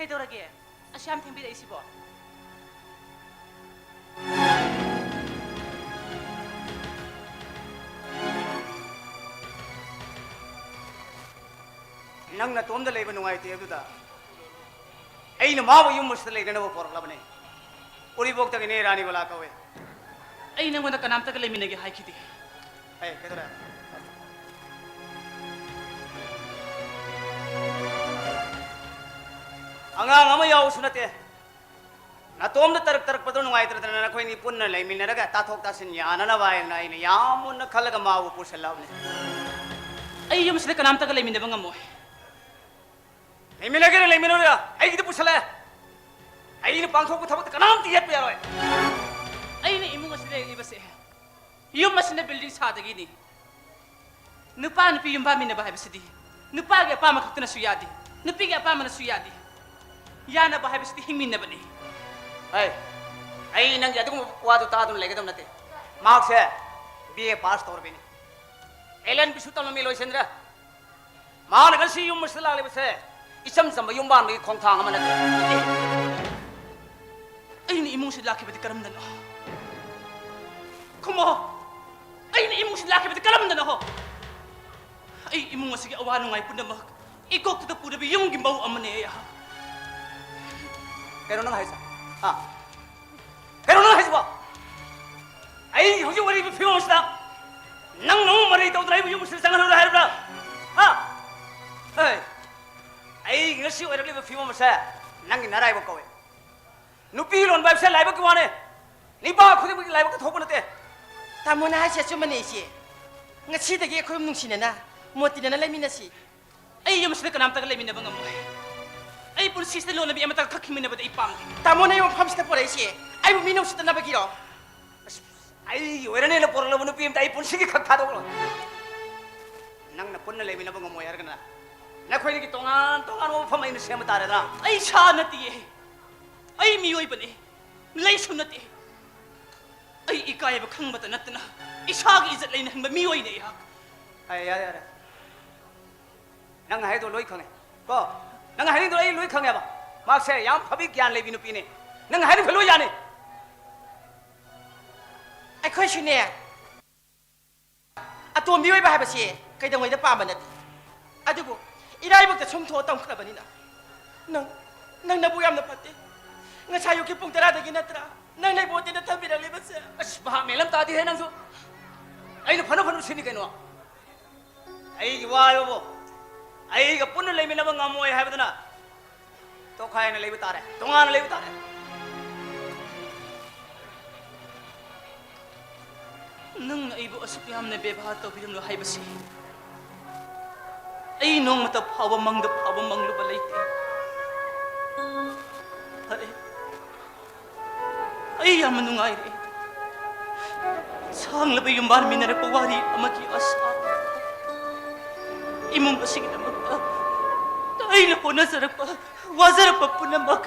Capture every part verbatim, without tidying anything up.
ꯀꯩꯗꯧꯔꯒꯦ? ꯑꯁꯨꯛ ꯌꯥꯝ ꯊꯦꯡꯕꯤꯔꯛꯏꯁꯤꯕꯣ? ꯅꯪ ꯅꯇꯣꯝꯗ ꯂꯩꯕ ꯅꯨꯡꯉꯥꯏꯇꯦ ꯑꯗꯨꯗ ꯑꯩꯅ ꯃꯥꯕꯨ ꯌꯨꯝ ꯑꯁꯤꯗ ꯂꯩꯅꯅꯕ ꯄꯣꯔꯛꯂꯕꯅꯦ꯫ ꯎꯔꯤꯄꯣꯛꯇꯒꯤꯅꯦ, ꯔꯥꯅꯤꯕꯂꯥ ꯀꯧꯋꯦ꯫ ꯑꯩ ꯅꯪꯉꯣꯟꯗ ꯀꯅꯥꯝꯇꯒ ꯂꯩꯃꯤꯟꯅꯒꯦ ꯍꯥꯏꯈꯤꯗꯦ꯫ ꯑꯦ, ꯀꯩꯗꯧꯔꯦ? ꯑꯉꯥꯡ ꯑꯃ ꯌꯥꯎꯕꯁꯨ ꯅꯠꯇꯦ꯫ ꯅꯇꯣꯝꯗ ꯇꯔꯛ ꯇꯔꯛꯄꯗꯣ ꯅꯨꯡꯉꯥꯏꯇ꯭ꯔꯗꯅ ꯅꯈꯣꯏꯅꯤ ꯄꯨꯟꯅ ꯂꯩꯃꯤꯟꯅꯔꯒ ꯇꯥꯊꯣꯛ ꯇꯥꯁꯤꯟ ꯌꯥꯅꯅꯕ ꯍꯥꯏꯅ ꯑꯩꯅ ꯌꯥꯝ ꯃꯨꯟꯅ ꯈꯜꯂꯒ ꯃꯥꯕꯨ ꯄꯨꯁꯜꯂꯛꯑꯕꯅꯦ꯫ ꯑꯩ ꯌꯨꯝꯁꯤꯗ ꯀꯅꯥꯝꯇꯒ ꯂꯩꯃꯤꯟꯅꯕ ꯉꯝꯃꯣꯏ꯫ ꯂꯩꯃꯤꯟꯅꯒꯦꯔꯥ ꯂꯩꯃꯤꯟꯅꯔꯣꯏꯔꯥ ꯑꯩꯒꯤꯗꯤ ꯄꯨꯁꯜꯂꯛꯑꯦ꯫ ꯑꯩꯅ ꯄꯥꯡꯊꯣꯛꯄ ꯊꯕꯛꯇ ꯀꯅꯥꯝꯇ ꯌꯦꯠꯄ ꯌꯥꯔꯣꯏ꯫ ꯑꯩꯅ ꯏꯃꯨꯡ ꯑꯁꯤꯗ ꯂꯩꯔꯤꯕꯁꯦ ꯌꯨꯝ ꯑꯁꯤꯅ building ꯁꯥꯗꯒꯤꯅꯤ꯫ ꯅꯨꯄꯥ ꯅꯨꯄꯤ ꯌꯨꯝꯕꯥꯟꯃꯤꯟꯅꯕ ꯍꯥꯏꯕꯁꯤꯗꯤ ꯅꯨꯄꯥꯒꯤ ꯑꯄꯥꯝꯕ ꯈꯛꯇꯅꯁꯨ ꯌꯥꯗꯦ, ꯅꯨꯄꯤꯒꯤ ꯑꯄꯥꯝꯕꯅꯁꯨ ꯌꯥꯗꯦ꯫ ꯌꯥꯅꯕ ꯍꯥꯏꯕꯁꯤꯗꯤ ꯍꯤꯡꯃꯤꯟꯅꯕꯅꯤ꯫ ꯑꯩ, ꯑꯩ ꯅꯪꯒꯤ ꯑꯗꯨꯒꯨꯝꯕ ꯋꯥꯗꯨ ꯇꯥꯗꯨꯅ ꯂꯩꯒꯗꯕ ꯅꯠꯇꯦ꯫ ꯃꯍꯥꯛꯁꯦ B A pass ꯇꯧꯔꯕꯤꯅꯤ꯫ L L B ꯁꯨ ꯇꯝꯂꯝꯃꯤ, ꯂꯣꯏꯁꯤꯟꯗ꯭ꯔꯦ꯫ ꯃꯍꯥꯛꯅ ꯉꯁꯤ ꯌꯨꯝ ꯑꯁꯤꯗ ꯂꯥꯛꯂꯤꯕꯁꯦ ꯏꯆꯝ ꯆꯝꯕ ꯌꯨꯝꯕꯥꯟꯕꯒꯤ ꯈꯣꯡꯊꯥꯡ ꯑꯃ ꯅꯠꯇꯦ꯫ ꯑꯩꯅ ꯏꯃꯨꯡꯁꯤꯗ ꯂꯥꯛꯈꯤꯕꯗꯤ ꯀꯔꯝꯅꯅꯣ? ꯈꯨꯝꯃꯣ! ꯑꯩꯅ ꯏꯃꯨꯡꯁꯤꯗ ꯂꯥꯛꯈꯤꯕꯗꯤ ꯀꯔꯝꯅꯅꯣ? ꯑꯩ ꯏꯃꯨꯡ ꯑꯁꯤꯒꯤ ꯑꯋꯥ ꯅꯨꯡꯉꯥꯏ ꯄꯨꯝꯅꯃꯛ ꯏꯀꯣꯛꯇꯨꯗ ꯄꯨꯔꯕ ꯌꯨꯝꯒꯤ ꯃꯧ ꯑꯃꯅꯦ ꯑꯩꯍꯥꯛ꯫ ꯀꯩꯅꯣ ꯅꯪ ꯍꯥꯏꯁꯦ? ꯍꯥ? ꯀꯩꯅꯣ ꯅꯪ ꯍꯥꯏꯁꯤꯕꯣ? ꯑꯩ ꯍꯧꯖꯤꯛ ꯑꯣꯏꯔꯤꯕ ꯐꯤꯕꯝ ꯑꯁꯤꯗ ꯅꯪ ꯅꯃꯧ ꯃꯔꯩ ꯇꯧꯗꯅ ꯑꯩꯕꯨ ꯌꯨꯝ ꯑꯁꯤꯗ ꯆꯪꯍꯜꯂꯨꯔꯣꯏ ꯍꯥꯏꯔꯕ꯭ꯔꯥ? ꯍꯥ? ꯍꯦ, ꯑꯩ ꯉꯁꯤ ꯑꯣꯏꯔꯛꯂꯤꯕ ꯐꯤꯕꯝ ꯑꯁꯦ ꯅꯪꯒꯤ ꯅꯔꯥꯏꯕꯛ ꯀꯧꯏ꯫ ꯅꯨꯄꯤ ꯂꯣꯟꯕ ꯍꯥꯏꯕꯁꯦ ꯂꯥꯏꯕꯛꯀꯤ ꯋꯥꯅꯦ꯫ ꯅꯤꯄꯥ ꯈꯨꯗꯤꯡꯃꯛꯀꯤ ꯂꯥꯏꯕꯛꯇ ꯊꯣꯛꯄ ꯅꯠꯇꯦ꯫ ꯇꯥꯃꯣꯅ ꯍꯥꯏꯁꯦ ꯑꯆꯨꯝꯕꯅꯦ, ꯏꯆꯦ꯫ ꯉꯁꯤꯗꯒꯤ ꯑꯩꯈꯣꯏ ꯅꯨꯡꯁꯤꯅꯅ, ꯃꯣꯠ ꯇꯤꯟꯅꯅ ꯂꯩꯃꯤꯟꯅꯁꯤ꯫ ꯑꯩ ꯌꯨꯝꯁꯤꯗ ꯀꯅꯥꯝꯇꯒ ꯂꯩꯃꯤꯟꯅꯕ ꯉꯝꯃꯣꯏ꯫ ꯑꯩ ꯄꯨꯟꯁꯤꯁꯤꯗ ꯂꯣꯟꯅꯕꯤ ꯑꯃꯇ ꯈꯛ ꯍꯤꯡꯃꯤꯟꯅꯕꯗ ꯑꯩ ꯄꯥꯝꯗꯦ꯫ ꯇꯥꯃꯣꯅ ꯑꯩ ꯃꯐꯝꯁꯤꯗ ꯄꯨꯔꯛꯏꯁꯦ ꯑꯩꯕꯨ ꯃꯤꯅ ꯎꯁꯤꯠꯇꯅꯕꯒꯤꯔꯣ? ꯑꯁ, ꯑꯩꯒꯤ ꯑꯣꯏꯔꯅꯦꯅ ꯄꯣꯔꯛꯂꯕ ꯅꯨꯄꯤ ꯑꯃꯇ ꯑꯩ ꯄꯨꯟꯁꯤꯒꯤ ꯈꯛ ꯊꯥꯗꯣꯛꯂꯣꯏ꯫ ꯅꯪꯅ ꯄꯨꯟꯅ ꯂꯩꯃꯤꯟꯅꯕ ꯉꯝꯃꯣꯏ ꯍꯥꯏꯔꯒꯅ ꯅꯈꯣꯏꯗꯒꯤ ꯇꯣꯉꯥꯟ ꯇꯣꯉꯥꯟꯕ ꯃꯐꯝ ꯑꯩꯅ ꯁꯦꯝꯕ ꯇꯥꯔꯦꯗꯅ꯫ ꯑꯩ ꯁꯥ ꯅꯠꯇꯤꯌꯦ꯫ ꯑꯩ ꯃꯤꯑꯣꯏꯕꯅꯤ꯫ ꯂꯩꯁꯨ ꯅꯠꯇꯦ꯫ ꯑꯩ ꯏꯀꯥꯏꯕ ꯈꯪꯕꯇ ꯅꯠꯇꯅ ꯏꯁꯥꯒꯤ ꯏꯖꯠ ꯂꯩꯅ ꯍꯤꯡꯕ ꯃꯤꯑꯣꯏꯅꯤ ꯑꯩꯍꯥꯛ꯫ ꯑꯦ, ꯌꯥꯔꯦ, ꯌꯥꯔꯦ꯫ ꯅꯪ ꯍꯥꯏꯗꯣ ꯂꯣꯏ ꯈꯪꯉꯦ ꯀꯣ꯫ ꯅꯪ ꯍꯥꯏꯅꯤꯡꯗꯣ ꯑꯩ ꯂꯣꯏ ꯈꯪꯉꯦꯕ꯫ ꯃꯍꯥꯛꯁꯦ ꯌꯥꯝ ꯐꯕꯤ, ꯒ꯭ꯌꯥꯟ ꯂꯩꯕꯤ ꯅꯨꯄꯤꯅꯤ꯫ ꯅꯪ ꯍꯥꯏꯔꯤꯕ ꯂꯣꯏ ꯌꯥꯅꯤ꯫ ꯑꯩꯈꯣꯏꯁꯨꯅꯦ, ꯑꯇꯣꯝꯕꯤ ꯑꯣꯏꯕ ꯍꯥꯏꯕꯁꯤ ꯀꯩꯗꯧꯉꯩꯗ ꯄꯥꯝꯕ ꯅꯠꯇꯦ꯫ ꯑꯗꯨꯕꯨ ꯏꯔꯥꯏꯕꯛꯇ ꯁꯨꯝ ꯊꯣꯛꯑ ꯇꯝꯈ꯭ꯔꯕꯅꯤꯅ꯫ ꯅꯪ, ꯅꯪ ꯅꯕꯨꯛ ꯌꯥꯝꯅ ꯐꯠꯇꯦ꯫ ꯉꯁꯥꯏ ꯑꯌꯨꯛꯀꯤ ꯄꯨꯡ ꯇꯔꯥꯗꯒꯤ ꯅꯠꯇ꯭ꯔꯥ ꯅꯪ ꯂꯩꯕꯣꯠꯇꯦꯅ ꯊꯝꯕꯤꯔꯛꯂꯤꯕꯁꯦ? ꯑꯁ, ꯚꯥꯞ ꯃꯦꯟ ꯑꯃ ꯇꯥꯗꯦꯍꯦ ꯅꯪꯁꯨ꯫ ꯑꯩꯅ ꯐꯅ ꯐꯅ ꯁꯤꯅꯤ ꯀꯩꯅꯣ꯫ ꯑꯩꯒꯤ ꯋꯥ ꯍꯥꯏꯕꯕꯨ, ꯑꯩꯒ ꯄꯨꯟꯅ ꯂꯩꯃꯤꯟꯅꯕ ꯉꯝꯃꯣꯏ ꯍꯥꯏꯕꯗꯨꯅ ꯇꯣꯈꯥꯏꯅ ꯂꯩꯕ ꯇꯥꯔꯦ, ꯇꯣꯉꯥꯟꯅ ꯂꯩꯕ ꯇꯥꯔꯦ꯫ ꯅꯪꯅ ꯑꯩꯕꯨ ꯑꯁꯨꯛ ꯌꯥꯝꯅ ꯕꯦꯕꯥꯔ ꯇꯧꯕꯤꯔꯝꯂꯣ ꯍꯥꯏꯕꯁꯤ ꯑꯩ ꯅꯣꯡꯃꯇ ꯐꯥꯎꯕ ꯃꯪꯗ ꯐꯥꯎꯕ ꯃꯪꯂꯨꯕ ꯂꯩꯇꯦ꯫ ꯐꯔꯦ, ꯑꯩ ꯌꯥꯝꯅ ꯅꯨꯡꯉꯥꯏꯔꯦ꯫ ꯁꯥꯡꯂꯕ ꯌꯨꯝꯕꯥꯟ ꯃꯤꯟꯅꯔꯛꯄ ꯋꯥꯔꯤ ꯑꯃꯒꯤ ꯑꯁꯥ, ꯏꯃꯨꯡ ꯑꯁꯤꯒꯤꯗꯃꯛꯇ ꯑꯩꯅ ꯍꯣꯠꯅꯖꯔꯛꯄ, ꯋꯥꯖꯔꯛꯄ ꯄꯨꯝꯅꯃꯛ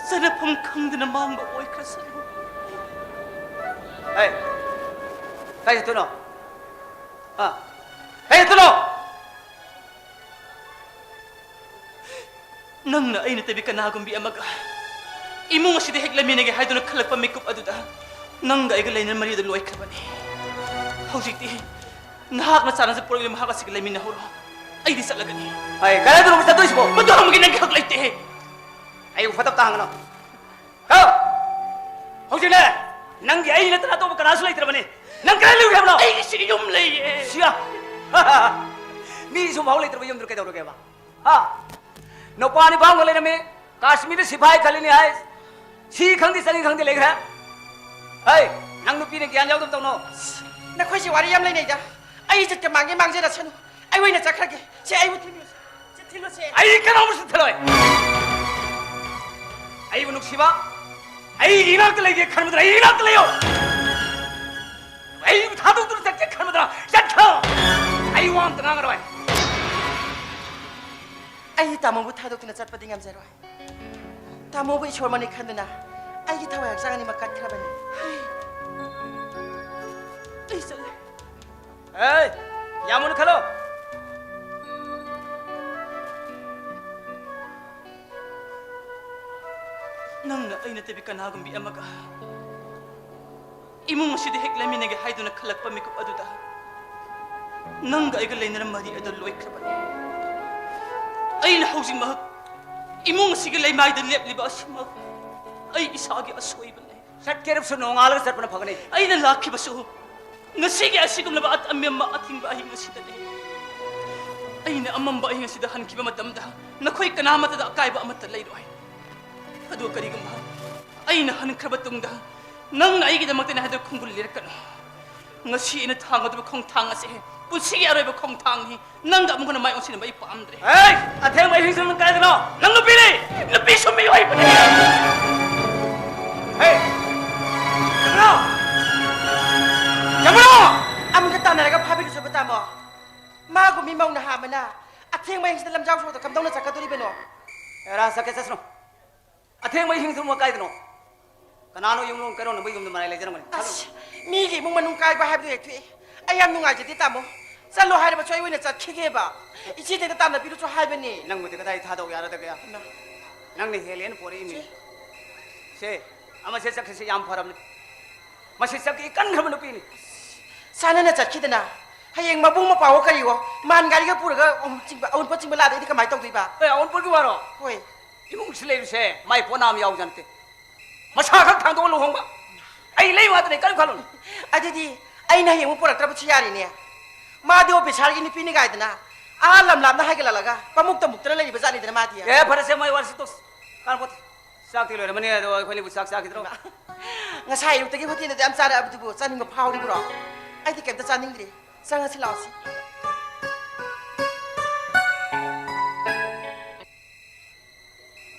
ꯆꯠꯅꯐꯝ ꯈꯪꯗꯅ ꯃꯥꯡꯕ ꯑꯣꯏꯈ꯭ꯔꯁꯅꯨ꯫ ꯑꯦ, ꯀꯥꯏ ꯆꯠꯇꯣꯏꯅꯣ? ꯑ, ꯀꯥꯏ ꯆꯠꯇꯣꯏꯅꯣ? ꯅꯪꯅ ꯑꯩ ꯅꯠꯇꯕꯤ ꯀꯅꯥꯒꯨꯝꯕꯤ ꯑꯃꯒ ꯏꯃꯨꯡ ꯑꯁꯤꯗ ꯍꯦꯛ ꯂꯩꯃꯤꯟꯅꯒꯦ ꯍꯥꯏꯗꯨꯅ ꯈꯜꯂꯛꯄ ꯃꯤꯀꯨꯞ ꯑꯗꯨꯗ ꯅꯪꯒ ꯑꯩꯒ ꯂꯩꯅꯔꯝꯕ ꯃꯔꯤ ꯑꯗꯨ ꯂꯣꯏꯈ꯭ꯔꯕꯅꯤ꯫ ꯍꯧꯖꯤꯛꯇꯤ ꯅꯍꯥꯛꯅ ꯆꯥꯟꯅꯖ ꯄꯨꯔꯛꯂꯤꯕ ꯃꯍꯥꯛ ꯑꯁꯤꯒ ꯂꯩꯃꯤꯟꯅꯍꯧꯔꯣ꯫ ꯑꯩꯗꯤ ꯆꯠꯂꯒꯅꯤ꯫ ꯑꯩ ꯀꯗꯥꯏꯗꯅꯣ ꯆꯠꯇꯣꯏꯁꯤꯕꯣ? ꯃꯗꯨ ꯍꯪꯕꯒꯤ ꯅꯪꯒꯤ ꯍꯛ ꯂꯩꯇꯦ꯫ ꯑꯩꯕꯨ ꯐꯠꯇꯕ ꯇꯥꯍꯟꯒꯅꯨ꯫ ꯀꯣ! ꯍꯧꯖꯤꯛꯅꯦ, ꯅꯪꯒꯤ ꯑꯩ ꯅꯠꯇꯅ ꯑꯇꯣꯞꯄ ꯀꯅꯥꯁꯨ ꯂꯩꯇ꯭ꯔꯕꯅꯤ꯫ ꯅꯪ ꯀꯗꯥꯏ ꯂꯩꯔꯨꯒꯦ ꯍꯥꯏꯕꯅꯣ? ꯑꯩꯒꯤꯁꯨ ꯌꯨꯝ ꯂꯩꯌꯦ꯫ ꯁꯤꯌꯥ! ꯃꯤ ꯁꯨꯝ ꯐꯥꯎ ꯂꯩꯇ꯭ꯔꯕ ꯌꯨꯝꯗꯨ ꯀꯩꯗꯧꯔꯒꯦꯕ? ꯍꯥ? ꯅꯨꯄꯥ ꯅꯤꯄꯥ ꯑꯃꯒ ꯂꯩꯔꯝꯃꯤ, ꯀꯥꯁꯃꯤꯔꯗ ꯁꯤꯐꯥꯏ ꯈꯜꯂꯤꯅꯤ ꯍꯥꯏ꯫ ꯁꯤ ꯈꯪꯗꯦ, ꯆꯠꯅꯤ ꯈꯪꯗꯦ ꯂꯩꯈ꯭ꯔꯦ꯫ ꯍꯩ, ꯅꯪ ꯅꯨꯄꯤꯅ ꯒ꯭ꯌꯥꯟ ꯌꯥꯎꯗꯕ ꯇꯧꯅꯣ꯫ ꯅꯈꯣꯏꯁꯦ ꯋꯥꯔꯤ ꯌꯥꯝ ꯂꯩꯅꯩꯗ꯫ ꯑꯩ ꯆꯠꯀꯦ, ꯃꯥꯡꯒꯦ ꯃꯥꯡꯖꯔꯁꯅꯨ꯫ ꯑꯩ ꯑꯣꯏꯅ ꯆꯠꯈ꯭ꯔꯒꯦ꯫ ꯁꯦ, ꯑꯩꯕꯨ ꯊꯤꯜꯂꯨꯁꯦ꯫ ꯁꯦ, ꯊꯤꯜꯂꯨꯁꯦ꯫ ꯑꯩ ꯀꯅꯥꯕꯨꯁꯨ ꯊꯤꯜꯂꯣꯏ꯫ ꯑꯩꯕꯨ ꯅꯨꯡꯁꯤꯕ, ꯑꯩꯒꯤ ꯏꯅꯥꯛꯇ ꯂꯩꯒꯦ ꯈꯟꯕꯗꯨꯅ ꯑꯩꯒꯤ ꯏꯅꯥꯛꯇ ꯂꯩꯌꯣ꯫ ꯑꯩꯕꯨ ꯊꯥꯗꯣꯛꯇꯨꯅ ꯆꯠꯀꯦ ꯈꯟꯕꯗꯨꯅ ꯆꯠꯈ꯭ꯔꯣ꯫ ꯑꯩ ꯋꯥ ꯑꯝꯇ ꯉꯥꯡꯉꯔꯣꯏ꯫ ꯑꯩ ꯇꯥꯃꯣꯕꯨ ꯊꯥꯗꯣꯛꯇꯨꯅ ꯆꯠꯄꯗꯤ ꯉꯝꯖꯔꯣꯏ꯫ ꯇꯥꯃꯣꯕꯨ ꯏꯁꯣꯔꯃꯛꯅꯤ ꯈꯟꯗꯨꯅ ꯑꯩꯒꯤ ꯊꯋꯥꯏ ꯍꯛꯆꯥꯡ ꯑꯅꯤꯃꯛ ꯀꯠꯈ꯭ꯔꯕꯅꯤ꯫ ꯑꯩ ꯆꯠꯂꯦ꯫ ꯑꯦ, ꯌꯥꯝ ꯃꯨꯟꯅ ꯈꯜꯂꯣ꯫ ꯅꯪꯅ ꯑꯩ ꯅꯠꯇꯕꯤ ꯀꯅꯥꯒꯨꯝꯕꯤ ꯑꯃꯒ ꯏꯃꯨꯡ ꯑꯁꯤꯗ ꯍꯦꯛ ꯂꯩꯃꯤꯟꯅꯒꯦ ꯍꯥꯏꯗꯨꯅ ꯈꯜꯂꯛꯄ ꯃꯤꯀꯨꯞ ꯑꯗꯨꯗ ꯅꯪꯒ ꯑꯩꯒ ꯂꯩꯅꯔꯝꯕ ꯃꯔꯤ ꯑꯗꯨ ꯂꯣꯏꯈ꯭ꯔꯕꯅꯤ꯫ ꯑꯩꯅ ꯍꯧꯖꯤꯛꯃꯛ ꯏꯃꯨꯡ ꯑꯁꯤꯒꯤ ꯂꯩꯃꯥꯏꯗ ꯂꯦꯞꯂꯤꯕ ꯑꯁꯤꯃꯛ ꯑꯩ ꯏꯁꯥꯒꯤ ꯑꯁꯣꯏꯕꯅꯤ꯫ ꯆꯠꯀꯦꯔꯕꯁꯨ ꯅꯣꯡꯉꯥꯜꯂꯒ ꯆꯠꯄꯅ ꯐꯒꯅꯤ꯫ ꯑꯩꯅ ꯂꯥꯛꯈꯤꯕꯁꯨ ꯉꯁꯤꯒꯤ ꯑꯁꯤꯒꯨꯝꯂꯕ ꯑꯃꯝꯕ ꯑꯊꯤꯡꯕ ꯑꯍꯤꯡ ꯑꯁꯤꯗꯅꯤ꯫ ꯑꯩꯅ ꯑꯃꯝꯕ ꯑꯍꯤꯡ ꯑꯁꯤꯗ ꯍꯟꯈꯤꯕ ꯃꯇꯝꯗ ꯅꯈꯣꯏ ꯀꯅꯥꯃꯠꯇꯗ ꯑꯀꯥꯏꯕ ꯑꯃꯠꯇ ꯂꯩꯔꯣꯏ꯫ ꯑꯗꯨ ꯀꯔꯤꯒꯨꯝꯕ ꯑꯩꯅ ꯍꯟꯈ꯭ꯔꯕ ꯇꯨꯡꯗ ꯅꯪꯅ ꯑꯩꯒꯤꯗꯃꯛꯇꯅꯤ ꯍꯥꯏꯗꯨꯅ ꯈꯣꯡꯒꯨꯜ ꯂꯤꯔꯛꯀꯅꯨ꯫ ꯉꯁꯤ ꯑꯩꯅ ꯊꯥꯡꯒꯗꯕ ꯈꯣꯡꯊꯥꯡ ꯑꯁꯤ ꯄꯨꯟꯁꯤꯒꯤ ꯑꯔꯣꯏꯕ ꯈꯣꯡꯊꯥꯡꯅꯤ꯫ ꯅꯪꯒ ꯑꯃꯨꯛ ꯍꯟꯅ ꯃꯥꯏ ꯑꯣꯟꯁꯤꯟꯅꯕ ꯑꯩ ꯄꯥꯝꯗ꯭ꯔꯦ꯫ ꯑꯦ! ꯑꯊꯦꯡꯕ ꯑꯍꯤꯡꯁꯤꯗ ꯅꯪ ꯀꯥꯏꯗꯅꯣ? ꯅꯪ ꯅꯨꯄꯤꯅꯤ! ꯅꯨꯄꯤꯁꯨ ꯃꯤꯑꯣꯏꯕꯅꯤ! ꯍꯦ! ꯆꯠꯂꯣ! ꯆꯠꯂꯣ! ꯑꯃꯨꯛꯀ ꯇꯥꯟꯅꯔꯒ ꯐꯥꯕꯤꯔꯨꯆꯣꯕ, ꯇꯥꯃꯣ꯫ ꯃꯥꯒꯨꯝꯕꯤ ꯃꯧ ꯅꯍꯥ ꯑꯃꯅ ꯑꯊꯦꯡꯕ ꯑꯍꯤꯡꯁꯤꯗ ꯂꯝꯖꯥꯎ ꯁꯣꯔꯣꯛꯇ ꯀꯝꯗꯧꯅ ꯆꯠꯀꯗꯣꯔꯤꯕꯅꯣ? ꯑꯦꯔꯥ, ꯆꯠꯀꯦ ꯆꯠꯁꯅꯨ꯫ ꯑꯊꯦꯡꯕ ꯑꯍꯤꯡꯁꯤꯗ ꯑꯃꯨꯛ ꯀꯥꯏꯗꯅꯣ? ꯀꯅꯥꯅꯣ ꯌꯨꯝꯂꯣꯡ ꯀꯩꯔꯣꯟ ꯅꯕ ꯌꯨꯝꯗ ꯃꯔꯥꯏ ꯂꯩꯖꯔꯝꯒꯅꯤ꯫ ꯆꯠꯂꯨ꯫ ꯑꯁ, ꯃꯤꯒꯤ ꯏꯃꯨꯡ ꯃꯅꯨꯡ ꯀꯥꯏꯕ ꯍꯥꯏꯕꯗꯨ ꯍꯦꯛ ꯊꯣꯛꯑꯦ꯫ ꯑꯩ ꯌꯥꯝ ꯅꯨꯡꯉꯥꯏꯖꯗꯦ, ꯇꯥꯃꯣ꯫ ꯆꯠꯂꯣ ꯍꯥꯏꯔꯕꯁꯨ ꯑꯩ ꯑꯣꯏꯅ ꯆꯠꯈꯤꯒꯦꯕ꯫ ꯏꯆꯦꯗ ꯇꯥꯟꯅꯕꯤꯔꯨꯆꯣ ꯍꯥꯏꯕꯅꯤ꯫ ꯅꯪꯕꯨꯗꯤ ꯀꯗꯥꯏ ꯊꯥꯗꯣꯛ ꯌꯥꯔꯗꯒꯦ? ꯏꯃꯥ꯫ ꯅꯪꯅ ꯍꯦꯜꯂꯦꯅ ꯄꯣꯔꯛꯏ ꯃꯤ꯫ ꯁꯦ꯫ ꯁꯦ, ꯑꯃꯁꯦ ꯆꯠꯈ꯭ꯔꯤꯁꯦ ꯌꯥꯝ ꯐꯔꯕꯅꯤ꯫ ꯃꯁꯤ ꯆꯠꯈꯤ ꯀꯟꯈ꯭ꯔꯕ ꯅꯨꯄꯤꯅꯤ꯫ ꯆꯥꯟꯅꯅ ꯆꯠꯈꯤꯗꯅ ꯍꯌꯦꯡ ꯃꯕꯨꯡ ꯃꯧꯄ꯭ꯋꯥꯋꯣ ꯀꯔꯤꯋꯣ ꯃꯥꯟ ꯒꯥꯔꯤꯒ ꯄꯨꯔꯒ, ꯎꯝ, ꯆꯤꯡꯕ, ꯑꯋꯨꯟꯄꯣꯠ ꯆꯤꯡꯕ ꯂꯥꯛꯑꯗꯤ ꯀꯃꯥꯏ ꯇꯧꯗꯣꯏꯕ? ꯑꯦ, ꯑꯋꯨꯟꯄꯣꯠꯀꯤ ꯋꯥꯔꯣ? ꯍꯣꯏ꯫ ꯏꯃꯨꯡꯁꯤ ꯂꯩꯕꯁꯦ ꯃꯥꯏ ꯄꯣꯠ ꯑꯃ ꯌꯥꯎꯖ ꯅꯠꯇꯦ꯫ ꯃꯁꯥ ꯈꯛ ꯊꯥꯡꯗꯣꯛꯑ ꯂꯨꯍꯣꯡꯕ꯫ ꯑꯩ ꯂꯩ ꯋꯥꯗꯅ ꯀꯔꯤꯝ ꯈꯜꯂꯨꯅꯨ꯫ ꯑꯗꯨꯗꯤ ꯑꯩꯅ ꯍꯌꯦꯡ ꯑꯃꯨꯛ ꯄꯨꯔꯛꯇ꯭ꯔꯕꯁꯨ ꯌꯥꯔꯦꯅꯦ꯫ ꯃꯥꯗꯤ ꯑꯣꯐꯤꯁꯥꯔꯒꯤ ꯅꯨꯄꯤꯅꯤ ꯀꯥꯏꯗꯅ ꯑꯥ ꯂꯝ ꯂꯥꯞꯅ ꯍꯥꯏꯒꯠꯂꯛꯂꯒ ꯄꯥꯃꯨꯛꯇ ꯃꯨꯛꯇꯅ ꯂꯩꯔꯤꯕ ꯖꯥꯠꯅꯤꯗꯅ ꯃꯥꯗꯤ꯫ ꯑꯦ, ꯐꯔꯦꯁꯦ, ꯃꯥꯏ ꯋꯥꯔꯤꯁꯤ ꯇꯣꯛꯁꯤ꯫ ꯀꯥꯟꯅꯄꯣꯠꯇꯦ꯫ ꯆꯥꯛꯇꯤ ꯂꯣꯏꯔꯝꯃꯅꯤ, ꯑꯗꯣ ꯑꯩꯈꯣꯏꯅꯤꯕꯨ ꯆꯥꯛ ꯆꯥꯈꯤꯗ꯭ꯔꯣ? ꯉꯁꯥꯏ ꯑꯌꯨꯛꯇꯒꯤ ꯍꯣꯇꯦꯜꯗ ꯌꯥꯝ ꯆꯥꯔꯛꯑꯕꯗꯨꯕꯨ ꯆꯥꯅꯤꯡꯕ ꯐꯥꯎꯔꯤꯕ꯭ꯔꯣ? ꯑꯩꯗꯤ ꯀꯩꯝꯇ ꯆꯥꯅꯤꯡꯗ꯭ꯔꯤ꯫ ꯆꯪꯉꯁꯤ ꯂꯥꯛꯑꯣꯁꯤ꯫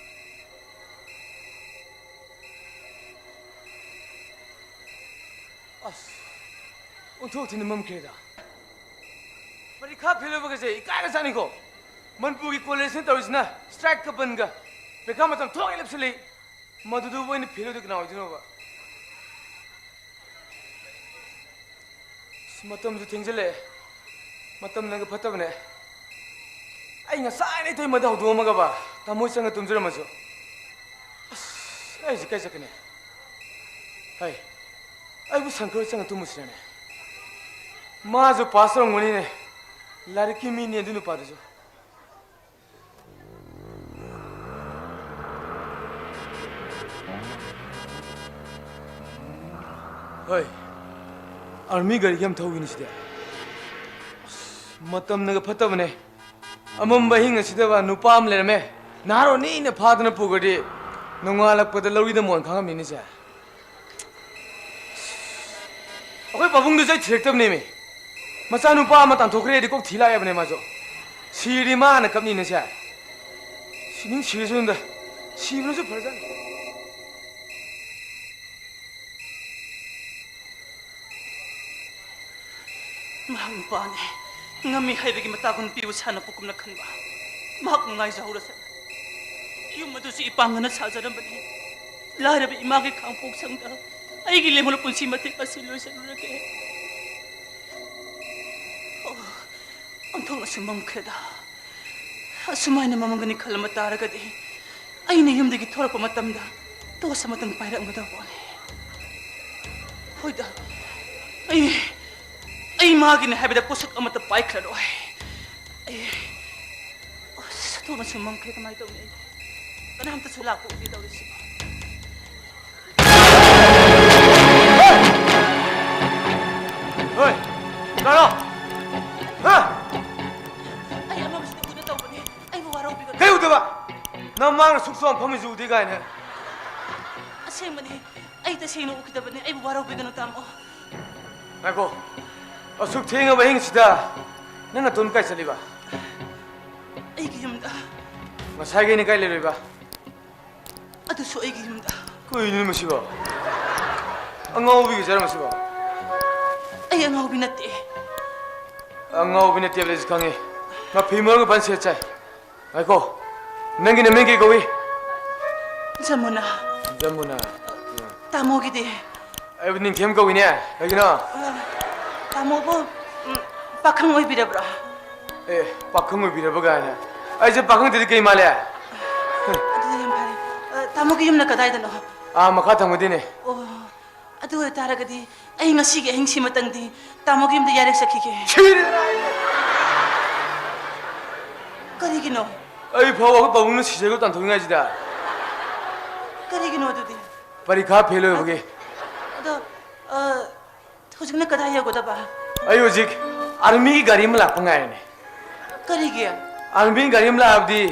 ꯑꯁ, ꯑꯣꯟꯊꯣꯛ ꯊꯤꯅ ꯃꯝꯈ꯭ꯔꯦꯗ꯫ ꯄꯔꯤꯈꯥ ꯐꯦꯜ ꯑꯣꯏꯕꯒꯁꯦ ꯏꯀꯥꯏꯒ꯭ꯔꯖꯥꯠꯅꯤꯀꯣ꯫ ꯃꯅꯤꯄꯨꯔꯒꯤ ꯀꯣꯂꯦꯖꯁꯤꯅ ꯇꯧꯔꯤꯁꯤꯅ ꯁ꯭ꯇ꯭ꯔꯥꯏꯛꯀ ꯕꯟꯒ꯫ ꯄꯔꯤꯈꯥ ꯃꯇꯝ ꯊꯣꯛꯑꯦ ꯂꯦꯞꯁꯤꯜꯂꯤ꯫ ꯃꯗꯨꯗꯕꯨ ꯑꯩꯅ ꯐꯦꯜ ꯑꯣꯏꯗꯤ ꯀꯅꯥ ꯑꯣꯏꯗꯣꯏꯅꯣꯕ? ꯑꯁ, ꯃꯇꯝꯁꯨ ꯊꯦꯡꯖꯤꯜꯂꯛꯑꯦ꯫ ꯃꯇꯝꯅꯒ ꯐꯠꯇꯕꯅꯦ꯫ ꯑꯩ ꯉꯁꯥꯏꯅ ꯏꯇꯩꯃꯗ ꯍꯧꯗꯣꯛꯑꯝꯃꯒꯕ ꯊꯃꯣꯏ ꯆꯪꯅ ꯇꯨꯝꯖꯔꯝꯃꯁꯨ꯫ ꯑꯁ, ꯑꯩꯁꯦ ꯀꯥꯏ ꯆꯠꯀꯅꯤ? ꯍꯩ, ꯑꯩꯕꯨ ꯁꯪꯀꯔ ꯆꯪꯉ ꯇꯨꯝꯃꯨꯁꯤꯔꯅꯦ? ꯃꯥꯁꯨ ꯄꯥꯁ ꯇꯧꯔꯝꯒꯅꯤꯅꯦ, ꯂꯥꯏꯔꯤꯛꯀꯤ ꯃꯤꯅꯤ ꯑꯗꯨ ꯅꯨꯄꯥꯗꯨꯁꯨ꯫ ꯍꯣꯏ, ꯑꯥꯔꯃꯤ ꯒꯥꯔꯤ ꯌꯥꯝ ꯊꯧꯋꯤꯅꯦ ꯁꯤꯗꯤ꯫ ꯑꯁ, ꯃꯇꯝꯅꯒ ꯐꯠꯇꯕꯅꯦ꯫ ꯑꯃꯝꯕ ꯑꯍꯤꯡ ꯑꯁꯤꯗꯕ ꯅꯨꯄꯥ ꯑꯃ ꯂꯩꯔꯝꯃꯦ꯫ ꯅꯍꯥꯔꯣꯟꯅꯤꯅ ꯐꯥꯗꯅ ꯄꯨꯈ꯭ꯔꯗꯤ ꯅꯣꯡꯉꯥꯜꯂꯛꯄꯗ ꯂꯧꯔꯤꯗ ꯃꯣꯟ ꯈꯥꯡꯉꯝꯅꯤꯅꯦ ꯁꯦ꯫ ꯑꯩꯈꯣꯏ ꯄꯥꯕꯨꯡꯗꯨꯁꯨ ꯑꯩ ꯊꯤꯔꯛꯇꯕꯅꯦꯃꯤ꯫ ꯃꯆꯥꯅꯨꯄꯥ ꯑꯃ ꯇꯥꯟꯊꯣꯛꯈ꯭ꯔꯦꯗꯤ ꯀꯣꯛ ꯊꯤ ꯂꯥꯛꯑꯦꯕꯅꯦ ꯃꯥꯁꯨ꯫ ꯁꯤꯔꯗꯤ ꯃꯥ ꯍꯥꯟꯅ ꯀꯞꯅꯤꯅꯦ ꯁꯦ꯫ ꯁꯤꯅꯤꯡ ꯁꯤꯔꯁꯅꯨꯗ꯫ ꯁꯤꯕꯅꯁꯨ ꯐꯔꯖꯥꯠꯅꯤ꯫ ꯃꯍꯥꯛ ꯅꯨꯄꯥꯅꯤ꯫ ꯉꯝꯃꯤ ꯍꯥꯏꯕꯒꯤ ꯃꯇꯥꯒꯨꯝ ꯅꯨꯄꯤꯕꯨ ꯁꯥꯟꯅꯄꯣꯠꯀꯨꯝꯅ ꯈꯟꯕ꯫ ꯃꯍꯥꯛ ꯅꯨꯡꯉꯥꯏꯖꯍꯧꯔꯁꯅꯨ꯫ ꯌꯨꯝ ꯑꯗꯨꯁꯨ ꯏꯄꯥꯡꯒꯅ ꯁꯥꯖꯔꯝꯕꯅꯤ꯫ ꯂꯥꯏꯔꯕ ꯏꯃꯥꯒꯤ ꯈꯥꯡꯄꯣꯛꯁꯪꯗ ꯑꯩꯒꯤ ꯂꯦꯝꯍꯧꯕ ꯄꯨꯟꯁꯤ ꯃꯇꯦꯛ ꯑꯁꯤ ꯂꯣꯏꯁꯤꯜꯂꯨꯔꯒꯦ꯫ ꯑꯣ, ꯑꯣꯟꯊꯣꯛꯅꯁꯨ ꯃꯝꯈ꯭ꯔꯦꯗ꯫ ꯑꯁꯨꯃꯥꯏꯅ ꯃꯃꯝꯒꯅꯤ ꯈꯜꯂꯝꯕ ꯇꯥꯔꯒꯗꯤ ꯑꯩꯅ ꯌꯨꯝꯗꯒꯤ ꯊꯣꯛꯂꯛꯄ ꯃꯇꯝꯗ ꯇꯣꯁ ꯑꯃꯇꯪ ꯄꯥꯏꯔꯛꯑꯝꯒꯗꯕ ꯄꯣꯠꯅꯤ꯫ ꯍꯣꯏꯗ, ꯑꯩ, ꯑꯩ ꯃꯥꯒꯤꯅꯦ ꯍꯥꯏꯕꯗ ꯄꯣꯠꯁꯛ ꯑꯃꯠꯇ ꯄꯥꯏꯈ꯭ꯔꯔꯣꯏ꯫ ꯑꯩ, ꯑꯁ, ꯊꯣꯛꯅꯁꯨ ꯃꯝꯈ꯭ꯔꯦ, ꯀꯃꯥꯏꯅ ꯇꯧꯅꯤ? ꯑꯩ ꯀꯅꯥꯝꯇꯁꯨ ꯂꯥꯛꯄ ꯎꯗꯦ ꯇꯧꯔꯤꯁꯤꯕꯣ꯫ ꯍꯣꯏ, ꯀꯅꯥꯅꯣ? ꯍꯥ? ꯑꯩ ꯑꯃꯝꯕꯁꯤꯗ ꯎꯗ ꯇꯧꯕꯅꯤ꯫ ꯑꯩꯕꯨ ꯋꯥꯔꯧꯕꯤꯒꯅꯨ꯫ ꯀꯩ ꯎꯗꯕ? ꯅꯃꯥꯡꯅ ꯁꯨꯛ ꯆꯥꯎꯅ ꯐꯝꯃꯤꯁꯤ ꯎꯗꯦ ꯀꯥꯏꯅ꯫ ꯑꯁꯦꯡꯕꯅꯤ, ꯑꯩ ꯇꯁꯦꯡꯅ ꯎꯈꯤꯗꯕꯅꯤ꯫ ꯑꯩꯕꯨ ꯋꯥꯔꯧꯕꯤꯒꯅꯨ, ꯇꯥꯃꯣ꯫ ꯉꯥꯏꯈꯣ꯫ ꯑꯁꯨꯛ ꯊꯦꯡꯉꯕ ꯑꯍꯤꯡꯁꯤꯗ ꯅꯪ ꯅꯇꯣꯝ ꯀꯥꯏ ꯆꯠꯂꯤꯕ? ꯑꯩꯒꯤ ꯌꯨꯝꯗ꯫ ꯉꯁꯥꯏꯈꯩꯅ ꯀꯥꯏ ꯂꯩꯔꯨꯏꯕ? ꯑꯗꯨꯁꯨ ꯑꯩꯒꯤ ꯌꯨꯝꯗ꯫ ꯀꯩꯅꯣ ꯃꯁꯤꯕꯣ? ꯑꯉꯥꯎꯕꯤꯒ ꯆꯠꯂ ꯃꯁꯤꯕꯣ? ꯑꯩ ꯑꯉꯥꯎꯕꯤ ꯅꯠꯇꯦ꯫ ꯑꯉꯥꯎꯕꯤ ꯅꯠꯇꯦ ꯍꯥꯏꯕꯗꯤ ꯑꯩꯁꯨ ꯈꯪꯉꯤ꯫ ꯃꯐꯤ ꯃꯔꯣꯟꯒ ꯐꯖꯅ ꯁꯦꯠ ꯆꯥꯏ꯫ ꯉꯥꯏꯈꯣ, ꯅꯪꯒꯤ ꯅꯃꯤꯡ ꯀꯩ ꯀꯧꯏ? ꯖꯃꯨꯅꯥ꯫ ꯖꯃꯨꯅꯥ꯫ ꯇꯥꯃꯣꯒꯤꯗꯤ? ꯑꯩꯕꯨ ꯅꯤꯡꯊꯦꯝ ꯀꯧꯏꯅꯦ꯫ ꯀꯩꯒꯤꯅꯣ? ꯑ, ꯇꯥꯃꯣꯕꯨ, ꯎꯝ, ꯄꯥꯈꯪ ꯑꯣꯏꯕꯤꯔꯕ꯭ꯔꯣ? ꯑꯦ, ꯄꯥꯈꯪ ꯑꯣꯏꯕꯤꯔꯕ ꯀꯥꯏꯅ꯫ ꯑꯩꯁꯦ ꯄꯥꯈꯪꯗꯗꯤ ꯀꯩ ꯃꯥꯜꯂꯦ? ꯑꯗꯨꯗꯤ ꯌꯥꯝ ꯐꯔꯦ꯫ ꯑ, ꯇꯥꯃꯣꯒꯤ ꯌꯨꯝꯅ ꯀꯗꯥꯏꯗꯅꯣ? ꯑꯥ, ꯃꯈꯥ ꯊꯪꯕꯗꯤꯅꯦ꯫ ꯑꯣ, ꯑꯗꯨ ꯑꯣꯏꯇꯥꯔꯒꯗꯤ ꯑꯩ ꯉꯁꯤꯒꯤ ꯑꯍꯤꯡꯁꯤꯃꯇꯪꯗꯤ ꯇꯥꯃꯣꯒꯤ ꯌꯨꯝꯗ ꯌꯥꯔꯦꯛ ꯆꯠꯈꯤꯒꯦ꯫ ꯁꯤꯔꯦ! ꯀꯔꯤꯒꯤꯅꯣ? ꯑꯩ ꯐꯥꯎꯕ ꯑꯩꯈꯣꯏ ꯄꯥꯕꯨꯡꯅ ꯁꯤꯖꯔꯒ ꯇꯥꯟꯊꯣꯛꯅꯤꯡꯉꯥꯏꯁꯤꯗ꯫ ꯀꯔꯤꯒꯤꯅꯣ ꯑꯗꯨꯗꯤ? ꯄꯔꯤꯈꯥ ꯐꯦꯜ ꯑꯣꯏꯕꯒꯤ꯫ ꯑꯗꯣ, ꯑ, ꯍꯧꯖꯤꯛꯅ ꯀꯗꯥꯏ ꯌꯧꯒꯗꯕ? ꯑꯩ ꯍꯧꯖꯤꯛ ꯑꯥꯔꯃꯤꯒꯤ ꯒꯥꯔꯤ ꯑꯃ ꯂꯥꯛꯄ ꯉꯥꯏꯔꯤꯅꯦ꯫ ꯀꯔꯤꯒꯤ? ꯑꯥꯔꯃꯤꯒꯤ ꯒꯥꯔꯤ ꯑꯃ ꯂꯥꯛꯑꯕꯗꯤ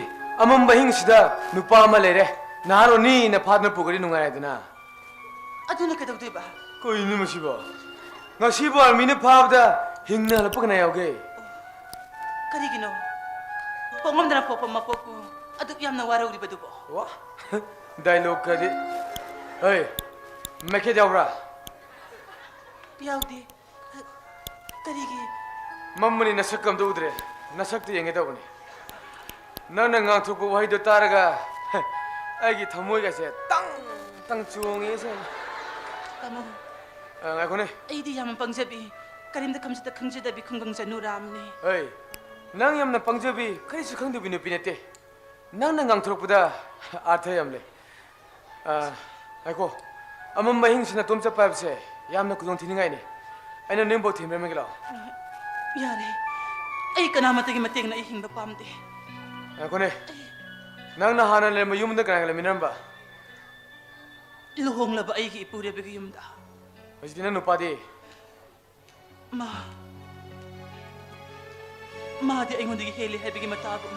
ꯑꯃꯝꯕ ꯑꯍꯤꯡꯁꯤꯗ ꯅꯨꯄꯥ ꯑꯃ ꯂꯩꯔꯦ, ꯅꯍꯥꯔꯣꯟꯅꯤꯅ ꯐꯥꯗꯨꯅ ꯄꯨꯈ꯭ꯔꯗꯤ ꯅꯨꯡꯉꯥꯏꯔꯦꯗꯅ꯫ ꯑꯗꯨꯅ ꯀꯩꯗꯧꯗꯣꯏꯕ? ꯀꯩꯅꯣ ꯃꯁꯤꯕꯣ? ꯉꯁꯤꯕꯨ ꯑꯥꯔꯃꯤꯅ ꯐꯥꯕꯗ ꯍꯤꯡꯅ ꯍꯜꯂꯛꯄ ꯀꯅꯥ ꯌꯥꯎꯒꯦ? ꯀꯔꯤꯒꯤꯅꯣ? ꯄꯣꯛꯂꯝꯗꯅ ꯄꯣꯛꯄ ꯃꯄꯣꯛꯄꯨ ꯑꯗꯨꯛ ꯌꯥꯝꯅ ꯋꯥꯔꯧꯔꯤꯕꯗꯨꯕꯣ? ꯋꯥ! ꯗꯥꯏꯂꯣꯒꯀꯗꯤ꯫ ꯍꯩ, ꯃꯩꯈꯦꯠ ꯌꯥꯎꯕ꯭ꯔꯥ? ꯌꯥꯎꯗꯦ꯫ ꯀꯔꯤꯒꯤ? ꯃꯝꯕꯅꯤ, ꯅꯁꯛ ꯑꯝꯇ ꯎꯗ꯭ꯔꯦ꯫ ꯅꯁꯛꯇ ꯌꯦꯡꯒꯦ ꯇꯧꯕꯅꯤ꯫ ꯅꯪꯅ ꯉꯥꯡꯊꯣꯛꯄ ꯋꯥꯍꯩꯗꯣ ꯇꯥꯔꯒ ꯑꯩꯒꯤ ꯊꯃꯣꯏꯒꯁꯦ ꯇꯪ ꯇꯪ ꯆꯣꯡꯉꯦ ꯑꯁꯦꯡꯕ꯫ ꯇꯥꯃꯣ, ꯑ, ꯉꯥꯏꯈꯣꯅꯦ꯫ ꯑꯩꯗꯤ ꯌꯥꯝꯅ ꯄꯪꯖꯕꯤ, ꯀꯔꯤꯝꯇ ꯈꯪꯖꯗ ꯈꯪꯖꯗꯕꯤ ꯈꯨꯡꯒꯪ ꯆꯅꯨꯔꯥꯝꯅꯤ꯫ ꯍꯩ, ꯅꯪ ꯌꯥꯝꯅ ꯄꯪꯖꯕꯤ, ꯀꯔꯤꯁꯨ ꯈꯪꯗꯕꯤ ꯅꯨꯄꯤ ꯅꯠꯇꯦ꯫ ꯅꯪꯅ ꯉꯥꯡꯊꯣꯔꯛꯄꯗ ꯑꯥꯔꯊ ꯌꯥꯝ ꯂꯩ꯫ ꯑ, ꯉꯥꯏꯈꯣ, ꯑꯃꯝꯕ ꯑꯍꯤꯡꯁꯤ ꯅꯇꯣꯝ ꯆꯠꯄ ꯍꯥꯏꯕꯁꯦ ꯌꯥꯝꯅ ꯈꯨꯗꯣꯡ ꯊꯤꯅꯤꯡꯉꯥꯏꯅꯤ꯫ ꯑꯩꯅ ꯅꯌꯨꯝꯐꯥꯎ ꯊꯤꯟꯕꯤꯔꯝꯃꯒꯦ ꯂꯥꯛꯑꯣ꯫ ꯌꯥꯔꯦ, ꯑꯩ ꯀꯅꯥꯃꯠꯇꯒꯤ ꯃꯇꯦꯡꯅ ꯑꯩ ꯍꯤꯡꯕ ꯄꯥꯝꯗꯦ꯫ ꯉꯥꯏꯈꯣꯅꯦ, ꯅꯪꯅ ꯍꯥꯟꯅ ꯂꯩꯔꯝꯕ ꯌꯨꯝꯗ ꯀꯅꯥꯒ ꯂꯩꯃꯤꯟꯅꯔꯝꯕ? ꯂꯨꯍꯣꯡꯂꯕ ꯑꯩꯒꯤ ꯏꯄꯨꯔꯦꯕꯒꯤ ꯌꯨꯝꯗ꯫ ꯍꯧꯖꯤꯛꯇꯤ ꯅꯪ ꯅꯨꯄꯥꯗꯤ? ꯃꯥ, ꯃꯥꯗꯤ ꯑꯩꯉꯣꯟꯗꯒꯤ ꯍꯦꯜꯂꯤ ꯍꯥꯏꯕꯒꯤ ꯃꯇꯥꯒꯨꯝ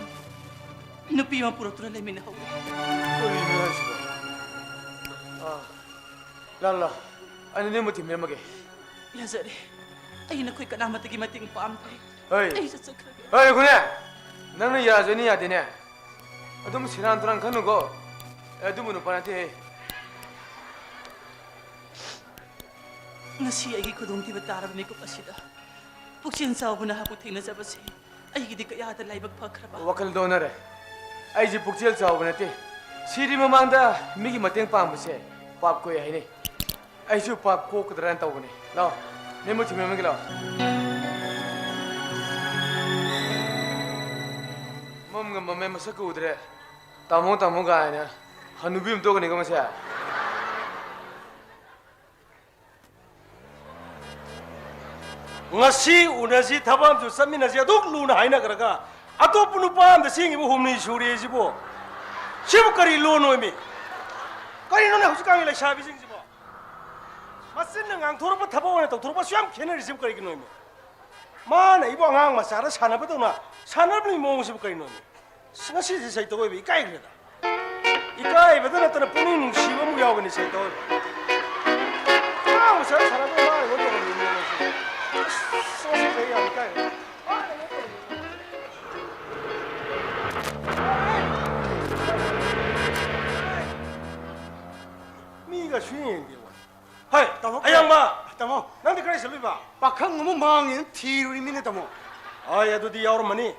ꯅꯨꯄꯤ ꯑꯃ ꯄꯨꯔꯛꯇꯨꯅ ꯂꯩꯃꯤꯟꯅꯍꯧꯔꯦ꯫ ꯀꯔꯤꯅꯣ ꯍꯥꯏꯁꯤꯕꯣ? ꯑꯥ, ꯂꯥꯛꯑꯣ, ꯂꯥꯛꯑꯣ꯫ ꯑꯩꯅ ꯅꯌꯨꯝꯕꯨ ꯊꯤꯟꯕꯤꯔꯝꯃꯒꯦ꯫ ꯌꯥꯖꯔꯦ꯫ ꯑꯩ ꯅꯈꯣꯏ ꯀꯅꯥꯃꯠꯇꯒꯤ ꯃꯇꯦꯡ ꯄꯥꯝꯗ꯭ꯔꯦ꯫ ꯍꯣꯏ꯫ ꯑꯩ ꯆꯠꯆꯈ꯭ꯔꯒꯦ꯫ ꯍꯣꯏ, ꯉꯥꯏꯈꯣꯅꯦ꯫ ꯅꯪꯅ ꯌꯥꯔꯁꯨ ꯑꯩꯅ ꯌꯥꯗꯦꯅꯦ꯫ ꯑꯗꯨꯝ ꯁꯦꯔꯥꯟ ꯇꯨꯔꯥꯟ ꯈꯟꯅꯨꯀꯣ꯫ ꯑꯦ, ꯑꯗꯨꯝꯕ ꯅꯨꯄꯥ ꯅꯠꯇꯦꯍꯦ꯫ ꯉꯁꯤ ꯑꯩꯒꯤ ꯈꯨꯗꯣꯡꯊꯤꯕ ꯇꯥꯔꯕ ꯃꯤꯀꯨꯞ ꯑꯁꯤꯗ ꯄꯨꯛꯆꯦꯜ ꯆꯥꯎꯕ ꯅꯍꯥꯛꯄꯨ ꯊꯦꯡꯅꯖꯕꯁꯤ ꯑꯩꯒꯤꯗꯤ ꯀꯌꯥꯗ ꯂꯥꯏꯕꯛ ꯐꯈ꯭ꯔꯕ꯫ ꯋꯥꯈꯜꯗ ꯑꯣꯟꯅꯔꯦ꯫ ꯑꯩꯁꯦ ꯄꯨꯛꯆꯦꯜ ꯆꯥꯎꯕ ꯅꯠꯇꯦ꯫ ꯁꯤꯗ꯭ꯔꯤ ꯃꯃꯥꯡꯗ ꯃꯤꯒꯤ ꯃꯇꯦꯡ ꯄꯥꯡꯕꯁꯦ ꯄꯥꯞ ꯀꯣꯛꯑꯦ ꯍꯥꯏꯅꯩ꯫ ꯑꯩꯁꯨ ꯄꯥꯞ ꯀꯣꯛꯀꯗ꯭ꯔꯥꯅ ꯇꯧꯕꯅꯤ꯫ ꯂꯥꯛꯑꯣ, ꯅꯦꯝꯕꯨ ꯊꯤꯟꯕꯤꯔꯝꯃꯒꯦ ꯂꯥꯛꯑꯣ꯫ ꯃꯝꯒ ꯃꯝꯃꯦ, ꯃꯁꯛꯀ ꯎꯗ꯭ꯔꯦ꯫ ꯇꯥꯃꯣ, ꯇꯥꯃꯣ ꯀꯥꯏꯅ꯫ ꯍꯅꯨꯕꯤ ꯑꯃ ꯇꯣꯛꯀꯅꯤꯀꯣ ꯃꯁꯦ꯫ ꯉꯁꯤ ꯎꯅꯁꯤ, ꯊꯕꯛ ꯑꯃꯁꯨ ꯆꯠꯃꯤꯟꯅꯁꯤ, ꯑꯗꯨꯛ ꯂꯨꯅ ꯍꯥꯏꯅꯈ꯭ꯔꯒ ꯑꯇꯣꯞꯄ ꯅꯨꯄꯥ ꯑꯃꯗ ꯆꯦꯟꯈꯤꯕ ꯍꯨꯝꯅꯤ ꯁꯨꯔꯦ ꯁꯤꯕꯨ꯫ ꯁꯤꯕꯨ ꯀꯔꯤ ꯂꯣꯟ ꯑꯣꯏꯃꯤ? ꯀꯔꯤꯅꯣꯅꯦ ꯍꯧꯖꯤꯛꯀꯥꯟꯒꯤ ꯂꯩꯁꯥꯕꯤꯁꯤꯡꯁꯤꯕꯣ? ꯃꯆꯤꯟꯅ ꯉꯥꯡꯊꯣꯔꯛꯄ ꯊꯕꯛ ꯑꯣꯏꯅ ꯇꯧꯊꯣꯔꯛꯄꯁꯨ ꯌꯥꯝ ꯈꯦꯠꯅꯔꯤꯁꯤꯕꯨ ꯀꯔꯤꯒꯤꯅꯣꯃꯤ? ꯃꯥꯅ ꯑꯩꯕꯨ ꯑꯉꯥꯡ ꯃꯆꯥꯗ ꯁꯥꯟꯅꯕꯗꯧꯅ ꯁꯥꯟꯅꯔꯕꯅꯤ ꯃꯑꯣꯡꯁꯤꯕꯨ ꯀꯔꯤꯅꯣꯃꯤ? ꯑꯁ, ꯉꯁꯤꯁꯦ ꯁꯩꯇꯧ ꯑꯣꯏꯕ ꯏꯀꯥꯏꯈ꯭ꯔꯦꯗ꯫ ꯏꯀꯥꯏꯕꯗ ꯅꯠꯇꯅ ꯄꯨꯛꯅꯤꯡ ꯅꯨꯡꯁꯤꯕ ꯑꯃꯨꯛ ꯌꯥꯎꯒꯅꯤ ꯁꯩꯇꯧ ꯑꯣꯏꯕ꯫ ꯑꯉꯥꯡ ꯃꯆꯥꯗ ꯁꯥꯟꯅꯕꯗꯧꯅ ꯃꯥꯅ ꯑꯩꯉꯣꯟꯗ ꯇꯧꯔꯝꯃꯤ ꯃꯑꯣꯡꯁꯦ꯫ ꯑꯁ, ꯉꯁꯤꯁꯦ ꯑꯩ ꯌꯥꯝ ꯏꯀꯥꯏꯈ꯭ꯔꯦ꯫ ꯃꯥꯅ ꯑꯩꯉꯣꯟꯗ ꯇꯧꯔꯝꯃꯤ꯫ ꯃꯤꯒ ꯁꯨꯡꯌꯦꯡ ꯌꯦꯡꯗꯦ ꯋꯥ꯫ ꯍꯩ, ꯇꯥꯃꯣ, ꯑꯌꯥꯡꯕ! ꯇꯥꯃꯣ꯫ ꯅꯪꯗꯤ ꯀꯗꯥꯏ ꯆꯠꯂꯨꯏꯕ? ꯄꯥꯈꯪ ꯑꯃ ꯃꯥꯡꯉꯦꯅ ꯊꯤꯔꯨꯔꯤꯃꯤꯅꯦ, ꯇꯥꯃꯣ꯫ ꯍꯣꯏ, ꯑꯗꯨꯗꯤ ꯌꯥꯎꯔꯝꯃꯅꯤ꯫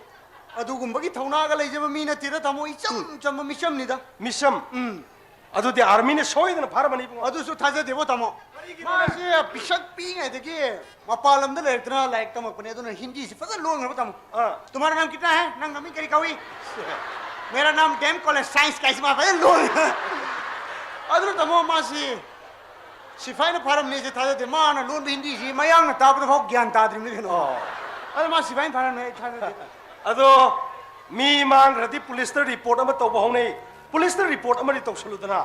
ꯑꯗꯨꯒꯨꯝꯕꯒꯤ ꯊꯧꯅꯥꯒ ꯂꯩꯖꯕ ꯃꯤ ꯅꯠꯇꯦꯗ, ꯇꯥꯃꯣ꯫ ꯏꯆꯝ ꯆꯝꯕ ꯃꯤꯁꯝꯅꯤꯗ꯫ ꯃꯤꯁꯝ? ꯎꯝ꯫ ꯑꯗꯨꯗꯤ ꯑꯥꯔꯃꯤꯅ ꯁꯣꯏꯗꯅ ꯐꯥꯔꯝꯃꯅꯤ, ꯏꯕꯨꯡꯉꯣ꯫ ꯑꯗꯨꯁꯨ ꯊꯥꯖꯗꯦꯕꯣ, ꯇꯥꯃꯣ꯫ ꯀꯔꯤꯒꯤꯅꯣꯅꯦ? ꯃꯥꯁꯦ ꯄꯤꯁꯛ ꯄꯤꯛꯏꯉꯩꯗꯒꯤ ꯃꯄꯥꯟ ꯂꯝꯗ ꯂꯩꯔꯛꯇꯅ ꯂꯥꯏꯔꯤꯛ ꯇꯝꯃꯛꯄꯅꯦ, ꯑꯗꯨꯅ ꯍꯤꯟꯗꯤꯁꯤ ꯐꯖꯅ ꯂꯣꯟꯈ꯭ꯔꯕ, ꯇꯥꯃꯣ꯫ ꯑꯥ꯫ तुम्हारा नाम कितना है? ꯅꯪ ꯃꯃꯤꯡ ꯀꯔꯤ ꯀꯧꯏ? मेरा नाम डीएम कॉलेज साइंस ꯀꯥꯏꯁꯤ ꯃꯥ ꯐꯖꯅ ꯂꯣꯟꯈ꯭ꯔꯦ꯫ ꯑꯗꯨꯅ, ꯇꯥꯃꯣ, ꯃꯥꯁꯤ ꯁꯤꯐꯥꯏꯅ ꯐꯥꯔꯝꯅꯤꯁꯦ ꯊꯥꯖꯗꯦ꯫ ꯃꯥꯅ ꯂꯣꯟꯕ ꯍꯤꯟꯗꯤꯁꯤ ꯃꯌꯥꯡꯅ ꯇꯥꯕꯗ ꯐꯥꯎ ꯒ꯭ꯌꯥꯟ ꯇꯥꯗ꯭ꯔꯤꯕꯅꯤ ꯀꯩꯅꯣ꯫ ꯑꯣ꯫ ꯑꯗꯣ ꯃꯥ ꯁꯤꯐꯥꯏꯅ ꯐꯥꯔꯝꯅꯤ ꯑꯩ ꯊꯥꯖꯗꯦ꯫ ꯑꯗꯣ ꯃꯤ ꯃꯥꯡꯈ꯭ꯔꯗꯤ ꯄꯨꯂꯤꯁꯇ ꯔꯤꯄꯣꯔꯠ ꯑꯃ ꯇꯧꯕ ꯍꯧꯅꯩ꯫ ꯄꯨꯂꯤꯁꯇ ꯔꯤꯄꯣꯔꯠ ꯑꯃꯗꯤ ꯇꯧꯁꯜꯂꯨꯗꯅ꯫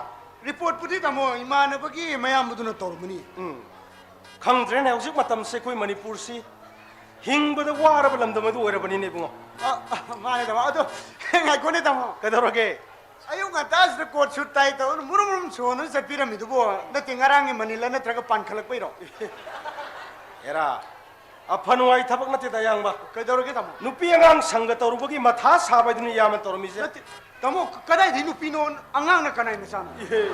ꯔꯤꯄꯣꯔꯠꯄꯨꯗꯤ, ꯇꯥꯃꯣ, ꯏꯃꯥꯟꯅꯕꯒꯤ ꯃꯌꯥꯝꯕꯗꯨꯅ ꯇꯧꯔꯝꯃꯅꯤ꯫ ꯎꯝ꯫ ꯈꯪꯗ꯭ꯔꯦꯅꯦ, ꯍꯧꯖꯤꯛ ꯃꯇꯝꯁꯦ ꯑꯩꯈꯣꯏ ꯃꯅꯤꯄꯨꯔꯁꯤ ꯍꯤꯡꯕꯗ ꯋꯥꯔꯕ ꯂꯝꯗꯝ ꯑꯗꯨ ꯑꯣꯏꯔꯕꯅꯤꯅꯦ, ꯏꯕꯨꯡꯉꯣ꯫ ꯑ, ꯑ, ꯃꯥꯅꯦ, ꯇꯥꯃꯣ꯫ ꯑꯗꯣ, ꯉꯥꯏꯈꯣꯅꯦ, ꯇꯥꯃꯣ꯫ ꯀꯩꯗꯧꯔꯒꯦ? ꯑꯌꯨꯛ ꯉꯟꯇꯥꯁꯤꯗ ꯀꯣꯠ ꯁꯨꯠ ꯇꯥꯏ ꯇꯧꯗꯅ ꯃꯨꯔꯨꯝ ꯃꯨꯔꯨꯝ ꯁꯣꯟꯗꯨꯅ ꯆꯠꯄꯤꯔꯝꯃꯤꯗꯨꯕꯣ? ꯅꯠꯇꯦ, ꯉꯔꯥꯡꯒꯤ ꯃꯅꯤꯜꯂ ꯅꯠꯇ꯭ꯔꯒ ꯄꯥꯟꯈꯠꯂꯛꯄꯩꯔꯣ? ꯑꯦꯔꯥ, ꯑꯐ ꯅꯨꯡꯉꯥꯏ ꯊꯕꯛ ꯅꯠꯇꯦꯗ, ꯑꯌꯥꯡꯕ꯫ ꯀꯩꯗꯧꯔꯒꯦ, ꯇꯥꯃꯣ? ꯅꯨꯄꯤ ꯑꯉꯥꯡ ꯁꯪꯒ ꯇꯧꯔꯨꯕꯒꯤ ꯃꯊꯥ ꯁꯥꯕ ꯍꯥꯏꯗꯨꯅꯤ ꯏꯌꯥꯝꯕꯅ ꯇꯧꯔꯝꯃꯤꯁꯦ꯫ ꯅꯠꯇꯦ, ꯇꯥꯃꯣ, ꯀꯗꯥꯏꯗꯒꯤ ꯅꯨꯄꯤꯅꯣ? ꯑꯉꯥꯡꯅ ꯀꯅꯥꯏ ꯃꯆꯥꯅꯣ? ꯏꯍꯦ꯫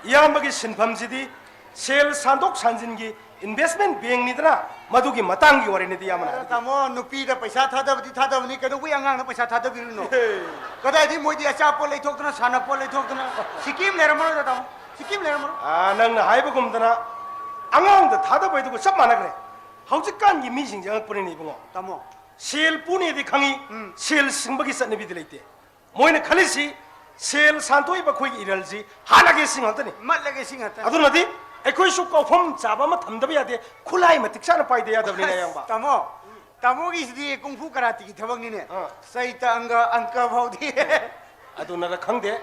ꯏꯌꯥꯝꯕꯒꯤ ꯁꯤꯟꯐꯝꯁꯤꯗꯤ ꯁꯦꯜ ꯁꯥꯟꯗꯣꯛ ꯁꯥꯟꯖꯤꯟꯒꯤ investment bankꯅꯤꯗꯅ, ꯃꯗꯨꯒꯤ ꯃꯇꯥꯡꯒꯤ ꯋꯥꯔꯤꯅꯤꯗꯤ ꯏꯌꯥꯝꯕꯅ ꯍꯥꯏꯕꯗꯤ꯫ ꯇꯥꯃꯣ, ꯅꯨꯄꯤꯗ ꯄꯩꯁꯥ ꯊꯥꯗꯕꯗꯤ ꯊꯥꯗꯕꯅꯤ, ꯀꯩꯗꯧꯕꯩ ꯑꯉꯥꯡꯗ ꯄꯩꯁꯥ ꯊꯥꯗꯕꯤꯔꯤꯅꯣ? ꯏꯍꯦ꯫ ꯀꯗꯥꯏꯗꯒꯤ ꯃꯣꯏꯗꯤ ꯑꯆꯥꯄꯣꯠ ꯂꯩꯊꯣꯛꯇꯅ, ꯁꯥꯟꯅꯄꯣꯠ ꯂꯩꯊꯣꯛꯇꯅ, ꯁꯤꯀꯤ ꯑꯃ ꯂꯩꯔꯝꯃꯔꯣꯏꯗ, ꯇꯥꯃꯣ, ꯁꯤꯀꯤ ꯑꯃ ꯂꯩꯔꯝꯃꯔꯣꯏ꯫ ꯑꯥ, ꯅꯪꯅ ꯍꯥꯏꯕꯒꯨꯝꯗꯅ ꯑꯉꯥꯡꯗ ꯊꯥꯗꯕ ꯍꯥꯏꯗꯨꯒ ꯆꯞ ꯃꯥꯟꯅꯈ꯭ꯔꯦ꯫ ꯍꯧꯖꯤꯛꯀꯥꯟꯒꯤ ꯃꯤꯁꯤꯡꯁꯦ ꯑꯉꯛꯄꯅꯤꯅꯦ, ꯏꯕꯨꯡꯉꯣ꯫ ꯇꯥꯃꯣ꯫ ꯁꯦꯜ ꯄꯨꯅꯦꯗꯤ ꯈꯪꯉꯤ, ꯎꯝ꯫ ꯁꯦꯜ ꯁꯤꯡꯕꯒꯤ ꯆꯠꯅꯕꯤꯗꯤ ꯂꯩꯇꯦ꯫ ꯃꯣꯏꯅ ꯈꯜꯂꯤꯁꯤ ꯁꯦꯜ ꯁꯥꯟꯗꯣꯛꯏꯕ ꯑꯩꯈꯣꯏꯒꯤ ꯏꯔꯜꯁꯤ ꯍꯥꯠꯂꯒꯦ ꯁꯤ ꯉꯥꯛꯇꯅꯤ꯫ ꯃꯠꯂꯒꯦ ꯁꯤ ꯉꯥꯛꯇꯅꯤ꯫ ꯑꯗꯨꯅꯗꯤ ꯑꯩꯈꯣꯏꯁꯨ ꯀꯥꯎꯐꯝ ꯆꯥꯕ ꯑꯃ ꯊꯝꯗꯕ ꯌꯥꯗꯦ꯫ ꯈꯨꯠꯂꯥꯏ ꯃꯇꯤꯛ ꯆꯥꯅ ꯄꯥꯏꯗ ꯌꯥꯗꯕꯅꯤꯅꯦ, ꯑꯁ, ꯑꯌꯥꯝꯕ꯫ ꯇꯥꯃꯣ, ꯇꯥꯃꯣꯒꯤꯁꯤꯗꯤ ꯀꯨꯡꯐꯨ ꯀꯔꯥꯇꯤꯒꯤ ꯊꯕꯛꯅꯤꯅꯦ꯫ ꯑꯥ꯫ ꯆꯩꯇ ꯑꯪꯒ, ꯑꯪꯀ ꯐꯥꯎꯗꯤ꯫ ꯑꯗꯨꯅꯔ ꯈꯪꯗꯦ,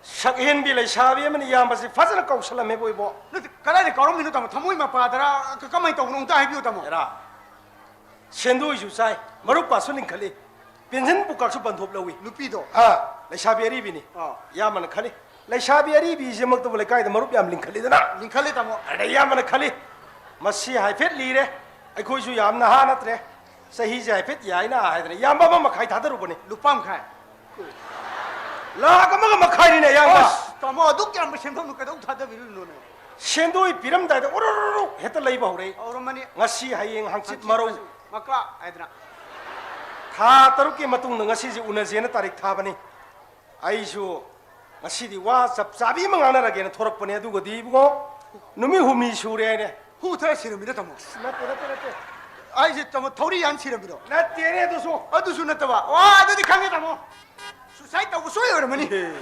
ꯁꯛꯍꯦꯟꯕꯤ ꯂꯩꯁꯥꯕꯤ ꯑꯃꯅ ꯏꯌꯥꯝꯕꯁꯤ ꯐꯖꯅ ꯀꯧꯁꯜꯂꯝꯃꯦꯕꯣ, ꯏꯕꯣ꯫ ꯅꯠꯇꯦ, ꯀꯗꯥꯏꯗ ꯀꯧꯔꯝꯃꯤꯅꯣ ꯇꯥꯃꯣ? ꯊꯃꯣꯏ ꯃꯄꯥꯗꯔ? ꯀ-, ꯀꯃꯥꯏꯅ ꯇꯧꯕꯅꯣ? ꯑꯝꯇ ꯍꯥꯏꯕꯤꯌꯨ ꯇꯥꯃꯣ꯫ ꯍꯦꯔꯥ, ꯁꯦꯟꯗꯣꯏꯁꯨ ꯆꯥꯏ, ꯃꯔꯨꯞ ꯀꯥꯁꯨ ꯂꯤꯡꯈꯠꯂꯤ, ꯄꯦꯟꯁꯤꯟ ꯄꯨꯀꯥꯁꯨ ꯕꯟꯊꯣꯞ ꯂꯧꯏ꯫ ꯅꯨꯄꯤꯗꯣ? ꯑꯥ, ꯂꯩꯁꯥꯕꯤ ꯑꯔꯤꯕꯤꯅꯤ꯫ ꯑꯥ꯫ ꯏꯌꯥꯝꯕꯅ ꯈꯜꯂꯤ, ꯂꯩꯁꯥꯕꯤ ꯑꯔꯤꯕꯤꯁꯤꯃꯛꯇꯕꯨ ꯂꯩꯀꯥꯏꯗ ꯃꯔꯨꯞ ꯌꯥꯝ ꯂꯤꯡꯈꯠꯂꯤꯗꯅ꯫ ꯂꯤꯡꯈꯠꯂꯤ, ꯇꯥꯃꯣ꯫ ꯑꯗ ꯏꯌꯥꯝꯕꯅ ꯈꯜꯂꯤ, ꯃꯁꯤ ꯍꯥꯏꯐꯦꯠ ꯂꯤꯔꯦ, ꯑꯩꯈꯣꯏꯁꯨ ꯌꯥꯝ ꯅꯍꯥ ꯅꯠꯇ꯭ꯔꯦ, ꯆꯍꯤꯁꯦ ꯍꯥꯏꯐꯦꯠ ꯌꯥꯏꯅ ꯍꯥꯏꯗꯅ ꯏꯌꯥꯝꯕ ꯑꯃ ꯃꯈꯥꯏ ꯊꯥꯗꯔꯨꯕꯅꯤ꯫ ꯂꯨꯄꯥ ꯃꯈꯥꯏ? ꯂꯥꯈ ꯑꯃꯒ ꯃꯈꯥꯏꯅꯤꯅꯦ, ꯏꯌꯥꯝꯕ꯫ ꯑꯁ, ꯇꯥꯃꯣ, ꯑꯗꯨꯛ ꯌꯥꯝꯕ ꯁꯦꯟꯐꯝꯗꯨ ꯀꯩꯗꯧ ꯊꯥꯗꯕꯤꯔꯨꯏꯅꯣꯅꯦ? ꯁꯦꯟꯗꯣꯏ ꯄꯤꯔꯝꯗꯥꯏꯗ ꯎꯔꯨꯔꯨꯔꯨ ꯍꯦꯛꯇ ꯂꯩꯕ ꯍꯧꯔꯛꯏ꯫ ꯍꯧꯔꯝꯃꯅꯤ꯫ ꯉꯁꯤ, ꯍꯌꯦꯡ, ꯍꯪꯆꯤꯠ, ꯍꯪꯆꯤꯠ ꯃꯔꯧ꯫ ꯃꯁꯨ ꯃꯀꯥ ꯍꯥꯏꯗꯅ꯫ ꯊꯥ ꯇꯔꯨꯛꯀꯤ ꯃꯇꯨꯡꯗ ꯉꯁꯤꯁꯦ ꯎꯅꯁꯦꯅ ꯇꯥꯔꯤꯛ ꯊꯥꯕꯅꯤ꯫ ꯑꯩꯁꯨ ꯉꯁꯤꯗꯤ ꯋꯥ ꯆꯞ ꯆꯥꯕꯤ ꯑꯃ ꯉꯥꯡꯅꯔꯒꯦꯅ ꯊꯣꯔꯛꯄꯅꯦ, ꯑꯗꯨꯒꯗꯤ ꯏꯕꯨꯡꯉꯣ, ꯅꯨꯃꯤꯠ ꯍꯨꯝꯅꯤ ꯁꯨꯔꯦꯅꯦ꯫ ꯍꯨ ꯊꯛꯑ ꯁꯤꯔꯝꯃꯤꯔ, ꯇꯥꯃꯣ? ꯅꯠꯇꯦ, ꯅꯠꯇꯦ, ꯅꯠꯇꯦ꯫ ꯑꯩꯁꯦ, ꯇꯥꯃꯣ, ꯊꯧꯔꯤ ꯌꯥꯟ ꯁꯤꯔꯝꯃꯤꯔꯣ? ꯅꯠꯇꯦꯅꯦ ꯑꯗꯨꯁꯨ꯫ ꯑꯗꯨꯁꯨ ꯅꯠꯇꯕ꯫ ꯋꯥ, ꯑꯗꯨꯗꯤ ꯈꯪꯉꯦ, ꯇꯥꯃꯣ꯫ ꯁꯨꯁꯥꯏꯠ ꯇꯧꯕ ꯁꯣꯏ ꯑꯣꯏꯔꯝꯃꯅꯤ꯫ ꯑꯦ꯫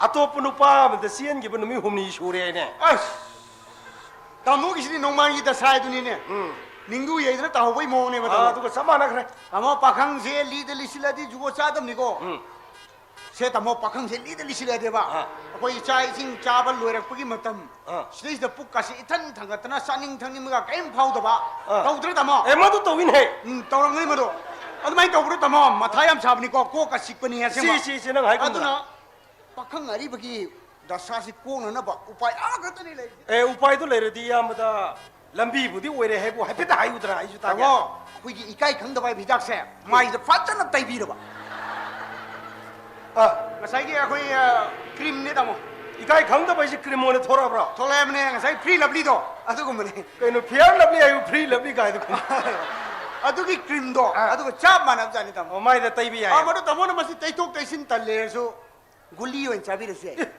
ꯑꯇꯣꯞꯄ ꯅꯨꯄꯥ ꯑꯃꯗ ꯆꯦꯟꯈꯤꯕ ꯅꯨꯃꯤꯠ ꯍꯨꯝꯅꯤ ꯁꯨꯔꯦ ꯍꯥꯏꯅꯦ꯫ ꯑꯁ! ꯇꯥꯃꯣꯒꯤꯁꯤꯗꯤ ꯅꯣꯡꯃꯥꯡꯒꯤ ꯗꯁꯥ ꯍꯥꯏꯗꯨꯅꯤꯅꯦ꯫ ꯎꯝ꯫ ꯅꯤꯡꯗꯨ ꯌꯩꯗꯅ ꯇꯥꯍꯧꯕꯩ ꯃꯑꯣꯡꯅꯦꯕ, ꯑꯥ, ꯇꯥꯃꯣ꯫ ꯑꯗꯨꯒ ꯆꯞ ꯃꯥꯟꯅꯈ꯭ꯔꯦ꯫ ꯇꯥꯃꯣ, ꯄꯥꯈꯪꯁꯦ ꯂꯤꯗ ꯂꯤꯁꯤꯜꯂꯗꯤ ꯖꯨꯒꯣꯠ ꯆꯥꯗꯕꯅꯤꯀꯣ꯫ ꯎꯝ꯫ ꯁꯦ, ꯇꯥꯃꯣ, ꯄꯥꯈꯪꯁꯦ ꯂꯤꯗ ꯂꯤꯁꯤꯜꯂꯗꯤꯕ꯫ ꯑꯥ꯫ ꯑꯩꯈꯣꯏ ꯆꯥꯛ ꯏꯁꯤꯡ ꯆꯥꯕ ꯂꯣꯏꯔꯛꯄꯒꯤ ꯃꯇꯝ꯫ ꯑꯥ꯫ ꯁꯤꯗꯩꯁꯤꯗ ꯄꯨꯛꯀꯁꯤ ꯏꯊꯟ ꯊꯟꯒꯠꯇꯅ ꯆꯥꯅꯤꯡ ꯊꯛꯅꯤꯡꯕꯒ ꯀꯔꯤꯝ ꯐꯥꯎꯗꯕ꯫ ꯑꯥ꯫ ꯇꯧꯗ꯭ꯔ, ꯇꯥꯃꯣ? ꯑꯦ, ꯃꯗꯨ ꯇꯧꯏꯅꯦꯍꯦ꯫ ꯎꯝ, ꯇꯧꯔꯝꯒꯅꯤ ꯃꯗꯨ꯫ ꯑꯗꯨꯃꯥꯏꯅ ꯇꯧꯕ꯭ꯔꯣ, ꯇꯥꯃꯣ? ꯃꯊꯥ ꯌꯥꯝ ꯁꯥꯕꯅꯤꯀꯣ, ꯀꯣꯛꯀ ꯆꯤꯛꯄꯅꯤ ꯑꯁꯦꯡꯕ꯫ ꯁꯤ, ꯁꯤ, ꯁꯤ, ꯅꯪ ꯍꯥꯏꯒꯨꯝꯗꯅ꯫ ꯑꯗꯨꯅ ꯄꯥꯈꯪ ꯑꯔꯤꯕꯒꯤ ꯗꯁꯥꯁꯤ ꯀꯣꯛꯅꯅꯕ ꯎꯄꯥꯏ ꯑꯃꯈꯛꯇꯅꯤ ꯂꯩꯔꯤꯁꯦ꯫ ꯑꯦ, ꯎꯄꯥꯏꯗꯨ ꯂꯩꯔꯗꯤ ꯏꯌꯥꯝꯕꯗ ꯂꯝꯕꯤꯕꯨꯗꯤ ꯑꯣꯏꯔꯦ ꯍꯥꯏꯕꯨ ꯍꯥꯏꯐꯦꯠꯇ ꯍꯥꯏꯌꯨꯗꯅ, ꯑꯩꯁꯨ ꯇꯥꯒꯦ꯫ ꯇꯥꯃꯣ, ꯑꯩꯈꯣꯏꯒꯤ ꯏꯀꯥꯏ ꯈꯪꯗꯕ ꯍꯥꯏꯕ ꯍꯤꯗꯥꯛꯁꯦ ꯃꯥꯏꯗ ꯐꯖꯅ ꯇꯩꯕꯤꯔꯕ꯫ ꯑ꯫ ꯉꯁꯥꯏꯒꯤ ꯑꯩꯈꯣꯏ, ꯑ, ꯀ꯭ꯔꯤꯝꯅꯦ, ꯇꯥꯃꯣ꯫ ꯏꯀꯥꯏ ꯈꯪꯗꯕ ꯍꯥꯏꯁꯦ ꯀ꯭ꯔꯤꯝ ꯑꯣꯏꯅ ꯊꯣꯔꯛꯑꯕ꯭ꯔꯣ? ꯊꯣꯛꯂꯛꯑꯕꯅꯦ, ꯉꯁꯥꯏ ꯐ꯭ꯔꯤ ꯂꯚꯂꯤꯗꯣ, ꯑꯗꯨꯒꯨꯝꯕꯅꯦ꯫ ꯀꯩꯅꯣ, ꯐꯤꯌꯔ ꯂꯚꯂꯤ ꯍꯥꯏꯕꯨ ꯐ꯭ꯔꯤ ꯂꯚꯂꯤ ꯀꯥꯏꯗ ꯈꯨꯝ-? ꯑꯗꯨꯒꯤ ꯀ꯭ꯔꯤꯝꯗꯣ, ꯑ꯫ ꯑꯗꯨꯒ ꯆꯞ ꯃꯥꯟꯅꯕꯖꯥꯠꯅꯤ, ꯇꯥꯃꯣ꯫ ꯑꯣ, ꯃꯥꯏꯗ ꯇꯩꯕ ꯌꯥꯏ꯫ ꯑ, ꯃꯗꯨ ꯇꯥꯃꯣꯅ ꯃꯁꯤ ꯇꯩꯊꯣꯛ ꯇꯩꯁꯤꯟ ꯇꯜꯂꯦꯔꯁꯨ, ꯒꯨꯂꯤ ꯑꯣꯏꯅ ꯆꯥꯕꯤꯔꯁꯨ ꯌꯥꯏ꯫ ꯑꯦ꯫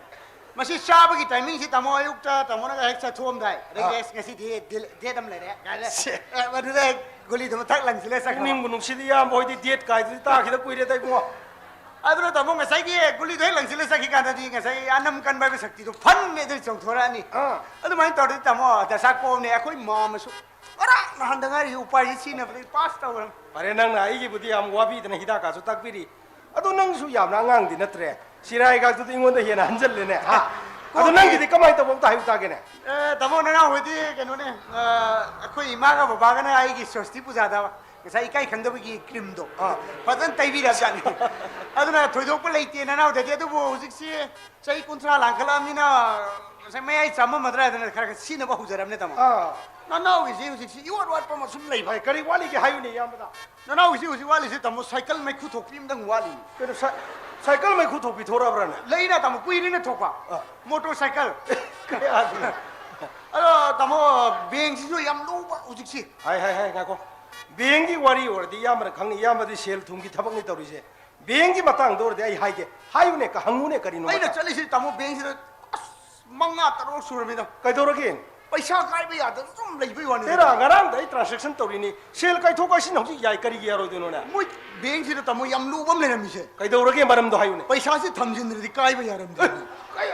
ꯃꯁꯤ ꯆꯥꯕꯒꯤ ꯇꯥꯏꯃꯤꯡꯁꯤ, ꯇꯥꯃꯣ, ꯑꯌꯨꯛꯇ ꯇꯥꯃꯣꯅꯒ ꯍꯦꯛ ꯆꯠꯊꯣꯛꯑꯝꯗꯥꯏ, ꯑꯗꯒꯤ, ꯑꯥ꯫ "ꯑꯁ, ꯉꯁꯤꯗꯤ ꯗꯤꯜ-, ꯗꯦꯠ ꯑꯃ ꯂꯩꯔꯦ" ꯀꯥꯏꯅ꯫ ꯁꯦ꯫ ꯑꯦ, ꯃꯗꯨꯗ ꯍꯦꯛ ꯒꯨꯂꯤꯗꯨ ꯃꯊꯛ ꯂꯪꯁꯤꯜꯂꯦ ꯆꯠꯈ꯭ꯔꯕ꯫ ꯄꯨꯛꯅꯤꯡꯕꯨ ꯅꯨꯡꯁꯤꯗ, ꯏꯌꯥꯝꯕ ꯍꯣꯏꯗꯤ ꯗꯦꯠ ꯀꯥꯏꯗꯨꯗꯤ ꯇꯥꯈꯤꯗ ꯀꯨꯏꯔꯦꯗ ꯏꯕꯨꯡꯉꯣ꯫ ꯑꯗꯨꯅ ꯇꯥꯃꯣ, ꯉꯁꯥꯏꯒꯤ ꯒꯨꯂꯤꯗꯣ ꯍꯦꯛ ꯂꯪꯁꯤꯜꯂ ꯆꯠꯈꯤ ꯀꯥꯟꯗꯗꯤ ꯉꯁꯥꯏ ꯑꯅꯝ ꯀꯟꯕ ꯍꯥꯏꯕ ꯁꯛꯇꯤꯗꯣ ꯐꯟꯅꯦ ꯑꯗꯨ ꯆꯣꯡꯊꯣꯔꯛꯑꯅꯤ꯫ ꯑꯥ꯫ ꯑꯗꯨꯃꯥꯏꯅ ꯇꯧꯔꯗꯤ ꯇꯥꯃꯣ, ꯗꯁꯥ ꯀꯣꯝꯅꯦ꯫ ꯑꯩꯈꯣꯏ ꯃꯥꯝꯃꯁꯨ ꯉꯔꯥꯡ ꯅꯍꯥꯟꯗ ꯉꯥꯏꯔꯤ ꯎꯄꯥꯏꯁꯤ ꯁꯤꯖꯤꯟꯅꯕꯗꯒꯤ ꯄꯥꯁ ꯇꯧꯈ꯭ꯔꯕꯅꯤ꯫ ꯐꯔꯦ, ꯅꯪꯅ ꯑꯩꯒꯤꯕꯨꯗꯤ ꯌꯥꯝ ꯋꯥꯕꯤꯗꯅ ꯍꯤꯗꯥꯛ ꯀꯥꯁꯨ ꯇꯥꯛꯄꯤꯔꯤ꯫ ꯑꯗꯣ ꯅꯪꯁꯨ ꯌꯥꯝꯅ ꯑꯉꯥꯡꯗꯤ ꯅꯠꯇ꯭ꯔꯦ꯫ ꯆꯤꯔꯥꯏꯒꯥꯛꯇꯨꯗꯤ ꯑꯩꯉꯣꯟꯗ ꯍꯦꯟꯅ ꯍꯟꯖꯜꯂꯦꯅꯦ, ꯍꯥ? ꯑꯗꯣ ꯀꯣꯛꯀꯤ ꯅꯪꯒꯤꯗꯤ ꯀꯃꯥꯏꯅ ꯇꯧꯕ, ꯑꯝꯇ ꯍꯥꯏꯌꯨ ꯇꯥꯒꯦꯅꯦ꯫ ꯑꯦ, ꯇꯥꯃꯣ, ꯅꯅꯥꯎ ꯍꯣꯏꯗꯤ ꯀꯩꯅꯣꯅꯦ, ꯑ, ꯑꯩꯈꯣꯏ ꯏꯃꯥꯒ ꯕꯕꯥꯒꯅ ꯑꯩꯒꯤ ꯁ꯭ꯋꯁꯇꯤ ꯄꯨꯖꯥꯗ ꯉꯁꯥꯏ ꯏꯀꯥꯏ ꯈꯪꯗꯕꯒꯤ ꯀ꯭ꯔꯤꯝꯗꯣ, ꯑꯥ꯫ ꯐꯖꯅ ꯇꯩꯕꯤꯔꯕꯖꯥꯠꯅꯤ꯫ ꯑꯗꯨꯅ ꯊꯣꯏꯗꯣꯛꯄ ꯂꯩꯇꯦ ꯅꯅꯥꯎꯗꯗꯤ꯫ ꯑꯗꯨꯕꯨ ꯍꯧꯖꯤꯛꯁꯤ ꯆꯍꯤ ꯀꯨꯟꯊ꯭ꯔꯥ ꯂꯥꯡꯈꯠꯂꯛꯑꯕꯅꯤꯅ ꯉꯁꯥꯏ ꯃꯌꯥꯏ ꯆꯥꯃꯝꯃꯗ꯭ꯔꯥ ꯍꯥꯏꯗꯅ ꯈꯔ ꯈꯔ ꯁꯤꯖꯤꯟꯅꯕ ꯍꯧꯖꯔꯕꯅꯦ, ꯇꯥꯃꯣ꯫ ꯑꯥ꯫ ꯅꯅꯥꯎꯒꯤꯁꯤ ꯍꯧꯖꯤꯛꯁꯤ ꯏꯋꯥꯠ ꯋꯥꯠꯄ ꯑꯃ ꯁꯨꯝ ꯂꯩꯕ꯫ ꯍꯣꯏ, ꯀꯔꯤ ꯋꯥꯠꯂꯤꯒꯦ ꯍꯥꯏꯌꯨꯅꯦ, ꯏꯌꯥꯝꯕꯗ꯫ ꯅꯅꯥꯎꯒꯤꯁꯤ ꯍꯧꯖꯤꯛ ꯋꯥꯠꯂꯤꯁꯤ, ꯇꯥꯃꯣ, ꯁꯥꯏꯀꯜ ꯃꯩꯈꯨ ꯊꯣꯛꯄꯤ ꯑꯃꯗꯪ ꯋꯥꯠꯂꯤ꯫ ꯀꯩꯅꯣ, ꯁꯥꯏ-, ꯁꯥꯏꯀꯜ ꯃꯩꯈꯨ ꯊꯣꯛꯄꯤ ꯊꯣꯔꯛꯑꯕ꯭ꯔꯥꯅꯦ? ꯂꯩꯅ, ꯇꯥꯃꯣ, ꯀꯨꯏꯔꯦꯅ ꯊꯣꯛꯄ꯫ ꯑꯥ꯫ Motorcycle. ꯀꯌꯥꯒꯤꯅꯣ? ꯑꯗꯣ, ꯇꯥꯃꯣ, ꯕꯦꯡꯁꯤꯁꯨ ꯌꯥꯝ ꯂꯨꯕ ꯍꯧꯖꯤꯛꯁꯤ꯫ ꯍꯥꯏ, ꯍꯥꯏ, ꯍꯥꯏ, ꯉꯥꯏꯈꯣ꯫ ꯕꯦꯡꯒꯤ ꯋꯥꯔꯤ ꯑꯣꯏꯔꯗꯤ ꯏꯌꯥꯝꯕꯅ ꯈꯪꯅꯤ, ꯏꯌꯥꯝꯕꯗꯤ ꯁꯦꯜ ꯊꯨꯝꯒꯤ ꯊꯕꯛꯅꯤ ꯇꯧꯔꯤꯁꯦ꯫ ꯕꯦꯡꯒꯤ ꯃꯇꯥꯡꯗ ꯑꯣꯏꯔꯗꯤ ꯑꯩ ꯍꯥꯏꯒꯦ꯫ ꯍꯥꯏꯌꯨꯅꯦ, ꯀ-, ꯍꯪꯉꯨꯅꯦ, ꯀꯔꯤꯅꯣ ꯑꯩꯅ ꯃꯇꯥꯡ? ꯆꯠꯂꯤꯁꯤ, ꯇꯥꯃꯣ, ꯕꯦꯡꯁꯤꯗ ꯑꯁ, ꯃꯉꯥ ꯇꯔꯨꯛ ꯁꯨꯔꯃꯤꯗ꯫ ꯀꯩꯗꯧꯔꯒꯦ? ꯄꯩꯁꯥ ꯀꯥꯏꯕ ꯌꯥꯗꯅ ꯁꯨꯝ ꯂꯩꯕꯩ ꯋꯥꯅꯤ꯫ ꯍꯦꯔꯥ, ꯉꯔꯥꯡꯗ ꯑꯩ ꯇ꯭ꯔꯥꯟꯁꯦꯛꯁꯟ ꯇꯧꯔꯤꯅꯤ꯫ ꯁꯦꯜ ꯀꯥꯏꯊꯣꯛ ꯀꯥꯏꯁꯤꯟ ꯍꯧꯖꯤꯛ ꯌꯥꯏ, ꯀꯔꯤꯒꯤ ꯌꯥꯔꯣꯏꯗꯣꯏꯅꯣꯅꯦ? ꯃꯣꯏ ꯕꯦꯡꯁꯤꯗ, ꯇꯥꯃꯣ, ꯌꯥꯝ ꯂꯨꯕ ꯑꯃ ꯂꯩꯔꯝꯃꯤꯁꯦ꯫ ꯀꯩꯗꯧꯔꯒꯦ, ꯃꯔꯝꯗꯣ ꯍꯥꯏꯌꯨꯅꯦ꯫ ꯄꯩꯁꯥꯁꯤ ꯊꯝꯖꯤꯟꯗ꯭ꯔꯗꯤ ꯀꯥꯏꯕ ꯌꯥꯔꯝꯗꯦ꯫ ꯀꯩ-,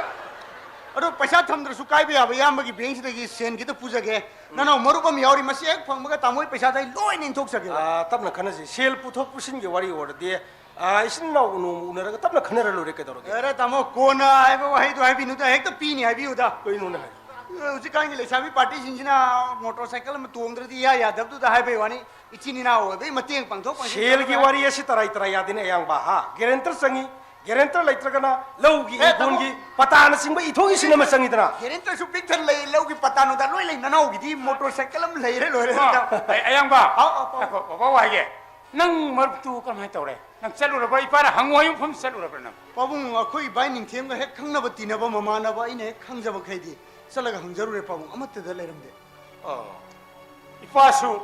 ꯑꯗꯣ ꯄꯩꯁꯥ ꯊꯝꯗ꯭ꯔꯁꯨ ꯀꯥꯏꯕ ꯌꯥꯕ ꯏꯌꯥꯝꯕꯒꯤ ꯕꯦꯡꯁꯤꯗꯒꯤ ꯁꯦꯟ ꯈꯤꯇ ꯄꯨꯖꯒꯦ꯫ ꯅꯅꯥꯎ ꯃꯔꯨꯞ ꯑꯃ ꯌꯥꯎꯔꯤ, ꯃꯁꯤ ꯍꯦꯛ ꯐꯪꯕꯒ ꯇꯥꯃꯣ ꯍꯣꯏ ꯄꯩꯁꯥꯗꯣ ꯑꯩ ꯂꯣꯏꯅ ꯏꯟꯊꯣꯛꯆꯒꯦꯕ꯫ ꯑꯥ, ꯇꯞꯅ ꯈꯟꯅꯁꯤ꯫ ꯁꯦꯜ ꯄꯨꯊꯣꯛ ꯄꯨꯁꯤꯟꯒꯤ ꯋꯥꯔꯤ ꯑꯣꯏꯔꯗꯤ, ꯑꯥ, ꯏꯆꯤꯟ ꯏꯅꯥꯎ ꯅꯣꯡꯃ ꯎꯅꯔꯒ ꯇꯞꯅ ꯈꯟꯅꯔ ꯂꯣꯏꯔꯦ, ꯀꯩꯗꯧꯔꯒꯦ? ꯑꯦꯔꯥ ꯇꯥꯃꯣ, ꯀꯣꯟꯅ ꯍꯥꯏꯕ ꯋꯥꯍꯩꯗꯣ ꯍꯥꯏꯕꯤꯅꯨꯗ, ꯍꯦꯛꯇ ꯄꯤꯅꯤ ꯍꯥꯏꯕꯤꯌꯨꯗ꯫ ꯀꯩꯅꯣꯅꯦ ꯍꯥꯏ? ꯍꯧꯖꯤꯛꯀꯥꯟꯒꯤ ꯂꯩꯁꯥꯕꯤ ꯄꯥꯔꯇꯤꯁꯤꯡꯁꯤꯅ ꯃꯣꯇꯣꯔ ꯁꯥꯏꯀꯜ ꯑꯃ ꯇꯣꯡꯗ꯭ꯔꯗꯤ ꯏꯌꯥ ꯌꯥꯗꯕꯗꯨꯗ ꯍꯥꯏꯕꯩ ꯋꯥꯅꯤ꯫ ꯏꯆꯤꯟ ꯏꯅꯥꯎ ꯑꯣꯏꯕꯒꯤ ꯃꯇꯦꯡ ꯄꯥꯡꯊꯣꯛ ꯄꯥꯡꯁꯤꯟ ꯁꯦꯜꯒꯤ ꯇꯧꯔꯒ ꯋꯥꯔꯤ ꯑꯁꯤ ꯇꯔꯥꯏ ꯇꯔꯥꯏ ꯌꯥꯗꯦꯅꯦ, ꯑꯌꯥꯝꯕ, ꯍꯥ? ꯒꯦꯔꯦꯟꯇꯔ ꯆꯪꯉꯤ, ꯒꯦꯔꯦꯟꯇꯔ ꯂꯩꯇ꯭ꯔꯒꯅ ꯂꯧꯒꯤ ꯑꯦ, ꯇꯥꯃꯣ꯫ ꯏꯪꯈꯣꯜꯒꯤ ꯄꯇꯥꯅꯆꯤꯡꯕ ꯏꯊꯣꯛ ꯏꯁꯤꯟ ꯑꯃ ꯆꯪꯉꯤꯗꯅ꯫ ꯒꯦꯔꯦꯟꯇꯔꯁꯨ ꯄꯤꯛ ꯊꯟ ꯂꯩ, ꯂꯧꯒꯤ ꯄꯇꯥ ꯅꯨꯡꯇꯥ ꯂꯣꯏ ꯂꯩ, ꯅꯅꯥꯎꯒꯤꯗꯤ ꯃꯣꯇꯣꯔ ꯁꯥꯏꯀꯜ ꯑꯃ ꯂꯩꯔꯦ, ꯂꯣꯏꯔꯦ꯫ ꯑꯣ, ꯑꯦ, ꯑꯌꯥꯝꯕ꯫ ꯍꯥꯎ, ꯑꯣ, ꯑꯣ꯫ ꯉꯥꯏꯈꯣ, ꯕꯕꯥ ꯋꯥ ꯍꯥꯏꯒꯦ꯫ ꯅꯪ ꯃꯔꯨꯞꯇꯨ ꯀꯔꯝꯍꯥꯏꯅ ꯇꯧꯔꯦ? ꯅꯪ ꯆꯠꯂꯨꯔꯕ? ꯏꯄꯥꯅ ꯍꯪꯉꯨ ꯍꯥꯏꯕ ꯃꯐꯝ ꯆꯠꯂꯨꯔꯕ꯭ꯔꯥ ꯅꯪ? ꯄꯥꯕꯨꯡ, ꯑꯩꯈꯣꯏ ꯏꯕꯥꯏ ꯅꯤꯡꯊꯦꯝꯒ ꯍꯦꯛ ꯈꯪꯅꯕ ꯇꯤꯟꯅꯕ ꯃꯃꯥꯟꯅꯕ ꯑꯩꯅ ꯍꯦꯛ ꯈꯪꯖꯕ ꯃꯈꯩꯗꯤ ꯆꯠꯂꯒ ꯍꯪꯖꯔꯨꯔꯦ ꯄꯥꯕꯨꯡ, ꯑꯃꯠꯇꯗ ꯂꯩꯔꯝꯗꯦ꯫ ꯑꯣ꯫ ꯏꯄꯥꯁꯨ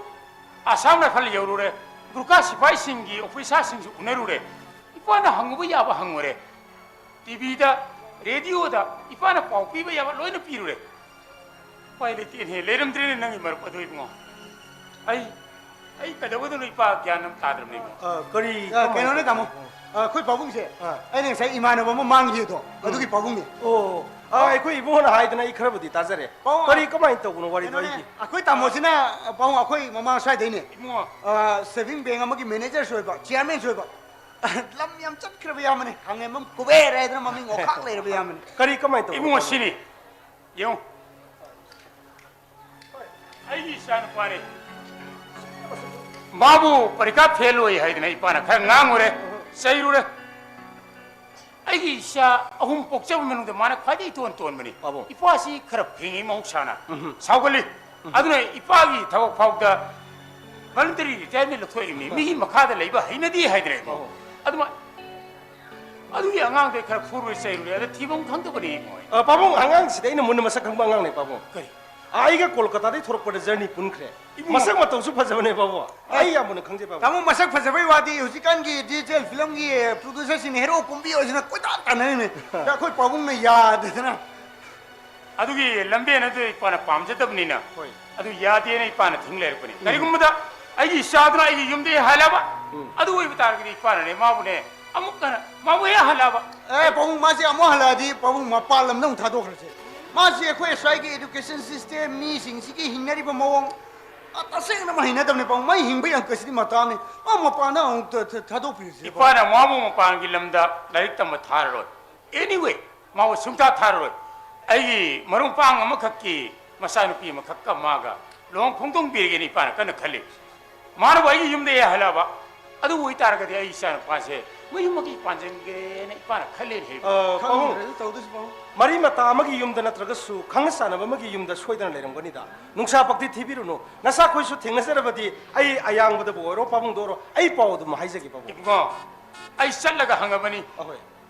ꯑꯁꯥꯝ ꯔꯥꯏꯐꯜ ꯌꯧꯔꯨꯔꯦ, ꯒꯨꯔꯈꯥ ꯁꯤꯐꯥꯏꯁꯤꯡꯒꯤ ꯑꯣꯐꯤꯁꯥꯔꯁꯤꯡꯁꯨ ꯎꯅꯔꯨꯔꯦ, ꯏꯄꯥꯅ ꯍꯪꯉꯨꯕ ꯌꯥꯕ ꯍꯪꯉꯨꯔꯦ, ꯇꯤꯚꯤꯗ, ꯔꯦꯗꯤꯑꯣꯗ ꯏꯄꯥꯅ ꯄꯥꯎ ꯄꯤꯕ ꯌꯥꯕ ꯂꯣꯏꯅ ꯄꯤꯔꯨꯔꯦ꯫ ꯎꯄꯥꯏ ꯂꯩꯇꯦꯅꯦ, ꯂꯩꯔꯝꯗ꯭ꯔꯦꯅꯦ ꯅꯪꯒꯤ ꯃꯔꯨꯞ ꯑꯗꯨ ꯏꯕꯨꯡꯉꯣ꯫ ꯑꯩ, ꯑꯩ ꯀꯩꯗꯧꯒꯗꯣꯏꯅꯣ ꯏꯄꯥ, ꯒ꯭ꯌꯥꯟ ꯑꯃ ꯇꯥꯗ꯭ꯔꯕꯅꯦ ꯏꯕꯨꯡꯉꯣ꯫ ꯑ, ꯀꯔꯤ, ꯑ, ꯀꯃꯥꯏꯅ ꯀꯩꯅꯣꯅꯦ ꯇꯧꯕꯅꯣ? ꯇꯥꯃꯣ꯫ ꯑ, ꯑꯩꯈꯣꯏ ꯄꯥꯕꯨꯡꯁꯦ, ꯑ꯫ ꯑꯩꯅ ꯉꯁꯥꯏ ꯏꯃꯥꯟꯅꯕ ꯑꯃ ꯃꯥꯡꯈꯤꯕꯗꯣ, ꯎꯝ꯫ ꯑꯗꯨꯒꯤ ꯄꯥꯕꯨꯡꯅꯦ꯫ ꯑꯣ, ꯑ, ꯑꯩꯈꯣꯏ ꯏꯕꯨꯡꯉꯣꯅ ꯍꯥꯏꯗꯅ ꯑꯩ ꯈꯔꯕꯨꯗꯤ ꯇꯥꯖꯔꯦ꯫ ꯄꯥꯕꯨꯡ, ꯀꯔꯤ, ꯀꯃꯥꯏꯅ ꯇꯧꯕꯅꯣ ꯋꯥꯔꯤꯗꯣ ꯀꯩꯅꯣꯅꯦ, ꯑꯩꯒꯤ? ꯑꯩꯈꯣꯏ ꯇꯥꯃꯣꯁꯤꯅ, ꯄꯥꯕꯨꯡ, ꯑꯩꯈꯣꯏ ꯃꯃꯥꯡ ꯁ꯭ꯋꯥꯏꯗꯩꯅꯦ꯫ ꯏꯕꯨꯡꯉꯣ꯫ ꯑ, saving bank ꯑꯃꯒꯤ managerꯁꯨ ꯑꯣꯏꯕ, chairmanꯁꯨ ꯑꯣꯏꯕ꯫ ꯂꯝ ꯌꯥꯝ ꯆꯠꯈ꯭ꯔꯕ ꯌꯥꯝꯕꯅꯦ꯫ ꯈꯥꯡꯉꯦꯝꯕꯝ ꯀꯨꯕꯦꯔ ꯍꯥꯏꯗꯅ ꯃꯃꯤꯡ ꯑꯣꯈꯥꯛ ꯂꯩꯔꯕ ꯌꯥꯝꯕꯅꯦ꯫ ꯀꯔꯤ, ꯀꯃꯥꯏꯅ ꯇꯧꯕꯅꯣ? ꯏꯕꯨꯡꯉꯣ, ꯁꯤꯅꯤ꯫ ꯌꯦꯡꯉꯨ꯫ ꯑꯩꯒꯤ ꯏꯆꯥꯅꯨꯄꯥꯅꯤ꯫ ꯃꯥꯕꯨ ꯄꯔꯤꯈꯥ ꯐꯦꯜ ꯑꯣꯏ ꯍꯥꯏꯗꯅ ꯏꯄꯥꯅ ꯈꯔ ꯉꯥꯡꯉꯨꯔꯦ, ꯆꯩꯔꯨꯔꯦ꯫ ꯑꯩꯒꯤ ꯏꯆꯥ ꯑꯍꯨꯝ ꯄꯣꯛꯆꯕ ꯃꯅꯨꯡꯗ ꯃꯥꯅ ꯈ꯭ꯋꯥꯏꯗꯒꯤ ꯏꯇꯣꯟ ꯇꯣꯟꯕꯅꯤ꯫ ꯄꯥꯕꯨꯡ꯫ ꯏꯄꯥꯁꯤ ꯈꯔ ꯐꯤꯡꯉꯤ ꯃꯍꯧꯁꯥꯅ꯫ ꯎꯝꯍꯨꯝ꯫ ꯁꯥꯎꯒꯜꯂꯤ꯫ ꯎꯝꯍꯨꯝ꯫ ꯑꯗꯨꯅ ꯏꯄꯥꯒꯤ ꯊꯕꯛ ꯐꯥꯎꯗ voluntary retirement ꯂꯧꯊꯣꯛꯏꯕꯅꯤ꯫ ꯃꯤꯒꯤ ꯃꯈꯥꯗ ꯂꯩꯕ ꯍꯩꯅꯗꯦ ꯍꯥꯏꯗ꯭ꯔꯦ꯫ ꯄꯥꯕꯨꯡ꯫ ꯑꯗꯨꯃ-, ꯑꯗꯨꯒꯤ ꯑꯉꯥꯡꯗꯩ ꯈꯔ ꯐꯨꯔꯨꯔꯦ ꯆꯩꯔꯨꯔꯦ꯫ ꯑꯗ ꯊꯤꯐꯝ ꯈꯪꯗꯕꯅꯤ ꯏꯕꯨꯡꯉꯣ꯫ ꯑ, ꯄꯥꯕꯨꯡ, ꯑꯉꯥꯡꯁꯤꯗ ꯑꯩꯅ ꯃꯨꯟꯅ ꯃꯁꯛ ꯈꯪꯕ ꯑꯉꯥꯡꯅꯦ, ꯄꯥꯕꯨꯡ꯫ ꯀꯔꯤ? ꯑꯥ, ꯑꯩꯒ ꯀꯣꯜꯀꯇꯥꯗꯩ ꯊꯣꯔꯛꯄꯗ journey ꯄꯨꯟꯈ꯭ꯔꯦ꯫ ꯏꯕꯨꯡꯉꯣ꯫ ꯃꯁꯛ ꯃꯇꯧꯁꯨ ꯐꯖꯕꯅꯦ, ꯄꯥꯕꯨꯡ꯫ ꯑꯦ, ꯑꯩ ꯌꯥꯝ ꯃꯨꯟꯅ ꯈꯪꯖꯩ, ꯄꯥꯕꯨꯡ꯫ ꯇꯥꯃꯣ, ꯃꯁꯛ ꯐꯖꯕꯩ ꯋꯥꯗꯤ ꯍꯧꯖꯤꯛꯀꯥꯟꯒꯤ digital filmꯒꯤ producerꯁꯤꯡꯅ hero ꯀꯨꯝꯕꯤꯌꯣꯁꯤꯅ ꯀꯣꯏꯇꯥꯟ ꯇꯥꯟꯅꯔꯤꯅꯦ꯫ ꯑꯗ ꯑꯩꯈꯣꯏ ꯄꯥꯕꯨꯡꯅ ꯌꯥꯗꯗꯅ꯫ ꯑꯗꯨꯒꯤ ꯂꯝꯕꯦꯟ ꯑꯗꯨ ꯏꯄꯥꯅ ꯄꯥꯝꯖꯗꯕꯅꯤꯅ, ꯍꯣꯏ꯫ ꯑꯗꯨ ꯌꯥꯗꯦꯅ ꯏꯄꯥꯅ ꯊꯤꯡ ꯂꯩꯔꯛꯄꯅꯤ꯫ ꯎꯝ꯫ ꯀꯔꯤꯒꯨꯝꯕꯗ ꯑꯩꯒꯤ ꯏꯆꯥꯗꯨꯅ ꯑꯩꯒꯤ ꯌꯨꯝꯗꯒꯤ ꯍꯜꯂꯕ, ꯎꯝ꯫ ꯑꯗꯨ ꯑꯣꯏꯕ ꯇꯥꯔꯒꯗꯤ ꯏꯄꯥꯅꯅꯦ ꯃꯥꯕꯨꯅꯦ ꯑꯃꯨꯛ ꯍꯟꯅ ꯃꯥꯕꯨ ꯍꯦꯛ ꯍꯜꯂꯕ꯫ ꯑꯦ, ꯄꯥꯕꯨꯡ, ꯃꯥꯁꯦ ꯑꯃꯨꯛ ꯍꯜꯂꯛꯑꯗꯤ ꯄꯥꯕꯨꯡ ꯃꯄꯥꯟ ꯂꯝꯗ ꯑꯃꯨꯛ ꯊꯥꯗꯣꯛꯈ꯭ꯔꯁꯦ꯫ ꯃꯥꯁꯦ ꯑꯩꯈꯣꯏ ꯁ꯭ꯋꯥꯏꯒꯤ education system, ꯃꯤꯁꯤꯡꯁꯤꯒꯤ ꯍꯤꯡꯅꯔꯤꯕ ꯃꯑꯣꯡ, ꯑ, ꯇꯁꯦꯡꯅ ꯑꯃ ꯍꯩꯅꯗꯕꯅꯦ ꯄꯥꯕꯨꯡ꯫ ꯃꯥꯏ ꯍꯤꯡꯕꯒꯤ ꯑꯪꯀꯁꯤꯗꯤ ꯃꯇꯥꯅꯤ꯫ ꯃꯥ ꯃꯄꯥꯟꯗ ꯑꯃꯨꯛ ꯊ-, ꯊ-, ꯊꯥꯗꯣꯛꯄꯤꯔꯁꯦ ꯄꯥꯕꯨꯡ꯫ ꯏꯄꯥꯅ ꯃꯥꯕꯨ ꯃꯄꯥꯟꯒꯤ ꯂꯝꯗ ꯂꯥꯏꯔꯤꯛ ꯇꯝꯕ ꯊꯥꯔꯔꯣꯏ꯫ Anyway, ꯃꯥꯕꯨ ꯁꯨꯡꯊꯥ ꯊꯥꯔꯔꯣꯏ꯫ ꯑꯩꯒꯤ ꯃꯔꯨꯞ ꯃꯄꯥꯡ ꯑꯃꯈꯛꯀꯤ ꯃꯆꯥꯅꯨꯄꯤ ꯑꯃꯈꯛꯀ ꯃꯥꯒ ꯂꯨꯍꯣꯡ ꯈꯣꯡꯗꯣꯡꯕꯤꯔꯒꯦꯅ ꯏꯄꯥꯅ ꯀꯟꯅ ꯈꯜꯂꯤ꯫ ꯃꯥꯅꯕꯨ ꯑꯩꯒꯤ ꯌꯨꯝꯗ ꯍꯦꯛ ꯍꯜꯂꯛꯑꯕ, ꯑꯗꯨ ꯑꯣꯏꯇꯥꯔꯒꯗꯤ ꯑꯩ ꯏꯆꯥꯅꯨꯄꯥꯁꯦ ꯃꯌꯨꯝ ꯑꯃꯒꯤ ꯄꯥꯟꯁꯤꯟꯒꯦꯅ ꯏꯄꯥꯅ ꯈꯜꯂꯦꯅ ꯍꯦꯛ꯫ ꯑ, ꯄꯥꯕꯨꯡ, ꯈꯪꯗ꯭ꯔꯦꯗ ꯇꯧꯗꯣꯏꯁꯤ, ꯄꯥꯕꯨꯡ꯫ ꯃꯔꯤ ꯃꯇꯥ ꯑꯃꯒꯤ ꯌꯨꯝꯗ ꯅꯠꯇ꯭ꯔꯒꯁꯨ ꯈꯪꯅ ꯆꯥꯟꯅꯕ ꯑꯃꯒꯤ ꯌꯨꯝꯗ ꯁꯣꯏꯗꯅ ꯂꯩꯔꯝꯒꯅꯤꯗ꯫ ꯅꯨꯡꯁꯥ ꯄꯛꯇꯤ ꯊꯤꯕꯤꯔꯨꯅꯨ꯫ ꯅꯆꯥꯈꯣꯏꯁꯨ ꯊꯦꯡꯅꯖꯔꯕꯗꯤ ꯑꯩ ꯑꯌꯥꯡꯕꯗꯕꯨ ꯑꯣꯏꯔꯣ, ꯄꯥꯕꯨꯡꯗ ꯑꯣꯏꯔꯣ, ꯑꯩ ꯄꯥꯎ ꯑꯗꯨꯝ ꯍꯥꯏꯖꯒꯦ, ꯄꯥꯕꯨꯡ꯫ ꯏꯕꯨꯡꯉꯣ, ꯑꯩ ꯆꯠꯂꯒ ꯍꯪꯉꯕꯅꯤ꯫ ꯑꯍꯣꯏ꯫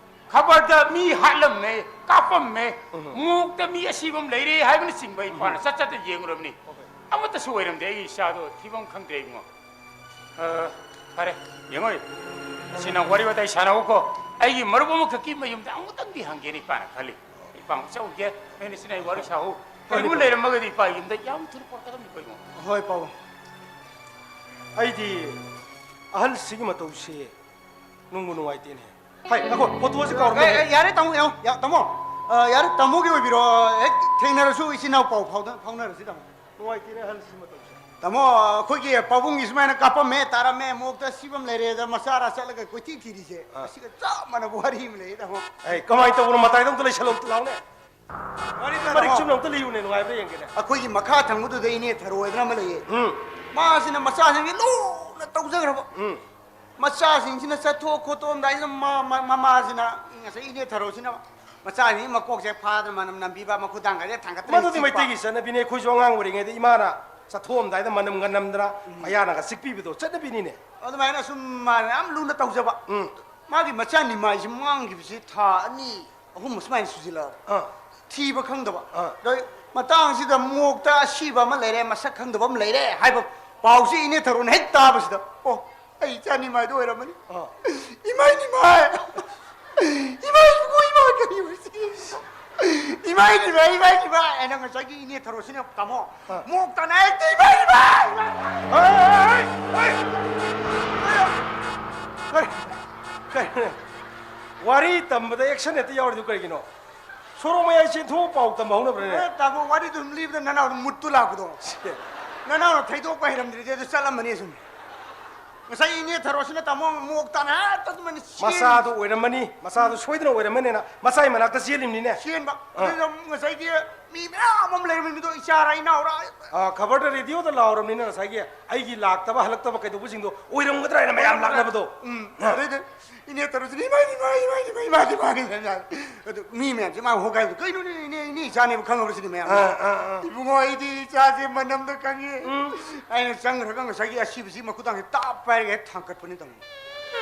ꯈꯕꯔꯗ ꯃꯤ ꯍꯥꯠꯂꯝꯃꯦ, ꯀꯥꯞꯄꯝꯃꯦ, ꯎꯝ꯫ ꯃꯣꯛꯇ ꯃꯤ ꯑꯁꯤꯕ ꯑꯃ ꯂꯩꯔꯦ ꯍꯥꯏꯕꯅꯆꯤꯡꯕ ꯏꯄꯥꯅ ꯎꯝ꯫ ꯆꯠ ꯆꯠꯇ ꯌꯦꯡꯉꯨꯔꯕꯅꯤ꯫ ꯑꯍꯣꯏ꯫ ꯑꯃꯠꯇꯁꯨ ꯑꯣꯏꯔꯝꯗꯦ꯫ ꯑꯩꯒꯤ ꯏꯆꯥꯗꯣ ꯊꯤꯐꯝ ꯈꯪꯗ꯭ꯔꯦ ꯏꯕꯨꯡꯉꯣ꯫ ꯑ, ꯐꯔꯦ, ꯌꯦꯡꯉꯣ, ꯁꯤꯅ ꯋꯥꯔꯤ ꯋꯥꯇꯥꯏ ꯁꯥꯟꯅꯧꯀꯣ꯫ ꯑꯩꯒꯤ ꯃꯔꯨꯞ ꯑꯃꯈꯛꯀꯤ ꯃꯌꯨꯝꯗ ꯑꯃꯨꯛꯇꯪꯗꯤ ꯍꯪꯒꯦꯅ ꯏꯄꯥꯅ ꯈꯜꯂꯤ꯫ ꯏꯄꯥ ꯑꯃꯨꯛ ꯆꯠꯂꯨꯒꯦ, ꯅꯣꯏꯅ ꯁꯤꯅ ꯑꯩ ꯋꯥꯔꯤ ꯁꯥꯍꯧ꯫ ꯍꯣꯏ, ꯀꯔꯤꯒꯨꯝꯕ ꯍꯣꯏ꯫ ꯂꯩꯔꯝꯃꯒꯗꯤ ꯏꯄꯥ ꯌꯨꯝꯗ ꯌꯥꯝ ꯊꯨꯅ ꯄꯨꯔꯛꯀꯗꯕꯅꯤꯀꯣ ꯏꯕꯨꯡꯉꯣ꯫ ꯍꯣꯏ, ꯄꯥꯕꯨꯡ꯫ ꯑꯩꯗꯤ ꯑꯍꯜꯁꯤꯒꯤ ꯃꯇꯧꯁꯤ ꯅꯨꯡꯕꯨ ꯅꯨꯡꯉꯥꯏꯇꯦꯅꯦ꯫ ꯍꯥꯏ, ꯉꯥꯏꯈꯣ, ꯐꯣꯇꯣꯁꯤ ꯀꯥꯎꯔꯝꯃꯦ꯫ ꯑꯦ, ꯑꯦ, ꯌꯥꯔꯦ ꯇꯥꯃꯣ, ꯌꯥ- ꯇꯥꯃꯣ꯫ ꯑ, ꯌꯥꯔꯦ, ꯇꯥꯃꯣꯒꯤ ꯑꯣꯏꯕꯤꯔꯣ꯫ ꯍꯦꯛ ꯊꯦꯡꯅꯔꯁꯨ ꯏꯆꯤꯟ ꯏꯅꯥꯎ ꯄꯥꯎ ꯐꯥꯎꯗ- ꯐꯥꯎꯅꯔꯁꯤ ꯇꯥꯃꯣ꯫ ꯅꯨꯡꯉꯥꯏꯇꯦꯅꯦ ꯑꯍꯜꯁꯤꯒꯤ ꯃꯇꯧꯁꯦ꯫ ꯇꯥꯃꯣ, ꯑꯩꯈꯣꯏꯒꯤ ꯄꯥꯕꯨꯡꯒꯤ ꯁꯨꯃꯥꯏꯅ ꯀꯥꯞꯄꯝꯃꯦ ꯇꯥꯔꯝꯃꯦ, ꯃꯣꯛꯇ ꯁꯤꯕꯝ ꯂꯩꯔꯦꯗ ꯃꯆꯥꯔ ꯆꯠꯂꯒ ꯀꯣꯏꯊꯤ ꯊꯤꯔꯤꯁꯦ꯫ ꯑꯥ꯫ ꯑꯁꯤꯒ ꯆꯞ ꯃꯥꯟꯅꯕ ꯋꯥꯔꯤ ꯑꯃ ꯂꯩꯌꯦ ꯇꯥꯃꯣ꯫ ꯑꯩ ꯀꯃꯥꯏꯅ ꯇꯧꯕꯅꯣ ꯃꯇꯥꯏꯗ ꯑꯝꯇ ꯂꯩꯁꯜꯂꯧ ꯂꯥꯎꯅꯦ꯫ ꯋꯥꯔꯤ ꯇꯥꯃꯣ꯫ ꯃꯔꯤꯛ ꯆꯨꯝꯅ ꯑꯝꯇ ꯂꯤꯌꯨꯅꯦ, ꯅꯨꯡꯉꯥꯏꯕ꯭ꯔꯥ ꯌꯦꯡꯒꯦꯅꯦ꯫ ꯑꯩꯈꯣꯏꯒꯤ ꯃꯈꯥ ꯊꯪꯕꯗꯨꯗ ꯏꯅꯦ ꯊꯔꯣ ꯍꯥꯏꯗꯅ ꯑꯃ ꯂꯩꯌꯦ꯫ ꯎꯝ꯫ ꯃꯥꯁꯤꯅ ꯃꯆꯥꯁꯤꯡꯁꯤ ꯂꯨꯅ ꯇꯧꯖꯈ꯭ꯔꯕ꯫ ꯎꯝ꯫ ꯃꯆꯥꯁꯤꯡꯁꯤꯅ ꯆꯠꯊꯣꯛ ꯈꯣꯠꯇꯣꯛꯑꯝꯗꯥꯏꯁꯤꯗ ꯃ- ꯃ- ꯃꯃꯥꯁꯤꯅ ꯉꯁꯥꯏ ꯏꯅꯦ ꯊꯔꯣꯁꯤꯅ ꯃꯆꯥꯁꯤꯡꯒꯤ ꯃꯀꯣꯛꯁꯦ ꯐꯥꯗꯅ ꯃꯅꯝ ꯅꯝꯕꯤꯕ, ꯃꯈꯨꯗꯥꯡꯒꯁꯦ ꯊꯥꯡꯒꯠꯇꯅ ꯃꯗꯨꯗꯤ ꯆꯤꯛꯄ꯫ ꯃꯩꯇꯩꯒꯤ ꯆꯠꯅꯕꯤꯅꯦ꯫ ꯑꯩꯈꯣꯏꯁꯨ ꯑꯉꯥꯡ ꯑꯣꯏꯔꯤꯉꯩꯗ ꯏꯃꯥꯅ ꯆꯠꯊꯣꯛꯑꯝꯗꯥꯏꯗ ꯃꯅꯝꯒ ꯅꯝꯗꯅ ꯃꯌꯥꯅꯒ ꯆꯤꯛꯄꯤꯕꯗꯣ ꯆꯠꯅꯕꯤꯅꯤꯅꯦ꯫ ꯑꯗꯨꯃꯥꯏꯅ ꯁꯨꯝ ꯃꯥꯅ ꯌꯥꯝ ꯂꯨꯅ ꯇꯧꯖꯕ꯫ ꯎꯝ꯫ ꯃꯥꯒꯤ ꯃꯆꯥ ꯅꯤꯃꯥꯏꯁꯤ ꯃꯥꯡꯈꯤꯕꯁꯤ ꯊꯥ ꯑꯅꯤ ꯑꯍꯨꯝ ꯁꯨꯃꯥꯏꯅ ꯁꯨꯖꯤꯜꯂꯛꯑꯕ꯫ ꯑꯥ꯫ ꯊꯤꯕ ꯈꯪꯗꯕ꯫ ꯑꯥ꯫ ꯑꯗꯣ ꯃꯇꯥꯡꯁꯤꯗ ꯃꯣꯛꯇ ꯑꯁꯤꯕ ꯑꯃ ꯂꯩꯔꯦ, ꯃꯁꯛ ꯈꯪꯗꯕ ꯑꯃ ꯂꯩꯔꯦ ꯍꯥꯏꯕ ꯄꯥꯎꯁꯤ ꯏꯅꯦ ꯊꯔꯣꯅ ꯍꯦꯛ ꯇꯥꯕꯁꯤꯗ, "ꯑꯣ, ꯑꯩ ꯏꯆꯥ ꯅꯤꯃꯥꯏꯗꯣ ꯑꯣꯏꯔꯝꯃꯅꯤ꯫ ꯑꯥ꯫ ꯏꯃꯥꯏ ꯅꯤꯃꯥꯏ! ꯏꯃꯥꯏ ꯏꯕꯨꯡꯉꯣ, ꯏꯃꯥꯏ ꯀꯔꯤ ꯑꯣꯏꯁꯤꯒꯦ? ꯏꯃꯥꯏ ꯅꯤꯃꯥꯏ, ꯏꯃꯥꯏ ꯅꯤꯃꯥꯏ!" ꯍꯥꯏꯅ ꯉꯁꯥꯏꯒꯤ ꯏꯅꯦ ꯊꯔꯣꯁꯤꯅ, ꯇꯥꯃꯣ, ꯑꯥ꯫ ꯃꯣꯛꯇꯅ ꯍꯦꯛꯇ "ꯏꯃꯥꯏ ꯅꯤꯃꯥꯏ! ꯏꯃꯥꯏ ꯅꯤꯃꯥꯏ!" ꯍꯣꯏ, ꯍꯣꯏ, ꯍꯣꯏ, ꯍꯣꯏ꯫ ꯀꯔꯤ, ꯀꯔꯤ, ꯋꯥꯔꯤ ꯇꯝꯕꯗ ꯑꯦꯛꯁꯟ ꯍꯦꯛꯇ ꯌꯥꯎꯔꯤꯗꯨ ꯀꯔꯤꯒꯤꯅꯣ? ꯁꯣꯔꯣꯛ ꯃꯌꯥꯏ ꯆꯦꯟꯊꯣꯛꯑ ꯄꯥꯎ ꯇꯝꯕ ꯍꯧꯅꯕ꯭ꯔꯅꯦ? ꯑꯦ, ꯇꯥꯃꯣ, ꯋꯥꯔꯤꯗꯨ ꯑꯗꯨꯝ ꯂꯤꯕꯗ ꯅꯅꯥꯎꯅ ꯃꯨꯠꯇꯨ ꯂꯥꯛꯄꯗꯣ꯫ ꯅꯅꯥꯎꯅ ꯊꯩꯗꯣꯛꯄ ꯍꯩꯔꯝꯗ꯭ꯔꯗꯤ ꯑꯗꯨ ꯆꯠꯂꯝꯃꯅꯤ ꯁꯨꯝ꯫ ꯉꯁꯥꯏ ꯏꯅꯦ ꯊꯔꯣꯁꯤꯅ ꯇꯥꯃꯣ ꯃꯣꯛ ꯇꯥꯅ ꯍꯦꯛꯇ ꯑꯗꯨꯃꯥꯏꯅ ꯆꯦꯟ- ꯃꯆꯥꯗꯣ ꯑꯣꯏꯔꯝꯃꯅꯤ, ꯃꯆꯥꯗꯣ ꯁꯣꯏꯗꯅ ꯑꯣꯏꯔꯝꯃꯅꯤꯅ ꯃꯆꯥꯏ ꯃꯅꯥꯛꯇ ꯆꯦꯜꯂꯤꯕꯅꯤꯅꯦ꯫ ꯆꯦꯟꯕ꯫ ꯑꯥ꯫ ꯑꯗꯨꯗ ꯉꯁꯥꯏꯒꯤ ꯃꯤ ꯃꯌꯥꯝ ꯑꯃ ꯂꯩꯔꯝꯃꯤ, ꯃꯤꯗꯣ ꯏꯆꯥꯔ ꯏꯅꯥꯎꯔ꯫ ꯑꯥ, ꯈꯕꯔꯗ, ꯔꯦꯗꯤꯑꯣꯗ ꯂꯥꯎꯔꯕꯅꯤꯅ ꯉꯁꯥꯏꯒꯤ ꯑꯩꯒꯤ ꯂꯥꯛꯇꯕ, ꯍꯜꯂꯛꯇꯕ ꯀꯩꯗꯧꯕꯁꯤꯡꯗꯣ ꯑꯣꯏꯔꯝꯒꯗ꯭ꯔꯥ ꯍꯥꯏꯅ ꯃꯌꯥꯝ ꯂꯥꯛꯅꯕꯗꯣ꯫ ꯎꯝ꯫ ꯑꯥ꯫ ꯑꯗꯩꯗꯤ ꯏꯅꯦ ꯊꯔꯣꯁꯤꯅ "ꯏꯃꯥꯏ, ꯏꯃꯥꯏ, ꯏꯃꯥꯏ, ꯏꯃꯥꯏ, ꯏꯃꯥꯏ, ꯏꯃꯥꯏ, ꯏꯃꯥꯏ"꯫ ꯑꯗꯨ ꯃꯤ ꯃꯌꯥꯝꯁꯦ ꯃꯥ ꯍꯣꯒꯥꯏꯕ, "ꯀꯩꯅꯣꯅꯦ, ꯏꯅꯦ, ꯏꯅꯦ ꯏꯆꯥꯅꯦꯕ ꯈꯪꯉꯕꯁꯤꯅꯤ ꯃꯌꯥꯝ"꯫ ꯑꯥ, ꯑꯥ, ꯑꯥ꯫ "ꯏꯕꯨꯡꯉꯣ, ꯑꯩꯗꯤ ꯏꯆꯥꯁꯦ ꯃꯅꯝꯗ ꯈꯪꯉꯤ"꯫ ꯎꯝ꯫ ꯑꯩꯅ ꯆꯪꯈ꯭ꯔꯒ ꯉꯁꯥꯏꯒꯤ ꯑꯁꯤꯕꯁꯤ ꯃꯈꯨꯗꯥꯡꯁꯦ ꯇꯥꯞ ꯄꯥꯏꯔꯒ ꯍꯦꯛ ꯊꯥꯡꯀꯠꯄꯅꯤ ꯇꯥꯃꯣ꯫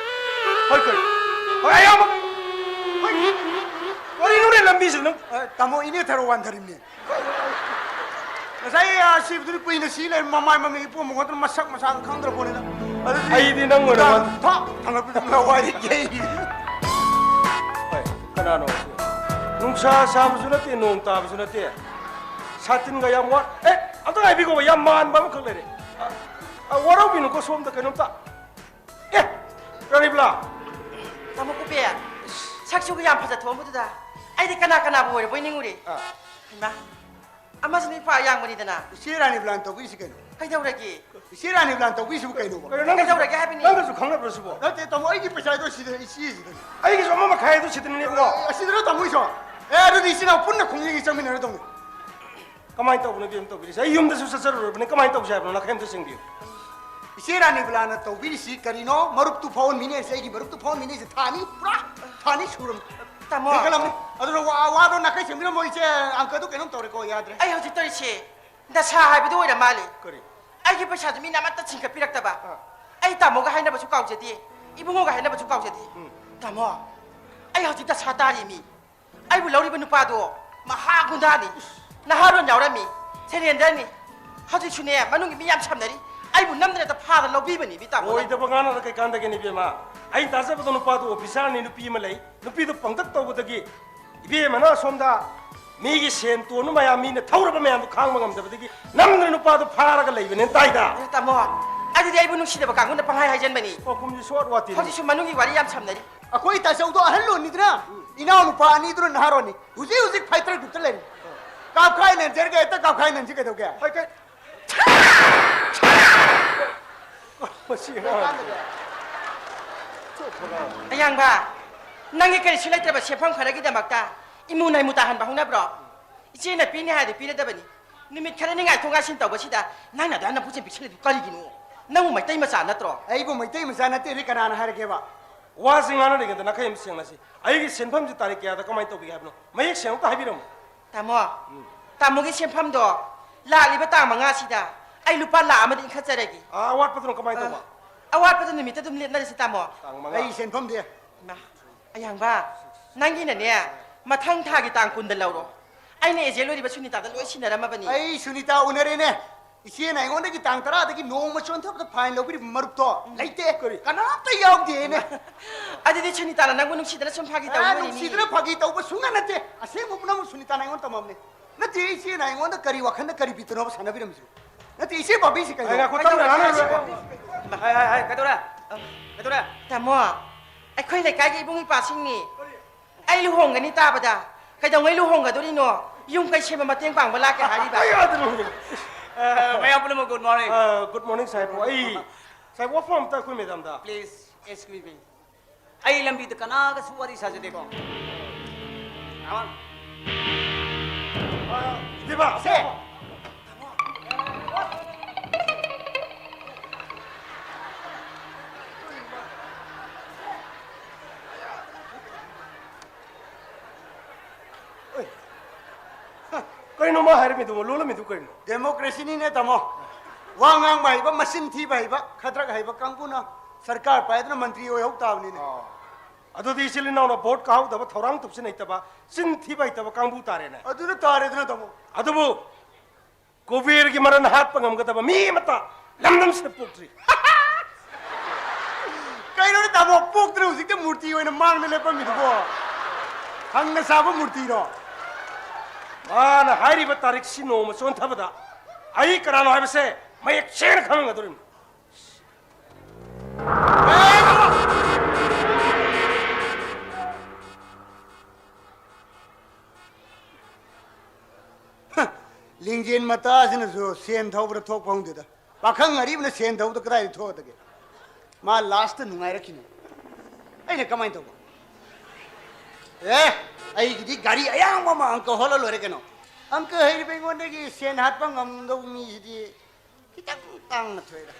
ꯍꯣꯏ, ꯀꯔꯤ? ꯍꯣꯏ, ꯑꯌꯥꯝꯕ꯫ ꯍꯣꯏ꯫ ꯀꯔꯤꯅꯣꯅꯦ ꯂꯝꯕꯤꯁꯤꯗ ꯅꯪ? ꯑ, ꯇꯥꯃꯣ, ꯏꯅꯦ ꯊꯔꯣ ꯋꯥꯟꯊꯔꯤꯕꯅꯦ꯫ ꯉꯁꯥꯏ, ꯑ, ꯁꯤꯕꯗꯨꯗꯤ ꯀꯨꯏꯅ ꯁꯤ ꯂꯩꯔꯝꯃꯦ, ꯃꯃꯥꯏ ꯃꯃꯤꯠ ꯏꯄꯣꯝ ꯈꯣꯠꯇꯅ ꯃꯁꯛ ꯃꯁꯥꯒ ꯈꯪꯗ꯭ꯔ ꯄꯣꯠꯅꯤꯗ꯫ ꯑꯗꯨꯗꯤ ꯑꯩꯗꯤ ꯅꯪ ꯑꯣꯏꯅ ꯊꯥ-, ꯊꯥꯡꯒꯠꯄꯗꯨ ꯂꯋꯥꯏꯗ ꯌꯩ꯫ ꯍꯣꯏ, ꯀꯅꯥꯅꯣ ꯁꯤ? ꯅꯨꯡꯁꯥ ꯁꯥꯕꯁꯨ ꯅꯠꯇꯦ, ꯅꯣꯡ ꯇꯥꯕꯁꯨ ꯅꯠꯇꯦ꯫ ꯁꯥꯇꯤꯟꯒ ꯌꯥꯝ ꯋꯥ-, ꯑꯦ, ꯑꯝꯇ ꯉꯥꯏꯕꯤꯈꯣꯕ, ꯌꯥꯝ ꯃꯥꯟꯕ ꯑꯃꯈꯛ ꯂꯩꯔꯦ꯫ ꯑ, ꯋꯥꯔꯧꯕꯤꯅꯨꯀꯣ, ꯁꯣꯝꯗ ꯀꯩꯅꯣꯝꯇ꯫ ꯑꯦ, ꯔꯥꯅꯤꯕꯂꯥ꯫ ꯇꯥꯃꯣ ꯀꯨꯄꯦ, ꯁꯛꯁꯤꯒ ꯌꯥꯝ ꯐꯖ ꯊꯣꯛꯑꯝꯕꯗꯨꯗ ꯑꯩꯗꯤ ꯀꯅꯥ ꯀꯅꯥꯕꯨ ꯑꯣꯏꯔꯕꯣꯏ ꯅꯤꯡꯉꯨꯔꯦ꯫ ꯑꯥ꯫ ꯍꯩꯃꯥ, ꯑꯃꯁꯤꯅ ꯏꯄꯥ ꯌꯥꯡꯕꯅꯤꯗꯅ꯫ ꯏꯆꯦ ꯔꯥꯅꯤꯕꯂꯥꯅ ꯇꯧꯕꯤꯔꯤꯁꯤ ꯀꯩꯅꯣ? ꯀꯩꯗꯧꯔꯒꯦ? ꯏꯆꯦ ꯔꯥꯅꯤꯕꯂꯥꯅ ꯇꯧꯕꯤꯔꯤꯁꯤꯕꯨ ꯀꯩꯅꯣꯕ? ꯀꯩꯅꯣ, ꯅꯪꯒꯁꯨ ꯀꯩꯗꯧꯔꯒꯦ ꯍꯥꯏꯕꯅꯤ? ꯅꯪꯒꯁꯨ ꯈꯪꯅꯕ꯭ꯔꯣ ꯁꯤꯕꯣ? ꯅꯠꯇꯦ, ꯇꯥꯃꯣ, ꯑꯩꯒꯤ ꯄꯩꯁꯥꯗꯣ ꯁꯤꯗ ꯏꯆꯦꯁꯤꯗꯅꯤ꯫ ꯑꯩꯒꯤꯁꯨ ꯑꯃ ꯃꯈꯥꯏ ꯑꯗꯨ ꯁꯤꯗꯅꯤꯅꯦ, ꯏꯕꯨꯡꯉꯣ꯫ ꯑꯦ, ꯑꯁꯤꯗꯔꯣ, ꯇꯥꯃꯣ, ꯑꯩꯁꯨ? ꯑꯦ, ꯑꯗꯨꯗꯤ ꯏꯆꯤꯟ ꯏꯅꯥꯎ ꯄꯨꯟꯅ ꯈꯣꯡꯖꯪ ꯆꯪꯃꯤꯟꯅꯔꯗꯧꯅꯤ꯫ ꯀꯃꯥꯏꯅ ꯇꯧꯕꯅꯣ ꯏꯕꯦꯝꯃ ꯇꯧꯕꯤꯔꯤꯁꯦ? ꯑꯩ ꯌꯨꯝꯗꯁꯨ ꯆꯠꯆꯔꯨꯔꯕꯅꯤ, ꯀꯃꯥꯏꯅ ꯇꯧꯁꯦ ꯍꯥꯏꯕꯅꯣ? ꯅꯥꯈꯩ ꯑꯝꯇ ꯁꯦꯡꯕꯤꯌꯨ꯫ ꯏꯆꯦ ꯔꯥꯅꯤꯕꯂꯥꯅ ꯇꯧꯕꯤꯔꯤꯁꯤ ꯀꯔꯤꯅꯣ? ꯃꯔꯨꯞꯇꯨ ꯐꯥꯎꯍꯟꯕꯤꯅꯦꯁꯦ, ꯑꯩꯒꯤ ꯃꯔꯨꯞꯇꯨ ꯐꯥꯎꯍꯟꯕꯤꯅꯦꯁꯦ ꯊꯥ ꯑꯅꯤ, ꯄꯨꯔꯥ ꯊꯥ ꯑꯅꯤ ꯁꯨꯔꯝ-, ꯇꯥꯃꯣ꯫ ꯍꯦꯟꯒꯠꯂꯝꯅꯤ꯫ ꯑꯗꯨꯅ ꯋꯥ-, ꯋꯥꯗꯣ ꯅꯥꯈꯩ ꯁꯦꯡꯕꯤꯔꯝꯃꯣ, ꯏꯆꯦ ꯑꯪꯀꯗꯣ ꯀꯩꯅꯣꯝ ꯇꯧꯔꯦꯀꯣ, ꯌꯥꯗ꯭ꯔꯦ꯫ ꯑꯩ ꯍꯧꯖꯤꯛ ꯇꯧꯔꯤꯁꯦ ꯗꯁꯥ ꯍꯥꯏꯕꯗꯨ ꯑꯣꯏꯔ ꯃꯥꯜꯂꯦ꯫ ꯀꯔꯤ? ꯑꯩꯒꯤ ꯄꯩꯁꯥꯗꯨ ꯃꯤꯅ ꯑꯃꯠꯇ ꯆꯤꯡꯈꯠꯄꯤꯔꯛꯇꯕ꯫ ꯑꯥ꯫ ꯑꯩ ꯇꯥꯃꯣꯒ ꯍꯥꯏꯅꯕꯁꯨ ꯀꯥꯎꯖꯗꯦ, ꯏꯕꯨꯡꯉꯣꯒ ꯍꯥꯏꯅꯕꯁꯨ ꯀꯥꯎꯖꯗꯦ꯫ ꯎꯝ꯫ ꯇꯥꯃꯣ, ꯑꯩ ꯍꯧꯖꯤꯛ ꯗꯁꯥ ꯇꯥꯔꯤ ꯃꯤ꯫ ꯑꯩꯕꯨ ꯂꯧꯔꯤꯕ ꯅꯨꯄꯥꯗꯣ ꯃꯍꯥ ꯒꯨꯟꯗꯥꯅꯤ, ꯅꯍꯥꯔꯣꯟ ꯌꯥꯎꯔꯝꯃꯤ, ꯁꯦꯔꯦꯟꯗꯔꯅꯤ꯫ ꯍꯧꯖꯤꯛꯁꯨꯅꯦ, ꯃꯅꯨꯡꯒꯤ ꯃꯤ ꯌꯥꯝ ꯁꯝꯅꯔꯤ꯫ ꯑꯩꯕꯨ ꯅꯝꯗꯅ ꯍꯦꯛꯇ ꯐꯥꯔ ꯂꯧꯕꯤꯕꯅꯤ, ꯏꯕꯤ ꯇꯥꯃꯣ꯫ ꯑꯣꯏꯗꯕ ꯉꯥꯡꯅꯔ ꯀꯩ ꯀꯥꯟꯗꯒꯦꯅꯦ, ꯏꯕꯦꯝꯃ? ꯑꯩꯅ ꯇꯥꯖꯕꯗ ꯅꯨꯄꯥꯗꯣ ꯑꯣꯐꯤꯁꯥꯔꯅꯤ, ꯅꯨꯄꯤ ꯑꯃ ꯂꯩ꯫ ꯅꯨꯄꯤꯗꯣ ꯄꯪꯇꯛ ꯇꯧꯕꯗꯒꯤ ꯏꯕꯦꯝꯃꯅ ꯑꯁꯣꯝꯗ ꯃꯤꯒꯤ ꯁꯦꯟ ꯇꯣꯟꯕ ꯃꯌꯥꯝ, ꯃꯤꯅ ꯊꯧꯔꯕ ꯃꯌꯥꯝꯗꯣ ꯈꯥꯡꯕ ꯉꯝꯗꯕꯗꯒꯤ ꯅꯝꯗꯅ ꯅꯨꯄꯥꯗꯣ ꯐꯥꯔꯒ ꯂꯩꯕꯅꯦꯅ ꯇꯥꯏꯗ꯫ ꯑꯦ, ꯇꯥꯃꯣ, ꯑꯗꯨꯗꯤ ꯑꯩꯕꯨ ꯅꯨꯡꯁꯤꯗꯕ ꯀꯥꯡꯕꯨꯅ ꯄꯪꯍꯥꯏ ꯍꯥꯏꯖꯟꯕꯅꯤ꯫ ꯄꯥꯎꯈꯨꯝꯁꯤ short ꯋꯥꯇꯤꯅꯤ꯫ ꯍꯧꯖꯤꯛꯁꯨ ꯃꯅꯨꯡꯒꯤ ꯋꯥꯔꯤ ꯌꯥꯝ ꯁꯝꯅꯔꯤ꯫ ꯑꯩꯈꯣꯏ ꯇꯥꯆꯧꯗꯣ ꯑꯍꯜ ꯂꯣꯟꯅꯤꯗꯅ, ꯎꯝ꯫ ꯏꯅꯥꯎ ꯅꯨꯄꯥ ꯑꯅꯤꯗꯨꯅ ꯅꯍꯥꯔꯣꯟꯅꯤ꯫ ꯍꯧꯖꯤꯛ ꯍꯧꯖꯤꯛ fighter group ꯇ ꯂꯩꯔꯤ꯫ ꯀꯥꯞꯈꯥꯏ ꯅꯟꯖꯔꯒ ꯍꯦꯛꯇ ꯀꯥꯞꯈꯥꯏ ꯅꯟꯁꯤ ꯀꯩꯗꯧꯒꯦ? ꯍꯣꯏ, ꯀꯩ-, ꯃꯁꯤ ꯑꯉꯥꯡꯁꯦ꯫ ꯑꯌꯥꯡꯕ, ꯅꯪꯒꯤ ꯀꯔꯤꯁꯨ ꯂꯩꯇ꯭ꯔꯕ ꯁꯦꯟꯐꯝ ꯈꯔꯒꯤꯗꯃꯛꯇ ꯏꯃꯨ ꯅꯥꯏꯃꯨ ꯇꯥꯍꯟꯕ ꯍꯧꯅꯕ꯭ꯔꯣ? ꯏꯆꯦꯅ ꯄꯤꯅꯤ ꯍꯥꯏꯔꯗꯤ ꯄꯤꯔꯗꯕꯅꯤ꯫ ꯅꯨꯃꯤꯠ ꯈꯔꯅꯤ ꯉꯥꯏꯊꯣꯛ ꯉꯥꯏꯁꯤꯟ ꯇꯧꯕꯁꯤꯗ ꯅꯪꯅ ꯑꯗꯨꯃꯥꯏꯅ ꯄꯨꯛꯆꯦꯜ ꯄꯤꯛꯁꯜꯂꯤꯗꯨ ꯀꯔꯤꯒꯤꯅꯣ? ꯅꯪꯕꯨ ꯃꯩꯇꯩ ꯃꯆꯥ ꯅꯠꯇ꯭ꯔꯣ? ꯑꯩꯕꯨ ꯃꯩꯇꯩ ꯃꯆꯥ ꯅꯠꯇꯦꯗꯤ ꯀꯅꯥꯅ ꯍꯥꯏꯔꯒꯦꯕ? ꯋꯥꯁꯤ ꯉꯥꯡꯅꯔꯤꯉꯩꯗ ꯅꯥꯈꯩ ꯑꯃ ꯁꯦꯡꯅꯁꯤ꯫ ꯑꯩꯒꯤ ꯁꯦꯟꯐꯝꯁꯤ ꯇꯥꯔꯤꯛ ꯀꯌꯥꯗ ꯀꯃꯥꯏꯅ ꯇꯧꯕꯤꯒꯦ ꯍꯥꯏꯕꯅꯣ? ꯃꯌꯦꯛ ꯁꯦꯡꯅ ꯑꯝꯇ ꯍꯥꯏꯕꯤꯔꯝꯃꯨ꯫ ꯇꯥꯃꯣ, ꯎꯝ꯫ ꯇꯥꯃꯣꯒꯤ ꯁꯦꯟꯐꯝꯗꯣ ꯂꯥꯛꯂꯤꯕ ꯇꯥꯡ ꯃꯉꯥꯁꯤꯗ ꯑꯩ ꯂꯨꯄꯥ ꯂꯥꯛ ꯑꯃꯗꯤ ꯏꯟꯈꯠꯆꯔꯒꯦ꯫ ꯑꯥ, ꯑꯋꯥꯠꯄꯗꯨꯅ ꯀꯃꯥꯏꯅ ꯑ, ꯇꯧꯕ? ꯑꯋꯥꯠꯄꯗꯨ ꯅꯨꯃꯤꯠꯇ ꯑꯗꯨꯝ ꯂꯦꯞꯅꯔꯁꯤ, ꯇꯥꯃꯣ꯫ ꯇꯥꯡ ꯃꯉꯥ꯫ ꯑꯩ ꯁꯦꯟꯐꯝꯗꯤ? ꯏꯃꯥ, ꯑꯌꯥꯡꯕ, ꯅꯪꯒꯤꯅꯅꯦ, ꯃꯊꯪ ꯊꯥꯒꯤ ꯇꯥꯡ ꯀꯨꯟꯗ ꯂꯧꯔꯣ꯫ ꯑꯩꯅ agent ꯑꯣꯏꯔꯤꯕ ꯁꯨꯅꯤꯇꯥꯗ ꯂꯣꯏ ꯁꯤꯟꯅꯔꯝꯃꯕꯅꯤ꯫ ꯑꯩ ꯁꯨꯅꯤꯇꯥ ꯎꯅꯔꯦꯅꯦ꯫ ꯏꯆꯦꯅ ꯑꯩꯉꯣꯟꯗꯒꯤ ꯇꯥꯡ ꯇꯔꯥꯗꯒꯤ ꯅꯣꯡꯃ ꯆꯣꯟꯊꯕꯗ fine ꯂꯧꯕꯤꯔꯤꯕ ꯃꯔꯨꯞꯇꯣ ꯎꯝ꯫ ꯂꯩꯇꯦ꯫ ꯀꯔꯤ? ꯀꯅꯥꯝꯇ ꯌꯥꯎꯗꯦꯅꯦ꯫ ꯑꯗꯨꯗꯤ ꯁꯨꯅꯤꯇꯥꯅ ꯅꯪꯕꯨ ꯅꯨꯡꯁꯤꯗꯅ ꯁꯨꯝ ꯐꯥꯒꯤ ꯑꯦ, ꯇꯧꯔꯤꯕꯅꯤ꯫ ꯅꯨꯡꯁꯤꯗꯅ ꯐꯥꯒꯤ ꯇꯧꯕ ꯁꯨꯡꯅꯠ ꯅꯠꯇꯦ꯫ ꯑꯁꯦꯡꯕ ꯄꯨꯝꯅꯃꯛ ꯁꯨꯅꯤꯇꯥꯅ ꯑꯩꯉꯣꯟꯗ ꯇꯝꯃꯝꯅꯦ꯫ ꯅꯠꯇꯦ, ꯏꯆꯦꯅ ꯑꯩꯉꯣꯟꯗ ꯀꯔꯤ ꯋꯥꯈꯜꯗ ꯀꯔꯤ ꯕꯤꯠꯇꯅꯣꯕ ꯁꯥꯟꯅꯕꯤꯔꯝꯃꯤꯁꯤꯕꯣ? ꯅꯠꯇꯦ, ꯏꯆꯦ ꯄꯥꯝꯕꯤꯁꯤ ꯀꯩꯅꯣ? ꯉꯥꯏꯈꯣ, ꯇꯞꯅ ꯀꯩꯗꯧꯔꯦ? ꯉꯥꯡꯅꯔꯣꯏ꯫ ꯍꯥꯏ, ꯍꯥꯏ, ꯍꯥꯏ, ꯀꯩꯗꯧꯔꯦ? ꯀꯩꯗꯧꯔꯦ? ꯇꯥꯃꯣ, ꯑꯩꯈꯣꯏ ꯂꯩꯀꯥꯏꯒꯤ ꯏꯕꯨꯡ ꯏꯄ꯭ꯋꯥꯁꯤꯡꯅꯤ꯫ ꯑꯩ ꯂꯨꯍꯣꯡꯒꯅꯤ ꯇꯥꯕꯗ꯫ ꯀꯩꯗꯧꯉꯩ ꯂꯨꯍꯣꯡꯒꯗꯣꯔꯤꯅꯣ? ꯌꯨꯝ ꯀꯩ ꯁꯦꯝꯕ ꯃꯇꯦꯡ ꯄꯥꯡꯕ ꯂꯥꯛꯀꯦ ꯍꯥꯏꯔꯤꯕ꯫ ꯑꯩ ꯑꯗꯨ ꯂꯨꯍꯣꯡꯒꯅꯤ꯫ ꯑ, ꯃꯌꯥꯝ ꯄꯨꯝꯅꯃꯛ, good morning꯫ ꯑ, good morning, ꯁꯥꯍꯦꯕ꯫ ꯑꯩ, ꯁꯥꯍꯦꯕ, ꯋꯥꯐꯝ ꯑꯝꯇ ꯑꯩꯈꯣꯏ ꯃꯦꯗꯥꯝꯗ꯫ Please, excuse me꯫ ꯑꯩ ꯂꯝꯕꯤꯗ ꯀꯅꯥꯒꯁꯨ ꯋꯥꯔꯤ ꯁꯥꯖꯗꯦꯀꯣ꯫ ꯇꯥꯃꯣ꯫ ꯑ, ꯏꯕꯦꯝꯃ꯫ ꯁꯦ꯫ ꯑꯦ, ꯍ, ꯀꯩꯅꯣ ꯃꯥ ꯍꯥꯏꯔꯝꯃꯤꯗꯨꯕꯣ? ꯂꯣꯜꯂꯝꯃꯤꯗꯨ ꯀꯩꯅꯣ? Democracy ꯅꯤꯅꯦ, ꯇꯥꯃꯣ꯫ ꯋꯥ ꯉꯥꯡꯕ ꯍꯩꯕ, ꯃꯆꯤꯟ ꯊꯤꯕ ꯍꯩꯕ, ꯈꯗ꯭ꯔꯛ ꯍꯩꯕ ꯀꯥꯡꯕꯨꯅ ꯁꯔꯀꯥꯔ ꯄꯥꯏꯗꯨꯅ ꯃꯟꯇ꯭ꯔꯤ ꯑꯣꯏꯍꯧ ꯇꯥꯕꯅꯤꯅꯦ꯫ ꯑꯣ꯫ ꯑꯗꯨꯗꯤ ꯏꯆꯤꯜ ꯏꯅꯥꯎꯅ ꯚꯣꯠ ꯀꯥꯍꯧꯗꯕ, ꯊꯧꯔꯥꯡ ꯇꯨꯞꯁꯤꯟ ꯍꯩꯇꯕ, ꯆꯤꯟ ꯊꯤꯕ ꯍꯩꯇꯕ ꯀꯥꯡꯕꯨ ꯇꯥꯔꯦꯅꯦ꯫ ꯑꯗꯨꯅ ꯇꯥꯔꯦꯗꯅ, ꯇꯥꯃꯣ꯫ ꯑꯗꯨꯕꯨ ꯀꯨꯕꯦꯔꯒꯤ ꯃꯔꯟ ꯍꯥꯠꯄ ꯉꯝꯒꯗꯕ ꯃꯤ ꯑꯃꯠꯇ ꯂꯝꯗꯝꯁꯤꯗ ꯄꯣꯛꯇ꯭ꯔꯤ꯫ ꯀꯩꯅꯣꯅꯦ ꯇꯥꯃꯣ, ꯄꯣꯛꯇꯅ ꯍꯧꯖꯤꯛꯇ ꯃꯨꯔꯇꯤ ꯑꯣꯏꯅ ꯃꯥꯡꯗ ꯂꯦꯞꯄꯝꯃꯤꯗꯨꯕꯣ? ꯍꯪꯅ ꯁꯥꯕ ꯃꯨꯔꯇꯤꯔꯣ? ꯃꯥꯅ ꯍꯥꯏꯔꯤꯕ ꯇꯥꯔꯤꯛꯁꯤ ꯅꯣꯡꯃ ꯆꯣꯟꯊꯕꯗ ꯑꯩ ꯀꯅꯥꯅꯣ ꯍꯥꯏꯕꯁꯦ ꯃꯌꯦꯛ ꯁꯦꯡꯅ ꯈꯪꯍꯟꯒꯗꯧꯔꯤꯕꯅꯤ꯫ ꯍ, ꯂꯤꯡꯖꯦꯜ ꯃꯇꯥꯁꯤꯅꯁꯨ ꯁꯦꯟ ꯊꯧꯕꯗ ꯊꯣꯛꯄ ꯈꯪꯗꯦꯗ꯫ ꯄꯥꯈꯪ ꯑꯔꯤꯕꯅ ꯁꯦꯟ ꯊꯧꯕꯗ ꯀꯗꯥꯏꯗ ꯊꯣꯛꯀꯗꯒꯦ? ꯃꯥ ꯂꯥꯁꯇ ꯅꯨꯡꯉꯥꯏꯔꯛꯈꯤꯅꯤ꯫ ꯑꯩꯅ ꯀꯃꯥꯏꯅ ꯇꯧꯕ? ꯑꯦ, ꯑꯩꯒꯤꯗꯤ ꯒꯥꯔꯤ ꯑꯌꯥꯡꯕ ꯑꯃ ꯑꯪꯀ ꯍꯣꯜꯂ ꯂꯣꯏꯔꯦ ꯀꯩꯅꯣ꯫ ꯑꯪꯀ ꯍꯩꯔꯤꯕ ꯑꯩꯉꯣꯟꯗꯒꯤ ꯁꯦꯟ ꯍꯥꯠꯄ ꯉꯝꯗꯧꯕ ꯃꯤꯁꯤꯗꯤ ꯈꯤꯇꯪ ꯇꯥꯡꯅ ꯊꯣꯛꯑꯦꯗ꯫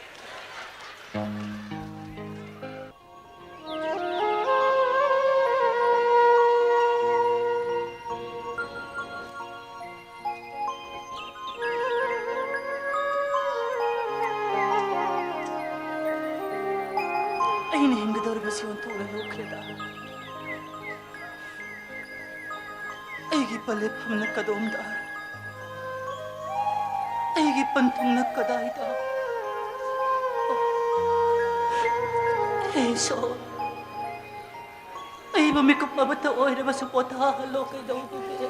ꯑꯩꯅ ꯍꯤꯡꯒꯗꯧꯔꯤꯕꯁꯤ ꯑꯣꯟꯊꯣꯛꯅ ꯂꯣꯛꯈ꯭ꯔꯦꯗ꯫ ꯑꯩꯒꯤ ꯄꯟꯂꯦꯞꯐꯝꯅ ꯀꯗꯣꯝꯗ? ꯑꯩꯒꯤ ꯄꯟꯊꯨꯡꯅ ꯀꯗꯥꯏꯗ? ꯍꯦ ꯏꯁꯣꯔ, ꯑꯩꯕꯨ ꯃꯤꯀꯨꯞ ꯑꯃꯠꯇ ꯑꯣꯏꯔꯕꯁꯨ ꯄꯣꯊꯥꯍꯜꯂꯣ, ꯀꯩꯗꯧꯕꯤꯒꯦ?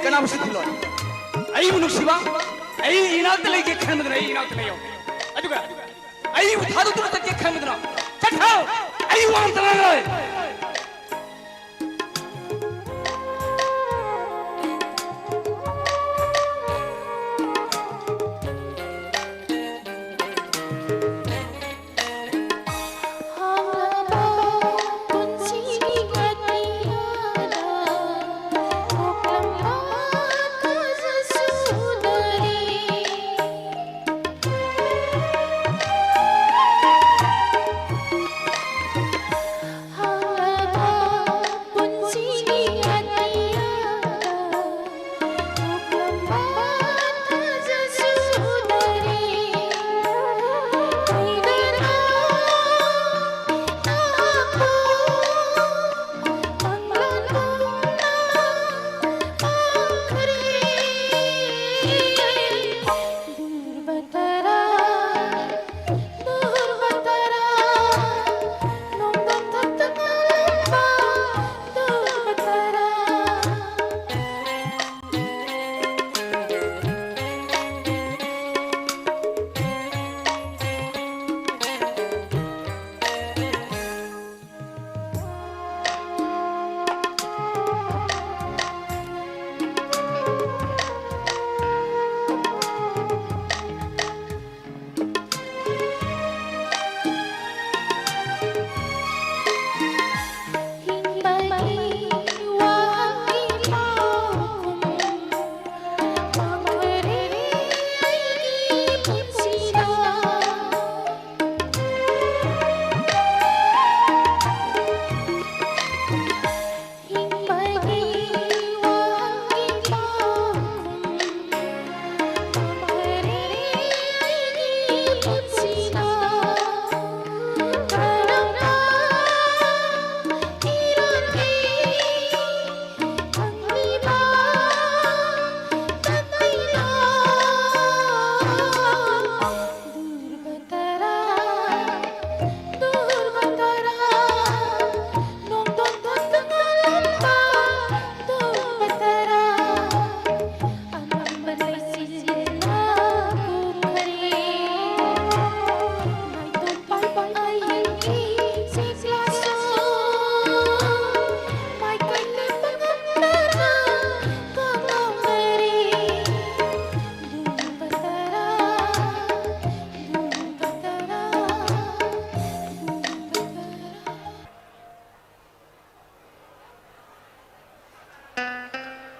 ꯀꯅꯥꯕꯨꯁꯨ ꯊꯤꯜꯂꯣꯏ꯫ ꯑꯩꯕꯨ ꯅꯨꯡꯁꯤꯕ, ꯑꯩ ꯏꯅꯥꯛꯇ ꯂꯩꯒꯦ ꯈꯟꯕꯗꯨꯅ ꯑꯩ ꯏꯅꯥꯛꯇ ꯂꯩꯌꯣ꯫ ꯑꯗꯨꯒ ꯑꯩꯕꯨ ꯊꯥꯗꯣꯛꯇꯨꯅ ꯆꯠꯀꯦ ꯈꯟꯕꯗꯨꯅ ꯆꯠꯈ꯭ꯔꯣ꯫ ꯑꯩ ꯋꯥ ꯑꯝꯇ ꯉꯥꯡꯉꯔꯣꯏ꯫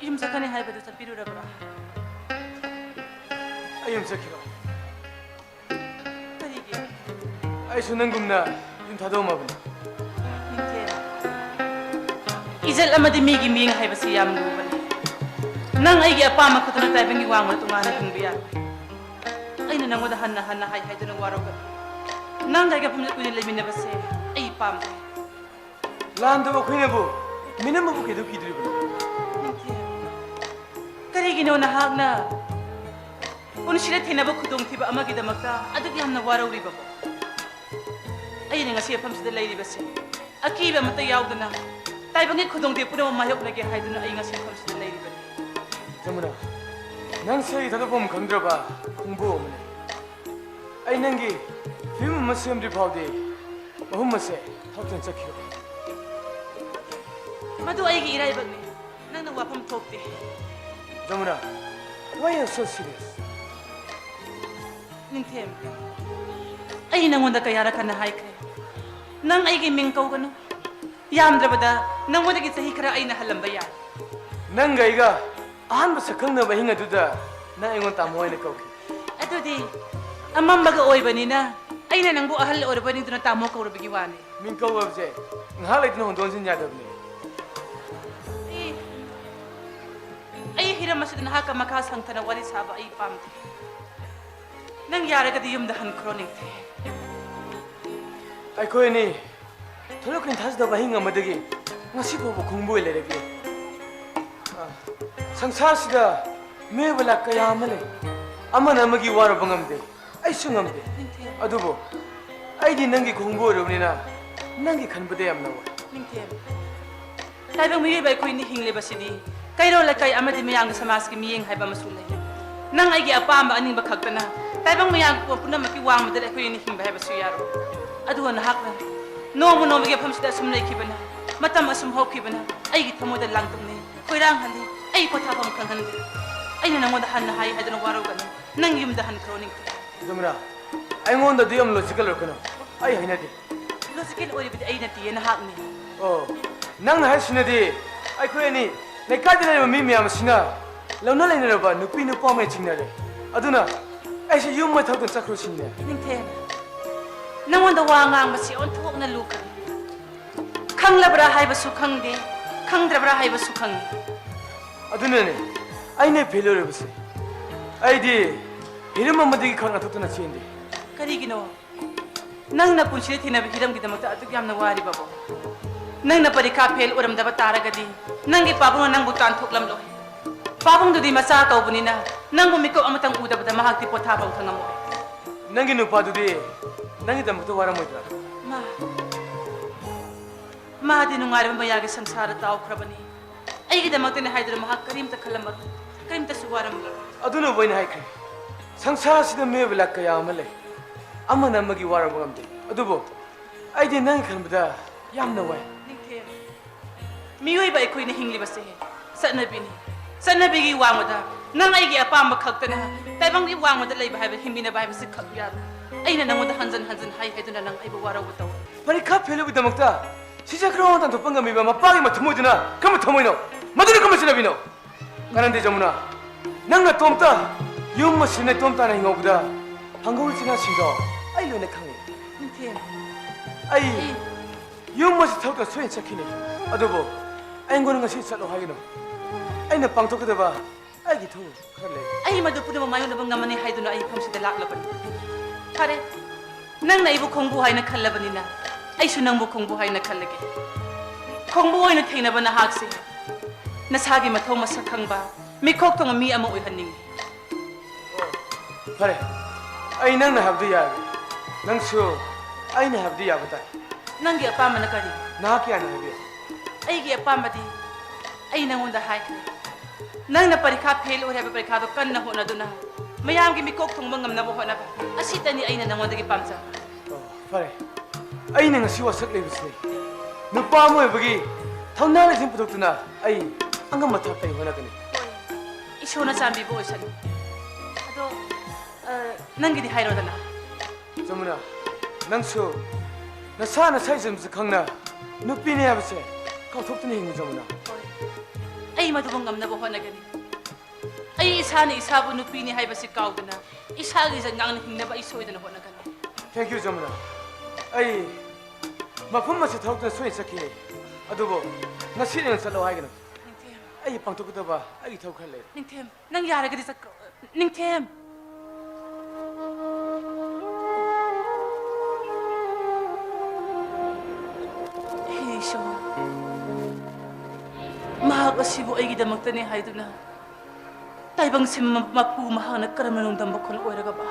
ꯌꯨꯝ ꯆꯠꯀꯅꯤ ꯍꯥꯏꯕꯗꯨ ꯆꯠꯄꯤꯔꯨꯔꯕ꯭ꯔꯥ? ꯑꯩ ꯌꯨꯝ ꯆꯠꯈꯤꯔꯣꯏ꯫ ꯀꯔꯤꯒꯤ? ꯑꯩꯁꯨ ꯅꯪꯒꯨꯝꯅ ꯌꯨꯝ ꯊꯥꯗꯣꯛꯑꯝꯃꯕꯅꯤ꯫ ꯅꯤꯡꯊꯦꯝ, ꯏꯖꯠ ꯑꯃꯗꯤ ꯃꯤꯒꯤ ꯃꯤꯌꯦꯡ ꯍꯥꯏꯕꯁꯤ ꯌꯥꯝ ꯂꯨꯕꯅꯤ꯫ ꯅꯪ ꯑꯩꯒꯤ ꯑꯄꯥꯝꯕ ꯈꯛꯇꯅ ꯇꯥꯏꯕꯪꯒꯤ ꯋꯥꯡꯃꯗ ꯇꯣꯉꯥꯟꯅ ꯍꯤꯡꯕ ꯌꯥꯔꯣꯏ꯫ ꯑꯩꯅ ꯅꯪꯉꯣꯟꯗ ꯍꯟꯅ ꯍꯟꯅ ꯍꯥꯏ ꯍꯥꯏꯗꯨꯅ ꯋꯥꯔꯧꯒꯅꯨ꯫ ꯅꯪꯒ ꯑꯩꯒ ꯃꯐꯝꯗ ꯀꯨꯏꯅ ꯂꯩꯃꯤꯟꯅꯕꯁꯦ ꯑꯩ ꯄꯥꯝꯗꯦ꯫ ꯂꯥꯟꯗꯕ ꯑꯩꯈꯣꯏꯅꯕꯨ ꯃꯤꯅꯝꯕꯕꯨ ꯀꯩꯗꯧ ꯀꯤꯗꯣꯔꯤꯕꯅꯣ? ꯅꯤꯡꯊꯦꯝ, ꯀꯔꯤꯒꯤꯅꯣ ꯅꯍꯥꯛꯅ ꯄꯨꯟꯁꯤꯗ ꯊꯦꯡꯅꯕ ꯈꯨꯗꯣꯡꯊꯤꯕ ꯑꯃꯒꯤꯗꯃꯛꯇ ꯑꯗꯨꯛ ꯌꯥꯝꯅ ꯋꯥꯔꯧꯔꯤꯕꯕꯣ? ꯑꯩꯅ ꯉꯁꯤ ꯃꯐꯝꯁꯤꯗ ꯂꯩꯔꯤꯕꯁꯦ ꯑꯀꯤꯕ ꯑꯃꯠꯇ ꯌꯥꯎꯗꯅ ꯇꯥꯏꯕꯪꯒꯤ ꯈꯨꯗꯣꯡꯊꯤꯕ ꯄꯨꯝꯅꯃꯛ ꯃꯥꯌꯣꯛꯅꯒꯦ ꯍꯥꯏꯗꯨꯅ ꯑꯩ ꯉꯁꯤ ꯃꯐꯝꯁꯤꯗ ꯂꯩꯔꯤꯕꯅꯤ꯫ ꯖꯃꯨꯅꯥ, ꯅꯪꯁꯦ ꯑꯩ ꯊꯥꯗꯣꯛꯐꯝ ꯈꯪꯗ꯭ꯔꯕ ꯈꯣꯡꯕꯨ ꯑꯃꯅꯤ꯫ ꯑꯩ ꯅꯪꯒꯤ ꯐꯤꯂꯝ ꯑꯃ ꯁꯦꯝꯗ꯭ꯔꯤ ꯐꯥꯎꯗꯤ ꯃꯐꯝ ꯑꯁꯦ ꯊꯥꯗꯣꯛꯇꯨꯅ ꯆꯠꯈꯤꯔꯣꯏ꯫ ꯃꯗꯨ ꯑꯩꯒꯤ ꯏꯔꯥꯏꯕꯛꯅꯤ꯫ ꯅꯪꯅ ꯋꯥꯐꯝ ꯊꯣꯛꯇꯦ꯫ Yamuna, why you so serious? ꯅꯤꯡꯊꯦꯝ, ꯑꯩ ꯅꯪꯉꯣꯟꯗ ꯀꯌꯥꯔꯛ ꯍꯟꯅ ꯍꯥꯏꯈ꯭ꯔꯦ, ꯅꯪ ꯑꯩꯒꯤ ꯃꯤꯡ ꯀꯧꯒꯅꯨ꯫ ꯌꯥꯝꯗ꯭ꯔꯕꯗ ꯅꯪꯉꯣꯟꯗꯒꯤ ꯆꯍꯤ ꯈꯔ ꯑꯩꯅ ꯍꯜꯂꯝꯕ ꯌꯥꯏ꯫ ꯅꯪꯒ ꯑꯩꯒ ꯑꯍꯥꯟꯕ ꯁꯛꯈꯪꯅꯕ ꯑꯍꯤꯡ ꯑꯗꯨꯗ ꯅꯪ ꯑꯩꯉꯣꯟꯗ ꯇꯥꯃꯣ ꯍꯥꯏꯅ ꯀꯧꯈꯤ꯫ ꯑꯗꯨꯗꯤ ꯑꯃꯝꯕꯒ ꯑꯣꯏꯕꯅꯤꯅ ꯑꯩꯅ ꯅꯪꯕꯨ ꯑꯍꯜ ꯑꯣꯏꯔꯕ ꯅꯤꯡꯗꯨꯅ ꯇꯥꯃꯣ ꯀꯧꯔꯕꯒꯤ ꯋꯥꯅꯤ꯫ ꯃꯤꯡ ꯀꯧꯕꯁꯦ ꯉꯥꯏꯍꯥꯛ ꯂꯩꯇꯅ ꯍꯣꯡꯗꯣꯛ ꯍꯣꯡꯖꯤꯟ ꯌꯥꯗꯕꯅꯦ꯫ ꯑꯦ, ꯑꯩ ꯍꯤꯔꯝ ꯑꯁꯤꯗ ꯅꯍꯥꯛꯀ ꯃꯈꯥ ꯁꯪꯊꯅ ꯋꯥꯔꯤ ꯁꯥꯕ ꯑꯩ ꯄꯥꯝꯗꯦ꯫ ꯅꯪ ꯌꯥꯔꯒꯗꯤ ꯌꯨꯝꯗ ꯍꯟꯈ꯭ꯔꯣ, ꯅꯤꯡꯊꯦꯝ꯫ ꯑꯩꯈꯣꯏ ꯑꯅꯤ ꯊꯣꯏꯗꯣꯛ ꯍꯦꯟꯗꯣꯛꯅ ꯊꯥꯖꯗꯕ ꯑꯍꯤꯡ ꯑꯃꯗꯒꯤ ꯉꯁꯤ ꯐꯥꯎꯕ ꯈꯣꯡꯕꯨ ꯑꯣꯏ ꯂꯩꯔꯛꯂꯤ꯫ ꯑ, ꯁꯪꯁꯥꯔꯁꯤꯗ ꯃꯤꯑꯣꯏꯕ ꯂꯥꯛ ꯀꯌꯥ ꯑꯃ ꯂꯩ꯫ ꯑꯃꯅ ꯑꯃꯒꯤ ꯋꯥꯔꯨꯕ ꯉꯝꯗꯦ, ꯑꯩꯁꯨ ꯉꯝꯗꯦ꯫ ꯅꯤꯡꯊꯦꯝ꯫ ꯑꯗꯨꯕꯨ ꯑꯩꯗꯤ ꯅꯪꯒꯤ ꯈꯣꯡꯕꯨ ꯑꯣꯏꯔꯕꯅꯤꯅ ꯅꯪꯒꯤ ꯈꯟꯕꯗ ꯌꯥꯝꯅ ꯋꯥꯏ꯫ ꯅꯤꯡꯊꯦꯝ, ꯇꯥꯏꯕꯪ ꯃꯤꯑꯣꯏꯕ ꯑꯩꯈꯣꯏꯅꯤ ꯍꯤꯡꯂꯤꯕꯁꯤꯗꯤ ꯀꯩꯔꯣꯜ ꯂꯩꯀꯥꯏ ꯑꯃꯗꯤ ꯃꯌꯥꯝꯒꯤ ꯁꯃꯥꯖꯀꯤ ꯃꯤꯠꯌꯦꯡ ꯍꯥꯏꯕ ꯑꯃꯁꯨ ꯂꯩ꯫ ꯅꯪ ꯑꯩꯒꯤ ꯑꯄꯥꯝꯕ ꯑꯅꯤꯡꯕ ꯈꯛꯇꯅ ꯇꯥꯏꯕꯪ ꯃꯌꯥꯝ ꯄꯨꯝꯅꯃꯛꯀꯤ ꯋꯥꯡꯃꯗ ꯑꯩꯈꯣꯏ ꯑꯅꯤ ꯍꯤꯡꯕ ꯍꯥꯏꯕꯁꯨ ꯌꯥꯔꯣꯏ꯫ ꯑꯗꯨꯒ ꯅꯍꯥꯛꯅ ꯅꯣꯡꯃ ꯅꯣꯡꯃꯒꯤ ꯃꯐꯝꯁꯤꯗ ꯑꯁꯨꯝ ꯂꯩꯈꯤꯕꯅ, ꯃꯇꯝ ꯑꯁꯨꯝ ꯍꯧꯈꯤꯕꯅ ꯑꯩꯒꯤ ꯊꯃꯣꯏꯗ ꯂꯥꯡꯇꯛꯅꯩ, ꯈꯣꯏꯔꯥꯡꯍꯜꯂꯤ, ꯑꯩ ꯄꯣꯊꯥꯐꯝ ꯈꯪꯍꯟꯗꯦ꯫ ꯑꯩꯅ ꯅꯉꯣꯟꯗ ꯍꯟꯅ ꯍꯥꯏ ꯍꯥꯏꯗꯨꯅ ꯋꯥꯔꯧꯒꯅꯨ꯫ ꯅꯪ ꯌꯨꯝꯗ ꯍꯟꯈ꯭ꯔꯣ, ꯅꯤꯡꯊꯦꯝ꯫ ꯖꯃꯨꯅꯥ, ꯑꯩꯉꯣꯟꯗ ꯑꯗꯨ ꯌꯥꯝ logical ꯑꯣꯏꯔꯛꯀꯅꯨ꯫ ꯑꯩ ꯍꯩꯅꯗꯦ꯫ Logical ꯑꯣꯏꯔꯤꯕꯗꯤ ꯑꯩ ꯅꯠꯇꯤꯌꯦ, ꯅꯍꯥꯛꯅꯤ꯫ ꯑꯣ, ꯅꯪꯅ ꯍꯥꯏꯁꯤꯅꯗꯤ ꯑꯩꯈꯣꯏ ꯑꯅꯤ ꯂꯩꯀꯥꯏꯗ ꯂꯩꯔꯤꯕ ꯃꯤ ꯃꯌꯥꯝ ꯑꯁꯤꯅ ꯂꯧꯅ ꯂꯩꯅꯔꯕ ꯅꯨꯄꯤ ꯅꯨꯄꯥ ꯑꯃ ꯆꯤꯡꯅꯔꯦ꯫ ꯑꯗꯨꯅ ꯑꯩꯁꯦ ꯌꯨꯝ ꯃꯊꯛꯇ ꯆꯠꯈ꯭ꯔꯣ ꯁꯤꯅꯤꯅꯦ꯫ ꯅꯤꯡꯊꯦꯝ, ꯅꯉꯣꯟꯗ ꯋꯥ ꯉꯥꯡꯕꯁꯤ ꯑꯣꯟꯊꯣꯛꯅ ꯂꯨꯈ꯭ꯔꯦ꯫ ꯈꯪꯂꯕ꯭ꯔꯥ ꯍꯥꯏꯕꯁꯨ ꯈꯪꯗꯦ, ꯈꯪꯗ꯭ꯔꯕ꯭ꯔꯥ ꯍꯥꯏꯕꯁꯨ ꯈꯪꯉꯤ꯫ ꯑꯗꯨꯅꯅꯦ ꯑꯩꯅ ꯐꯦꯜ ꯑꯣꯏꯔꯤꯕꯁꯦ꯫ ꯑꯩꯗꯤ ꯍꯤꯔꯝ ꯑꯃꯗꯒꯤ ꯈꯔ ꯉꯥꯛꯊꯣꯛꯇꯨꯅ ꯆꯦꯟꯗꯦ꯫ ꯀꯔꯤꯒꯤꯅꯣ ꯅꯪꯅ ꯄꯨꯟꯁꯤꯗ ꯊꯦꯡꯅꯕ ꯍꯤꯔꯝꯒꯤꯗꯃꯛꯇ ꯑꯗꯨꯛ ꯌꯥꯝꯅ ꯋꯥꯔꯤꯕꯕꯣ? ꯅꯪꯅ ꯄꯔꯤꯈꯥ ꯐꯦꯜ ꯑꯣꯏꯔꯝꯗꯕ ꯇꯥꯔꯒꯗꯤ, ꯅꯪꯒꯤ ꯄꯥꯕꯨꯡꯅ ꯅꯪꯕꯨ ꯇꯥꯟꯊꯣꯛꯂꯝꯂꯣꯏ꯫ ꯄꯥꯕꯨꯡꯗꯨꯗꯤ ꯃꯆꯥ ꯀꯧꯕꯅꯤꯅ ꯅꯪꯕꯨ ꯃꯤꯀꯨꯞ ꯑꯃꯇꯪ ꯎꯗꯕꯗ ꯃꯍꯥꯛꯇꯤ ꯄꯣꯊꯥꯐꯝ ꯈꯪꯉꯝꯃꯣꯏ꯫ ꯅꯪꯒꯤ ꯅꯨꯄꯥꯗꯨꯗꯤ ꯅꯪꯒꯤꯗꯃꯛꯇ ꯋꯥꯔꯝꯃꯣꯏꯗ꯭ꯔꯥ? ꯃꯥ, ꯃꯥꯗꯤ ꯅꯨꯡꯉꯥꯏꯔꯕ ꯃꯌꯥꯒꯤ ꯁꯪꯁꯥꯔꯗ ꯇꯥꯎꯈ꯭ꯔꯕꯅꯤ꯫ ꯑꯩꯒꯤꯗꯃꯛꯇꯅꯤ ꯍꯥꯏꯗꯨꯅ ꯃꯍꯥꯛ ꯀꯔꯤꯝꯇ ꯈꯜꯂꯝꯃꯔꯣꯏ, ꯀꯔꯤꯝꯇꯁꯨ ꯋꯥꯔꯝꯃꯔꯣꯏ꯫ ꯑꯗꯨꯅꯕꯨ ꯑꯩꯅ ꯍꯥꯏꯈ꯭ꯔꯦ, ꯁꯪꯁꯥꯔꯁꯤꯗ ꯃꯤꯑꯣꯏꯕ ꯂꯥꯛ ꯀꯌꯥ ꯑꯃ ꯂꯩ, ꯑꯃꯅ ꯑꯃꯒꯤ ꯋꯥꯔꯧꯕ ꯉꯝꯗꯦ꯫ ꯑꯗꯨꯕꯨ ꯑꯩꯗꯤ ꯅꯪ ꯈꯟꯕꯗ ꯌꯥꯝꯅ ꯋꯥꯏ꯫ ꯅꯤꯡꯊꯦꯝ, ꯃꯤꯑꯣꯏꯕ ꯑꯩꯈꯣꯏꯅ ꯍꯤꯡꯂꯤꯕꯁꯦ ꯆꯠꯅꯕꯤꯅꯤ꯫ ꯆꯠꯅꯕꯤꯒꯤ ꯋꯥꯡꯃꯗ ꯅꯪ ꯑꯩꯒꯤ ꯑꯄꯥꯝꯕ ꯈꯛꯇꯅ, ꯇꯥꯏꯕꯪꯒꯤ ꯋꯥꯡꯃꯗ ꯂꯩꯕ ꯍꯥꯏꯕ, ꯍꯤꯡꯃꯤꯟꯅꯕ ꯍꯥꯏꯕꯁꯤ ꯈꯛ ꯌꯥꯔꯣꯏ꯫ ꯑꯩꯅ ꯅꯪꯉꯣꯟꯗ ꯍꯟꯖꯟ ꯍꯟꯖꯟ ꯍꯥꯏ ꯍꯥꯏꯗꯨꯅ ꯅꯪ ꯑꯩꯕꯨ ꯋꯥꯔꯧꯕ ꯇꯧꯔꯣꯏ꯫ ꯄꯔꯤꯈꯥ ꯐꯦꯜ ꯑꯣꯏꯕꯒꯤꯗꯃꯛꯇ ꯁꯤꯖꯈ꯭ꯔꯕ ꯇꯥꯟꯊꯣꯛꯄ ꯉꯝꯃꯤꯕ ꯃꯄꯥꯒꯤ ꯃꯊꯃꯣꯏꯗꯨꯅ ꯀꯔꯝꯕ ꯊꯃꯣꯏꯅꯣ? ꯃꯗꯨꯅ ꯀꯔꯝꯕ ꯆꯠꯅꯕꯤꯅꯣ? ꯀꯥꯅꯟꯗꯦ ꯖꯃꯨꯅꯥ, ꯅꯪ ꯅꯇꯣꯝꯇ ꯌꯨꯝ ꯑꯁꯤ ꯅꯇꯣꯝ ꯇꯥꯅ ꯍꯤꯡꯍꯧꯕꯗ ꯐꯪꯍꯧꯔꯤꯁꯤꯅꯁꯤꯡꯗꯣ ꯑꯩ ꯂꯣꯏꯅ ꯈꯪꯉꯤ꯫ ꯅꯤꯡꯊꯦꯝ, ꯑꯩ ꯑꯩ ꯌꯨꯝ ꯑꯁꯤ ꯊꯕꯛꯇ ꯁꯣꯏꯅ ꯆꯠꯈꯤꯅꯤ, ꯑꯗꯨꯕꯨ ꯑꯩꯉꯣꯟꯗ ꯉꯁꯤ ꯆꯠꯂꯣ ꯍꯥꯏꯒꯅꯨ꯫ ꯑꯩꯅ ꯄꯥꯡꯊꯣꯛꯀꯗꯕ ꯑꯩꯒꯤ ꯊꯧꯔꯝ ꯈꯔ ꯂꯩ꯫ ꯑꯩ ꯃꯗꯨ ꯄꯨꯝꯅꯃꯛ ꯃꯥꯌꯣꯛꯅꯕ ꯉꯝꯃꯅꯤ ꯍꯥꯏꯗꯨꯅ ꯑꯩ ꯃꯐꯝꯁꯤꯗ ꯂꯥꯛꯂꯕꯅꯤ꯫ ꯐꯔꯦ, ꯅꯪꯅ ꯑꯩꯕꯨ ꯈꯣꯡꯕꯨ ꯍꯥꯏꯅ ꯈꯜꯂꯕꯅꯤꯅ ꯑꯩꯁꯨ ꯅꯪꯕꯨ ꯈꯣꯡꯕꯨ ꯍꯥꯏꯅ ꯈꯜꯂꯒꯦ꯫ ꯈꯣꯡꯕꯨ ꯑꯣꯏꯅ ꯊꯦꯡꯅꯕ ꯅꯍꯥꯛꯁꯦ ꯅꯁꯥꯒꯤ ꯃꯊꯧ ꯃꯁꯛ ꯈꯪꯕ, ꯃꯤꯀꯣꯛ ꯊꯣꯡꯕ ꯃꯤ ꯑꯃ ꯑꯣꯏꯍꯟꯅꯤꯡꯏ꯫ ꯐꯔꯦ, ꯑꯩ ꯅꯪꯅ ꯍꯥꯏꯕꯗꯨ ꯌꯥꯔꯒꯦ꯫ ꯅꯪꯁꯨ ꯑꯩꯅ ꯍꯥꯏꯕꯗꯨ ꯌꯥꯕ ꯇꯥꯏ꯫ ꯅꯪꯒꯤ ꯑꯄꯥꯝꯕꯅ ꯀꯔꯤ? ꯅꯍꯥꯛꯀꯤ ꯑꯥꯏꯟ ꯍꯥꯏꯕꯤꯌꯨ꯫ ꯑꯩꯒꯤ ꯑꯄꯥꯝꯕꯗꯤ ꯑꯩ ꯅꯪꯉꯣꯟꯗ ꯍꯥꯏꯈ꯭ꯔꯦ꯫ ꯅꯪꯅ ꯄꯔꯤꯈꯥ ꯐꯦꯜ ꯑꯣꯏꯔꯦ ꯍꯥꯏꯕ ꯄꯔꯤꯈꯥꯗꯣ ꯀꯟꯅ ꯍꯣꯠꯅꯗꯨꯅ ꯃꯌꯥꯝꯒꯤ ꯃꯤꯀꯣꯛ ꯊꯣꯡꯕ ꯉꯝꯅꯕ ꯍꯣꯠꯅꯕ, ꯑꯁꯤꯇꯅꯤ ꯑꯩꯅ ꯅꯪꯉꯣꯟꯗꯒꯤ ꯄꯥꯝꯖꯕ꯫ ꯑꯣ, ꯐꯔꯦ꯫ ꯑꯩꯅ ꯉꯁꯤ ꯋꯥꯁꯛ ꯂꯩꯕꯁꯦ ꯅꯨꯄꯥ ꯑꯃ ꯑꯣꯏꯕꯒꯤ ꯊꯧꯅꯥ ꯂꯩꯁꯤꯡ ꯄꯨꯊꯣꯛꯇꯨꯅ ꯑꯩ ꯑꯉꯝꯕ ꯊꯥꯛꯇ ꯑꯩ ꯍꯣꯠꯅꯒꯅꯤ꯫ ꯍꯣꯏ, ꯏꯁꯣꯔꯅ ꯆꯥꯟꯕꯤꯕ ꯑꯣꯏꯁꯅꯨ꯫ ꯑꯗꯣ, ꯑ, ꯅꯪꯒꯤꯗꯤ ꯍꯥꯏꯔꯣꯗꯅ꯫ ꯖꯃꯨꯅꯥ, ꯅꯪꯁꯨ ꯅꯁꯥ ꯅꯁꯥ ꯏꯖꯠ ꯈꯪꯅ ꯅꯨꯄꯤꯅꯤ ꯍꯥꯏꯕꯁꯦ ꯀꯥꯎꯊꯣꯛꯇꯨꯅ ꯍꯤꯡꯉꯨ, ꯖꯃꯨꯅꯥ꯫ ꯍꯣꯏ꯫ ꯑꯩ ꯃꯗꯨꯕꯨ ꯉꯝꯅꯕ ꯍꯣꯠꯅꯒꯅꯤ꯫ ꯑꯩ ꯏꯁꯥꯅ ꯏꯁꯥꯕꯨ ꯅꯨꯄꯤꯅꯤ ꯍꯥꯏꯕꯁꯤ ꯀꯥꯎꯗꯅ, ꯏꯁꯥꯒꯤ ꯏꯖꯠ ꯉꯥꯛꯅ ꯍꯤꯡꯅꯕ ꯑꯩ ꯁꯣꯏꯗꯅ ꯍꯣꯠꯅꯒꯅꯤ꯫ Thank you, Yamuna. ꯑꯩ ꯃꯐꯝ ꯑꯁꯤ ꯊꯣꯛꯇꯨꯅ ꯁꯣꯏꯅ ꯆꯠꯈꯤꯅꯤ꯫ ꯑꯗꯨꯕꯨ ꯉꯁꯤ ꯅꯪ ꯆꯠꯂꯣ ꯍꯥꯏꯒꯅꯨ꯫ ꯅꯤꯡꯊꯦꯝ꯫ ꯑꯩ ꯄꯥꯡꯊꯣꯛꯀꯗꯕ ꯑꯩꯒꯤ ꯊꯕꯛ ꯈꯔ ꯂꯩ꯫ ꯅꯤꯡꯊꯦꯝ, ꯅꯪ ꯌꯥꯔꯒꯗꯤ ꯆꯠꯈ꯭ꯔꯣ꯫ ꯅꯤꯡꯊꯦꯝ꯫ ꯍꯦ ꯏꯁꯣꯔ, ꯃꯍꯥꯛ ꯑꯁꯤꯕꯨ ꯑꯩꯒꯤꯗꯃꯛꯇꯅꯤ ꯍꯥꯏꯗꯨꯅ ꯇꯥꯏꯕꯪ ꯁꯤꯟꯕ ꯃꯄꯨ ꯃꯍꯥꯛꯅ ꯀꯔꯝꯅ ꯅꯣꯡꯗꯝꯕ ꯈꯨꯟ ꯑꯣꯏꯔꯒꯕ?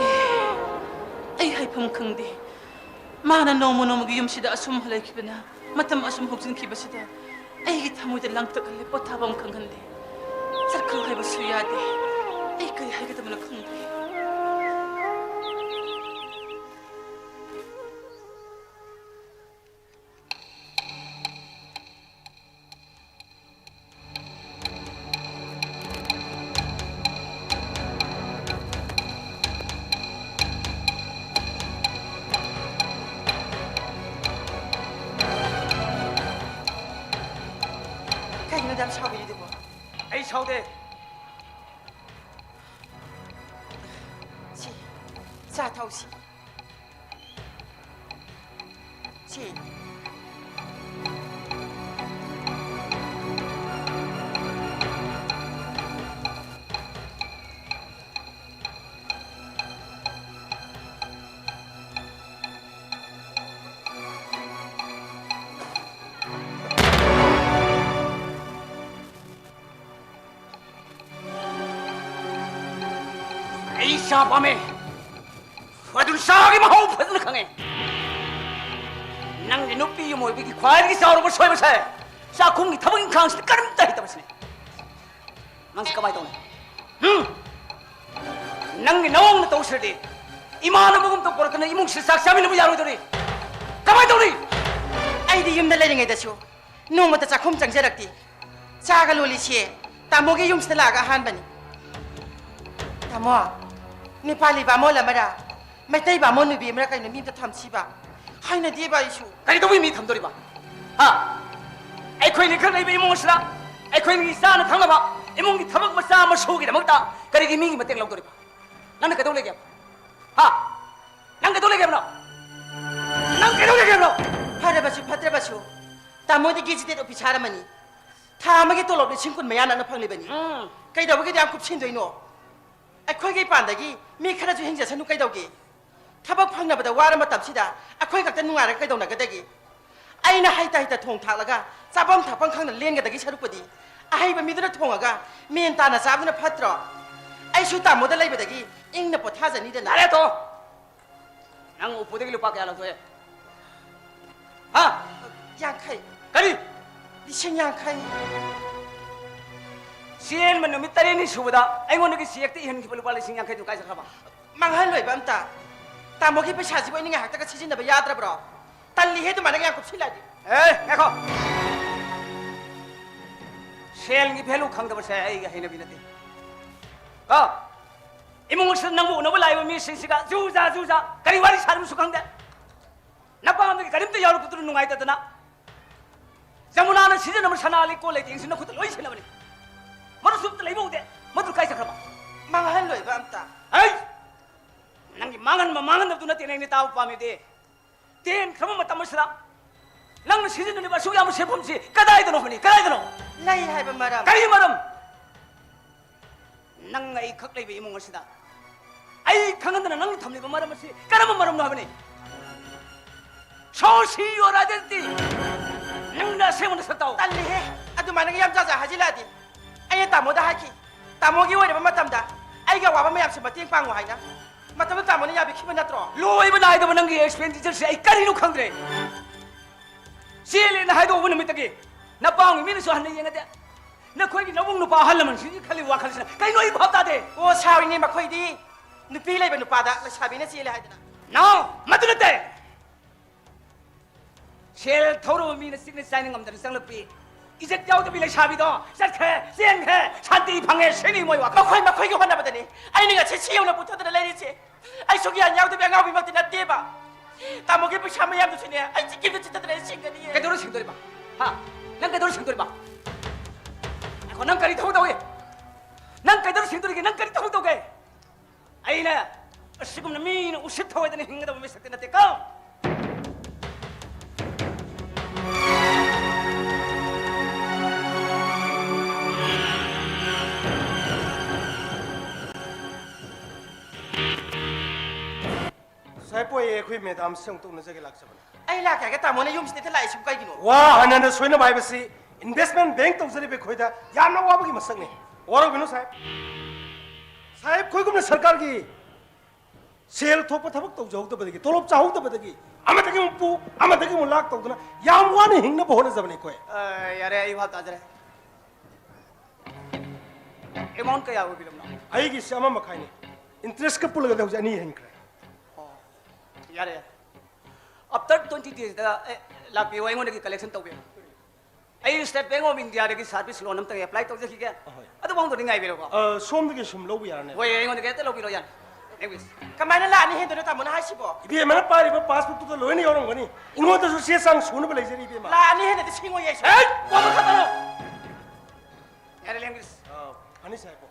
ꯑꯦ, ꯑꯩ ꯍꯥꯏꯐꯝ ꯈꯪꯗꯦ꯫ ꯃꯥꯅ ꯅꯣꯡꯃ ꯅꯣꯡꯃꯒꯤ ꯌꯨꯝꯁꯤꯗ ꯑꯁꯨꯝ ꯂꯩꯈꯤꯕꯅ ꯃꯇꯝ ꯑꯁꯨꯝ ꯍꯧꯖꯤꯟꯈꯤꯕꯁꯤꯗ ꯑꯩꯒꯤ ꯊꯃꯣꯏꯗ ꯂꯥꯡꯇꯛꯍꯜꯂꯦ, ꯄꯣꯊꯥꯐꯝ ꯈꯪꯍꯟꯗꯦ꯫ ꯆꯠꯈ꯭ꯔꯣ ꯍꯥꯏꯕꯁꯨ ꯌꯥꯗꯦ꯫ ꯑꯩ ꯀꯔꯤ ꯍꯥꯏꯒꯗꯕꯅꯣ ꯈꯪꯗ꯭ꯔꯦ꯫ ꯀꯩꯒꯤꯅꯣ ꯑꯗꯨꯌꯥꯝ ꯁꯥꯎꯕꯤꯔꯤꯗꯨꯕꯣ? ꯑꯩ ꯁꯥꯎꯗꯦ꯫ ꯁꯤ, ꯆꯥ ꯊꯛꯎꯁꯤ꯫ ꯁꯤ꯫ ꯑꯩ ꯆꯥ ꯄꯥꯝꯃꯦ꯫ ꯑꯗꯨꯅ ꯆꯥꯒꯤ ꯃꯍꯥꯎ ꯐꯖꯅ ꯈꯪꯉꯦ꯫ ꯅꯪꯒꯤ ꯅꯨꯄꯤ ꯑꯃ ꯑꯣꯏꯕꯒꯤ ꯈ꯭ꯋꯥꯏꯗꯒꯤ ꯆꯥꯎꯔꯕ ꯁꯣꯏꯕꯁꯦ ꯆꯥꯛꯈꯨꯝꯒꯤ ꯊꯕꯛ ꯏꯪꯈꯥꯡꯁꯤꯗ ꯀꯔꯤꯝꯇ ꯍꯩꯇꯕꯁꯤꯅꯤ꯫ ꯅꯪꯁꯦ ꯀꯃꯥꯏꯅ ꯇꯧꯅꯤ? ꯍꯨꯝ? ꯅꯪꯒꯤ ꯅꯑꯣꯡꯅ ꯇꯧꯁꯤꯔꯗꯤ ꯏꯃꯥꯟꯅꯕꯒꯨꯝ ꯇꯧ ꯄꯨꯔꯛꯇꯅ ꯏꯃꯨꯡꯁꯤꯗ ꯆꯥꯛ ꯆꯥꯃꯤꯟꯅꯕ ꯌꯥꯔꯣꯏꯗꯧꯔꯤ꯫ ꯀꯃꯥꯏꯅ ꯇꯧꯅꯤ? ꯑꯩꯗꯤ ꯌꯨꯝꯗ ꯂꯩꯔꯤꯉꯩꯗꯁꯨ ꯅꯣꯡꯃꯇ ꯆꯥꯛꯈꯨꯝ ꯆꯪꯖꯔꯛꯇꯦ꯫ ꯆꯥꯒ ꯂꯣꯜꯂꯤꯁꯦ ꯇꯥꯃꯣꯒꯤ ꯌꯨꯝꯁꯤꯗ ꯂꯥꯛꯑꯒ ꯑꯍꯥꯟꯕꯅꯤ꯫ ꯇꯥꯃꯣ, ꯅꯦꯄꯥꯂꯤ ꯕꯥꯃꯣꯟ ꯑꯃꯔ ꯃꯩꯇꯩ ꯕꯥꯃꯣꯟ ꯅꯨꯄꯤ ꯑꯃꯔ ꯀꯩꯅꯣ ꯃꯤ ꯑꯝꯇ ꯊꯝꯁꯤꯕ꯫ ꯍꯩꯅꯗꯦꯕ ꯑꯩꯁꯨ꯫ ꯀꯔꯤ ꯇꯧꯕꯩ ꯃꯤ ꯊꯝꯗꯣꯔꯤꯕ? ꯍꯥ? ꯑꯩꯈꯣꯏꯅꯤ ꯈꯛ ꯂꯩꯕ ꯏꯃꯨꯡ ꯑꯁꯤꯗ ꯑꯩꯈꯣꯏꯅꯤ ꯆꯥꯅ ꯊꯛꯅꯕ ꯏꯃꯨꯡꯒꯤ ꯊꯕꯛ ꯃꯆꯥ ꯃꯁꯨꯒꯤꯗꯃꯛꯇ ꯀꯔꯤꯒꯤ ꯃꯤꯒꯤ ꯃꯇꯦꯡ ꯂꯧꯗꯣꯔꯤꯕ? ꯅꯪꯅ ꯀꯩꯗꯧ ꯂꯩꯒꯦ? ꯍꯥ? ꯅꯪ ꯀꯩꯗꯧ ꯂꯩꯒꯦ ꯍꯥꯏꯕꯅꯣ? ꯅꯪ ꯀꯩꯗꯧ ꯂꯩꯒꯦ ꯍꯥꯏꯕꯅꯣ? ꯐꯔꯕꯁꯨ ꯐꯠꯇ꯭ꯔꯕꯁꯨ, ꯇꯥꯃꯣꯗꯤ ꯒꯦꯖꯦꯇꯦꯠ ꯑꯣꯐꯤꯁꯥꯔ ꯑꯃꯅꯤ꯫ ꯊꯥ ꯑꯃꯒꯤ ꯇꯣꯂꯣꯞ ꯂꯤꯁꯤꯡ ꯀꯨꯟ ꯃꯌꯥ ꯅꯪꯅ ꯐꯪꯂꯤꯕꯅꯤ꯫ ꯎꯝ꯫ ꯀꯩꯗꯧꯕꯒꯤꯗꯤ ꯌꯥꯝ ꯀꯨꯞꯁꯤꯟꯗꯣꯏꯅꯣ? ꯑꯩꯈꯣꯏꯒꯤ ꯏꯄꯥꯟꯗꯒꯤ ꯃꯤ ꯈꯔꯁꯨ ꯍꯤꯡꯖꯁꯅꯨ ꯀꯩꯗꯧꯒꯦ? ꯊꯕꯛ ꯐꯪꯅꯕꯗ ꯋꯥꯔ ꯃꯇꯝꯁꯤꯗ ꯑꯩꯈꯣꯏ ꯈꯛꯇ ꯅꯨꯡꯉꯥꯏꯔꯒ ꯀꯩꯗꯧꯅꯒꯗꯒꯦ? ꯑꯩꯅ ꯍꯩꯇ ꯍꯩꯇ ꯊꯣꯡ ꯊꯥꯛꯂꯒ ꯆꯥꯐꯝ ꯊꯛꯐꯝ ꯈꯪꯅ ꯂꯦꯟꯒꯗꯒꯤ ꯁꯔꯨꯛꯄꯨꯗꯤ ꯑꯍꯩꯕ ꯃꯤꯗꯨꯅ ꯊꯣꯡꯉꯒ ꯃꯦꯟ ꯇꯥꯅ ꯆꯥꯕꯗꯨꯅ ꯐꯠꯇ꯭ꯔꯣ? ꯑꯩꯁꯨ ꯇꯥꯃꯣꯗ ꯂꯩꯕꯗꯒꯤ ꯏꯪꯅ ꯄꯣꯊꯥꯖꯅꯤꯗꯅ꯫ ꯌꯥꯔꯦ ꯇꯣ! ꯅꯪ ꯎꯄꯨꯗꯒꯤ ꯂꯨꯄꯥ ꯀꯌꯥ ꯂꯧꯊꯣꯛꯑꯦ? ꯍꯥ? ꯌꯥꯡꯈꯩ꯫ ꯀꯔꯤ? ꯂꯤꯁꯤꯡ ꯌꯥꯡꯈꯩ꯫ ꯆꯦꯟꯕ ꯅꯨꯃꯤꯠ ꯇꯔꯦꯠꯅꯤ ꯁꯨꯕꯗ ꯑꯩꯉꯣꯟꯗꯒꯤ ꯆꯦꯛꯇ ꯏꯍꯟꯈꯤꯕ ꯂꯨꯄꯥ ꯂꯤꯁꯤꯡ ꯌꯥꯡꯈꯩꯗꯨ ꯀꯥꯏ ꯆꯠꯈ꯭ꯔꯕ? ꯃꯥꯡꯍꯟꯂꯣꯏꯕ ꯑꯝꯇ꯫ ꯇꯥꯃꯣꯒꯤ ꯄꯩꯁꯥꯁꯤꯕꯨ ꯑꯩꯅ ꯉꯥꯏꯍꯥꯛꯇꯒ ꯁꯤꯖꯤꯟꯅꯕ ꯌꯥꯗ꯭ꯔꯕ꯭ꯔꯣ? ꯇꯜꯂꯤꯍꯦ ꯑꯗꯨꯃꯥꯏꯅꯒ ꯌꯥꯝ ꯀꯨꯞꯁꯤꯜꯂꯛꯑꯗꯤ꯫ ꯑꯦ, ꯉꯥꯏꯈꯣ꯫ ꯁꯦꯜꯒꯤ value ꯈꯪꯗꯕꯁꯦ ꯑꯩꯒꯤ ꯍꯩꯅꯕꯤ ꯅꯠꯇꯦ꯫ ꯀꯣ? ꯏꯃꯨꯡ ꯑꯁꯤꯗ ꯅꯪꯕꯨ ꯎꯅꯕ ꯂꯥꯛꯏꯕ ꯃꯤꯁꯤꯡꯁꯤꯒ ꯖꯨꯖꯥ, ꯖꯨꯖꯥ, ꯀꯔꯤ ꯋꯥꯔꯤ ꯁꯥꯔꯤꯕꯅꯣꯁꯨ ꯈꯪꯗꯦ꯫ ꯅꯄꯥꯝꯗꯒꯤ ꯀꯔꯤꯝꯇ ꯌꯥꯎꯔꯛꯄꯗꯨꯅ ꯅꯨꯡꯉꯥꯏꯇꯗꯅ, ꯖꯃꯨꯅꯥꯅ ꯁꯤꯖꯤꯟꯅꯕ ꯁꯅꯥ ꯂꯤꯛꯀꯣꯟ ꯂꯩꯇꯦꯡꯁꯤ ꯅꯈꯨꯠꯇ ꯂꯣꯏ ꯁꯤꯜꯂꯕꯅꯤ꯫ ꯃꯗꯨꯁꯨ ꯑꯝꯇ ꯂꯩꯕ ꯎꯗꯦ꯫ ꯃꯗꯨ ꯀꯥꯏ ꯆꯠꯈ꯭ꯔꯕ? ꯃꯥꯡꯍꯜꯂꯣꯏꯕ ꯑꯝꯇ꯫ ꯍꯩ! ꯅꯪꯒꯤ ꯃꯥꯡꯍꯟꯕ ꯃꯥꯡꯍꯟꯗꯕꯗꯨ ꯅꯠꯇꯦꯅꯦ ꯑꯩꯅ ꯇꯥꯕ ꯄꯥꯝꯃꯤꯗꯤ꯫ ꯇꯦꯟꯈ꯭ꯔꯕ ꯃꯇꯝ ꯑꯁꯤꯗ ꯅꯪꯅ ꯁꯤꯖꯤꯟꯅꯔꯤꯕ ꯑꯁꯨꯛ ꯌꯥꯝꯕ ꯁꯦꯟꯐꯝꯁꯤ ꯀꯗꯥꯏꯗꯅꯣ ꯍꯥꯏꯕꯅꯤ? ꯀꯗꯥꯏꯗꯅꯣ? ꯂꯩ ꯍꯥꯏꯕ ꯃꯔꯝ꯫ ꯀꯔꯤ ꯃꯔꯝ? ꯅꯪ ꯑꯩ ꯈꯛ ꯂꯩꯕ ꯏꯃꯨꯡ ꯑꯁꯤꯗ ꯑꯩ ꯈꯪꯍꯟꯗꯅ ꯅꯪꯅ ꯊꯝꯂꯤꯕ ꯃꯔꯝ ꯑꯁꯤ ꯀꯔꯝꯕ ꯃꯔꯝꯅꯣ ꯍꯥꯏꯕꯅꯤ? Show see your identity. ꯅꯪꯅ ꯑꯁꯦꯡꯕ ꯅꯁꯛ ꯇꯥꯛꯎ꯫ ꯇꯜꯂꯤꯍꯦ, ꯑꯗꯨꯃꯥꯏꯅꯒ ꯌꯥꯝ ꯖꯥꯠ ꯖꯥꯠ ꯍꯥꯏꯖꯤꯜꯂꯛꯑꯗꯤ꯫ ꯑꯩꯅ ꯇꯥꯃꯣꯗ ꯍꯥꯏꯈꯤ, ꯇꯥꯃꯣꯒꯤ ꯑꯣꯏꯔꯕ ꯃꯇꯝꯗ ꯑꯩꯒꯤ ꯑꯋꯥꯕ ꯃꯌꯥꯝꯁꯦ ꯃꯇꯦꯡ ꯄꯥꯡꯉꯨ ꯍꯥꯏꯅ꯫ ꯃꯇꯝꯗꯨ ꯇꯥꯃꯣꯅ ꯌꯥꯕꯤꯈꯤꯕ ꯅꯠꯇ꯭ꯔꯣ? ꯂꯣꯏꯕ ꯅꯥꯏꯗꯕ ꯅꯪꯒꯤ expenditure ꯁꯦ ꯑꯩ ꯀꯔꯤꯅꯣ ꯈꯪꯗ꯭ꯔꯦ꯫ ꯆꯦꯜꯂꯦꯅ ꯍꯥꯏꯗꯣꯛꯎꯕ ꯅꯨꯃꯤꯠꯇꯒꯤ ꯅꯄꯥꯝꯒꯤ ꯃꯤꯅꯁꯨ ꯍꯟꯅ ꯌꯦꯡꯉꯗꯦ꯫ ꯅꯈꯣꯏꯒꯤ ꯅꯕꯨꯡ ꯅꯨꯄꯥ ꯑꯍꯜ ꯂꯃꯟꯁꯤꯡꯒꯤ ꯈꯜꯂꯤꯕ ꯋꯥꯈꯜꯁꯤꯅ ꯀꯩꯅꯣ ꯑꯩ ꯚꯥꯞ ꯇꯥꯗꯦ꯫ ꯑꯣ, ꯁꯥꯎꯔꯤꯅꯦ ꯃꯈꯣꯏꯗꯤ꯫ ꯅꯨꯄꯤ ꯂꯩꯕ ꯅꯨꯄꯥꯗ ꯂꯩꯁꯥꯕꯤꯅ ꯆꯦꯜꯂꯦ ꯍꯥꯏꯗꯅ꯫ No, ꯃꯗꯨ ꯅꯠꯇꯦ꯫ ꯁꯦꯜ ꯊꯧꯔꯕ ꯃꯤꯅ ꯆꯤꯛꯅ ꯆꯥꯏꯅ ꯉꯝꯗꯅ ꯆꯪꯂꯛꯄꯤ꯫ ꯏꯖꯠ ꯌꯥꯎꯗꯕꯤ ꯂꯩꯁꯥꯕꯤꯗꯣ ꯆꯠꯈ꯭ꯔꯦ, ꯆꯦꯟꯈ꯭ꯔꯦ, ꯁꯥꯟꯇꯤ ꯐꯪꯉꯦ, ꯁꯤꯅꯤ ꯃꯣꯏ ꯋꯥꯈꯜ꯫ ꯃꯈꯣꯏ ꯃꯈꯣꯏꯒꯤ ꯍꯣꯠꯅꯕꯗꯅꯤ ꯑꯩꯅ ꯉꯁꯤ ꯁꯤ ꯌꯧꯅ ꯄꯨꯊꯗꯅ ꯂꯩꯔꯤꯁꯦ꯫ ꯑꯩꯁꯨ ꯒ꯭ꯌꯥꯟ ꯌꯥꯎꯗꯕꯤ ꯑꯉꯥꯎꯕꯤꯃꯛꯇꯤ ꯅꯠꯇꯦꯕ꯫ ꯇꯥꯃꯣꯒꯤ ꯄꯩꯁꯥ ꯃꯌꯥꯝꯗꯨꯁꯨꯅꯦ ꯑꯩ ꯆꯤꯛꯀꯤꯝꯗ ꯆꯤꯠꯇꯗꯅ ꯑꯩ ꯁꯤꯡꯒꯅꯤꯌꯦ꯫ ꯀꯩꯗꯧꯔ ꯁꯤꯡꯗꯣꯔꯤꯕ? ꯍꯥ? ꯅꯪ ꯀꯩꯗꯧꯔ ꯁꯤꯡꯗꯣꯔꯤꯕ? ꯉꯥꯏꯈꯣ, ꯅꯪ ꯀꯔꯤ ꯊꯕꯛ ꯇꯧꯏ? ꯅꯪ ꯀꯩꯗꯧꯔ ꯁꯤꯡꯗꯣꯔꯤꯒꯦ? ꯅꯪ ꯀꯔꯤ ꯊꯕꯛ ꯇꯧꯒꯦ? ꯑꯩꯅ ꯑꯁꯤꯒꯨꯝꯅ ꯃꯤꯅ ꯎꯁꯤꯠ ꯊꯑꯣꯏꯗꯅ ꯍꯤꯡꯒꯗꯕ ꯃꯤꯁꯛꯇꯤ ꯅꯠꯇꯦꯀꯣ꯫ ꯁꯥꯍꯦꯕ, ꯑꯩ ꯑꯩꯈꯣꯏ ꯃꯦꯗꯥꯝꯁꯦ ꯑꯃꯨꯛꯇ ꯎꯅꯖꯒꯦ ꯂꯥꯛꯆꯕꯅꯤ꯫ ꯑꯩ ꯂꯥꯛꯀꯦ ꯍꯥꯏꯒꯦ ꯇꯥꯃꯣꯅ ꯌꯨꯝꯁꯤꯗ ꯍꯦꯛꯇ ꯂꯥꯛꯏꯁꯤꯕꯨ ꯀꯩꯒꯤꯅꯣ? ꯋꯥ ꯍꯟꯅ ꯍꯟꯅ ꯁꯣꯏꯅꯕ ꯍꯥꯏꯕꯁꯤ investment bank ꯇꯧꯖꯔꯤꯕ ꯑꯩꯈꯣꯏꯗ ꯌꯥꯝꯅ ꯋꯥꯕꯒꯤ ꯃꯁꯛꯅꯤ꯫ ꯋꯥꯔꯧꯕꯤꯅꯨ ꯁꯥꯍꯦꯕ꯫ ꯁꯥꯍꯦꯕ, ꯑꯩꯈꯣꯏꯒꯨꯝꯅ ꯁꯔꯀꯥꯔꯒꯤ ꯁꯦꯜ ꯊꯣꯛꯄ ꯊꯕꯛ ꯇꯧꯖꯍꯧꯗꯕꯗꯒꯤ, ꯇꯣꯂꯣꯞ ꯆꯥꯍꯧꯗꯕꯗꯒꯤ ꯑꯃꯗꯒꯤ ꯑꯃꯨꯛ ꯄꯨ, ꯑꯃꯗꯒꯤ ꯑꯃꯨꯛ ꯂꯥꯛ ꯇꯧꯗꯨꯅ ꯌꯥꯝ ꯋꯥꯅ ꯍꯤꯡꯅꯕ ꯍꯣꯠꯅꯖꯕꯅꯤ ꯑꯩꯈꯣꯏ꯫ ꯑ, ꯌꯥꯔꯦ, ꯑꯩ ꯚꯥꯞ ꯇꯥꯖꯔꯦ꯫ Amount ꯀꯌꯥ ꯑꯣꯏꯕꯤꯔꯕꯅꯣ? ꯑꯩꯒꯤꯁꯦ ꯑꯃ ꯃꯈꯥꯏꯅꯤ꯫ Interest ꯀ ꯄꯨꯜꯂꯒꯗꯤ ꯍꯧꯖꯤꯛ ꯑꯅꯤ ꯍꯦꯟꯈ꯭ꯔꯦ꯫ ꯑꯣ, ꯌꯥꯔꯦ, ꯌꯥꯔꯦ꯫ After twenty days ꯗ, ꯑꯦ, ꯂꯥꯛꯄꯤꯌꯨ, ꯑꯩꯉꯣꯟꯗꯒꯤ collection ꯇꯧꯕꯤꯌꯨ꯫ ꯑꯩ State Bank of India ꯗꯒꯤ service loan ꯑꯝꯇꯪ apply ꯇꯧꯖꯈꯤꯒꯦ꯫ ꯑꯍꯣꯏ꯫ ꯑꯗꯨ ꯐꯥꯎꯗꯨꯅꯤ ꯉꯥꯏꯕꯤꯔꯣꯀꯣ꯫ ꯑ, ꯁꯣꯝꯗꯒꯤ ꯁꯨꯝ ꯂꯧꯕ ꯌꯥꯔꯅꯦꯕ꯫ ꯍꯣꯏ, ꯑꯩꯉꯣꯟꯗꯒꯤ ꯍꯦꯛꯇ ꯂꯧꯕꯤꯔꯣ, ꯌꯥꯅꯤ꯫ Thank you꯫ ꯀꯃꯥꯏꯅ ꯂꯥꯛ ꯑꯅꯤ ꯍꯦꯟꯗꯣꯏꯅꯣ ꯇꯥꯃꯣꯅ ꯍꯥꯏꯁꯤꯕꯣ? ꯏꯕꯦꯝꯃꯅ ꯄꯥꯏꯔꯤꯕ passbook ꯇꯨꯗ ꯂꯣꯏꯅ ꯌꯥꯎꯔꯝꯒꯅꯤ꯫ ꯑꯩꯉꯣꯟꯗꯁꯨ ꯆꯦ ꯆꯥꯡ ꯁꯨꯅꯕ ꯂꯩꯖꯔꯤ, ꯏꯕꯦꯝꯃ꯫ ꯂꯥꯛ ꯑꯅꯤ ꯍꯦꯟꯅꯗꯤ ꯁꯤꯡꯉꯣꯏ ꯑꯩꯁꯨ꯫ ꯍꯦꯠ! ꯋꯥ ꯃꯈꯥ ꯇꯥꯔꯣ꯫ ꯌꯥꯔꯦ, ꯂꯦꯡꯕꯤꯁ꯫ ꯑ, ꯐꯅꯤ ꯁꯥꯍꯦꯕ꯫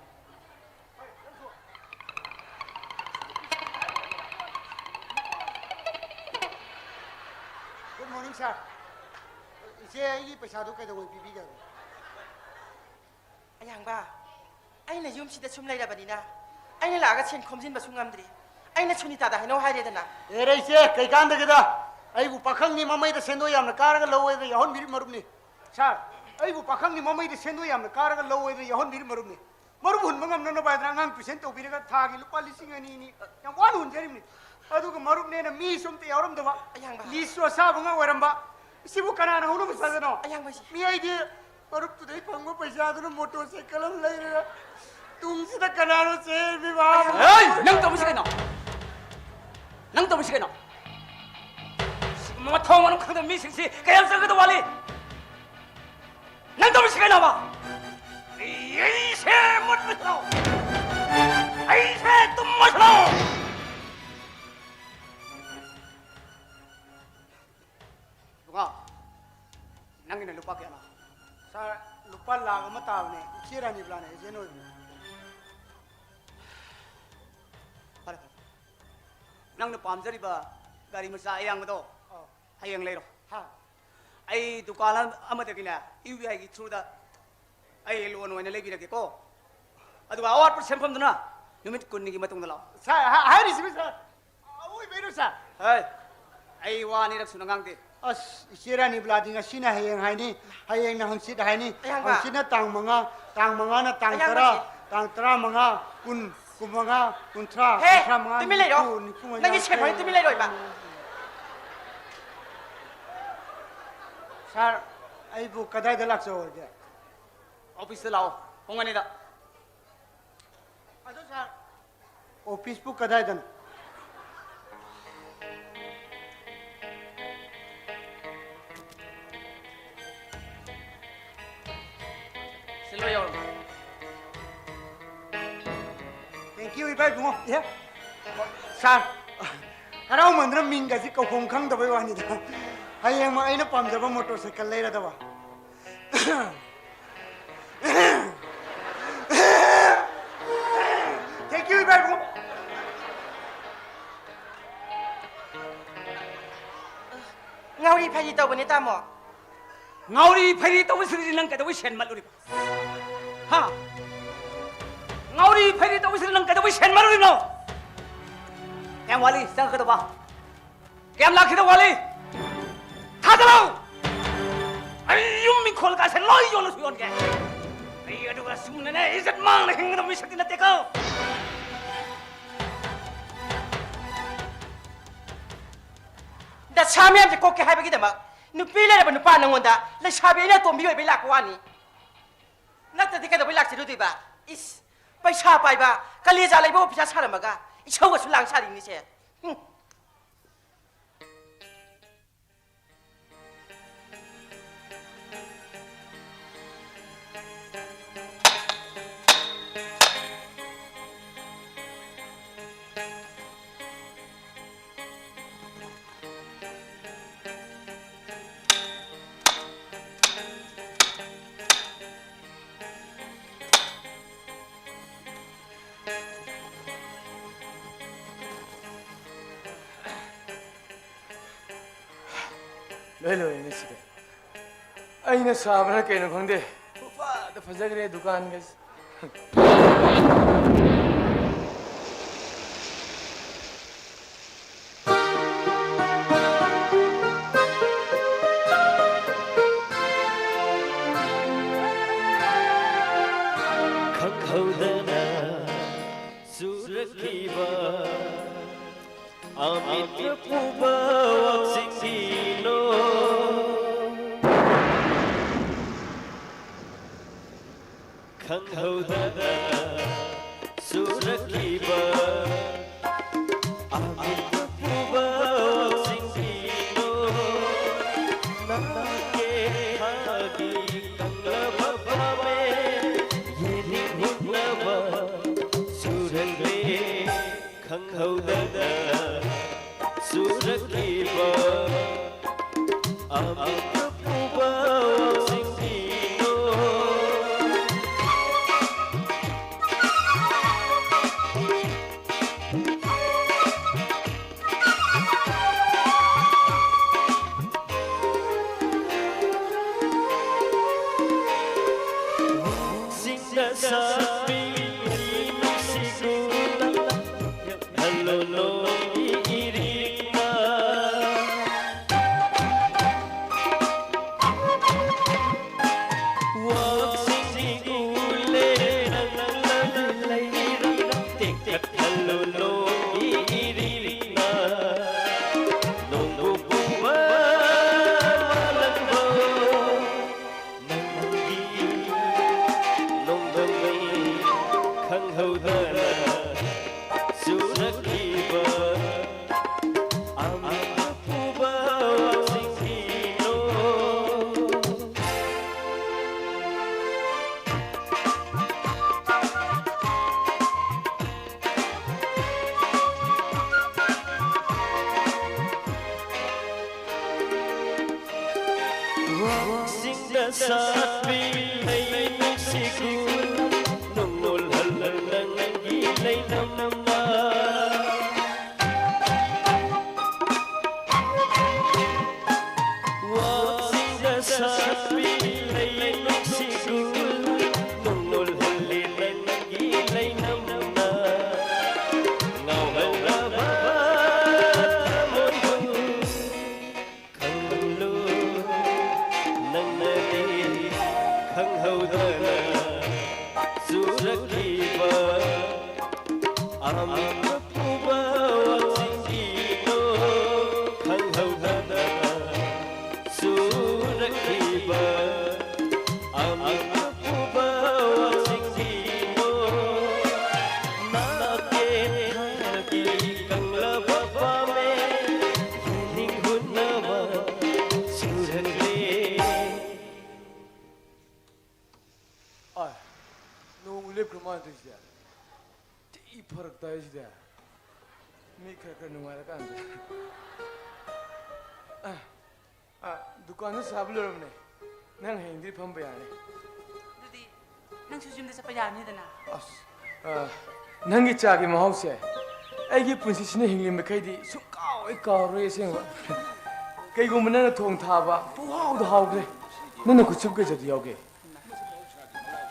Good morning, sir. ꯏꯆꯦ, ꯑꯩꯒꯤ ꯄꯩꯁꯥꯗꯣ ꯀꯩꯗꯧꯉꯩ ꯄꯤꯕꯤꯒꯦ ꯍꯥꯏꯕꯅꯣ? ꯑꯌꯥꯡꯕ, ꯑꯩꯅ ꯌꯨꯝꯁꯤꯗ ꯁꯨꯝ ꯂꯩꯔꯕꯅꯤꯅ ꯑꯩꯅ ꯂꯥꯛꯑꯒ ꯁꯦꯟ ꯈꯣꯝꯖꯤꯟꯕꯁꯨ ꯉꯝꯗ꯭ꯔꯤ꯫ ꯑꯩꯅ ꯁꯨꯅꯤꯇꯥꯗ ꯍꯥꯏꯅꯧ ꯍꯥꯏꯔꯦꯗꯅ꯫ ꯑꯦꯔꯦ ꯏꯆꯦ, ꯀꯩꯀꯥꯟꯗꯒꯦꯗ? ꯑꯩꯕꯨ ꯄꯥꯈꯪꯅꯤ, ꯃꯃꯩꯗ ꯁꯦꯟꯗꯣꯏ ꯌꯥꯝꯅ ꯀꯥꯔꯒ ꯂꯧ ꯍꯥꯏꯗꯅ ꯌꯥꯎꯍꯟꯕꯤꯔꯤ ꯃꯔꯨꯞꯅꯤ꯫ Sir, ꯑꯩꯕꯨ ꯄꯥꯈꯪꯅꯤ, ꯃꯃꯩꯗ ꯁꯦꯟꯗꯣꯏ ꯌꯥꯝꯅ ꯀꯥꯔꯒ ꯂꯧ ꯍꯥꯏꯗꯅ ꯌꯥꯎꯍꯟꯕꯤꯔꯤ ꯃꯔꯨꯞꯅꯤ꯫ ꯃꯔꯨꯞ ꯍꯨꯟꯕ ꯉꯝꯅꯅꯕ ꯍꯥꯏꯗꯅ ꯑꯉꯥꯡ tuition ꯇꯧꯕꯤꯔꯒ ꯊꯥꯒꯤ ꯂꯨꯄꯥ ꯂꯤꯁꯤꯡ ꯑꯅꯤ ꯑꯅꯤ ꯌꯥꯝ ꯋꯥꯅ ꯍꯨꯟꯖꯔꯤꯕꯅꯤ꯫ ꯑꯗꯨꯒ ꯃꯔꯨꯞꯅꯦꯅ ꯃꯤꯁꯨ ꯑꯝꯇ ꯌꯥꯎꯔꯝꯗꯕ, ꯑꯌꯥꯡꯕ꯫ List ꯁꯨ ꯑꯁꯥꯕ ꯉꯥꯛ ꯑꯣꯏꯔꯝꯕ꯫ ꯁꯤꯕꯨ ꯀꯅꯥꯅ ꯍꯧꯅꯕ ꯁꯥꯖꯅꯣ? ꯑꯌꯥꯡꯕꯁꯤ꯫ ꯃꯤ ꯑꯩꯗꯤ ꯃꯔꯨꯞꯇꯨꯗꯩ ꯐꯪꯕ ꯄꯩꯁꯥꯗꯨꯅ motorcycle ꯑꯃ ꯂꯩꯔꯒ ꯇꯨꯡꯁꯤꯗ ꯀꯅꯥꯅꯣ ꯆꯦꯟꯕꯤꯕ? ꯑꯌꯥꯡꯕ꯫ ꯍꯦꯏ! ꯅꯪ ꯇꯧꯔꯤꯁꯤ ꯀꯩꯅꯣ? ꯅꯪ ꯇꯧꯔꯤꯁꯤ ꯀꯩꯅꯣ? ꯃꯊꯣꯡ ꯃꯔꯝ ꯈꯪꯗꯕ ꯃꯤꯁꯤꯡꯁꯤ ꯀꯌꯥꯝ ꯆꯪꯒꯗꯕ ꯋꯥꯠꯂꯤ? ꯅꯪ ꯇꯧꯔꯤꯁꯤ ꯀꯩꯅꯣꯕ? ꯑꯩꯁꯦ ꯃꯨꯠꯂꯁꯤꯔꯣ? ꯑꯩꯁꯦ ꯇꯨꯝꯃꯁꯤꯔꯣ? ꯏꯕꯨꯡꯉꯣ, ꯅꯪꯒꯤꯅ ꯂꯨꯄꯥ ꯀꯌꯥꯅꯣ? ꯁꯥꯔ, ꯂꯨꯄꯥ ꯂꯥꯈ ꯑꯃ ꯇꯥꯕꯅꯦ꯫ ꯏꯆꯦ ꯔꯥꯅꯤꯕꯂꯥꯅ ꯑꯦꯖꯦꯟ ꯑꯣꯏꯕꯅꯦ꯫ ꯐꯔꯦ, ꯐꯔꯦ꯫ ꯅꯪꯅ ꯄꯥꯝꯖꯔꯤꯕ ꯒꯥꯔꯤ ꯃꯆꯥ ꯑꯌꯥꯡꯕꯗꯣ ꯑꯧ꯫ ꯍꯌꯦꯡ ꯂꯩꯔꯣ꯫ ꯍꯥ꯫ ꯑꯩ ꯗꯨꯀꯥꯟ ꯑꯃ-, ꯑꯃꯗꯒꯤꯅꯦ, ꯌꯨ ꯕꯤ ꯑꯥꯏꯒꯤ ꯊ꯭ꯔꯨꯗ ꯑꯩ ꯂꯣꯟ ꯑꯣꯏꯅ ꯂꯩꯕꯤꯔꯒꯦꯀꯣ꯫ ꯑꯗꯨꯒ ꯑꯋꯥꯠꯄ ꯁꯦꯟꯐꯝꯗꯨꯅ ꯅꯨꯃꯤꯠ ꯀꯨꯟꯅꯤꯒꯤ ꯃꯇꯨꯡꯗ ꯂꯥꯛꯑꯣ꯫ ꯁꯥꯔ, ꯍꯥ-, ꯍꯥꯏꯔꯤꯁꯤꯕꯨ ꯁꯥꯔ, ꯑꯋꯣꯏꯕꯩꯔꯣ ꯁꯥꯔ? ꯍꯦ, ꯑꯩ ꯋꯥ ꯑꯅꯤꯔꯛ ꯁꯨꯅ ꯉꯥꯡꯗꯦ꯫ ꯑꯁ, ꯏꯆꯦ ꯔꯥꯅꯤꯕꯂꯥꯗꯤ ꯉꯁꯤꯅ ꯍꯌꯦꯡ ꯍꯥꯏꯅꯤ, ꯍꯌꯦꯡꯅ ꯍꯪꯆꯤꯠ ꯍꯥꯏꯅꯤ, ꯑꯌꯥꯝꯕ꯫ ꯍꯪꯆꯤꯠꯅ ꯇꯥꯡ ꯃꯉꯥ, ꯇꯥꯡ ꯃꯉꯥꯅ ꯇꯥꯡ ꯑꯌꯥꯝꯕ ꯇꯔꯥ, ꯁꯤ꯫ ꯇꯥꯡ ꯇꯔꯥꯃꯉꯥ, ꯀꯨꯟ, ꯀꯨꯟꯃꯉꯥ, ꯀꯨꯟꯊ꯭ꯔꯥ, ꯍꯦ, ꯀꯨꯟꯊ꯭ꯔꯥ ꯃꯉꯥ, ꯇꯨꯃꯤꯟ ꯂꯩꯔꯣ꯫ ꯅꯤꯐꯨ, ꯅꯤꯐꯨ ꯃꯉꯥ, ꯅꯪꯒꯤ ꯁꯦꯟꯐꯝꯗꯤ ꯇꯨꯃꯤꯟ ꯂꯩꯔꯣꯏꯕ꯫ ꯁꯥꯔ, ꯑꯩꯕꯨ ꯀꯗꯥꯏꯗ ꯂꯥꯛꯆꯧ ꯍꯥꯏꯒꯦ? ꯑꯣꯐꯤꯁꯇ ꯂꯥꯛꯑꯣ, ꯄꯨꯡ ꯑꯅꯤꯗ꯫ ꯑꯗꯣ ꯁꯥꯔ, ꯑꯣꯐꯤꯁꯄꯨ ꯀꯗꯥꯏꯗꯅꯣ? ꯁꯤꯜꯂꯣ ꯌꯥꯎꯔꯝꯃꯣ꯫ Thank you, ꯏꯕꯥꯏ ꯏꯕꯨꯡꯉꯣ꯫ ꯑꯦ, ꯁꯥꯔ, ꯍꯔꯥꯎꯃꯟꯗꯅ ꯃꯤꯡꯒꯁꯤ ꯀꯧꯐꯝ ꯈꯪꯗꯕꯩ ꯋꯥꯅꯤꯗ꯫ ꯍꯌꯦꯡꯃꯛ ꯑꯩꯅ ꯄꯥꯝꯖꯕ ꯃꯣꯇꯣꯔ ꯁꯥꯏꯀꯜ ꯂꯩꯔꯗꯕ꯫ Thank you, ꯏꯕꯥꯏ ꯏꯕꯨꯡꯉꯣ꯫ ꯉꯥꯎꯔꯤ ꯐꯩꯔꯤ ꯇꯧꯕꯅꯦ, ꯇꯥꯃꯣ꯫ ꯉꯥꯎꯔꯤ ꯐꯩꯔꯤ ꯇꯧꯕꯁꯤꯗꯤ ꯅꯪ ꯀꯩꯗꯧꯕꯩ ꯁꯦꯟ ꯃꯠꯂꯨꯔꯤꯕ? ꯍꯥ? ꯉꯥꯎꯔꯤ ꯐꯩꯔꯤ ꯇꯧꯕꯁꯤꯗꯤ ꯅꯪ ꯀꯩꯗꯧꯕꯩ ꯁꯦꯟ ꯃꯠꯂꯨꯔꯤꯅꯣ? ꯀꯌꯥꯝ ꯋꯥꯠꯂꯤ ꯆꯪꯉꯛꯀꯗꯕ? ꯀꯌꯥꯝ ꯂꯥꯛꯈꯤꯗꯧ ꯋꯥꯠꯂꯤ? ꯊꯥꯖꯤꯜꯂꯣ! ꯑꯩ ꯌꯨꯝ ꯏꯪꯈꯣꯜ ꯀꯥꯁꯦ ꯂꯣꯏ ꯌꯣꯜꯂꯁꯨ ꯌꯣꯟꯒꯦ꯫ ꯑꯩ ꯑꯗꯨꯒ ꯁꯨꯝꯅꯅꯦ ꯏꯖꯠ ꯃꯥꯡꯅ ꯍꯤꯡꯒꯗꯕ ꯃꯤꯁꯛꯇꯤ ꯅꯠꯇꯦꯀꯣ꯫ ꯗꯁꯥ ꯃꯌꯥꯝꯁꯦ ꯀꯣꯛꯀꯦ ꯍꯥꯏꯕꯒꯤꯗꯃꯛ ꯅꯨꯄꯤ ꯂꯩꯔꯕ ꯅꯨꯄꯥ ꯅꯪꯉꯣꯟꯗ ꯂꯩꯁꯥꯕꯤ ꯑꯩꯅ ꯑꯇꯣꯝꯕꯤ ꯑꯣꯏꯕꯩ ꯂꯥꯛꯄ ꯋꯥꯅꯤ꯫ ꯅꯠꯇ꯭ꯔꯗꯤ ꯀꯩꯗꯧꯕꯩ ꯂꯥꯛꯆꯔꯨꯗꯣꯏꯕ? ꯏꯁ, ꯄꯩꯁꯥ ꯄꯥꯏꯕ, ꯀꯂꯦꯖꯥ ꯂꯩꯕ ꯑꯣꯐꯤꯁꯥꯔ ꯁꯥꯔꯝꯃꯒ ꯏꯁꯧꯒꯁꯨ ꯂꯥꯡ ꯁꯥꯔꯤꯅꯤꯁꯦ꯫ ꯍꯨꯝ꯫ ꯂꯣꯏꯔꯦꯅꯦ ꯁꯤꯗꯤ꯫ ꯑꯩꯅ ꯁꯥꯕ꯭ꯔꯥ ꯀꯩꯅꯣ ꯈꯪꯗꯦ, ꯄꯨꯐꯗ ꯐꯖꯈ꯭ꯔꯦ ꯗꯨꯀꯥꯟꯒꯁꯦ꯫ ꯈꯪꯍꯧꯗꯅ ꯆꯨꯔꯛꯈꯤꯕ ꯑꯃꯤꯠꯇ ꯄꯨꯕ ꯋꯥꯛꯁꯤꯡꯒꯤ ꯅꯣꯡ꯫ ꯈꯪꯍꯧꯗꯅ ꯆꯨꯔꯛꯈꯤꯕ ꯑꯃꯤꯠꯇ ꯄꯨꯕ ꯋꯥꯛꯁꯤꯡꯒꯤ ꯅꯣꯡ꯫ ꯅꯪꯒꯤ ꯊꯥꯒꯤ ꯀꯪꯂꯕ ꯐꯥꯃꯦ ꯌꯦꯅꯤꯡ ꯍꯨꯠꯅꯕ ꯆꯨꯔꯛꯂꯦ꯫ ꯈꯪꯍꯧꯗꯅ ꯆꯨꯔꯛꯈꯤꯕ ꯑꯃꯤꯠꯇ ꯄꯨꯕ ꯋꯥꯛꯁꯤꯡꯒꯤ ꯅꯣꯡ꯫ ꯆꯤꯡꯗ ꯁꯥꯠꯄꯤ ꯅꯨꯡꯁꯤꯠ ꯍꯜꯂꯣ ꯅꯣꯡꯒꯤ ꯏꯔꯤꯛꯅ꯫ ꯋꯥꯛꯁꯤꯡꯒꯤ ꯎꯂꯦ ꯅꯪꯅ ꯂꯩꯔ ꯇꯦꯛꯊꯠꯍꯜꯂꯣ ꯅꯣꯡꯒꯤ ꯏꯔꯤꯛꯅ꯫ ꯅꯣꯡꯕꯨ ꯄꯨꯕ ꯃꯥꯂꯪꯕ ꯅꯪꯒꯤ ꯅꯣꯡꯗꯝꯅꯤ ꯈꯪꯍꯧꯗꯅ ꯆꯨꯔꯛꯂꯤꯕ ꯑꯃꯤꯠꯇ ꯄꯨꯕ ꯋꯥꯛꯁꯤꯡꯒꯤ ꯅꯣꯡ꯫ ꯋꯥꯛꯁꯤꯡꯗ ꯁꯥꯠꯄꯤ ꯍꯩ ꯅꯨꯡꯁꯤꯠꯀꯨꯝ ꯅꯣꯡꯉꯣꯜ ꯍꯜꯂ ꯅꯪꯒꯤ ꯂꯩꯅꯝꯅ꯫ ꯁꯥꯠꯄꯤ ꯂꯩ ꯅꯨꯡꯁꯤꯒꯨꯜ ꯅꯨꯡꯉꯨꯜ ꯍꯨꯜꯂꯤ ꯂꯩꯒꯤ ꯂꯩꯅꯝꯅ ꯉꯥꯎꯍꯜꯂꯕ ꯊꯃꯣꯏꯕꯨ ꯈꯪꯂꯨ ꯅꯪꯅꯗꯤ ꯈꯪꯍꯧꯗꯅ ꯆꯨꯔꯛꯈꯤꯕ ꯑꯃꯝ ꯑꯄꯨꯕ ꯋꯥꯁꯤꯡꯒꯤꯗꯣ ꯈꯪꯍꯧꯗꯅ ꯆꯨꯔꯛꯈꯤꯕ ꯑꯃꯝ ꯑꯄꯨꯕ ꯋꯥꯁꯤꯡꯒꯤꯗꯣ ꯅꯥꯀꯦꯟꯊꯒꯤ ꯀꯪꯂꯕ ꯄꯥꯝꯃꯦ ꯌꯦꯡꯅꯤꯡ ꯍꯨꯠꯅꯕ ꯆꯨꯔꯛꯂꯦ꯫ ꯑꯥꯏ, ꯅꯣꯡ ꯂꯦꯞꯈ꯭ꯔ ꯃꯥꯜꯂꯦ ꯇꯧꯔꯤꯁꯤꯗꯤ꯫ ꯊꯤ ꯐꯔꯛ ꯇꯥꯏ ꯁꯤꯗꯤ꯫ ꯃꯤ ꯈꯔ ꯈꯔ ꯅꯨꯡꯉꯥꯏꯔꯀꯥꯟꯗ꯫ ꯑ, ꯑ, ꯗꯨꯀꯥꯟꯗ ꯁꯥꯕ ꯂꯣꯏꯔꯕꯅꯦ꯫ ꯅꯪ ꯍꯌꯦꯡꯗꯤ ꯐꯝꯕ ꯌꯥꯔꯅꯤ꯫ ꯑꯗꯨꯗꯤ ꯅꯪꯁꯨ ꯌꯨꯝꯗ ꯆꯠꯄ ꯌꯥꯔꯅꯤꯗꯅ꯫ ꯑꯁ, ꯑ, ꯅꯪꯒꯤ ꯆꯥꯒꯤ ꯃꯍꯥꯎꯁꯦ ꯑꯩꯒꯤ ꯄꯨꯟꯁꯤꯁꯤꯅ ꯍꯤꯡꯂꯤ ꯃꯈꯩꯗꯤ ꯁꯨꯡꯀꯥꯎ ꯍꯦꯛ ꯀꯥꯎꯔꯣꯏ ꯑꯁꯦꯡꯕ꯫ ꯀꯩꯒꯨꯝꯕ ꯅꯪꯅ ꯊꯣꯡ ꯊꯥꯕ ꯄꯨꯡꯍꯥꯎꯗ ꯍꯥꯎꯈ꯭ꯔꯦ꯫ ꯅꯪꯅ ꯈꯨꯠꯁꯨ ꯀꯩꯖꯗꯤ ꯌꯥꯎꯒꯦ?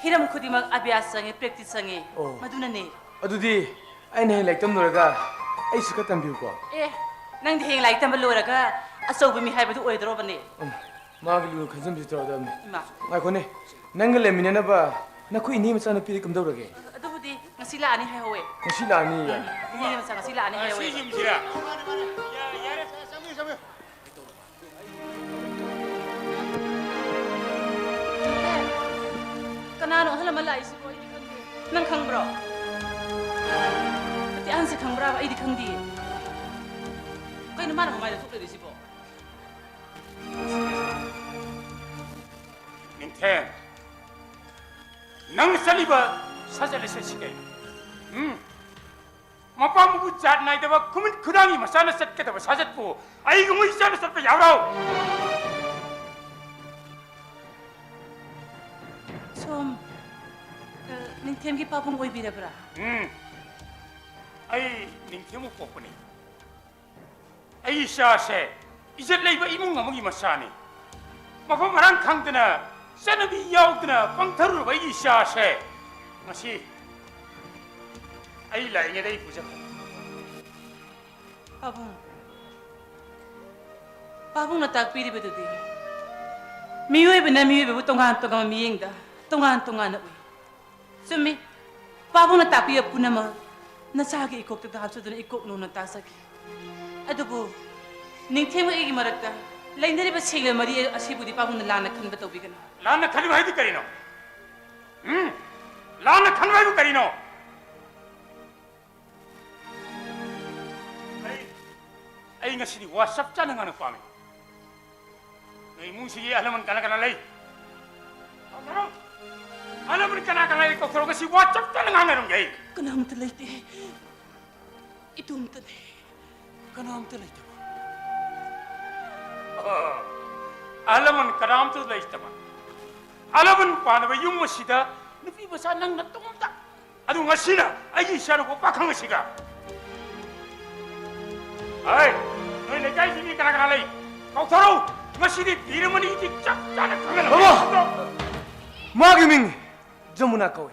ꯍꯤꯔꯝ ꯈꯨꯗꯤꯡꯃꯛ ꯑꯚ꯭ꯌꯥꯁ ꯆꯪꯉꯤ, practice ꯆꯪꯉꯤ꯫ ꯑꯣ꯫ ꯃꯗꯨꯅꯅꯦ꯫ ꯑꯗꯨꯗꯤ ꯑꯩꯅ ꯍꯌꯦꯡ ꯂꯥꯏꯔꯤꯛ ꯇꯝ ꯂꯣꯏꯔꯒ ꯑꯩꯁꯨ ꯈꯔ ꯇꯝꯕꯤꯌꯨꯀꯣ꯫ ꯑꯦ, ꯅꯪꯗꯤ ꯍꯌꯦꯡ ꯂꯥꯏꯔꯤꯛ ꯇꯝꯕ ꯂꯣꯏꯔꯒ ꯑꯆꯧꯕ ꯃꯤ ꯍꯥꯏꯕꯗꯨ ꯑꯣꯏꯗꯧꯔꯕꯅꯦ꯫ ꯎꯝ, ꯃꯥꯒꯤ ꯂꯨꯅ ꯈꯟꯖꯟꯕꯁꯨ ꯇꯧꯔꯗꯕꯅꯤ꯫ ꯏꯃꯥ꯫ ꯉꯥꯏꯈꯣꯅꯦ, ꯅꯪꯒ ꯂꯩꯃꯤꯟꯅꯅꯕ ꯅꯈꯣꯏ ꯏꯅꯦ ꯃꯆꯥꯅꯨꯄꯤꯗꯤ ꯀꯝꯗꯧꯔꯒꯦ? ꯑꯗꯨꯕꯨꯗꯤ ꯉꯁꯤ ꯂꯥꯛꯑꯅꯤ ꯍꯥꯏꯍꯧꯋꯦ꯫ ꯉꯁꯤ ꯂꯥꯛꯑꯅꯤꯌꯦ? ꯎꯝ, ꯏꯅꯦ ꯃꯆꯥ ꯉꯁꯤ ꯂꯥꯛꯑꯅꯤ ꯍꯥꯏꯍꯧꯋꯦ꯫ ꯉꯁꯤ ꯌꯨꯝꯁꯤꯔꯥ? ꯃꯥꯅꯦ, ꯃꯥꯅꯦ꯫ ꯌꯥ-, ꯌꯥꯔꯦ, ꯆꯪꯕꯤꯌꯨ, ꯆꯪꯕꯤꯌꯨ꯫ ꯑꯦ, ꯀꯅꯥꯅꯣ ꯑꯍꯜ ꯑꯃ ꯂꯥꯛꯏꯁꯤꯕꯣ? ꯑꯩꯗꯤ ꯈꯪꯗꯦ꯫ ꯅꯪ ꯈꯪꯕ꯭ꯔꯣ? ꯅꯠꯇꯦ, ꯑꯍꯟꯁꯦ ꯈꯪꯕ꯭ꯔꯥꯕ? ꯑꯩꯗꯤ ꯈꯪꯗꯤꯌꯦ꯫ ꯀꯩꯅꯣ ꯃꯥꯅ ꯃꯃꯥꯏꯗ ꯊꯣꯛ ꯂꯩꯔꯤꯁꯤꯕꯣ? ꯅꯤꯡꯊꯦꯝ, ꯅꯪ ꯆꯠꯂꯤꯕ ꯁꯥꯖꯠ ꯂꯤꯆꯠꯁꯤ ꯀꯩꯅꯣ? ꯎꯝ? ꯃꯄꯥ ꯃꯄꯨ ꯖꯥꯠ ꯅꯥꯏꯗꯕ ꯈꯨꯃꯤꯠ ꯈꯨꯗꯥꯡꯒꯤ ꯃꯆꯥꯅ ꯆꯠꯀꯗꯕ ꯁꯥꯖꯠꯄꯨ ꯑꯩꯒꯨꯝꯕ ꯏꯆꯥꯅ ꯆꯠꯄ ꯌꯥꯕ꯭ꯔꯣ? ꯁꯣꯝ, ꯑ, ꯅꯤꯡꯊꯦꯝꯒꯤ ꯄꯥꯕꯨꯡ ꯑꯣꯏꯕꯤꯔꯕ꯭ꯔꯥ? ꯎꯝ, ꯑꯩ ꯅꯤꯡꯊꯦꯝꯕꯨ ꯄꯣꯛꯄꯅꯤ꯫ ꯑꯩ ꯏꯆꯥꯁꯦ ꯏꯖꯠ ꯂꯩꯕ ꯏꯃꯨꯡ ꯑꯃꯒꯤ ꯃꯆꯥꯅꯤ꯫ ꯃꯐꯝ ꯃꯔꯥꯡ ꯈꯪꯗꯅ, ꯆꯠꯅꯕꯤ ꯌꯥꯎꯗꯅ ꯄꯪꯊꯔꯨꯔꯕ ꯑꯩꯒꯤ ꯏꯆꯥꯁꯦ ꯉꯁꯤ ꯑꯩ ꯂꯥꯛꯏꯉꯩꯗ ꯑꯩ ꯄꯨꯖꯈ꯭ꯔꯦ꯫ ꯄꯥꯕꯨꯡ, ꯄꯥꯕꯨꯡꯅ ꯇꯥꯛꯄꯤꯔꯤꯕꯗꯨꯗꯤ ꯃꯤꯑꯣꯏꯕꯅ ꯃꯤꯑꯣꯏꯕꯕꯨ ꯇꯣꯉꯥꯟ ꯇꯣꯉꯥꯟꯕ ꯃꯤꯠꯌꯦꯡꯗ ꯇꯣꯉꯥꯟ ꯇꯣꯉꯥꯟꯅ ꯎꯏ꯫ ꯆꯨꯝꯃꯤ꯫ ꯄꯥꯕꯨꯡꯅ ꯇꯥꯛꯄꯤꯕ ꯄꯨꯝꯅꯃꯛ ꯅꯆꯥꯒꯤ ꯏꯀꯣꯛꯇ ꯍꯥꯞꯆꯗꯨꯅ ꯏꯀꯣꯛ ꯂꯣꯟꯅ ꯇꯥꯛꯆꯒꯦ꯫ ꯑꯗꯨꯕꯨ ꯅꯤꯡꯊꯦꯝꯒ ꯑꯩꯒꯤ ꯃꯔꯛꯇ ꯂꯩꯅꯔꯤꯕ ꯁꯦꯡꯂꯕ ꯃꯔꯤ ꯑꯁꯤꯕꯨꯗꯤ ꯄꯥꯕꯨꯡꯅ ꯂꯥꯟꯅ ꯈꯟꯕ ꯇꯧꯕꯤꯒꯅꯨ꯫ ꯂꯥꯟꯅ ꯈꯟꯕ ꯍꯥꯏꯗꯤ ꯀꯔꯤꯅꯣ? ꯎꯝ? ꯂꯥꯟꯅ ꯈꯟꯕ ꯍꯥꯏꯕꯨ ꯀꯔꯤꯅꯣ? ꯑꯩ, ꯑꯩ ꯉꯁꯤꯗꯤ ꯋꯥ ꯆꯞ ꯆꯥꯅ ꯉꯥꯡꯅ ꯄꯥꯝꯃꯤ꯫ ꯅꯣꯏ ꯏꯃꯨꯡꯁꯤꯒꯤ ꯑꯍꯜ ꯂꯃꯟ ꯀꯅꯥ ꯀꯅꯥ ꯂꯩ? ꯀꯧꯊꯣꯔꯛꯎ꯫ ꯑꯍꯜ ꯂꯃꯟ ꯀꯅꯥ ꯀꯅꯥ ꯂꯩ? ꯀꯧꯊꯣꯔꯛꯎ꯫ ꯉꯁꯤ ꯋꯥ ꯆꯞ ꯆꯥꯅ ꯉꯥꯡꯅꯔꯝꯒꯦ ꯑꯩ꯫ ꯀꯅꯥꯝꯇ ꯂꯩꯇꯦ꯫ ꯏꯇꯣꯝꯇꯅꯦ꯫ ꯀꯅꯥꯝꯇ ꯂꯩꯇꯕ? ꯑꯣ, ꯑꯍꯜ ꯂꯃꯟ ꯀꯅꯥꯝꯇ ꯂꯩꯇꯕ? ꯑꯍꯜ ꯂꯃꯟ ꯄꯥꯟꯅꯕ ꯌꯨꯝ ꯑꯁꯤꯗ ꯅꯨꯄꯤ ꯃꯆꯥ ꯅꯪ ꯅꯇꯣꯝꯇ꯫ ꯑꯗꯨ ꯉꯁꯤꯅ ꯑꯩꯒꯤ ꯏꯆꯥꯅꯨꯄꯥ ꯄꯥꯈꯪ ꯑꯁꯤꯒ꯫ ꯍꯩ, ꯅꯣꯏ ꯂꯩꯀꯥꯏꯒꯤ ꯃꯤ ꯀꯅꯥ ꯀꯅꯥ ꯂꯩ? ꯀꯧꯊꯣꯔꯛꯎ꯫ ꯉꯁꯤꯗꯤ ꯄꯤꯔꯝꯃꯅꯤ, ꯏꯗꯤ ꯆꯞ ꯆꯥꯅ ꯈꯪꯍꯜꯂꯒꯦ꯫ ꯕꯥꯕꯥ! ꯃꯥꯒꯤ ꯃꯤꯡ ꯖꯃꯨꯅꯥ ꯀꯧꯏ꯫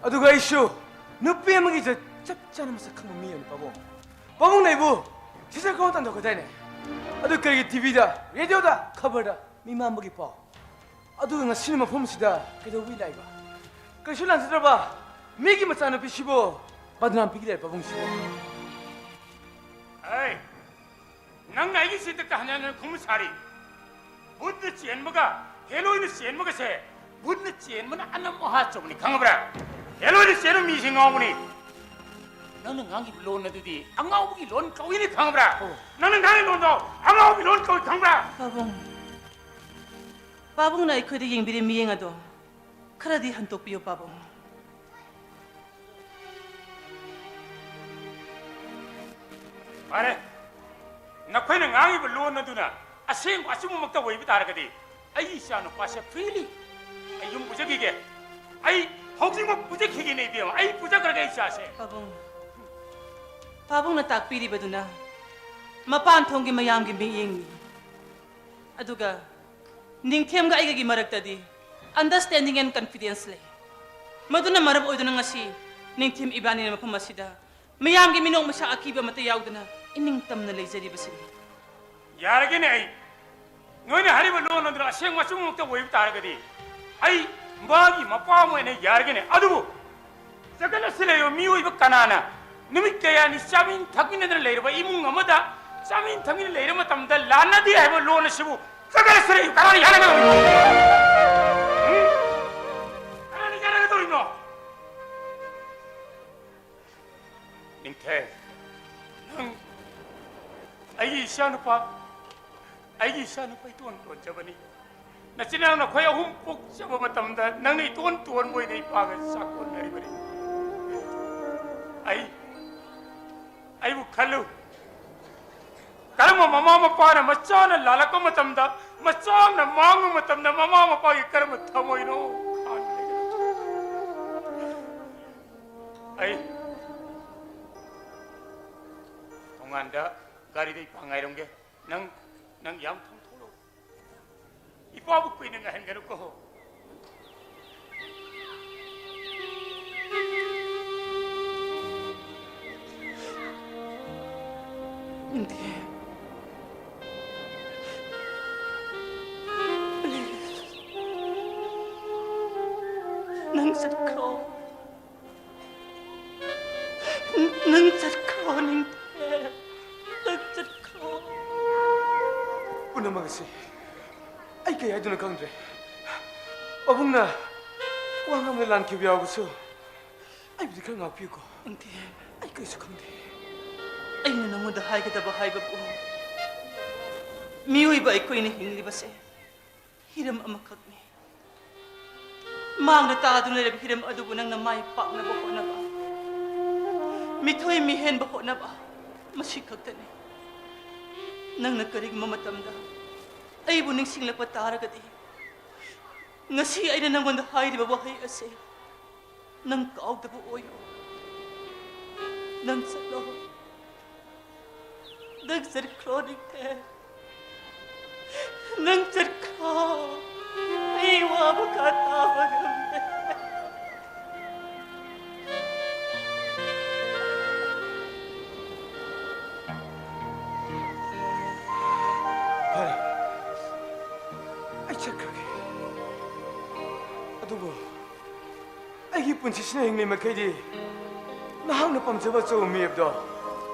ꯑꯗꯨꯒ ꯑꯩꯁꯨ ꯅꯨꯄꯤ ꯑꯃꯒꯤ ꯏꯖꯠ ꯆꯞ ꯆꯥꯅ ꯃꯁꯛ ꯈꯪꯕ ꯃꯤ ꯑꯃꯅꯤ, ꯄꯥꯕꯨꯡ꯫ ꯄꯥꯕꯨꯡꯅ ꯑꯩꯕꯨ ꯁꯤꯖ ꯀꯧꯅ ꯇꯥꯟꯊꯣꯛꯀꯗꯥꯏꯅꯦ? ꯑꯗꯨ ꯀꯔꯤꯒꯤ ꯇꯤꯚꯤꯗ, ꯔꯦꯗꯤꯑꯣꯗ, ꯈꯕꯔꯗ ꯃꯤ ꯃꯥꯡꯕꯒꯤ ꯄꯥꯎ? ꯑꯗꯨꯒ ꯉꯁꯤꯅ ꯃꯐꯝꯁꯤꯗ ꯀꯩꯗꯧꯕꯒꯤ ꯂꯥꯛꯏꯕ? ꯀꯩꯁꯨ ꯂꯥꯟꯖꯗ꯭ꯔꯕ ꯃꯤꯒꯤ ꯃꯆꯥꯅꯨꯄꯤꯁꯤꯕꯨ ꯕꯗꯅꯥꯝ ꯄꯤꯒꯗꯥꯏ ꯄꯥꯕꯨꯡꯁꯤꯕꯨ? ꯑꯩ, ꯅꯪꯅ ꯑꯩꯒꯤ ꯆꯤꯠꯇ ꯍꯟꯖꯟ ꯍꯟꯖꯟ ꯈꯨꯝꯕ ꯁꯥꯔꯤ꯫ ꯚꯨꯠꯅ ꯆꯦꯟꯕꯒ ꯍꯦꯂꯣꯏꯅ ꯆꯦꯟꯕꯒꯁꯦ, ꯚꯨꯠꯅ ꯆꯦꯟꯕꯅ ꯑꯅꯝ ꯑꯣꯍꯥ ꯆꯨꯝꯕꯅꯤ, ꯈꯪꯉꯕ꯭ꯔꯥ? ꯍꯦꯂꯣꯏꯅ ꯆꯦꯟꯕ ꯃꯤꯁꯤ ꯉꯥꯎꯕꯅꯤ꯫ ꯅꯪꯅ ꯉꯥꯡꯉꯤꯕ ꯂꯣꯟ ꯑꯗꯨꯗꯤ ꯑꯉꯥꯎꯕꯒꯤ ꯂꯣꯟ ꯀꯧꯏꯅꯤ, ꯈꯪꯉꯕ꯭ꯔꯥ? ꯑꯣ꯫ ꯅꯪꯅ ꯉꯥꯡꯉꯤ ꯂꯣꯟꯗꯣ ꯑꯉꯥꯎꯕꯒꯤ ꯂꯣꯟ ꯀꯧꯏ, ꯈꯪꯕ꯭ꯔꯥ? ꯄꯥꯕꯨꯡ, ꯄꯥꯕꯨꯡꯅ ꯑꯩꯈꯣꯏꯗ ꯌꯦꯡꯕꯤꯔꯤ ꯃꯤꯠꯌꯦꯡ ꯑꯗꯣ ꯈꯔꯗꯤ ꯍꯟꯇꯣꯛꯄꯤꯌꯨ, ꯄꯥꯕꯨꯡ꯫ ꯐꯔꯦ, ꯅꯈꯣꯏꯅ ꯉꯥꯡꯉꯤꯕ ꯂꯣꯟ ꯑꯗꯨꯅ ꯑꯁꯦꯡꯕ ꯑꯆꯨꯝꯕꯃꯛꯇ ꯑꯣꯏꯕ ꯇꯥꯔꯒꯗꯤ, ꯑꯩꯒꯤ ꯏꯆꯥ ꯅꯨꯄꯥꯁꯦ freely ꯑꯩ ꯌꯨꯝ ꯄꯨꯖꯈꯤꯒꯦ꯫ ꯑꯩ ꯍꯧꯖꯤꯛꯃꯛ ꯄꯨꯖꯈꯤꯒꯦꯅꯦ, ꯏꯕꯦꯝꯃ꯫ ꯑꯩ ꯄꯨꯖꯈ꯭ꯔꯒꯦ ꯑꯩ ꯏꯆꯥꯁꯦ꯫ ꯄꯥꯕꯨꯡ, ꯄꯥꯕꯨꯡꯅ ꯇꯥꯛꯄꯤꯔꯤꯕꯗꯨꯅ ꯃꯄꯥꯟ ꯊꯣꯡꯒꯤ ꯃꯌꯥꯝꯒꯤ ꯃꯤꯠꯌꯦꯡꯅꯤ꯫ ꯑꯗꯨꯒ ꯅꯤꯡꯊꯦꯝꯒ ꯑꯩꯒꯒꯤ ꯃꯔꯛꯇꯗꯤ understanding and confidence ꯂꯩ꯫ ꯃꯗꯨꯅ ꯃꯔꯝ ꯑꯣꯏꯗꯨꯅ ꯉꯁꯤ ꯅꯤꯡꯊꯦꯝ ꯏꯕꯥꯅꯤꯅ ꯃꯐꯝ ꯑꯁꯤꯗ ꯃꯤꯌꯥꯝꯒꯤ ꯃꯤꯅꯣꯛ ꯃꯩꯁꯥ ꯑꯀꯤꯕ ꯑꯃꯠꯇ ꯌꯥꯎꯗꯅ ꯏꯅꯤꯡ ꯇꯝꯅ ꯂꯩꯖꯔꯤꯕꯁꯤꯅꯤ꯫ ꯌꯥꯔꯒꯦꯅꯦ ꯑꯩ꯫ ꯅꯣꯏꯅ ꯍꯥꯏꯔꯤꯕ ꯂꯣꯟ ꯑꯗꯨ ꯑꯁꯦꯡꯕ ꯑꯆꯨꯝꯕꯃꯛꯇ ꯑꯣꯏꯕ ꯇꯥꯔꯒꯗꯤ, ꯑꯩ ꯃꯥꯒꯤ ꯃꯄꯥ ꯑꯃ ꯑꯣꯏꯅ ꯌꯥꯔꯒꯦꯅꯦ꯫ ꯑꯗꯨꯕꯨ ꯖꯒꯠ ꯑꯁꯤꯗ ꯂꯩꯕ ꯃꯤꯑꯣꯏꯕ ꯀꯅꯥꯅ ꯅꯨꯃꯤꯠ ꯀꯌꯥꯅꯤ ꯆꯥꯃꯤꯟ ꯊꯛꯃꯤꯟꯅꯗꯅ ꯂꯩꯔꯕ ꯏꯃꯨꯡ ꯑꯃꯗ ꯆꯥꯃꯤꯟ ꯊꯛꯃꯤꯟꯅ ꯂꯩꯔꯕ ꯃꯇꯝꯗ ꯂꯥꯟꯅꯗꯦ ꯍꯥꯏꯕ ꯂꯣꯟ ꯑꯁꯤꯕꯨ ꯖꯒꯠ ꯑꯁꯤꯗ ꯂꯩꯕ ꯀꯅꯥꯅ ꯌꯥꯅꯒꯗꯧꯔꯤꯅꯣ? ꯎꯝ? ꯀꯅꯥꯅ ꯌꯥꯅꯒꯗꯧꯔꯤꯅꯣ? ꯅꯤꯡꯊꯦꯝ, ꯅꯪ ꯑꯩꯒꯤ ꯏꯆꯥꯅꯨꯄꯥ, ꯑꯩꯒꯤ ꯏꯆꯥꯅꯨꯄꯥ ꯏꯇꯣꯟ ꯇꯣꯟꯖꯕꯅꯤ꯫ ꯅꯆꯤꯟ ꯅꯅꯥꯎ ꯅꯈꯣꯏ ꯑꯍꯨꯝ ꯄꯣꯛꯆꯕ ꯃꯇꯝꯗ ꯅꯪꯅ ꯏꯇꯣꯟ ꯇꯣꯟꯕ ꯑꯣꯏꯅ ꯏꯄꯥꯒ ꯆꯥꯛꯀꯣꯟꯅꯔꯤꯕꯅꯤ꯫ ꯑꯩ, ꯑꯩꯕꯨ ꯈꯜꯂꯨ꯫ ꯀꯔꯝꯕ ꯃꯃꯥ ꯃꯄꯥꯅ ꯃꯆꯥꯅ ꯂꯥꯜꯂꯛꯄ ꯃꯇꯝꯗ, ꯃꯆꯥꯅ ꯃꯥꯡꯕ ꯃꯇꯝꯗ ꯃꯃꯥ ꯃꯄꯥꯒꯤ ꯀꯔꯝꯕ ꯊꯃꯣꯏꯅꯣ ꯈꯥꯡꯂꯒꯦ? ꯑꯩ ꯊꯣꯡꯒꯥꯟꯗ ꯒꯥꯔꯤꯗ ꯏꯄꯥ ꯉꯥꯏꯔꯝꯒꯦ꯫ ꯅꯪ, ꯅꯪ ꯌꯥꯝ ꯊꯨꯅ ꯊꯣꯛꯂꯛꯎ꯫ ꯏꯄꯥꯕꯨ ꯀꯨꯏꯅ ꯉꯥꯏꯍꯟꯒꯅꯨꯀꯣ꯫ ꯅꯤꯡꯊꯦꯝ, please, ꯅꯪ ꯆꯠꯈ꯭ꯔꯣ꯫ ꯅꯪ ꯆꯠꯈ꯭ꯔꯣ, ꯅꯤꯡꯊꯦꯝ꯫ ꯅꯪ ꯆꯠꯈ꯭ꯔꯣ꯫ ꯄꯨꯝꯅꯃꯛ ꯑꯁꯤ ꯑꯩ ꯀꯩ ꯍꯥꯏꯗꯣꯏꯅꯣ ꯈꯪꯗ꯭ꯔꯦ꯫ ꯄꯥꯕꯨꯡꯅ ꯋꯥ ꯉꯥꯡꯕꯗ ꯂꯥꯟꯈꯤꯕ ꯌꯥꯎꯔꯕꯁꯨ ꯑꯩꯕꯨꯗꯤ ꯈꯔ ꯉꯥꯛꯄꯤꯌꯨꯀꯣ꯫ ꯅꯤꯡꯊꯦꯝ꯫ ꯑꯩ ꯀꯩꯁꯨ ꯈꯪꯗꯦ꯫ ꯑꯩꯅ ꯅꯉꯣꯟꯗ ꯍꯥꯏꯒꯗꯕ ꯍꯥꯏꯕꯕꯨ, ꯃꯤꯑꯣꯏꯕ ꯑꯩꯈꯣꯏꯅ ꯍꯤꯡꯂꯤꯕꯁꯦ ꯍꯤꯔꯝ ꯑꯃꯈꯛꯅꯤ꯫ ꯃꯥꯡꯗ ꯇꯥꯗꯨꯅ ꯂꯩꯔꯕ ꯍꯤꯔꯝ ꯑꯗꯨꯕꯨ ꯅꯪꯅ ꯃꯥꯏ ꯄꯥꯛꯅꯕ ꯍꯣꯠꯅꯕ, ꯃꯤꯊꯣꯏ ꯃꯤꯍꯦꯟꯕ ꯍꯣꯠꯅꯕ, ꯃꯁꯤ ꯈꯛꯇꯅꯤ꯫ ꯅꯪꯅ ꯀꯔꯤꯒꯨꯝꯕ ꯃꯇꯝꯗ ꯑꯩꯕꯨ ꯅꯤꯡꯁꯤꯡꯂꯛꯄ ꯇꯥꯔꯒꯗꯤ, ꯉꯁꯤ ꯑꯩꯅ ꯅꯪꯉꯣꯟꯗ ꯍꯥꯏꯔꯤꯕ ꯋꯥꯍꯩ ꯑꯁꯦ ꯅꯪ ꯀꯥꯎꯗꯕ ꯑꯣꯏꯌꯨ꯫ ꯅꯪ ꯆꯠꯂꯣ꯫ ꯅꯪ ꯆꯠꯈ꯭ꯔꯣ, ꯅꯤꯡꯊꯦꯝ꯫ ꯅꯪ ꯆꯠꯈ꯭ꯔꯣ꯫ ꯑꯩ ꯋꯥꯕ ꯀꯥ ꯇꯥꯕ ꯉꯝꯗꯦ꯫ ꯐꯔꯦ, ꯑꯩ ꯆꯠꯈ꯭ꯔꯒꯦ꯫ ꯑꯗꯨꯕꯨ ꯑꯩꯒꯤ ꯄꯨꯟꯁꯤꯁꯤꯅ ꯍꯤꯡꯂꯤ ꯃꯈꯩꯗꯤ ꯅꯍꯥꯛꯅ ꯄꯥꯝꯖꯕ ꯑꯆꯧꯕ ꯃꯤꯑꯣꯏꯕꯗꯣ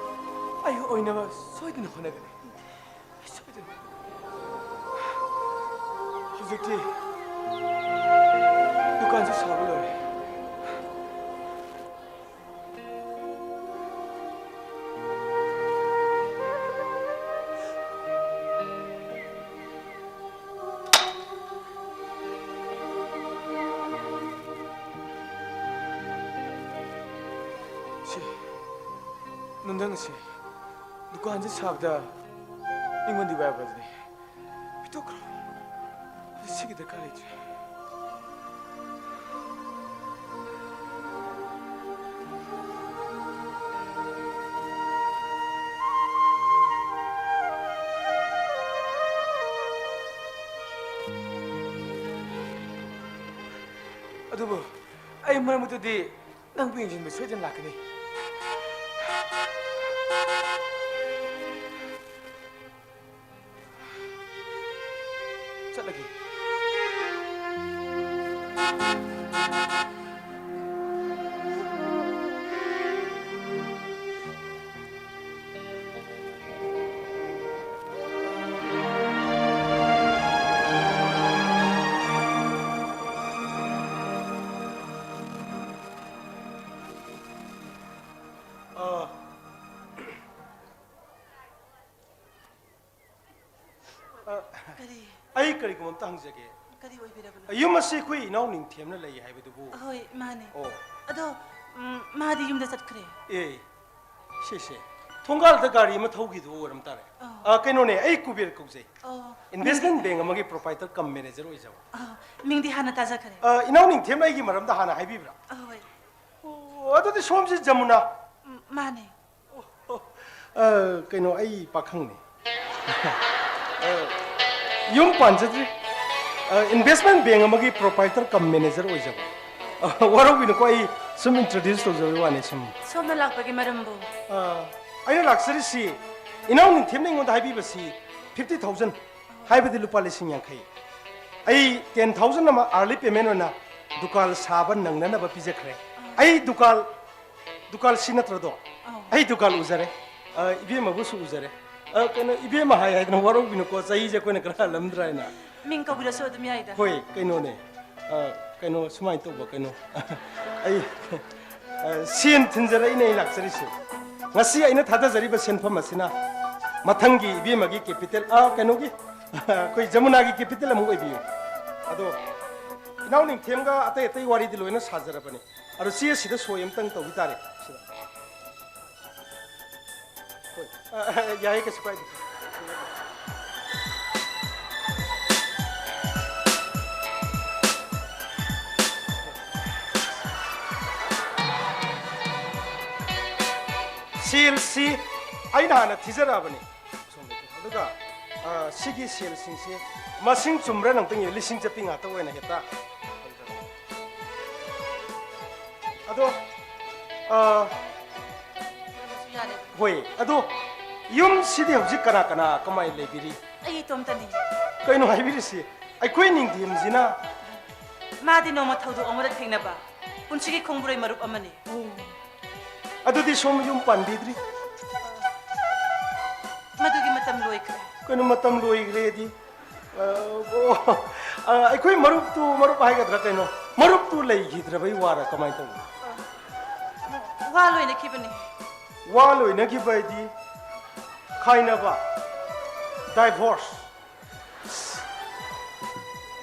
ꯑꯩ ꯑꯣꯏꯅꯕ ꯁꯣꯏꯗꯅ ꯍꯣꯠꯅꯒꯅꯤ꯫ ꯑꯩ ꯁꯣꯏꯗꯅ꯫ ꯍꯧꯖꯤꯛꯇꯤ ꯗꯨꯀꯥꯟꯁꯨ ꯁꯥꯕ ꯂꯣꯏꯔꯦ꯫ ꯁꯤ ꯅꯨꯡꯊꯪꯁꯦ ꯗꯨꯀꯥꯟꯁꯦ ꯁꯥꯕꯗ ꯑꯩꯉꯣꯟꯗ ꯋꯥꯕꯗꯨꯅꯤ꯫ ꯄꯤꯊꯣꯛꯈ꯭ꯔꯣ꯫ ꯑꯩ ꯁꯤꯒꯤ ꯗꯔꯀꯥꯔ ꯂꯩꯇ꯭ꯔꯦ꯫ ꯑꯗꯨꯕꯨ ꯑꯩ ꯃꯔꯛ ꯃꯔꯛꯇꯗꯤ ꯅꯪꯕꯨ ꯌꯦꯡꯁꯤꯟꯕ ꯁꯣꯏꯗꯅ ꯂꯥꯛꯀꯅꯤ꯫ ꯆꯠꯂꯒꯦ꯫ ꯑ, ꯑ, ꯀꯔꯤ? ꯑꯩ ꯀꯔꯤꯒꯨꯝꯕ ꯑꯝꯇ ꯍꯪꯖꯒꯦ꯫ ꯀꯔꯤ ꯑꯣꯏꯕꯤꯔꯕꯅꯣ? ꯌꯨꯝ ꯑꯁꯤ ꯑꯩꯈꯣꯏ ꯏꯅꯥꯎ ꯅꯤꯡꯊꯦꯝꯅ ꯂꯩ ꯍꯥꯏꯕꯗꯨꯕꯨ? ꯍꯣꯏ, ꯃꯥꯅꯦ꯫ ꯑꯣ꯫ ꯑꯗꯣ, ꯎꯝ, ꯃꯥꯗꯤ ꯌꯨꯝꯗ ꯆꯠꯈ꯭ꯔꯦ꯫ ꯑꯦ, ꯁꯤꯁꯦ ꯊꯣꯡꯒꯥꯜꯗ ꯒꯥꯔꯤ ꯑꯃ ꯊꯧꯈꯤꯗꯨ ꯑꯣꯏꯔꯝ ꯇꯥꯔꯦ꯫ ꯑꯣ꯫ ꯑ, ꯀꯩꯅꯣꯅꯦ, ꯑꯩ ꯀꯨꯕꯦꯔ ꯀꯧꯖꯩ꯫ ꯑꯣ, investment ꯃꯤꯡꯗꯤ? Bank ꯑꯃꯒꯤ proprietor cum manager ꯑꯣꯏꯖꯕ꯫ ꯑꯣ, ꯃꯤꯡꯗꯤ ꯍꯥꯟꯅ ꯇꯥꯖꯈ꯭ꯔꯦ꯫ ꯑ, ꯏꯅꯥꯎ ꯅꯤꯡꯊꯦꯝꯅ ꯑꯩꯒꯤ ꯃꯔꯝꯗ ꯍꯥꯟꯅ ꯍꯥꯏꯕꯤꯕ꯭ꯔꯥ? ꯑꯍꯣꯏ꯫ ꯑꯣ, ꯑꯗꯨꯗꯤ ꯁꯣꯝꯁꯤ ꯖꯃꯨꯅꯥ? ꯎꯝ, ꯃꯥꯅꯦ꯫ ꯑ, ꯀꯩꯅꯣ, ꯑꯩ ꯄꯥꯈꯪꯅꯤ꯫ ꯑ, ꯌꯨꯝ ꯄꯥꯟꯖꯗ꯭ꯔꯤ꯫ ꯑ, investment bank ꯑꯃꯒꯤ proprietor cum manager ꯑꯣꯏꯖꯕ꯫ ꯑ, ꯋꯥꯔꯧꯕꯤꯅꯨꯀꯣ, ꯑꯩ ꯁꯨꯝ introduce ꯇꯧꯖꯕꯒꯤ ꯋꯥꯅꯤ ꯁꯨꯝ꯫ ꯁꯣꯝꯅ ꯂꯥꯛꯄꯒꯤ ꯃꯔꯝꯕꯨ? ꯑ, ꯑꯩꯅ ꯂꯥꯛꯆꯔꯤꯁꯤ ꯏꯅꯥꯎ ꯅꯤꯡꯊꯦꯝꯅ ꯑꯩꯉꯣꯟꯗ ꯍꯥꯏꯕꯤꯕꯁꯤ fifty thousand, ꯍꯥꯏꯕꯗꯤ ꯂꯨꯄꯥ ꯂꯤꯁꯤꯡ ꯌꯥꯡꯈꯩ꯫ ꯑꯩ ten thousand ꯑꯃ early payment ꯑꯣꯏꯅ ꯗꯨꯀꯥꯟ ꯁꯥꯕ ꯅꯪꯅꯅꯕ ꯄꯤꯖꯈ꯭ꯔꯦ꯫ ꯑꯩ ꯗꯨꯀꯥꯟ, ꯗꯨꯀꯥꯟ ꯁꯤ ꯅꯠꯇ꯭ꯔꯗꯣ? ꯑꯧ꯫ ꯑꯩ ꯗꯨꯀꯥꯟ ꯎꯖꯔꯦ꯫ ꯑ, ꯏꯕꯦꯝꯃꯕꯨꯁꯨ ꯎꯖꯔꯦ꯫ ꯑ, ꯀꯩꯅꯣ, ꯏꯕꯦꯝꯃ ꯍꯥꯏ ꯍꯥꯏꯗꯅ ꯋꯥꯔꯧꯕꯤꯅꯨꯀꯣ, ꯆꯍꯤꯁꯦ ꯑꯩꯈꯣꯏꯅ ꯈꯔ ꯍꯜꯂꯝꯗ꯭ꯔꯥ ꯍꯥꯏꯅ꯫ ꯃꯤꯡ ꯀꯧꯕꯤꯔꯁꯨ ꯑꯗꯨꯝ ꯌꯥꯏꯗ꯫ ꯍꯣꯏ, ꯀꯩꯅꯣꯅꯦ꯫ ꯑ, ꯀꯩꯅꯣ, ꯁꯨꯃꯥꯏꯅ ꯇꯧꯕ, ꯀꯩꯅꯣ꯫ ꯑꯩ, ꯑ, ꯁꯦꯟ ꯊꯤꯟꯖꯔꯛꯏꯅꯦ ꯑꯩ ꯂꯥꯛꯆꯔꯤꯁꯦ꯫ ꯉꯁꯤ ꯑꯩꯅ ꯊꯥꯗꯖꯔꯤꯕ ꯁꯦꯟꯐꯝ ꯑꯁꯤꯅ ꯃꯊꯪꯒꯤ ꯏꯕꯦꯝꯃꯒꯤ capital, ꯑ, ꯀꯩꯅꯣꯒꯤ, ꯑꯩꯈꯣꯏ ꯖꯃꯨꯅꯥꯒꯤ capital ꯑꯃꯨꯛ ꯑꯣꯏꯕꯤꯌꯨ꯫ ꯑꯗꯣ ꯏꯅꯥꯎ ꯅꯤꯡꯊꯦꯝꯒ ꯑꯇꯩ ꯑꯇꯩ ꯋꯥꯔꯤꯗꯤ ꯂꯣꯏꯅ ꯁꯥꯖꯔꯕꯅꯤ꯫ ꯑꯗꯣ ꯆꯦ ꯑꯁꯤꯗ ꯁꯣꯏ ꯑꯃꯇꯪ ꯇꯧꯕꯤ ꯇꯥꯔꯦ꯫ ꯁꯤꯗ꯫ ꯍꯣꯏ꯫ ꯑ, ꯑ, ꯌꯥꯏꯌꯦ, ꯀꯩꯁꯨ ꯀꯥꯏꯗꯦ꯫ ꯁꯦꯜꯁꯤ ꯑꯩꯅ ꯍꯥꯟꯅ ꯊꯤꯖꯔꯛꯑꯕꯅꯤ꯫ ꯑꯗꯨꯒ, ꯑ, ꯁꯤꯒꯤ ꯁꯦꯜꯁꯤꯡꯁꯤ ꯃꯁꯤꯡ ꯆꯨꯝꯕ꯭ꯔꯥ ꯑꯝꯇꯪ ꯌꯦꯡꯉꯨ꯫ ꯂꯤꯁꯤꯡ ꯆꯠꯄꯤ ꯉꯥꯛꯇ ꯑꯣꯏꯅ ꯍꯦꯛꯇ꯫ ꯑꯗꯣ, ꯑ, ꯌꯥꯔꯦ꯫ ꯍꯣꯏ, ꯑꯗꯣ ꯌꯨꯝꯁꯤꯗꯤ ꯍꯧꯖꯤꯛ ꯀꯅꯥ ꯀꯅꯥ ꯀꯃꯥꯏꯅ ꯂꯩꯕꯤꯔꯤ? ꯑꯩ ꯏꯇꯣꯝꯇꯅꯤ꯫ ꯀꯩꯅꯣ ꯍꯥꯏꯕꯤꯔꯤꯁꯤ? ꯑꯩꯈꯣꯏ ꯅꯤꯡꯊꯦꯝꯁꯤꯅ? ꯃꯥꯗꯤ ꯅꯣꯡꯃ ꯊꯧꯗꯣꯛ ꯑꯃꯗ ꯊꯦꯡꯅꯕ ꯄꯨꯟꯁꯤꯒꯤ ꯈꯣꯡꯕꯨꯔꯩ ꯃꯔꯨꯞ ꯑꯃꯅꯤ꯫ ꯑꯣ꯫ ꯑꯗꯨꯗꯤ ꯁꯣꯝ ꯌꯨꯝ ꯄꯥꯟꯕꯤꯗ꯭ꯔꯤ? ꯃꯗꯨꯒꯤ ꯃꯇꯝ ꯂꯣꯏꯈ꯭ꯔꯦ꯫ ꯀꯩꯅꯣ ꯃꯇꯝ ꯂꯣꯏꯈ꯭ꯔꯦꯗꯤ? ꯑ, ꯑꯣ, ꯑ, ꯑꯩꯈꯣꯏ ꯃꯔꯨꯞꯇꯨ, ꯃꯔꯨꯞ ꯍꯥꯏꯒꯗ꯭ꯔꯥ ꯀꯩꯅꯣ, ꯃꯔꯨꯞꯇꯨ ꯂꯩꯈꯤꯗ꯭ꯔꯕꯩ ꯋꯥꯔ ꯀꯃꯥꯏꯅ ꯇꯧꯕꯅꯣ? ꯋꯥ ꯂꯣꯏꯅꯈꯤꯕꯅꯤ꯫ ꯋꯥ ꯂꯣꯏꯅꯈꯤꯕ ꯍꯥꯏꯗꯤ ꯈꯥꯏꯅꯕ, divorce꯫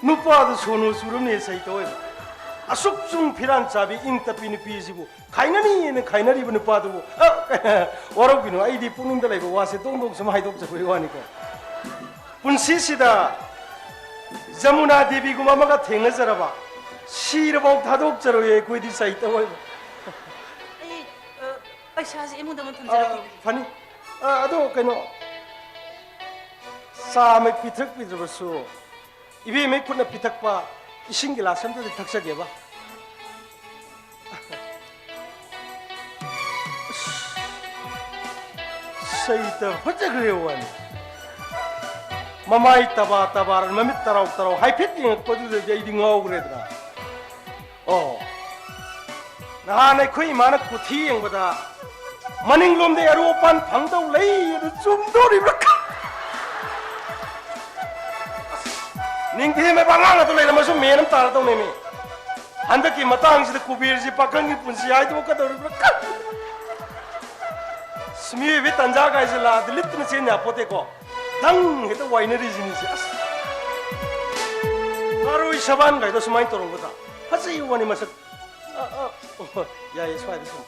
ꯅꯨꯄꯥꯗꯨ ꯁꯣꯅꯨ ꯆꯨꯔꯝꯅꯦ ꯁꯩꯇꯧꯋꯦꯕ꯫ ꯑꯁꯨꯛ ꯆꯨꯝ ꯐꯤꯔꯥꯟ ꯆꯥꯕꯤ ꯏꯪ ꯇꯞꯄꯤ ꯅꯨꯄꯤꯁꯤꯕꯨ ꯈꯥꯏꯅꯅꯤꯅ ꯈꯥꯏꯅꯔꯤꯕ ꯅꯨꯄꯥꯗꯨꯕꯨ, ꯑ, ꯋꯥꯔꯧꯕꯤꯅꯨ, ꯑꯩꯗꯤ ꯄꯨꯛꯅꯤꯡꯗ ꯂꯩꯕ ꯋꯥꯁꯦ ꯗꯣꯡ ꯗꯣꯡ ꯁꯨꯝ ꯍꯥꯏꯗꯣꯛꯆꯕꯒꯤ ꯋꯥꯅꯤꯀꯣ꯫ ꯄꯨꯟꯁꯤꯁꯤꯗ ꯖꯃꯨꯅꯥ ꯗꯦꯕꯤꯒꯨꯝꯕ ꯑꯃꯒ ꯊꯦꯡꯅꯖꯔꯕ, ꯁꯤꯔꯐꯥꯎ ꯊꯥꯗꯣꯛꯆꯔꯣꯏ ꯑꯩꯈꯣꯏꯗꯤ ꯁꯩꯇꯧꯋꯦꯕ꯫ ꯑꯩ, ꯑ, ꯄꯩꯁꯥꯁꯦ ꯏꯃꯨꯡꯗ ꯑꯃꯨꯛ ꯑ, ꯊꯝꯖꯔꯛꯈꯤꯒꯦ꯫ ꯐꯅꯤ꯫ ꯑ, ꯑꯗꯣ ꯀꯩꯅꯣ, ꯆꯥ ꯑꯃ ꯄꯤꯊꯛꯄꯤꯗ꯭ꯔꯕꯁꯨ, ꯏꯕꯦꯝꯃꯩ ꯈꯨꯠꯅ ꯄꯤꯊꯛꯄ ꯏꯁꯤꯡ ꯒꯤꯂꯥꯁ ꯑꯝꯇꯗꯤ ꯊꯛꯆꯒꯦꯕ꯫ ꯁꯩꯇ ꯐꯖꯈ꯭ꯔꯦ ꯋꯥꯅꯤ꯫ ꯃꯃꯥꯏ ꯇꯕꯥ ꯇꯕꯥ, ꯃꯃꯤꯠ ꯇꯔꯥꯎ ꯇꯔꯥꯎ ꯍꯥꯏꯐꯦꯠ ꯌꯦꯡꯉꯛꯄꯗꯨꯗꯗꯤ ꯑꯩꯗꯤ ꯉꯥꯎꯈ꯭ꯔꯦꯗꯅ꯫ ꯑꯣ, ꯅꯍꯥꯟ ꯑꯩꯈꯣꯏ ꯏꯃꯥꯅ ꯀꯨꯊꯤ ꯌꯦꯡꯕꯗ ꯃꯅꯤꯡꯂꯣꯝꯗ ꯑꯔꯨ ꯑꯄꯥꯟ ꯐꯪꯗꯧ ꯂꯩ ꯑꯗꯨ ꯆꯨꯝꯗꯣꯔꯤꯕ꯭ꯔꯥ? ꯅꯤꯡꯊꯤꯖꯤꯡꯕ ꯑꯉꯥꯡ ꯑꯗꯨ ꯂꯩꯔꯝꯃꯁꯨ ꯃꯦꯟ ꯑꯃ ꯇꯥꯔꯗꯧꯅꯦꯃꯤ꯫ ꯍꯟꯗꯛꯀꯤ ꯃꯇꯥꯡꯁꯤꯗ ꯀꯨꯕꯦꯔꯁꯤ ꯄꯥꯈꯪꯒꯤ ꯄꯨꯟꯁꯤ ꯍꯥꯏꯗꯣꯛꯀꯗꯧꯔꯤꯕ꯭ꯔꯥ? ꯃꯤꯑꯣꯏꯕꯒꯤ ꯇꯟꯖꯥ ꯀꯥꯏꯁꯦ ꯂꯥꯛꯑꯗꯤ ꯂꯤꯠꯇꯅ ꯆꯦꯟ ꯌꯥꯄꯣꯠꯇꯦꯀꯣ꯫ ꯅꯪ ꯍꯦꯛꯇ ꯋꯥꯏꯅꯔꯤꯁꯤꯅꯤꯁꯦ꯫ ꯑꯁ, ꯉꯥꯔꯣꯏ ꯁꯕꯥꯟ ꯀꯥꯏꯗꯣ ꯁꯨꯃꯥꯏꯅ ꯇꯧꯔꯝꯒꯗ꯭ꯔꯥ? ꯐꯖꯩ ꯋꯥꯅꯤ ꯃꯁꯛ꯫ ꯑ, ꯑ, ꯑꯣ, ꯌꯥꯏꯌꯦ, ꯁ꯭ꯋꯥꯏꯗ ꯁꯨꯝ꯫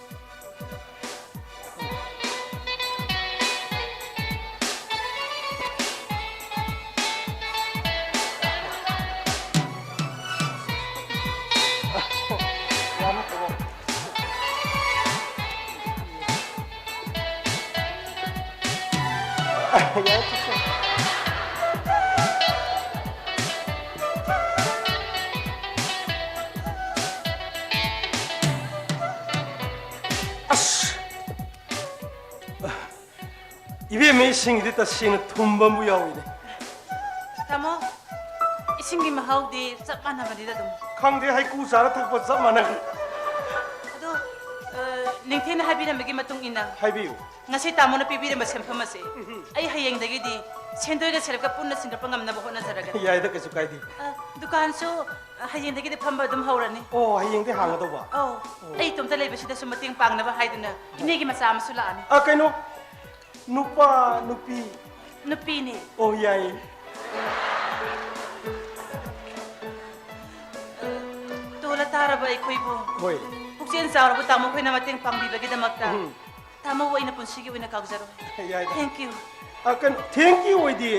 ꯑꯁ! ꯏꯕꯦꯝꯃ, ꯏꯁꯤꯡꯗꯤ ꯇꯁꯦꯡꯅ ꯊꯨꯝꯕ ꯑꯃ ꯌꯥꯎꯏꯅꯦ꯫ ꯇꯥꯃꯣ, ꯏꯁꯤꯡꯒꯤ ꯃꯍꯥꯎꯗꯤ ꯆꯞ ꯃꯥꯟꯅꯕꯅꯤꯗ ꯑꯗꯨꯝ꯫ ꯈꯪꯗꯦ, ꯍꯩꯀꯨ ꯆꯥꯔ ꯊꯛꯄ ꯆꯞ ꯃꯥꯟꯅꯈ꯭ꯔꯦ꯫ ꯑꯗꯣ, ꯑ, ꯅꯤꯡꯊꯦꯝꯅ ꯍꯥꯏꯕꯤꯔꯝꯕꯒꯤ ꯃꯇꯨꯡ ꯏꯟꯅ, ꯍꯥꯏꯕꯤꯌꯨ꯫ ꯉꯁꯤ ꯇꯥꯃꯣꯅ ꯄꯤꯕꯤꯔꯝꯕ ꯁꯦꯟꯐꯝ ꯑꯁꯦ, ꯎꯝ꯫ ꯑꯩ ꯍꯌꯦꯡꯗꯒꯤꯗꯤ ꯁꯦꯟꯗꯣꯏꯒ ꯁꯦꯜꯞꯀ ꯄꯨꯟꯅ ꯁꯤꯡꯒꯠꯄ ꯉꯝꯅꯕ ꯍꯣꯠꯅꯖꯔꯒꯦ꯫ ꯌꯥꯏꯗ, ꯀꯩꯁꯨ ꯀꯥꯏꯗꯦ꯫ ꯑ, ꯗꯨꯀꯥꯟꯁꯨ, ꯑ, ꯍꯌꯦꯡꯗꯒꯤꯗꯤ ꯐꯝꯕ ꯑꯗꯨꯝ ꯍꯧꯔꯅꯤ꯫ ꯑꯣ, ꯍꯌꯦꯡꯗꯤ ꯍꯥꯡꯒꯗꯧꯕ? ꯑꯧ꯫ ꯑꯣ꯫ ꯑꯩ ꯏꯇꯣꯝꯇ ꯂꯩꯕꯁꯤꯗꯁꯨ ꯃꯇꯦꯡ ꯄꯥꯡꯅꯕ ꯍꯥꯏꯗꯨꯅ ꯏꯅꯦꯒꯤ ꯃꯆꯥ ꯑꯃꯁꯨ ꯂꯥꯛꯑꯅꯤ꯫ ꯑ, ꯀꯩꯅꯣ, ꯅꯨꯄꯥ, ꯅꯨꯄꯤ? ꯅꯨꯄꯤꯅꯦ꯫ ꯑꯣ, ꯌꯥꯏꯌꯦ꯫ ꯇꯣꯜꯂ ꯇꯥꯔꯕ ꯑꯩꯈꯣꯏꯕꯨ꯫ ꯍꯣꯏ꯫ ꯄꯨꯛꯆꯦꯜ ꯆꯥꯎꯔꯕ ꯇꯥꯃꯣ ꯈꯣꯏꯅ ꯃꯇꯦꯡ ꯄꯥꯡꯕꯤꯕꯒꯤꯗꯃꯛꯇ꯫ ꯎꯝ꯫ ꯇꯥꯃꯣꯕꯨ ꯑꯩꯅ ꯄꯨꯟꯁꯤꯒꯤ ꯑꯣꯏꯅ ꯀꯥꯎꯖꯔꯣꯏ꯫ ꯌꯥꯏꯗ꯫ Thank you꯫ ꯑ, ꯀꯩꯅꯣ, thank you ꯑꯣꯏꯗꯤ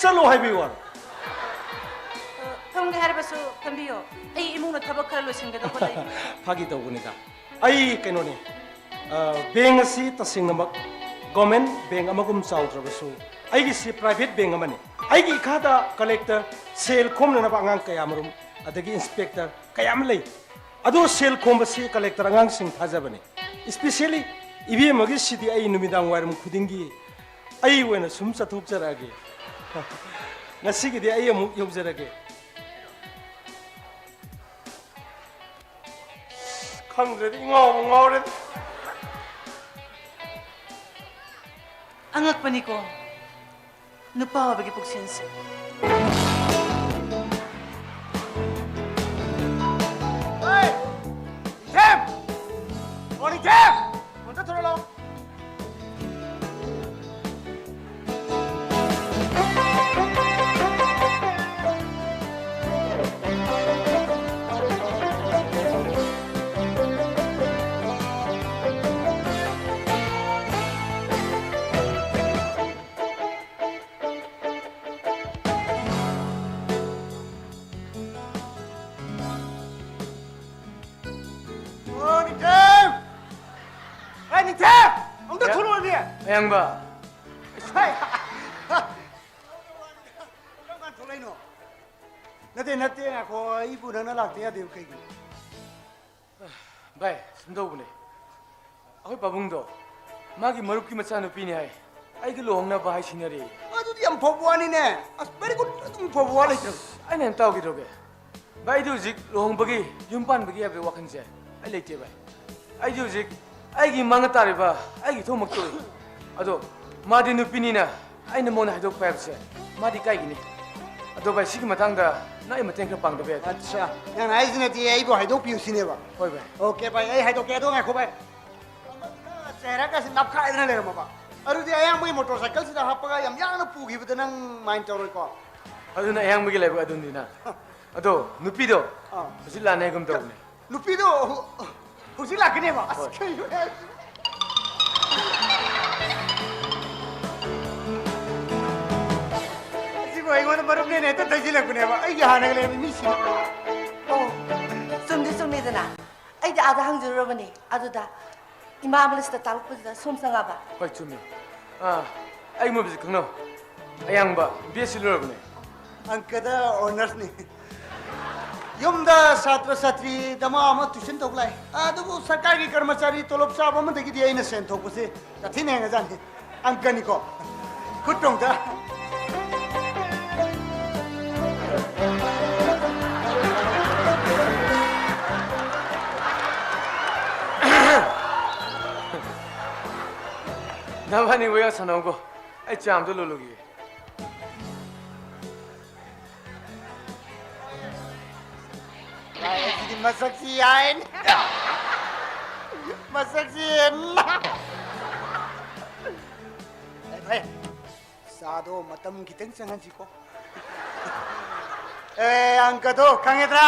ꯆꯠꯂꯣ ꯍꯥꯏꯕꯤꯌꯨ ꯍꯥꯏꯕ꯫ ꯑ, ꯐꯝꯒꯦ ꯍꯥꯏꯔꯕꯁꯨ ꯐꯝꯕꯤꯌꯣ꯫ ꯑꯩ ꯏꯃꯨꯡꯗ ꯊꯕꯛ ꯈꯔ ꯂꯣꯏꯁꯤꯟꯒꯗꯧꯕ ꯂꯩ꯫ ꯐꯥꯒꯤ ꯇꯧꯕꯅꯤꯗ꯫ ꯑꯩ ꯀꯩꯅꯣꯅꯤ, ꯑ, ꯕꯦꯡ ꯑꯁꯤ ꯇꯁꯦꯡꯅꯃꯛ ꯒꯣꯔꯃꯦꯟ ꯕꯦꯡ ꯑꯃꯒꯨꯝ ꯆꯥꯎꯗ꯭ꯔꯕꯁꯨ, ꯑꯩꯒꯤꯁꯤ private bank ꯑꯃꯅꯤ꯫ ꯑꯩꯒꯤ ꯏꯈꯥꯗ collector, ꯁꯦꯜ ꯈꯣꯝꯅꯅꯕ ꯑꯉꯥꯡ ꯀꯌꯥ ꯃꯔꯨꯝ, ꯑꯗꯒꯤ inspector ꯀꯌꯥ ꯑꯃ ꯂꯩ꯫ ꯑꯗꯣ ꯁꯦꯜ ꯈꯣꯝꯕꯁꯤ collector ꯑꯉꯥꯡꯁꯤꯡ ꯊꯥꯖꯕꯅꯤ꯫ Especially ꯏꯕꯦꯝꯃꯒꯤꯁꯤꯗꯤ ꯑꯩ ꯅꯨꯃꯤꯗꯥꯡ ꯋꯥꯏꯔꯝ ꯈꯨꯗꯤꯡꯒꯤ ꯑꯩ ꯑꯣꯏꯅ ꯁꯨꯝ ꯆꯠꯊꯣꯛꯆꯔꯛꯑꯒꯦ꯫ ꯉꯁꯤꯒꯤꯗꯤ ꯑꯩ ꯑꯃꯨꯛ ꯌꯧꯖꯔꯒꯦ꯫ ꯈꯪꯗ꯭ꯔꯦꯗ, ꯏꯉꯥꯎꯕꯨ ꯉꯥꯎꯔꯦꯗ꯫ ꯑꯉꯛꯄꯅꯤꯀꯣ, ꯅꯨꯄꯥ ꯑꯣꯏꯕꯒꯤ ꯄꯨꯛꯁꯦꯜꯁꯦ꯫ ꯍꯦ! ꯅꯤꯡꯊꯦꯝ! ꯑꯣ, ꯅꯤꯡꯊꯦꯝ! ꯑꯝꯇ ꯊꯣꯔꯛꯑꯣ ꯂꯥꯎ꯫ ꯑꯣ, ꯅꯤꯡꯊꯦꯝ! ꯑꯩ ꯅꯤꯡꯊꯦꯝ! ꯑꯝꯇ ꯊꯣꯛꯂꯛꯑꯣꯅꯦ! ꯑꯌꯥꯡꯕ꯫ ꯍꯥꯏ! ꯀꯔꯝ ꯀꯥꯟ ꯊꯣꯛꯂꯛꯏꯅꯣ? ꯅꯠꯇꯦ, ꯅꯠꯇꯦ, ꯉꯥꯏꯈꯣ, ꯑꯩꯕꯨ ꯅꯪꯅ ꯂꯥꯛꯇ ꯌꯥꯗꯦꯕ ꯀꯩꯒꯤꯅꯣ? ꯚꯥꯏ, ꯁꯨꯝ ꯇꯧꯕꯅꯦ, ꯑꯩꯈꯣꯏ ꯄꯥꯕꯨꯡꯗꯣ ꯃꯥꯒꯤ ꯃꯔꯨꯞꯀꯤ ꯃꯆꯥꯅꯨꯄꯤꯅꯦ ꯍꯥꯏ, ꯑꯩꯒ ꯂꯨꯍꯣꯡꯅꯕ ꯍꯥꯏ ꯁꯤꯡꯅꯔꯦ꯫ ꯑꯗꯨꯗꯤ ꯌꯥꯝ ꯐꯕ ꯋꯥꯅꯤꯅꯦ꯫ ꯑꯁ, very good, ꯑꯗꯨꯝ ꯐꯕ ꯋꯥ ꯂꯩꯇ꯭ꯔꯕ꯫ ꯑꯩꯅ ꯍꯦꯟꯅ ꯇꯧꯈꯤꯗ꯭ꯔꯣꯒꯦ? ꯚꯥꯏ, ꯑꯩꯗꯤ ꯍꯧꯖꯤꯛ ꯂꯨꯍꯣꯡꯕꯒꯤ, ꯌꯨꯝ ꯄꯥꯟꯕꯒꯤ ꯍꯥꯏꯕ ꯋꯥꯈꯜꯁꯦ ꯑꯩ ꯂꯩꯇꯦ ꯚꯥꯏ꯫ ꯑꯩꯗꯤ ꯍꯧꯖꯤꯛ ꯑꯩꯒꯤ ꯏꯃꯥꯡꯗ ꯇꯥꯔꯤꯕ ꯑꯩꯒꯤ ꯏꯊꯧꯃꯛꯇ ꯎꯏ꯫ ꯑꯗꯣ ꯃꯥꯗꯤ ꯅꯨꯄꯤꯅꯤꯅ ꯑꯩꯅ ꯃꯉꯣꯟꯗ ꯍꯥꯏꯗꯣꯛꯄ ꯍꯥꯏꯕꯁꯦ ꯃꯥꯗꯤ ꯏꯀꯥꯏꯒꯤꯅꯤ꯫ ꯑꯗꯣ ꯚꯥꯏ, ꯁꯤꯒꯤ ꯃꯇꯥꯡꯗ ꯅꯪ ꯑꯩ ꯃꯇꯦꯡ ꯈꯔ ꯄꯥꯡꯗꯕ ꯌꯥꯗꯦ꯫ ꯑꯠꯆꯥ, ꯅꯪꯅ ꯍꯥꯏꯁꯤꯅꯗꯤ ꯑꯩꯕꯨ ꯍꯥꯏꯗꯣꯛꯄꯤꯌꯨ ꯁꯤꯅꯦꯕ? ꯍꯣꯏ ꯚꯥꯏ꯫ ꯑꯣꯀꯦ ꯚꯥꯏ, ꯑꯩ ꯍꯥꯏꯗꯣꯛꯀꯦ꯫ ꯑꯗꯣ ꯉꯥꯏꯈꯣ ꯚꯥꯏ, ꯑꯃꯗꯨꯅ ꯆꯦꯍꯔꯥꯒꯁꯤ ꯅꯞꯈꯥꯏꯗꯅ ꯂꯩꯔꯝꯃꯕ, ꯑꯗꯨꯗꯤ ꯑꯌꯥꯝꯕꯒꯤ ꯃꯣꯇꯣꯔ ꯁꯥꯏꯀꯜꯁꯤꯗ ꯍꯥꯞꯄꯒ ꯌꯥꯝ ꯌꯥꯡꯅ ꯄꯨꯈꯤꯕꯗ ꯅꯪ ꯃꯥꯏꯟ ꯇꯧꯔꯣꯏꯀꯣ? ꯑꯗꯨꯅ ꯑꯌꯥꯡꯕꯒꯤ ꯂꯥꯏꯕꯛ ꯑꯗꯨꯅꯤꯅ꯫ ꯑꯗꯣ ꯅꯨꯄꯤꯗꯣ ꯑꯥ꯫ ꯍꯧꯖꯤꯛ ꯂꯥꯛꯅꯤ ꯍꯥꯏꯒꯨꯝ ꯇꯧꯕꯅꯦ꯫ ꯅꯨꯄꯤꯗꯣ ꯍꯧ-, ꯍꯧꯖꯤꯛ ꯂꯥꯛꯀꯅꯦꯕ? ꯑꯁ, ꯍꯣꯏ꯫ ꯀꯩꯅꯣ ꯍꯥꯏꯁꯤꯕꯣ? ꯑꯁꯤꯕꯨ ꯑꯩꯉꯣꯟꯗ ꯃꯔꯨꯞꯅꯦꯅ ꯍꯦꯛꯇ ꯊꯩꯖꯤꯜꯂꯛꯄꯅꯦꯕ꯫ ꯑꯩꯒꯤ ꯍꯥꯟꯅꯒ ꯂꯩꯔꯝꯕ ꯃꯤꯁꯤꯡ꯫ ꯑꯣ, ꯆꯨꯝꯗꯤ ꯆꯨꯝꯃꯤꯗꯅ꯫ ꯑꯩꯗꯤ ꯑꯥꯗ ꯍꯪꯖꯔꯨꯔꯕꯅꯤ꯫ ꯑꯗꯨꯗ ꯏꯃꯥ ꯑꯃ ꯂꯤꯁꯇ ꯇꯥꯛꯂꯛꯄꯗꯨꯗ ꯁꯣꯝ ꯆꯪꯉꯕ? ꯍꯣꯏ, ꯆꯨꯝꯃꯤ꯫ ꯑꯥ, ꯑꯩ ꯃꯣꯏꯕꯨꯁꯨ ꯈꯪꯅꯧ꯫ ꯑꯌꯥꯡꯕ ꯕꯤ ꯑꯦꯁ ꯁꯤ ꯂꯣꯏꯔꯕꯅꯦ꯫ ꯑꯪꯀꯗ ꯑꯣꯅꯔꯁꯅꯤ꯫ ꯌꯨꯝꯗ ꯁꯥꯇ꯭ꯔ ꯁꯥꯇ꯭ꯔꯤ ꯗꯃꯥ ꯑꯃ ꯇ꯭ꯌꯨꯁꯟ ꯇꯧꯕ ꯂꯥꯛꯏ꯫ ꯑꯗꯨꯕꯨ ꯁꯔꯀꯥꯔꯒꯤ ꯀꯔꯃꯆꯥꯔꯤ ꯇꯣꯂꯣꯞ ꯆꯥꯕ ꯑꯃꯗꯒꯤꯗꯤ ꯑꯩꯅ ꯁꯦꯟ ꯊꯣꯛꯄꯁꯦ ꯌꯥꯊꯤꯅ ꯍꯦꯟꯒꯖꯥꯠꯅꯤ꯫ ꯑꯪꯀꯅꯤꯀꯣ꯫ ꯈꯨꯠ ꯇꯣꯡꯗ꯫ ꯅꯕꯥꯅꯤ ꯋꯥ ꯁꯥꯟꯅꯧꯀꯣ꯫ ꯑꯩ ꯆꯥ ꯑꯝꯇ ꯂꯣꯜꯂꯨꯈꯤꯒꯦ꯫ ꯁꯤꯗꯤ ꯃꯁꯛꯁꯤ ꯌꯥꯏꯅꯦ꯫ ꯃꯁꯛꯁꯤ ꯍꯦꯟꯅ꯫ ꯐꯩ, ꯐꯩ꯫ ꯆꯥꯗꯣ ꯃꯇꯝ ꯈꯤꯇꯪ ꯆꯪꯍꯟꯁꯤꯀꯣ꯫ ꯑꯦ, ꯑꯪꯀꯗꯣ ꯈꯪꯉꯦꯗ꯭ꯔꯥ?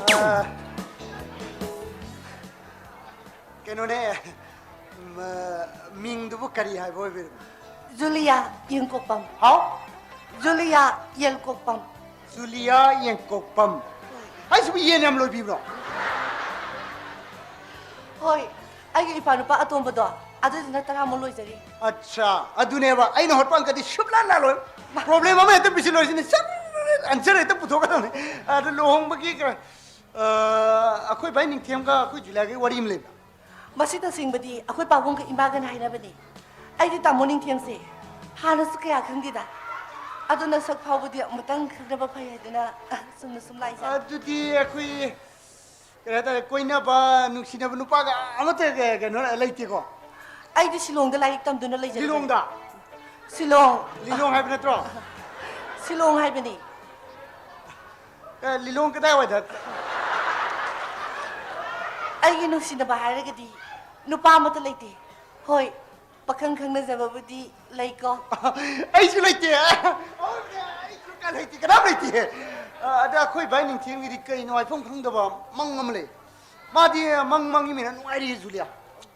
ꯑ, ꯀꯩꯅꯣꯅꯦ, ꯃ-, ꯃꯤꯡꯗꯨꯕꯨ ꯀꯔꯤ ꯍꯥꯏꯕ ꯑꯣꯏꯕꯤꯔꯕꯅꯣ? ꯖꯨꯂꯤꯌꯥ ꯌꯦꯡꯀꯣꯛꯄꯝ꯫ ꯍꯥꯎ? ꯖꯨꯂꯤꯌꯥ ꯌꯦꯡꯀꯣꯛꯄꯝ꯫ ꯖꯨꯂꯤꯌꯥ ꯌꯦꯡꯀꯣꯛꯄꯝ꯫ ꯍꯥꯏꯁꯤꯕꯨ ꯌꯦꯟ ꯌꯥꯝ ꯂꯣꯏꯕꯤꯕ꯭ꯔꯣ? ꯍꯣꯏ, ꯑꯩꯒꯤ ꯏꯄꯥ ꯅꯨꯄꯥ ꯑꯇꯣꯝꯕꯗꯣ, ꯑꯗꯨꯗꯨꯅ ꯇꯔꯥꯃꯨꯛ ꯂꯣꯏꯖꯔꯤ꯫ ꯑꯠꯆꯥ, ꯑꯗꯨꯅꯦꯕ ꯑꯩꯅ ꯍꯣꯠꯄ ꯑꯪꯀꯗꯤ ꯁꯨꯞꯂꯥꯟ ꯂꯥꯜꯂꯣꯏ꯫ ꯃꯥ- ꯄ꯭ꯔꯣꯕ꯭ꯂꯦꯝ ꯑꯃ ꯍꯦꯛꯇ ꯄꯤꯁꯤꯜꯂꯣꯏꯁꯤꯅꯦ, ꯁꯠ ꯑꯟꯁꯔ ꯍꯦꯛꯇ ꯄꯨꯊꯣꯛꯀꯗꯕꯅꯤ꯫ ꯑꯗꯨ ꯂꯨꯍꯣꯡꯕꯒꯤ ꯀ-, ꯑ, ꯑꯩꯈꯣꯏ ꯚꯥꯏ ꯅꯤꯡꯊꯦꯝꯒ ꯑꯩꯈꯣꯏ ꯖꯨꯂꯤꯌꯥꯒꯤ ꯋꯥꯔꯤ ꯑꯃ ꯂꯩꯕ꯫ ꯃꯁꯤ ꯇꯁꯦꯡꯕꯗꯤ ꯑꯩꯈꯣꯏ ꯄꯥꯕꯨꯡꯒ ꯏꯃꯥꯒꯅ ꯍꯥꯏꯅꯕꯅꯤ꯫ ꯑꯩꯗꯤ ꯇꯥꯃꯣ ꯅꯤꯡꯊꯦꯝꯁꯦ ꯍꯥꯟꯅꯁꯨ ꯀꯌꯥ ꯈꯪꯗꯦꯗ꯫ ꯑꯗꯨꯅ ꯁꯛ ꯐꯥꯎꯕꯗꯤ ꯑꯃꯨꯛꯇꯪ ꯈꯪꯅꯕ ꯐꯩ ꯍꯥꯏꯗꯅ, ꯑ, ꯆꯨꯝꯅ ꯁꯨꯝ ꯂꯥꯛꯏ ꯖꯥꯠꯅꯤ꯫ ꯑꯗꯨꯗꯤ ꯑꯩꯈꯣꯏ, ꯀꯩ ꯍꯥꯏꯇꯥꯔꯦ, ꯀꯣꯏꯅꯕ, ꯅꯨꯡꯁꯤꯅꯕ ꯅꯨꯄꯥꯒ ꯑꯃꯠꯇ ꯀ-, ꯀꯩꯅꯣ ꯂꯩꯇꯦꯀꯣ? ꯑꯩꯗꯤ ꯁꯤꯂꯣꯡꯗ ꯂꯥꯏꯔꯤꯛ ꯇꯝꯗꯨꯅ ꯂꯩꯖꯔꯤꯕꯅꯤ꯫ ꯂꯤꯂꯣꯡꯗ? ꯁꯤꯂꯣꯡ꯫ ꯂꯤꯂꯣꯡ ꯍꯥꯏꯕ ꯅꯠꯇ꯭ꯔꯣ? ꯁꯤꯂꯣꯡ ꯍꯥꯏꯕꯅꯤ꯫ ꯑꯦ, ꯂꯤꯂꯣꯡ ꯀꯗꯥꯏꯋꯥꯏꯗ? ꯑꯩꯒꯤ ꯅꯨꯡꯁꯤꯅꯕ ꯍꯥꯏꯔꯒꯗꯤ ꯅꯨꯄꯥ ꯑꯃꯠꯇ ꯂꯩꯇꯦ꯫ ꯍꯣꯏ, ꯄꯥꯈꯪ ꯈꯪꯅꯖꯕꯕꯨꯗꯤ ꯂꯩꯀꯣ꯫ ꯑꯩꯁꯨ ꯂꯩꯇꯦ꯫ ꯑꯩꯁꯨ ꯀ-, ꯂꯩꯇꯦ, ꯀꯅꯥꯝ ꯂꯩꯇꯦ꯫ ꯑ, ꯑꯗ ꯑꯩꯈꯣꯏ ꯚꯥꯏ ꯅꯤꯡꯊꯦꯝꯒꯤꯗꯤ ꯀꯩꯅꯣ ꯍꯥꯏꯐꯝ ꯈꯪꯗꯕ ꯃꯪ ꯑꯃ ꯂꯩ꯫ ꯃꯥꯗꯤ ꯃꯪ ꯃꯪꯉꯤꯃꯤꯅ ꯅꯨꯡꯉꯥꯏꯔꯤ, ꯖꯨꯂꯤꯌꯥ꯫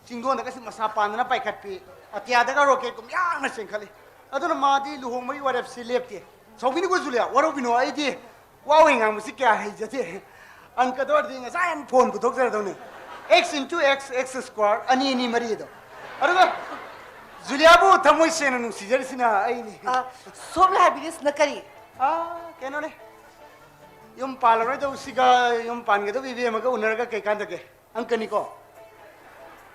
ꯆꯤꯡꯗꯣꯟꯗꯒꯁꯨ ꯃꯁꯥ ꯄꯥꯟꯗꯅ ꯄꯥꯏꯈꯠꯄꯤ, ꯑꯇꯤꯌꯥꯗꯒ ꯔꯣꯀꯦꯠꯀꯨꯝ ꯌꯥꯡꯅ ꯆꯦꯟꯈꯠꯂꯤ꯫ ꯑꯗꯨꯅ ꯃꯥꯗꯤ ꯂꯨꯍꯣꯡꯕꯒꯤ ꯋꯥꯔꯦꯞꯁꯤ ꯂꯦꯞꯇꯦ꯫ ꯁꯥꯎꯕꯤꯅꯨꯀꯣ ꯖꯨꯂꯤꯌꯥ, ꯋꯥꯔꯧꯕꯤꯅꯨ, ꯑꯩꯗꯤ ꯋꯥ ꯋꯥꯍꯩ ꯉꯥꯡꯕꯁꯤ ꯀꯌꯥ ꯍꯩꯖꯗꯦ꯫ ꯑꯪꯀꯗ ꯑꯣꯏꯔꯗꯤ ꯉꯁꯥꯏ ꯍꯥꯟꯅ phone ꯄꯨꯊꯣꯛꯆꯔꯗꯧꯅꯤ꯫ X into X, X square, ꯑꯅꯤ ꯑꯅꯤ ꯃꯔꯤꯗꯣ꯫ ꯑꯗꯨꯒ ꯖꯨꯂꯤꯌꯥꯕꯨ ꯊꯃꯣꯏ ꯁꯦꯡꯅ ꯅꯨꯡꯁꯤꯖꯔꯤꯁꯤꯅ ꯑꯩꯅꯤ꯫ ꯑ, ꯁꯣꯝꯅ ꯍꯥꯏꯕꯤꯔꯤꯁꯤꯅ ꯀꯔꯤ? ꯑꯥ, ꯀꯩꯅꯣꯅꯦ꯫ ꯌꯨꯝ ꯄꯥꯜꯂꯔꯣꯏꯗꯧꯁꯤꯒ ꯌꯨꯝ ꯄꯥꯟꯒꯗꯧꯕ ꯏꯕꯦꯝꯃꯒ ꯎꯅꯔꯒ ꯀꯩ ꯀꯥꯟꯗꯒꯦ? ꯑꯪꯀꯅꯤꯀꯣ꯫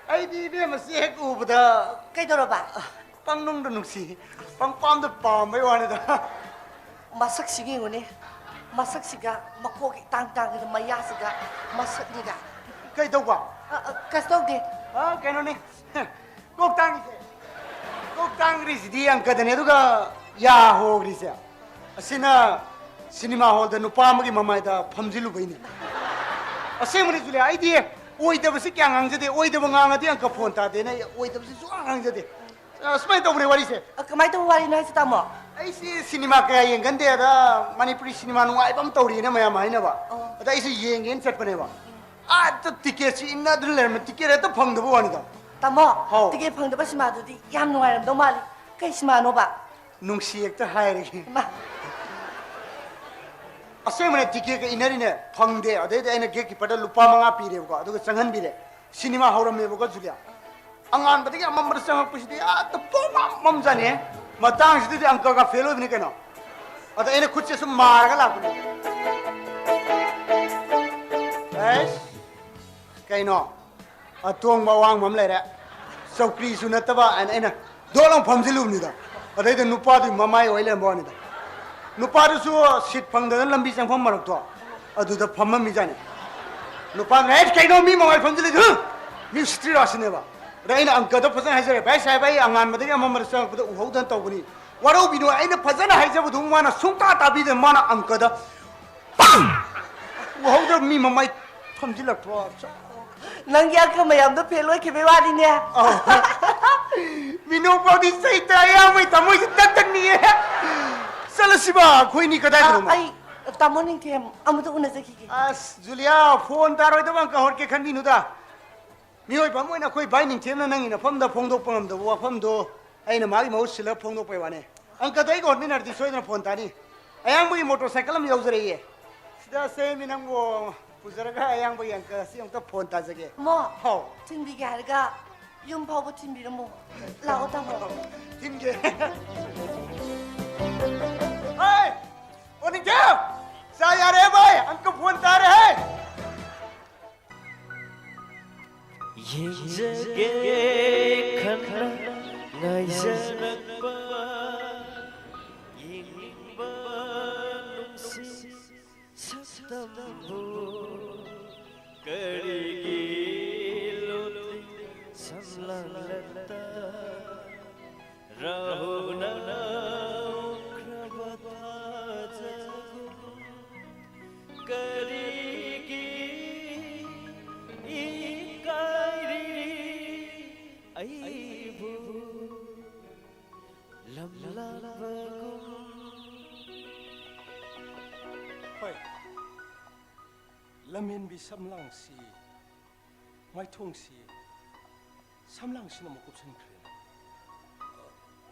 ꯑꯩꯗꯤ ꯏꯕꯦꯝꯃꯁꯤ ꯍꯦꯛ ꯎꯕꯗ ꯀꯩꯗꯧꯔꯕ? ꯄꯪꯅꯨꯡꯗ ꯅꯨꯡꯁꯤ, ꯄꯪꯄꯥꯝꯗ ꯄꯥꯝꯕꯩ ꯋꯥꯅꯤꯗ꯫ ꯃꯁꯛꯁꯤꯒ ꯌꯦꯡꯉꯨꯅꯦ, ꯃꯁꯛꯁꯤꯒ ꯃꯀꯣꯛ ꯏꯇꯥꯡ ꯇꯥꯡꯉꯤꯗ ꯃꯌꯥꯁꯤꯒ ꯃꯁꯛꯅꯤꯒ꯫ ꯀꯩꯗꯧꯕ? ꯑ, ꯑ, ꯀꯩꯁꯨ ꯇꯧꯗꯦ꯫ ꯑ, ꯀꯩꯅꯣꯅꯤ, ꯀꯣꯛ ꯇꯥꯡꯉꯤꯁꯦ, ꯀꯣꯛ ꯇꯥꯡꯈ꯭ꯔꯤꯁꯤꯗꯤ ꯑꯪꯀꯗꯅꯦ, ꯑꯗꯨꯒ ꯌꯥ ꯍꯣꯈ꯭ꯔꯤꯁꯦ꯫ ꯑꯁꯤꯅ ꯁꯤꯅꯦꯃꯥ ꯍꯣꯜꯗ ꯅꯨꯄꯥ ꯑꯃꯒꯤ ꯃꯃꯥꯏꯗ ꯐꯝꯖꯤꯜꯂꯨꯕꯩꯅꯦ꯫ ꯑꯁꯦꯡꯕꯅꯤ ꯖꯨꯂꯤꯌꯥ, ꯑꯩꯗꯤ ꯑꯣꯏꯗꯕꯁꯤ ꯀꯌꯥ ꯉꯥꯡꯖꯗꯦ, ꯑꯣꯏꯗꯕ ꯉꯥꯡꯉꯗꯤ ꯑꯪꯀ ꯐꯣꯟ ꯇꯥꯗꯦꯅ ꯑꯩ ꯑꯣꯏꯗꯕꯁꯤ ꯁꯨꯡꯉꯥꯡ ꯉꯥꯡꯖꯗꯦ꯫ ꯑ, ꯁꯨꯃꯥꯏꯅ ꯇꯧꯕꯅꯦ ꯋꯥꯔꯤꯁꯦ꯫ ꯑ, ꯀꯃꯥꯏꯅ ꯇꯧꯕ ꯋꯥꯔꯤꯅꯣ ꯍꯥꯏꯁꯦ, ꯇꯥꯃꯣ? ꯑꯩꯁꯤ ꯁꯤꯅꯦꯃꯥ ꯀꯌꯥ ꯌꯦꯡꯒꯟꯗꯦ, ꯑꯗ ꯃꯅꯤꯄꯨꯔꯤ ꯁꯤꯅꯦꯃꯥ ꯅꯨꯡꯉꯥꯏꯕ ꯑꯃ ꯇꯧꯔꯤꯅ ꯃꯌꯥꯝ ꯍꯥꯏꯅꯕ꯫ ꯑꯣ꯫ ꯑꯗ ꯑꯩꯁꯨ ꯌꯦꯡꯒꯦꯅ ꯆꯠꯄꯅꯦꯕ꯫ ꯑꯗ ꯇꯤꯀꯦꯠꯁꯤ ꯏꯟꯅꯗꯅ ꯂꯩꯔꯝꯃꯦ, ꯇꯤꯀꯦꯠ ꯍꯦꯛꯇ ꯐꯪꯗꯕ ꯋꯥꯅꯤꯗ꯫ ꯇꯥꯃꯣ, ꯍꯥꯎ꯫ ꯇꯤꯀꯦꯠ ꯐꯪꯗꯕ ꯁꯤꯃꯥꯗꯨꯗꯤ ꯌꯥꯝ ꯅꯨꯡꯉꯥꯏꯔꯝꯗꯧ ꯃꯥꯜꯂꯤ꯫ ꯀꯩ ꯁꯤꯃꯥꯅꯣꯕ? ꯅꯨꯡꯁꯤ ꯍꯦꯛꯇ ꯍꯥꯏꯔꯒꯦ꯫ ꯃꯥ꯫ ꯑꯁꯦꯡꯕꯅꯦ, ꯇꯤꯀꯦꯠꯀ ꯏꯟꯅꯔꯤꯅꯦ, ꯐꯪꯗꯦ꯫ ꯑꯗꯩꯗꯤ ꯑꯩꯅ ꯒꯦꯠꯀꯤꯄꯔꯗ ꯂꯨꯄꯥ ꯃꯉꯥ ꯄꯤꯔꯦꯕꯀꯣ, ꯑꯗꯨꯒ ꯆꯪꯍꯟꯕꯤꯔꯦ꯫ ꯁꯤꯅꯦꯃꯥ ꯍꯧꯔꯝꯃꯦꯕꯀꯣ, ꯖꯨꯂꯤꯌꯥ꯫ ꯑꯉꯥꯟꯕꯗꯒꯤ ꯑꯃꯝꯕꯗ ꯆꯪꯉꯛꯄꯁꯤꯗꯤ ꯍꯦꯛꯇ ꯄꯣꯝ ꯃꯝꯖꯥꯠꯅꯤꯍꯦ꯫ ꯃꯇꯥꯡꯁꯤꯗꯗꯤ ꯑꯪꯀꯒ ꯐꯦꯜ ꯑꯣꯏꯕꯅꯤ ꯀꯩꯅꯣ꯫ ꯑꯗ ꯑꯩꯅ ꯈꯨꯠꯁꯦ ꯁꯨꯝ ꯃꯥꯔꯒ ꯂꯥꯛꯄꯅꯦ꯫ ꯑꯩꯁ, ꯀꯩꯅꯣ? ꯑꯇꯣꯡꯕ ꯑꯋꯥꯡꯕ ꯑꯃ ꯂꯩꯔꯦ, ꯆꯧꯀ꯭ꯔꯤꯁꯨ ꯅꯠꯇꯕ, ꯍꯥꯏꯅ ꯑꯩꯅ ꯗꯣꯠ ꯂꯥꯎ ꯐꯝꯖꯤꯜꯂꯨꯕꯅꯤꯗ꯫ ꯑꯗꯩꯗ ꯅꯨꯄꯥꯗꯨꯒꯤ ꯃꯃꯥꯏ ꯑꯣꯏ ꯂꯩꯔꯝꯕ ꯋꯥꯅꯤꯗ꯫ ꯅꯨꯄꯥꯗꯨꯁꯨ ꯁꯤꯠ ꯐꯪꯗꯗꯅ ꯂꯝꯕꯤ ꯆꯪꯐꯝ ꯃꯔꯛꯇꯣ ꯑꯗꯨꯗ ꯐꯝꯃꯝꯃꯤꯖꯥꯠꯅꯤ꯫ ꯅꯨꯄꯥꯗꯨꯅ, "ꯑꯦ, ꯀꯩꯅꯣ ꯃꯤ ꯃꯃꯥꯏ ꯐꯝꯖꯤꯜꯂꯤꯗꯨ? ꯃꯤ ꯎꯁꯤꯠꯇ꯭ꯔꯤꯔꯣ?" ꯑꯁꯤꯅꯦꯕ꯫ ꯑꯗ ꯑꯩꯅ ꯑꯪꯀꯗ ꯐꯖꯅ ꯍꯥꯏꯖꯔꯦ, "ꯚꯥꯏ ꯁꯥꯍꯦꯕ, ꯑꯩ ꯑꯉꯥꯟꯕꯗꯒꯤ ꯑꯃꯝꯕꯗ ꯆꯪꯉꯛꯄꯗ ꯎꯍꯧꯗꯅ ꯇꯧꯕꯅꯤ, ꯋꯥꯔꯧꯕꯤꯅꯨ", ꯑꯩꯅ ꯐꯖꯅ ꯍꯥꯏꯖꯕꯗꯨ ꯃꯥꯅ ꯁꯨꯡꯇꯥ ꯇꯥꯕꯤꯗꯅ ꯃꯥꯅ ꯑꯪꯀꯗ ꯄꯥꯡ! ꯎꯍꯧꯗ꯭ꯔꯕ ꯃꯤ ꯃꯃꯥꯏ ꯐꯝꯖꯤꯜꯂꯛꯄ꯭ꯔꯣ? ꯅꯪꯒꯤ ꯑꯪꯀ ꯃꯌꯥꯝꯗꯣ ꯐꯦꯜ ꯑꯣꯏꯈꯤꯕꯩ ꯋꯥꯅꯤꯅꯦ꯫ ꯑꯧ꯫ ꯃꯤꯅꯣꯛ ꯐꯥꯎꯗꯤ ꯆꯩ ꯇꯔꯥ ꯌꯥꯎꯕꯩ ꯊꯃꯣꯏꯁꯦ ꯇꯠ ꯇꯠꯅꯤꯌꯦ꯫ ꯆꯠꯂꯁꯤꯕ, ꯑꯩꯈꯣꯏꯅꯤ ꯑ, ꯀꯗꯥꯏꯗꯅꯣ? ꯑꯩ, ꯇꯥꯃꯣ ꯅꯤꯡꯊꯦꯝ ꯑꯃꯨꯛꯇ ꯎꯅꯖꯈꯤꯒꯦ꯫ ꯑꯁ, ꯖꯨꯂꯤꯌꯥ, ꯐꯣꯟ ꯇꯥꯔꯣꯏꯗꯕ ꯑꯪꯀ ꯍꯣꯠꯀꯦ ꯈꯟꯕꯤꯅꯨꯗ꯫ ꯃꯤꯑꯣꯏꯕ ꯑꯃ ꯑꯣꯏꯅ ꯑꯩꯈꯣꯏ ꯚꯥꯏ ꯅꯤꯡꯊꯦꯝꯅ ꯅꯪꯒꯤ ꯅꯐꯝꯗ ꯐꯣꯡꯗꯣꯛꯄ ꯉꯝꯗꯕ ꯋꯥꯐꯝꯗꯣ ꯑꯩꯅ ꯃꯥꯒꯤ ꯃꯍꯨꯠ ꯁꯤꯜꯂꯒ ꯐꯣꯡꯗꯣꯛꯄꯩ ꯋꯥꯅꯤ꯫ ꯑꯪꯀꯗꯣ ꯑꯩꯒ ꯍꯣꯠꯃꯤꯟꯅꯔꯗꯤ ꯁꯣꯏꯗꯅ ꯐꯣꯟ ꯇꯥꯅꯤ꯫ ꯑꯌꯥꯡꯕꯒꯤ ꯃꯣꯇꯣꯔ ꯁꯥꯏꯀꯜ ꯑꯃ ꯌꯧꯖꯔꯛꯏꯌꯦ꯫ ꯁꯤꯗ ꯁꯦꯝꯃꯤ ꯅꯪꯕꯨ ꯄꯨꯖꯔꯒ ꯑꯌꯥꯡꯕꯒꯤ ꯑꯪꯀ ꯑꯁꯤ ꯑꯃꯨꯛꯇ ꯐꯣꯟ ꯇꯥꯖꯒꯦ꯫ ꯃꯣ, ꯍꯥꯎ꯫ ꯊꯤꯟꯕꯤꯒꯦ ꯍꯥꯏꯔꯒ ꯌꯨꯝ ꯐꯥꯎꯕ ꯊꯤꯟꯕꯤꯔꯝꯃꯣ꯫ ꯂꯥꯛꯑꯣ, ꯇꯥꯃꯣ꯫ ꯊꯤꯟꯒꯦ꯫ ꯍꯦ! ꯑꯣ, ꯅꯤꯡꯊꯦꯝ! ꯆꯥ ꯌꯥꯔꯦ ꯚꯥꯏ, ꯑꯪꯀ ꯐꯣꯟ ꯇꯥꯔꯦ ꯍꯦ! ꯌꯦꯡꯖꯒꯦ ꯈꯟꯅ ꯉꯥꯏꯖꯔꯛꯄ ꯌꯦꯡꯅꯤꯡꯕ ꯅꯨꯡꯁꯤ ꯁꯛꯇꯝꯕꯨ ꯀꯔꯤꯒꯤ ꯂꯣꯠꯂꯤ ꯁꯝꯂꯥꯡꯂꯛꯇ ꯔꯥꯍꯨꯅ ꯎꯈ꯭ꯔꯕ ꯊꯥꯖꯒꯨꯝ ꯀꯔꯤꯒꯤ ꯏꯀꯥꯏꯔꯤ ꯑꯩꯕꯨ ꯂꯝꯂꯥꯟꯕꯒꯨꯝ? ꯍꯣꯏ, ꯂꯝꯍꯦꯟꯕꯤ ꯁꯝꯂꯥꯡꯁꯤ, ꯃꯥꯏꯊꯣꯡꯁꯤ ꯁꯝꯂꯥꯡꯁꯤꯅ ꯑꯃꯨꯛ ꯀꯨꯞꯁꯤꯟꯈ꯭ꯔꯦꯅꯦ꯫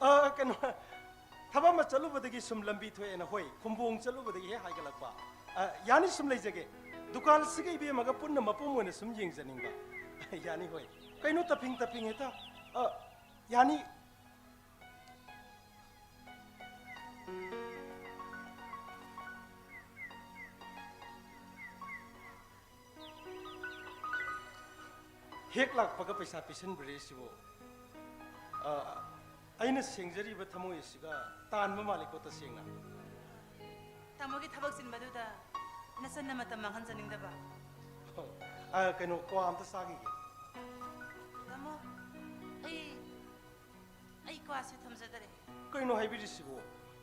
ꯑ, ꯀꯩꯅꯣ, ꯊꯕꯛ ꯑꯃ ꯆꯠꯂꯨꯕꯗꯒꯤ ꯁꯨꯝ ꯂꯝꯕꯤ ꯊꯣꯛꯑꯦꯅ, ꯍꯣꯏ, ꯈꯨꯝꯕꯣꯡ ꯆꯠꯂꯨꯕꯗꯒꯤ ꯍꯦꯛ ꯍꯥꯏꯒꯠꯂꯛꯄ꯫ ꯑ, ꯌꯥꯅꯤ, ꯁꯨꯝ ꯂꯩꯖꯒꯦ꯫ ꯗꯨꯀꯥꯟꯁꯤꯒ ꯏꯕꯦꯝꯃꯒ ꯄꯨꯟꯅ ꯃꯄꯨꯝ ꯑꯣꯏꯅ ꯁꯨꯝ ꯌꯦꯡꯖꯅꯤꯡꯕ꯫ ꯌꯥꯅꯤ, ꯍꯣꯏ꯫ ꯀꯩꯅꯣ ꯇꯞꯐꯤꯡ ꯇꯞꯐꯤꯡ ꯍꯦꯛꯇ? ꯑ, ꯌꯥꯅꯤ꯫ ꯍꯦꯛ ꯂꯥꯛꯄꯒ ꯄꯩꯁꯥ ꯄꯤꯁꯤꯟꯕꯤꯔꯦ ꯁꯤꯕꯨ꯫ ꯑ, ꯑꯩꯅ ꯁꯦꯡꯖꯔꯤꯕ ꯊꯃꯣꯏ ꯑꯁꯤꯒ ꯇꯥꯟꯕ ꯃꯥꯜꯂꯤꯀꯣ ꯇꯁꯦꯡꯅ꯫ ꯇꯥꯃꯣꯒꯤ ꯊꯕꯛ ꯆꯤꯟꯕꯗꯨꯗ ꯅꯆꯟꯅ ꯃꯇꯝ ꯃꯥꯡꯍꯟꯖꯅꯤꯡꯗꯕ꯫ ꯑ, ꯀꯩꯅꯣ, ꯀ꯭ꯋꯥ ꯑꯝꯇ ꯆꯥꯈꯤꯒꯦ꯫ ꯇꯥꯃꯣ, ꯑꯩ, ꯑꯩ ꯀ꯭ꯋꯥꯁꯦ ꯊꯝꯖꯗꯔꯦ꯫ ꯀꯩꯅꯣ ꯍꯥꯏꯕꯤꯔꯤꯁꯤꯕꯣ?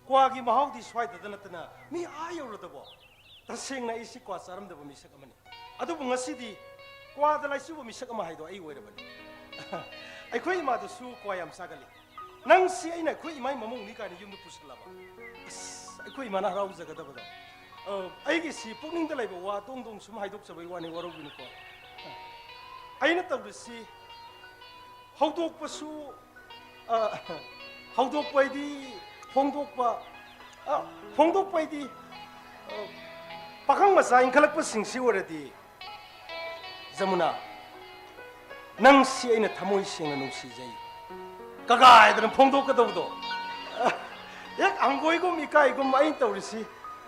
ꯀ꯭ꯋꯥꯒꯤ ꯃꯍꯥꯎꯗꯤ ꯁ꯭ꯋꯥꯏꯗꯗ ꯅꯠꯇꯅ ꯃꯤ ꯑꯥ ꯌꯧꯔꯗꯕꯣ? ꯇꯁꯦꯡꯅ ꯑꯩꯁꯤ ꯀ꯭ꯋꯥ ꯆꯥꯔꯝꯗꯕ ꯃꯤꯁꯛ ꯑꯃꯅꯤ꯫ ꯑꯗꯨꯕꯨ ꯉꯁꯤꯗꯤ ꯀ꯭ꯋꯥꯗ ꯂꯥꯏꯆꯨꯕ ꯃꯤꯁꯛ ꯑꯃ ꯍꯥꯏꯗꯣ ꯑꯩ ꯑꯣꯏꯔꯕꯅꯤ꯫ ꯑꯩꯈꯣꯏ ꯏꯃꯥꯗꯨꯁꯨ ꯀ꯭ꯋꯥ ꯌꯥꯝ ꯆꯥꯒꯜꯂꯤ꯫ "ꯅꯪꯁꯤ ꯑꯩꯅ ꯑꯩꯈꯣꯏ ꯏꯃꯥꯏ ꯃꯃꯧꯅꯤ" ꯀꯥꯏꯅ ꯌꯨꯝꯗ ꯄꯨꯁꯜꯂꯕ꯫ ꯑꯁ, ꯑꯩꯈꯣꯏ ꯏꯃꯥꯅ ꯍꯔꯥꯎꯖꯒꯗꯕꯗꯣ꯫ ꯑ, ꯑꯩꯒꯤꯁꯤ ꯄꯨꯛꯅꯤꯡꯗ ꯂꯩꯕ ꯋꯥ ꯗꯣꯡ ꯗꯣꯡ ꯁꯨꯝ ꯍꯥꯏꯗꯣꯛꯆꯕꯒꯤ ꯋꯥꯅꯤ, ꯋꯥꯔꯧꯕꯤꯅꯨꯀꯣ꯫ ꯑꯩꯅ ꯇꯧꯔꯤꯁꯤ ꯍꯧꯗꯣꯛꯄꯁꯨ ꯑ, ꯍꯧꯗꯣꯛꯄ ꯍꯥꯏꯗꯤ ꯐꯣꯡꯗꯣꯛꯄ, ꯑ, ꯐꯣꯡꯗꯣꯛꯄ ꯍꯥꯏꯗꯤ, ꯑ, ꯄꯥꯈꯪ ꯃꯆꯥ ꯏꯟꯈꯠꯂꯛꯄꯁꯤꯡꯁꯤ ꯑꯣꯏꯔꯗꯤ, ꯖꯃꯨꯅꯥ, ꯅꯪꯁꯤ ꯑꯩꯅ ꯊꯃꯣꯏ ꯁꯦꯡꯅ ꯅꯨꯡꯁꯤꯖꯩ ꯀꯀꯥ ꯍꯥꯏꯗꯅ ꯐꯣꯡꯗꯣꯛꯀꯗꯧꯕꯗꯣ꯫ ꯑ, ꯍꯦꯛ ꯍꯪꯒꯣꯏꯒꯨꯝ ꯏꯀꯥꯏꯒꯨꯝ ꯑꯩꯅ ꯇꯧꯔꯤꯁꯤ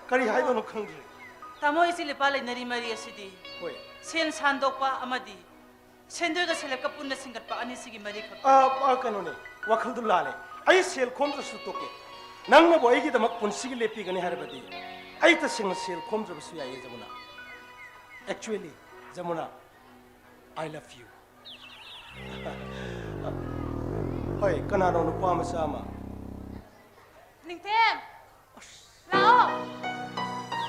ꯀꯔꯤ ꯍꯥꯏꯗꯣꯏꯅꯣ ꯈꯪꯗ꯭ꯔꯦ꯫ ꯊꯃꯣꯏꯁꯤ ꯂꯨꯄꯥ ꯂꯩꯅꯔꯤ ꯃꯔꯤ ꯑꯁꯤꯗꯤ ꯍꯣꯏ꯫ ꯁꯦꯟ ꯁꯥꯟꯗꯣꯛꯄ ꯑꯃꯗꯤ ꯁꯦꯟꯗꯣꯏꯒ ꯁꯦꯜꯂꯛꯀ ꯄꯨꯟꯅ ꯁꯤꯡꯒꯠꯄ ꯑꯅꯤꯁꯤꯒꯤ ꯃꯔꯤꯈꯛ꯫ ꯑ, ꯑ, ꯀꯩꯅꯣꯅꯦ, ꯋꯥꯈꯜꯗꯨ ꯂꯥꯜꯂꯦ꯫ ꯑꯩ ꯁꯦꯜ ꯈꯣꯝꯗ꯭ꯔꯁꯨ ꯇꯣꯛꯀꯦ꯫ ꯅꯪꯅꯕꯨ ꯑꯩꯒꯤꯗꯃꯛ ꯄꯨꯟꯁꯤꯒꯤ ꯂꯦꯞꯄꯤꯒꯅꯤ ꯍꯥꯏꯔꯕꯗꯤ ꯑꯩ ꯇꯁꯦꯡꯅ ꯁꯦꯜ ꯈꯣꯝꯗ꯭ꯔꯕꯁꯨ ꯌꯥꯏꯌꯦ, Yamuna. Actually, Yamuna, I love you꯫ ꯍꯣꯏ, ꯀꯅꯥꯅꯣ ꯅꯨꯄꯥ ꯃꯆꯥ ꯑꯃ? ꯅꯤꯡꯊꯦꯝ! ꯂꯥꯛꯑꯣ!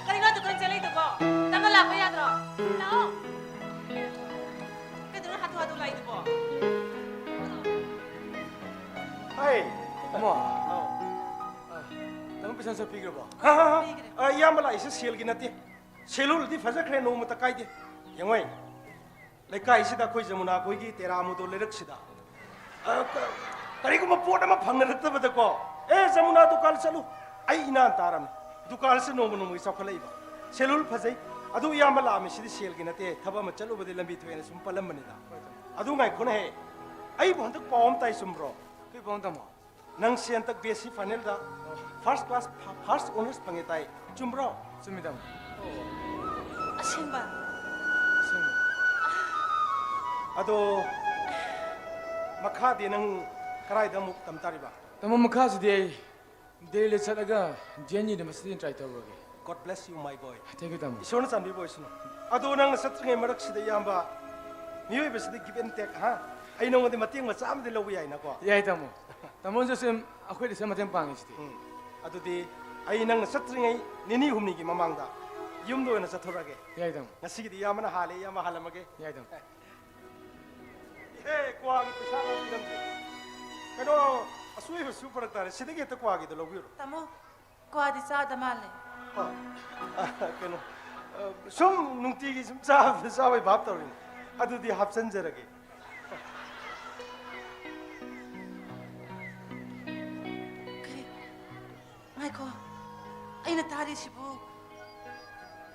ꯀꯔꯤꯅꯣ ꯑꯗꯨ ꯀꯔꯤ ꯆꯦꯜꯂꯛꯏꯗꯨꯕꯣ? ꯅꯪꯒ ꯂꯥꯛꯄ ꯌꯥꯗ꯭ꯔꯣ? ꯂꯥꯛꯑꯣ! ꯀꯩꯗꯧꯔꯦ ꯍꯥꯊꯨ ꯍꯥꯊꯨ ꯂꯥꯛꯏꯗꯨꯕꯣ? ꯍꯥꯏ! ꯑꯃꯣ! ꯑꯧ꯫ ꯑ, ꯇꯥꯃꯣ ꯄꯩꯁꯥ ꯁꯠ ꯄꯤꯈ꯭ꯔꯕꯣ? ꯍꯥ, ꯍꯥ, ꯍꯥ꯫ ꯄꯤꯈ꯭ꯔꯦ꯫ ꯑ, ꯏꯌꯥꯝꯕ ꯂꯥꯛꯏꯁꯦ ꯁꯦꯜꯒꯤ ꯅꯠꯇꯦ꯫ ꯁꯦꯜ ꯍꯨꯜꯂꯗꯤ ꯐꯖꯈ꯭ꯔꯦ, ꯅꯣꯡꯃꯇ ꯀꯥꯏꯗꯦ꯫ ꯌꯦꯡꯉꯣꯏ꯫ ꯂꯩꯀꯥꯏꯁꯤꯗ ꯑꯩꯈꯣꯏ ꯖꯃꯨꯅꯥ ꯈꯣꯏꯒꯤ ꯇꯦꯔꯥ ꯃꯨꯗꯣ ꯂꯩꯔꯛꯁꯤꯗ, ꯑ, ꯀ-, ꯀꯔꯤꯒꯨꯝꯕ ꯄꯣꯠ ꯑꯃ ꯐꯪꯅꯔꯛꯇꯕꯗꯀꯣ, "ꯑꯦ, ꯖꯃꯨꯅꯥ ꯗꯨꯀꯥꯟ ꯆꯠꯂꯨ", ꯑꯩ ꯏꯅꯥꯟ ꯇꯥꯔꯝꯃꯤ꯫ ꯗꯨꯀꯥꯟꯁꯤ ꯅꯣꯡꯃ ꯅꯣꯡꯃꯒꯤ ꯆꯥꯎꯈꯠꯂꯛꯏꯕ꯫ ꯁꯦꯜ ꯍꯨꯜ ꯐꯖꯩ꯫ ꯑꯗꯨ ꯏꯌꯥꯝꯕ ꯂꯥꯛꯑꯝꯃꯤ, ꯁꯤꯗꯤ ꯁꯦꯜꯒꯤ ꯅꯠꯇꯦ, ꯊꯕꯛ ꯑꯃ ꯆꯠꯂꯨꯕꯗꯤ ꯂꯝꯕꯤ ꯊꯣꯛꯑꯦꯅ ꯁꯨꯝ ꯄꯜꯂꯝꯕꯅꯤꯗ꯫ ꯑꯗꯨ ꯉꯥꯏꯈꯣꯅꯦꯍꯦ, ꯑꯩꯕꯨ ꯍꯟꯗꯛ ꯄꯥꯎ ꯑꯃ ꯇꯥꯏ, ꯆꯨꯝꯕ꯭ꯔꯣ? ꯀꯩ ꯄꯥꯎ, ꯇꯥꯃꯣ? ꯅꯪꯁꯦ ꯍꯟꯗꯛ ꯕꯤ ꯑꯦꯁ ꯁꯤ ꯐꯥꯏꯅꯦꯜꯗ ꯐꯥꯔꯁ ꯀ꯭ꯂꯥꯁ ꯐꯥ-, ꯐꯥꯔꯁ ꯑꯣꯅꯔꯁ ꯐꯪꯉꯦ ꯇꯥꯏ, ꯆꯨꯝꯕ꯭ꯔꯣ? ꯆꯨꯝꯃꯤ, ꯇꯥꯃꯣ꯫ ꯑꯁꯦꯡꯕ? ꯑꯁꯦꯡꯕ꯫ ꯑꯗꯣ ꯃꯈꯥꯗꯤ ꯅꯪ ꯀꯗꯥꯏꯗ ꯑꯃꯨꯛ ꯇꯝ ꯇꯥꯔꯤꯕ? ꯇꯥꯃꯣ, ꯃꯈꯥꯁꯤꯗꯤ ꯑꯩ ꯗꯦꯜꯂꯤꯗ ꯆꯠꯂꯒ ꯗꯤ ꯑꯦꯟ ꯌꯨꯅꯤꯚꯔꯁꯤꯇꯤꯗ try ꯇꯧꯔꯨꯔꯒꯦ꯫ God bless you, my boy. Thank you, ꯇꯥꯃꯣ꯫ ꯏꯁꯣꯔꯅ ꯆꯥꯟꯕꯤꯕ ꯑꯣꯏꯁꯅꯨ꯫ ꯑꯗꯣ ꯅꯪꯅ ꯆꯠꯇ꯭ꯔꯤꯉꯩ ꯃꯔꯛꯁꯤꯗ, ꯏꯌꯥꯝꯕ, ꯃꯤꯑꯣꯏꯕꯁꯤꯗ give and take, ꯍꯥ? ꯑꯩ ꯅꯉꯣꯟꯗ ꯃꯇꯦꯡ ꯃꯆꯥ ꯑꯃꯗꯤ ꯂꯧꯕ ꯌꯥꯏꯅꯀꯣ? ꯌꯥꯏ, ꯇꯥꯃꯣ꯫ ꯇꯥꯃꯣꯅꯁꯨ ꯁꯨꯝ ꯑꯩꯈꯣꯏꯗ ꯁꯨꯝ ꯃꯇꯦꯡ ꯄꯥꯡꯉꯤꯁꯤꯗꯤ꯫ ꯎꯝ꯫ ꯑꯗꯨꯗꯤ ꯑꯩ ꯅꯪꯅ ꯆꯠꯇ꯭ꯔꯤꯉꯩ ꯅꯤꯅꯤ ꯍꯨꯝꯅꯤꯒꯤ ꯃꯃꯥꯡꯗ ꯌꯨꯝꯗ ꯑꯣꯏꯅ ꯆꯠꯊꯣꯔꯛꯑꯒꯦ꯫ ꯌꯥꯏ, ꯇꯥꯃꯣ꯫ ꯉꯁꯤꯒꯤꯗꯤ ꯏꯌꯥꯝꯕꯅ ꯍꯥꯜꯂꯦ, ꯏꯌꯥꯝꯕ ꯍꯥꯜꯂꯝꯃꯒꯦ꯫ ꯌꯥꯏ, ꯇꯥꯃꯣ꯫ ꯏꯍꯦ, ꯀ꯭ꯋꯥꯒꯤ ꯄꯩꯁꯥ ꯂꯧꯕꯤꯔꯝꯗꯦ꯫ ꯀꯩꯅꯣ, ꯑꯁꯣꯏꯕꯁꯨ ꯐꯔꯛ ꯇꯥꯔꯦ꯫ ꯁꯤꯗꯒꯤ ꯍꯦꯛꯇ ꯀ꯭ꯋꯥꯒꯤꯗꯣ ꯂꯧꯕꯤꯔꯣ꯫ ꯇꯥꯃꯣ, ꯀ꯭ꯋꯥꯗꯤ ꯆꯥꯗ ꯃꯥꯜꯂꯦ꯫ ꯑ, ꯑ, ꯀꯩꯅꯣ, ꯑ, ꯁꯨꯝ ꯅꯨꯡꯇꯤꯒꯤ ꯁꯨꯝ ꯆꯥꯕ, ꯆꯥꯕꯩ ꯚꯥꯞ ꯇꯧꯔꯤꯅꯦ꯫ ꯑꯗꯨꯗꯤ ꯍꯥꯞꯆꯟꯖꯔꯒꯦ꯫ ꯀꯣ, ꯑꯩꯅ ꯇꯥꯔꯤꯁꯤꯕꯨ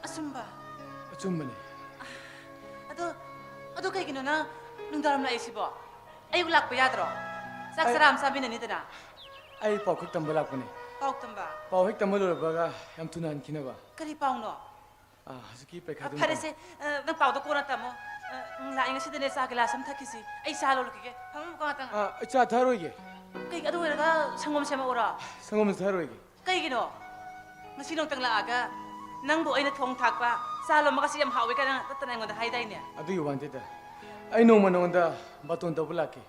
ꯑꯆꯨꯝꯕ? ꯑꯆꯨꯝꯕꯅꯦ꯫ ꯑꯗꯣ, ꯑꯗꯣ ꯀꯩꯒꯤꯅꯣ ꯅꯪ ꯅꯨꯡꯗꯥꯡꯋꯥꯏꯔꯝ ꯂꯥꯛꯏꯁꯤꯕꯣ? ꯑꯌꯨꯛ ꯂꯥꯛꯄ ꯌꯥꯗ꯭ꯔꯣ? ꯆꯥꯛ ꯑꯩ ꯆꯔꯥ ꯑꯃ ꯆꯥꯃꯤꯟꯅꯅꯤꯗꯅ꯫ ꯑꯩ ꯄꯥꯎ ꯈꯛ ꯇꯝꯕ ꯂꯥꯛꯄꯅꯦ꯫ ꯄꯥꯎ ꯇꯝꯕ? ꯄꯥꯎ ꯍꯦꯛ ꯇꯝꯕ ꯂꯣꯏꯕꯒ ꯌꯥꯝ ꯊꯨꯅ ꯍꯟꯈꯤꯅꯕ꯫ ꯀꯔꯤ ꯄꯥꯎꯅꯣ? ꯑꯥ, ꯍꯧꯖꯤꯛꯀꯤ ꯄꯩꯈꯥꯗꯨ ꯐꯔꯦꯁꯦ, ꯑ, ꯅꯪ ꯄꯥꯎꯗꯣ ꯀꯣꯟꯅ ꯇꯝꯃꯣ꯫ ꯑ, ꯎꯝ, ꯂꯥꯛꯑꯦ, ꯉꯁꯤꯗꯤꯅꯦ ꯆꯥ ꯒꯤꯂꯥꯁ ꯑꯃ ꯊꯛꯈꯤꯁꯤ꯫ ꯑꯩ ꯆꯥ ꯂꯣꯜꯂꯨꯈꯤꯒꯦ꯫ ꯐꯝꯃꯝꯃꯨꯀꯣ ꯉꯥꯛꯇꯪ꯫ ꯑꯥ, ꯑꯩ ꯆꯥ ꯊꯛꯑꯔꯣꯏꯒꯦ꯫ ꯀꯩ, ꯑꯗꯨ ꯑꯣꯏꯔꯒ ꯁꯪꯒꯣꯝ ꯁꯦꯝꯃꯛꯎꯔꯣ? ꯁꯪꯒꯣꯝꯁꯨ ꯊꯛꯑꯔꯣꯏꯒꯦ꯫ ꯀꯩꯒꯤꯅꯣ? ꯉꯁꯤ ꯅꯣꯡꯇꯪ ꯂꯥꯛꯑꯒ ꯅꯪꯕꯨ ꯑꯩꯅ ꯊꯣꯡ ꯊꯥꯛꯄ, ꯆꯥ ꯂꯣꯟꯕꯒꯁꯤ ꯌꯥꯝ ꯍꯥꯎꯋꯦ ꯀꯥꯏꯅ ꯅꯠꯇꯅ ꯑꯩꯉꯣꯟꯗ ꯍꯥꯏꯗꯥꯏꯅꯦ? ꯑꯗꯨꯒꯤ ꯋꯥ ꯅꯠꯇꯦꯗ꯫ ꯑꯩ ꯅꯣꯡꯃ ꯅꯉꯣꯟꯗ ꯕꯥꯇꯣꯟ ꯇꯧꯕ ꯂꯥꯛꯀꯦ꯫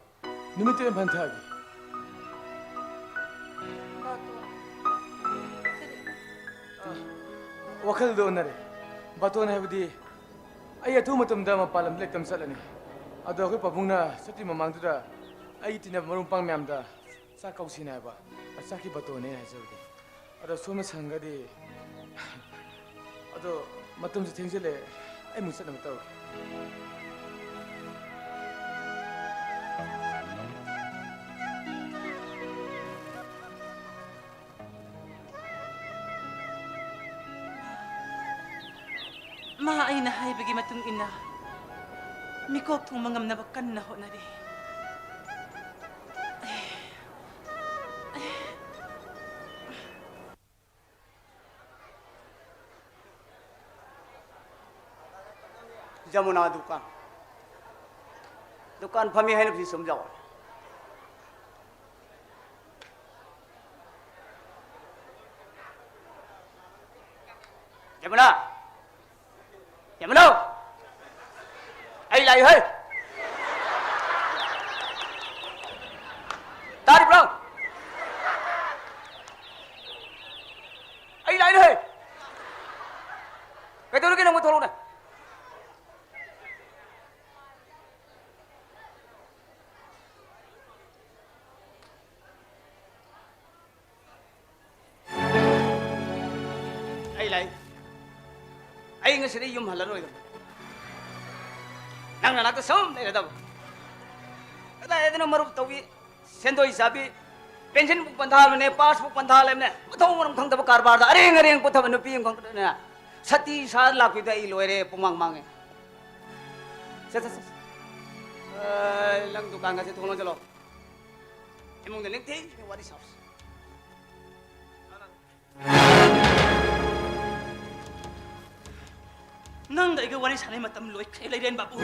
ꯅꯨꯃꯤꯠꯇꯨ ꯌꯥꯝ ꯐꯟ ꯊꯛꯑꯒꯦ꯫ ꯕꯥꯇꯣꯟ? ꯀꯔꯤ? ꯑ, ꯋꯥꯈꯜꯗꯣ ꯑꯣꯟꯅꯔꯦ꯫ ꯕꯥꯇꯣꯟ ꯍꯥꯏꯕꯗꯤ ꯑꯩ ꯑꯊꯨꯕ ꯃꯇꯝꯗ ꯃꯄꯥꯟ ꯂꯝꯗ ꯂꯦꯛꯇꯝ ꯆꯠꯂꯅꯤ꯫ ꯑꯗꯣ ꯑꯩꯈꯣꯏ ꯄꯥꯕꯨꯡꯅ ꯆꯠꯇ꯭ꯔꯤ ꯃꯃꯥꯡꯗꯨꯗ ꯑꯩꯒꯤ ꯇꯤꯟꯅꯕ ꯃꯔꯨꯞ ꯃꯄꯥꯡ ꯃꯌꯥꯝꯗ ꯆꯥꯛ ꯀꯧꯁꯤꯅꯦ ꯍꯥꯏꯕ꯫ ꯑ, ꯆꯥꯛꯀꯤ ꯕꯥꯇꯣꯟꯅꯦ ꯑꯩꯅ ꯍꯥꯏꯖꯕꯗꯤ꯫ ꯑꯗꯣ ꯁꯣꯝꯅ ꯁꯪꯒꯗꯤ, ꯑꯗꯣ ꯃꯇꯝꯁꯨ ꯊꯦꯡꯖꯤꯜꯂꯛꯑꯦ, ꯑꯩ ꯑꯃꯨꯛ ꯆꯠꯅꯕ ꯇꯧꯔꯒꯦ꯫ ꯃꯥ ꯑꯩꯅ ꯍꯥꯏꯕꯒꯤ ꯃꯇꯨꯡ ꯏꯟꯅ ꯃꯤꯀꯣꯛ ꯊꯣꯡꯕ ꯉꯝꯅꯕ ꯀꯟꯅ ꯍꯣꯠꯅꯔꯤ꯫ ꯖꯃꯨꯅꯥ ꯗꯨꯀꯥꯟ꯫ ꯗꯨꯀꯥꯟ ꯐꯝꯃꯤ ꯍꯥꯏꯅꯕꯁꯤ ꯆꯨꯝꯖꯥꯠꯂꯣ? ꯖꯃꯨꯅꯥ! ꯖꯃꯨꯅꯥ! ꯑꯩ ꯂꯥꯛꯏ ꯍꯩ! ꯇꯥꯔꯤꯕ꯭ꯔꯣ? ꯑꯩ ꯂꯥꯛꯏ ꯍꯩ! ꯀꯩꯗꯧꯔꯒꯦ ꯅꯪꯕꯨ? ꯊꯣꯛꯂꯛꯎꯅꯦ꯫ ꯑꯩ ꯂꯥꯛꯏ꯫ ꯑꯩ ꯉꯁꯤꯗꯤ ꯌꯨꯝ ꯍꯜꯂꯔꯣꯏꯗꯕ꯫ ꯅꯪ ꯅꯅꯥꯛꯇ ꯁꯨꯝ ꯂꯩꯔꯗꯕ꯫ ꯀꯗꯥꯏꯗꯅꯣ ꯃꯔꯨꯞ ꯇꯧꯕꯤ, ꯁꯦꯟꯗꯣꯏ ꯆꯥꯕꯤ, ꯄꯦꯟꯁꯤꯟꯕꯨ ꯄꯟꯊꯥ ꯂꯩꯕꯅꯦ, ꯄꯥꯁꯕꯨꯛ ꯄꯟꯊꯥ ꯂꯩꯕꯅꯦ, ꯃꯊꯧ ꯃꯔꯝ ꯈꯪꯗꯕ ꯀꯔꯕꯥꯔꯗ ꯑꯔꯦꯡ ꯑꯔꯦꯡ ꯄꯨꯊꯕ ꯅꯨꯄꯤ ꯑꯃꯈꯛꯇꯅꯦ ꯁꯇꯤ ꯁꯥ ꯂꯥꯛꯄꯤꯗ ꯑꯩ ꯂꯣꯏꯔꯦ, ꯄꯨꯡꯃꯥꯡ ꯃꯥꯡꯉꯦ꯫ ꯁꯦ, ꯁꯦ, ꯁꯦ, ꯁꯦ꯫ ꯑꯦ, ꯅꯪ ꯗꯨꯀꯥꯟꯒꯁꯦ ꯊꯣꯡ ꯂꯣꯟꯁꯤꯜꯂꯣ꯫ ꯏꯃꯨꯡꯗ ꯅꯤꯡꯊꯤ ꯅꯤꯡꯊꯤꯅ ꯋꯥꯔꯤ ꯁꯥꯎꯁꯤ꯫ ꯅꯪꯒ ꯑꯩꯒ ꯋꯥꯔꯤ ꯁꯥꯟꯅꯩ ꯃꯇꯝ ꯂꯣꯏꯈ꯭ꯔꯦ, ꯂꯩꯔꯦꯟ ꯕꯥꯕꯨ꯫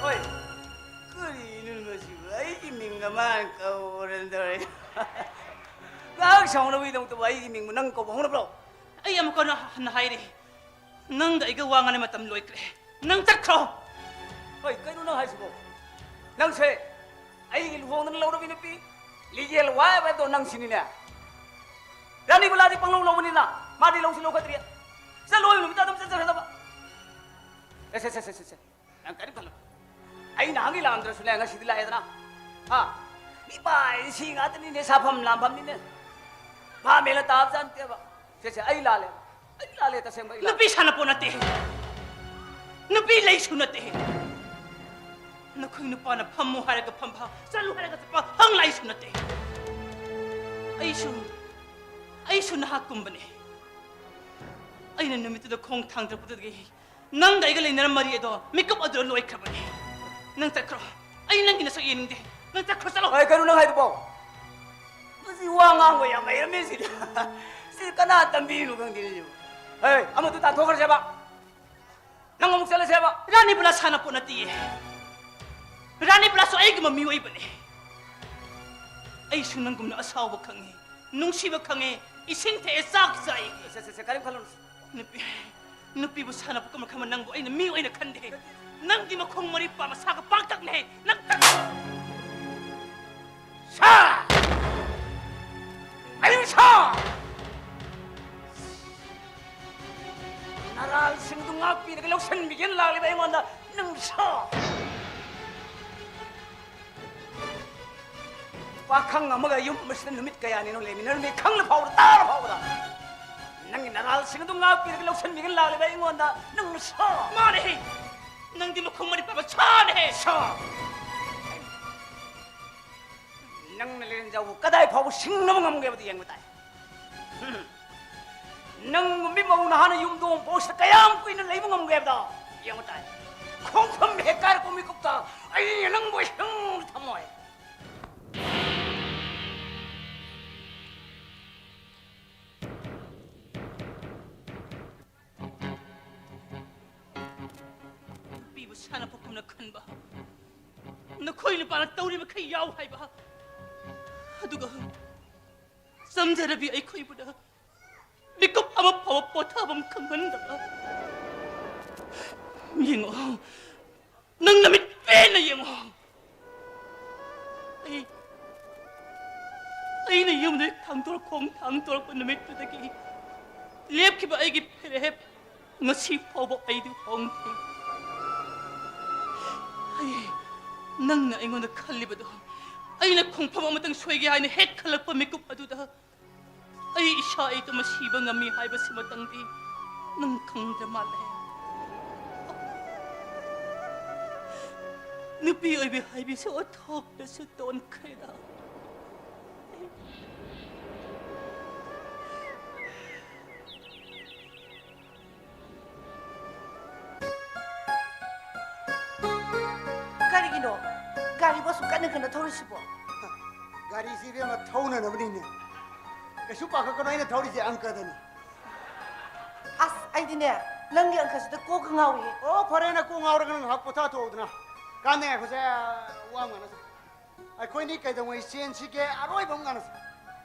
ꯍꯣꯏ, ꯀꯔꯤꯅꯣ ꯃꯁꯤꯕꯨ? ꯑꯩꯒꯤ ꯃꯤꯡꯒ ꯃꯥꯅ ꯀꯧꯔꯅ ꯇꯧꯔꯦ꯫ ꯉꯥꯏꯍꯥꯛ ꯁꯥꯎꯅꯕꯒꯤꯗꯃꯛꯇꯕꯨ ꯑꯩꯒꯤ ꯃꯤꯡꯕꯨ ꯅꯪ ꯀꯧꯕ ꯍꯧꯅꯕ꯭ꯔꯣ? ꯑꯩ ꯑꯃꯨꯛꯀ ꯍꯟꯅ ꯍꯥꯏꯔꯤ, ꯅꯪꯒ ꯑꯩꯒ ꯋꯥ ꯉꯥꯡꯅ ꯃꯇꯝ ꯂꯣꯏꯈ꯭ꯔꯦ꯫ ꯅꯪ ꯆꯠꯈ꯭ꯔꯣ꯫ ꯍꯣꯏ, ꯀꯩꯅꯣ ꯅꯪ ꯍꯥꯏꯁꯤꯕꯣ? ꯅꯪꯁꯦ ꯑꯩꯒꯤ ꯂꯨꯍꯣꯡꯗꯅ ꯂꯧꯔꯕꯤ ꯅꯨꯄꯤ ꯂꯤꯒꯦꯜ ꯋꯥꯏꯐ ꯍꯥꯏꯕꯗꯣ ꯅꯪꯁꯤꯅꯤꯅꯦ꯫ ꯔꯥꯅꯤꯕꯂꯥꯗꯤ ꯄꯪꯂꯧ ꯂꯧꯕꯅꯤꯅ ꯃꯥꯗꯤ ꯂꯧꯁꯨ ꯂꯧꯈꯠꯇ꯭ꯔꯤ꯫ ꯆꯠꯂꯣ, ꯅꯨꯃꯤꯠꯇ ꯑꯗꯨꯝ ꯆꯠꯆꯈ꯭ꯔꯗꯕ꯫ ꯑꯦ, ꯁꯦ, ꯁꯦ, ꯁꯦ, ꯁꯦ, ꯁꯦ꯫ ꯅꯪ ꯀꯔꯤꯝ ꯈꯜꯂꯨ꯫ ꯑꯩ ꯅꯍꯥꯟꯒꯤ ꯂꯥꯛꯑꯝꯗ꯭ꯔꯁꯨꯅꯦ, ꯉꯁꯤꯗꯤ ꯂꯥꯛꯑꯦꯗꯅ꯫ ꯍꯥ? ꯏꯄꯥ ꯏꯁꯤꯡ ꯉꯥꯛꯇꯅꯤꯅꯦ, ꯁꯥꯐꯝ ꯂꯥꯝꯐꯝꯅꯤꯅꯦ꯫ ꯚꯥꯞ ꯃꯦꯟ ꯇꯥꯕꯖꯥꯠ ꯅꯠꯇꯦꯕ꯫ ꯁꯦ, ꯁꯦ, ꯑꯩ ꯂꯥꯜꯂꯦ꯫ ꯑꯩ ꯂꯥꯜꯂꯦ, ꯇꯁꯦꯡꯕ ꯑꯩ ꯂꯥꯜꯂꯦ꯫ ꯅꯨꯄꯤ ꯁꯥꯟꯅꯄꯣꯠ ꯅꯠꯇꯦ꯫ ꯅꯨꯄꯤ ꯂꯩꯁꯨ ꯅꯠꯇꯦ꯫ ꯅꯈꯣꯏ ꯅꯨꯄꯥꯅ ꯐꯝꯃꯨ ꯍꯥꯏꯔꯒ ꯐꯝꯕ, ꯆꯠꯂꯨ ꯍꯥꯏꯔꯒ ꯆꯠꯄ, ꯍꯪ ꯂꯥꯏꯁꯨ ꯅꯠꯇꯦ꯫ ꯑꯩꯁꯨ, ꯑꯩꯁꯨ ꯅꯍꯥꯛꯀꯨꯝꯕꯅꯦ꯫ ꯑꯩꯅ ꯅꯨꯃꯤꯠꯇꯨꯗ ꯈꯣꯡ ꯊꯥꯡꯖꯔꯛꯄꯗꯒꯤ ꯅꯪꯒ ꯑꯩꯒ ꯂꯩꯅꯔꯝꯕ ꯃꯔꯤ ꯑꯗꯣ ꯃꯤꯀꯨꯞ ꯑꯗꯨꯗ ꯂꯣꯏꯈ꯭ꯔꯕꯅꯦ꯫ ꯅꯪ ꯆꯠꯈ꯭ꯔꯣ꯫ ꯑꯩ ꯅꯪꯒꯤ ꯅꯁꯛ ꯌꯦꯡꯅꯤꯡꯗꯦ꯫ ꯅꯪ ꯆꯠꯈ꯭ꯔꯣ, ꯆꯠꯂꯣ꯫ ꯑꯩ ꯀꯩꯅꯣ ꯅꯪ ꯍꯥꯏꯗꯨꯕꯣ? ꯃꯁꯤ ꯋꯥ ꯉꯥꯡꯕ ꯌꯥꯝ ꯍꯩꯔꯝꯃꯦ ꯁꯤꯗꯤ꯫ ꯁꯤ ꯀꯅꯥ ꯇꯝꯕꯤꯔꯤꯅꯣ ꯈꯪꯗꯦꯅꯦ ꯁꯤꯕꯨ꯫ ꯍꯦ, ꯑꯃꯗꯨ ꯇꯥꯟꯊꯣꯛꯈ꯭ꯔꯁꯦꯕ꯫ ꯅꯪ ꯑꯃꯨꯛ ꯆꯠꯂꯁꯦꯕ꯫ ꯔꯥꯅꯤꯕꯂꯥ ꯁꯥꯟꯅꯄꯣꯠ ꯅꯠꯇꯤꯌꯦ꯫ ꯔꯥꯅꯤꯕꯂꯥꯁꯨ ꯑꯩꯒꯨꯝꯕ ꯃꯤꯑꯣꯏꯕꯅꯦ꯫ ꯑꯩꯁꯨ ꯅꯪꯒꯨꯝꯅ ꯑꯁꯥꯎꯕ ꯈꯪꯉꯤ, ꯅꯨꯡꯁꯤꯕ ꯈꯪꯉꯤ, ꯏꯁꯤꯡ ꯊꯛꯑꯦ, ꯆꯥꯛ ꯆꯥꯏ꯫ ꯁꯦ, ꯁꯦ, ꯁꯦ, ꯀꯔꯤꯝ ꯈꯜꯂꯨꯅꯨ꯫ ꯅꯨꯄꯤ, ꯅꯨꯄꯤꯕꯨ ꯁꯥꯟꯅꯄꯣꯠ ꯑꯃ ꯈꯟꯕ ꯅꯪꯕꯨ ꯑꯩꯅ ꯃꯤꯑꯣꯏꯅ ꯈꯟꯗꯦ꯫ ꯅꯪꯗꯤ ꯃꯈꯣꯡ ꯃꯔꯤ ꯄꯥꯟꯕ ꯁꯥꯒ ꯄꯥꯛꯇꯛꯅꯦ꯫ ꯅꯪ ꯁꯥ! ꯑꯩ ꯁꯥ! ꯅꯔꯥꯜꯁꯤꯡꯗꯨ ꯉꯥꯛꯄꯤꯔꯒ ꯂꯧꯁꯤꯟꯕꯤꯒꯦꯅ ꯂꯥꯛꯂꯤꯕ ꯑꯩꯉꯣꯟꯗ ꯅꯪ ꯁꯥ! ꯄꯥꯈꯪ ꯑꯃꯒ ꯌꯨꯝ ꯑꯃꯁꯤꯗ ꯅꯨꯃꯤꯠ ꯀꯌꯥꯅꯤꯅꯣ ꯂꯩꯃꯤꯟꯅꯔꯝꯃꯤ ꯈꯪꯂ ꯐꯥꯎꯕꯗ, ꯇꯥꯔ ꯐꯥꯎꯕꯗ ꯅꯪꯒꯤ ꯅꯔꯥꯜꯁꯤꯡ ꯑꯗꯨ ꯉꯥꯛꯄꯤꯔꯒ ꯂꯧꯁꯤꯟꯕꯤꯒꯅ ꯂꯥꯛꯂꯤꯕ ꯑꯩꯉꯣꯟꯗ ꯅꯪ ꯁꯥ! ꯃꯥꯅꯦꯍꯦ! ꯅꯪꯗꯤ ꯃꯈꯣꯡ ꯃꯔꯤ ꯄꯥꯟꯕ ꯁꯥꯅꯦꯍꯦ! ꯁꯥ! ꯅꯪꯅ ꯂꯦꯟꯖꯥꯎꯕꯨ ꯀꯗꯥꯏ ꯐꯥꯎꯕ ꯁꯤꯡꯅꯕ ꯉꯝꯒꯦ ꯍꯥꯏꯕꯗꯨ ꯌꯦꯡꯕ ꯇꯥꯏ꯫ ꯅꯪꯒꯨꯝꯕꯤ ꯃꯧ ꯅꯍꯥꯅ ꯌꯨꯝꯗꯣꯡ ꯄꯣꯛꯁ ꯀꯌꯥꯝ ꯀꯨꯏꯅ ꯂꯩꯕ ꯉꯝꯒꯦ ꯍꯥꯏꯕꯗꯣ ꯌꯦꯡꯕ ꯇꯥꯏ꯫ ꯈꯣꯡꯐꯝ ꯍꯦꯛ ꯀꯥꯏꯔꯛꯄ ꯃꯤꯀꯨꯞꯇ ꯑꯩꯅ ꯅꯪꯕꯨ ꯍꯤꯡꯅ ꯊꯝꯃꯣꯏ꯫ ꯅꯨꯄꯤꯕꯨ ꯁꯥꯟꯅꯄꯣꯠꯀꯨꯝꯅ ꯈꯟꯕ, ꯅꯈꯣꯏ ꯅꯨꯄꯥꯅ ꯇꯧꯔꯤꯕ ꯃꯈꯩ ꯌꯥꯎ ꯍꯥꯏꯕ, ꯑꯗꯨꯒ ꯆꯝꯖꯔꯕꯤ ꯑꯩꯈꯣꯏꯕꯨꯅ ꯃꯤꯀꯨꯞ ꯑꯃ ꯐꯥꯎꯕ ꯄꯣꯊꯥꯐꯝ ꯈꯪꯍꯟꯗꯕ꯫ ꯌꯦꯡꯉꯣ, ꯅꯪ ꯅꯃꯤꯠ ꯄꯦꯟꯅ ꯌꯦꯡꯉꯣ꯫ ꯑꯩ ꯑꯩꯅ ꯌꯨꯝꯗꯒꯤ ꯊꯥꯡꯗꯣꯔꯛ ꯈꯣꯡ ꯊꯥꯡꯗꯣꯔꯛꯄ ꯅꯨꯃꯤꯠꯇꯨꯗꯒꯤ ꯂꯦꯞꯈꯤꯕ ꯑꯩꯒꯤ ꯐꯤꯔꯦꯞ ꯉꯁꯤ ꯐꯥꯎꯕ ꯑꯩꯗꯤ ꯍꯣꯡꯗ꯭ꯔꯤ꯫ ꯑꯩ ꯅꯪꯅ ꯑꯩꯉꯣꯟꯗ ꯈꯜꯂꯤꯕꯗꯣ ꯑꯩꯅ ꯈꯣꯡꯐꯝ ꯑꯃꯇꯪ ꯁꯣꯏꯒꯦ ꯍꯥꯏꯅ ꯍꯦꯛ ꯈꯜꯂꯛꯄ ꯃꯤꯀꯨꯞ ꯑꯗꯨꯗ ꯑꯩ ꯏꯁꯥ ꯏꯇꯣꯝꯇ ꯁꯤꯕ ꯉꯝꯃꯤ ꯍꯥꯏꯕꯁꯤꯃꯇꯪꯗꯤ ꯅꯪ ꯈꯪꯗ꯭ꯔ ꯃꯥꯜꯂꯦ꯫ ꯅꯨꯄꯤ ꯑꯣꯏꯕꯤ ꯍꯥꯏꯕꯤꯁꯨ ꯑꯣꯟꯊꯣꯛꯇꯁꯨ ꯇꯣꯟꯈ꯭ꯔꯦꯗ꯫ ꯀꯔꯤꯒꯤꯅꯣ ꯒꯥꯔꯤꯕꯨ ꯑꯁꯨꯛ ꯀꯟꯅ ꯀꯟꯅ ꯊꯧꯔꯤꯁꯤꯕꯣ? ꯒꯥꯔꯤꯁꯤ ꯏꯕꯦꯝꯃ ꯊꯧꯅꯅꯕꯅꯤꯅꯦ꯫ ꯀꯩꯁꯨ ꯄꯥꯈꯠꯀꯅꯣ, ꯑꯩꯅ ꯊꯧꯔꯤꯁꯦ ꯑꯪꯀꯗꯅꯤ꯫ ꯑꯁ, ꯑꯩꯗꯤꯅꯦ, ꯅꯪꯒꯤ ꯑꯪꯀꯁꯤꯗ ꯀꯣꯛꯀ ꯉꯥꯎꯏꯍꯦ꯫ ꯑꯣ, ꯐꯔꯦ, ꯅꯪ ꯀꯣꯛ ꯉꯥꯎꯔꯒꯅ ꯉꯥꯏꯍꯥꯛ ꯄꯣꯊꯥꯊꯣꯛꯎꯗꯅ꯫ ꯀꯥꯟꯅꯩ, ꯉꯥꯏꯈꯣꯁꯦ, ꯋꯥ ꯑꯃ ꯉꯥꯡꯅꯁꯦ꯫ ꯑꯩꯈꯣꯏꯅꯤ ꯀꯩꯗꯧꯉꯩ ꯆꯦꯟꯁꯤꯒꯦ? ꯑꯔꯣꯏꯕ ꯑꯃ ꯉꯥꯡꯅꯁꯦ꯫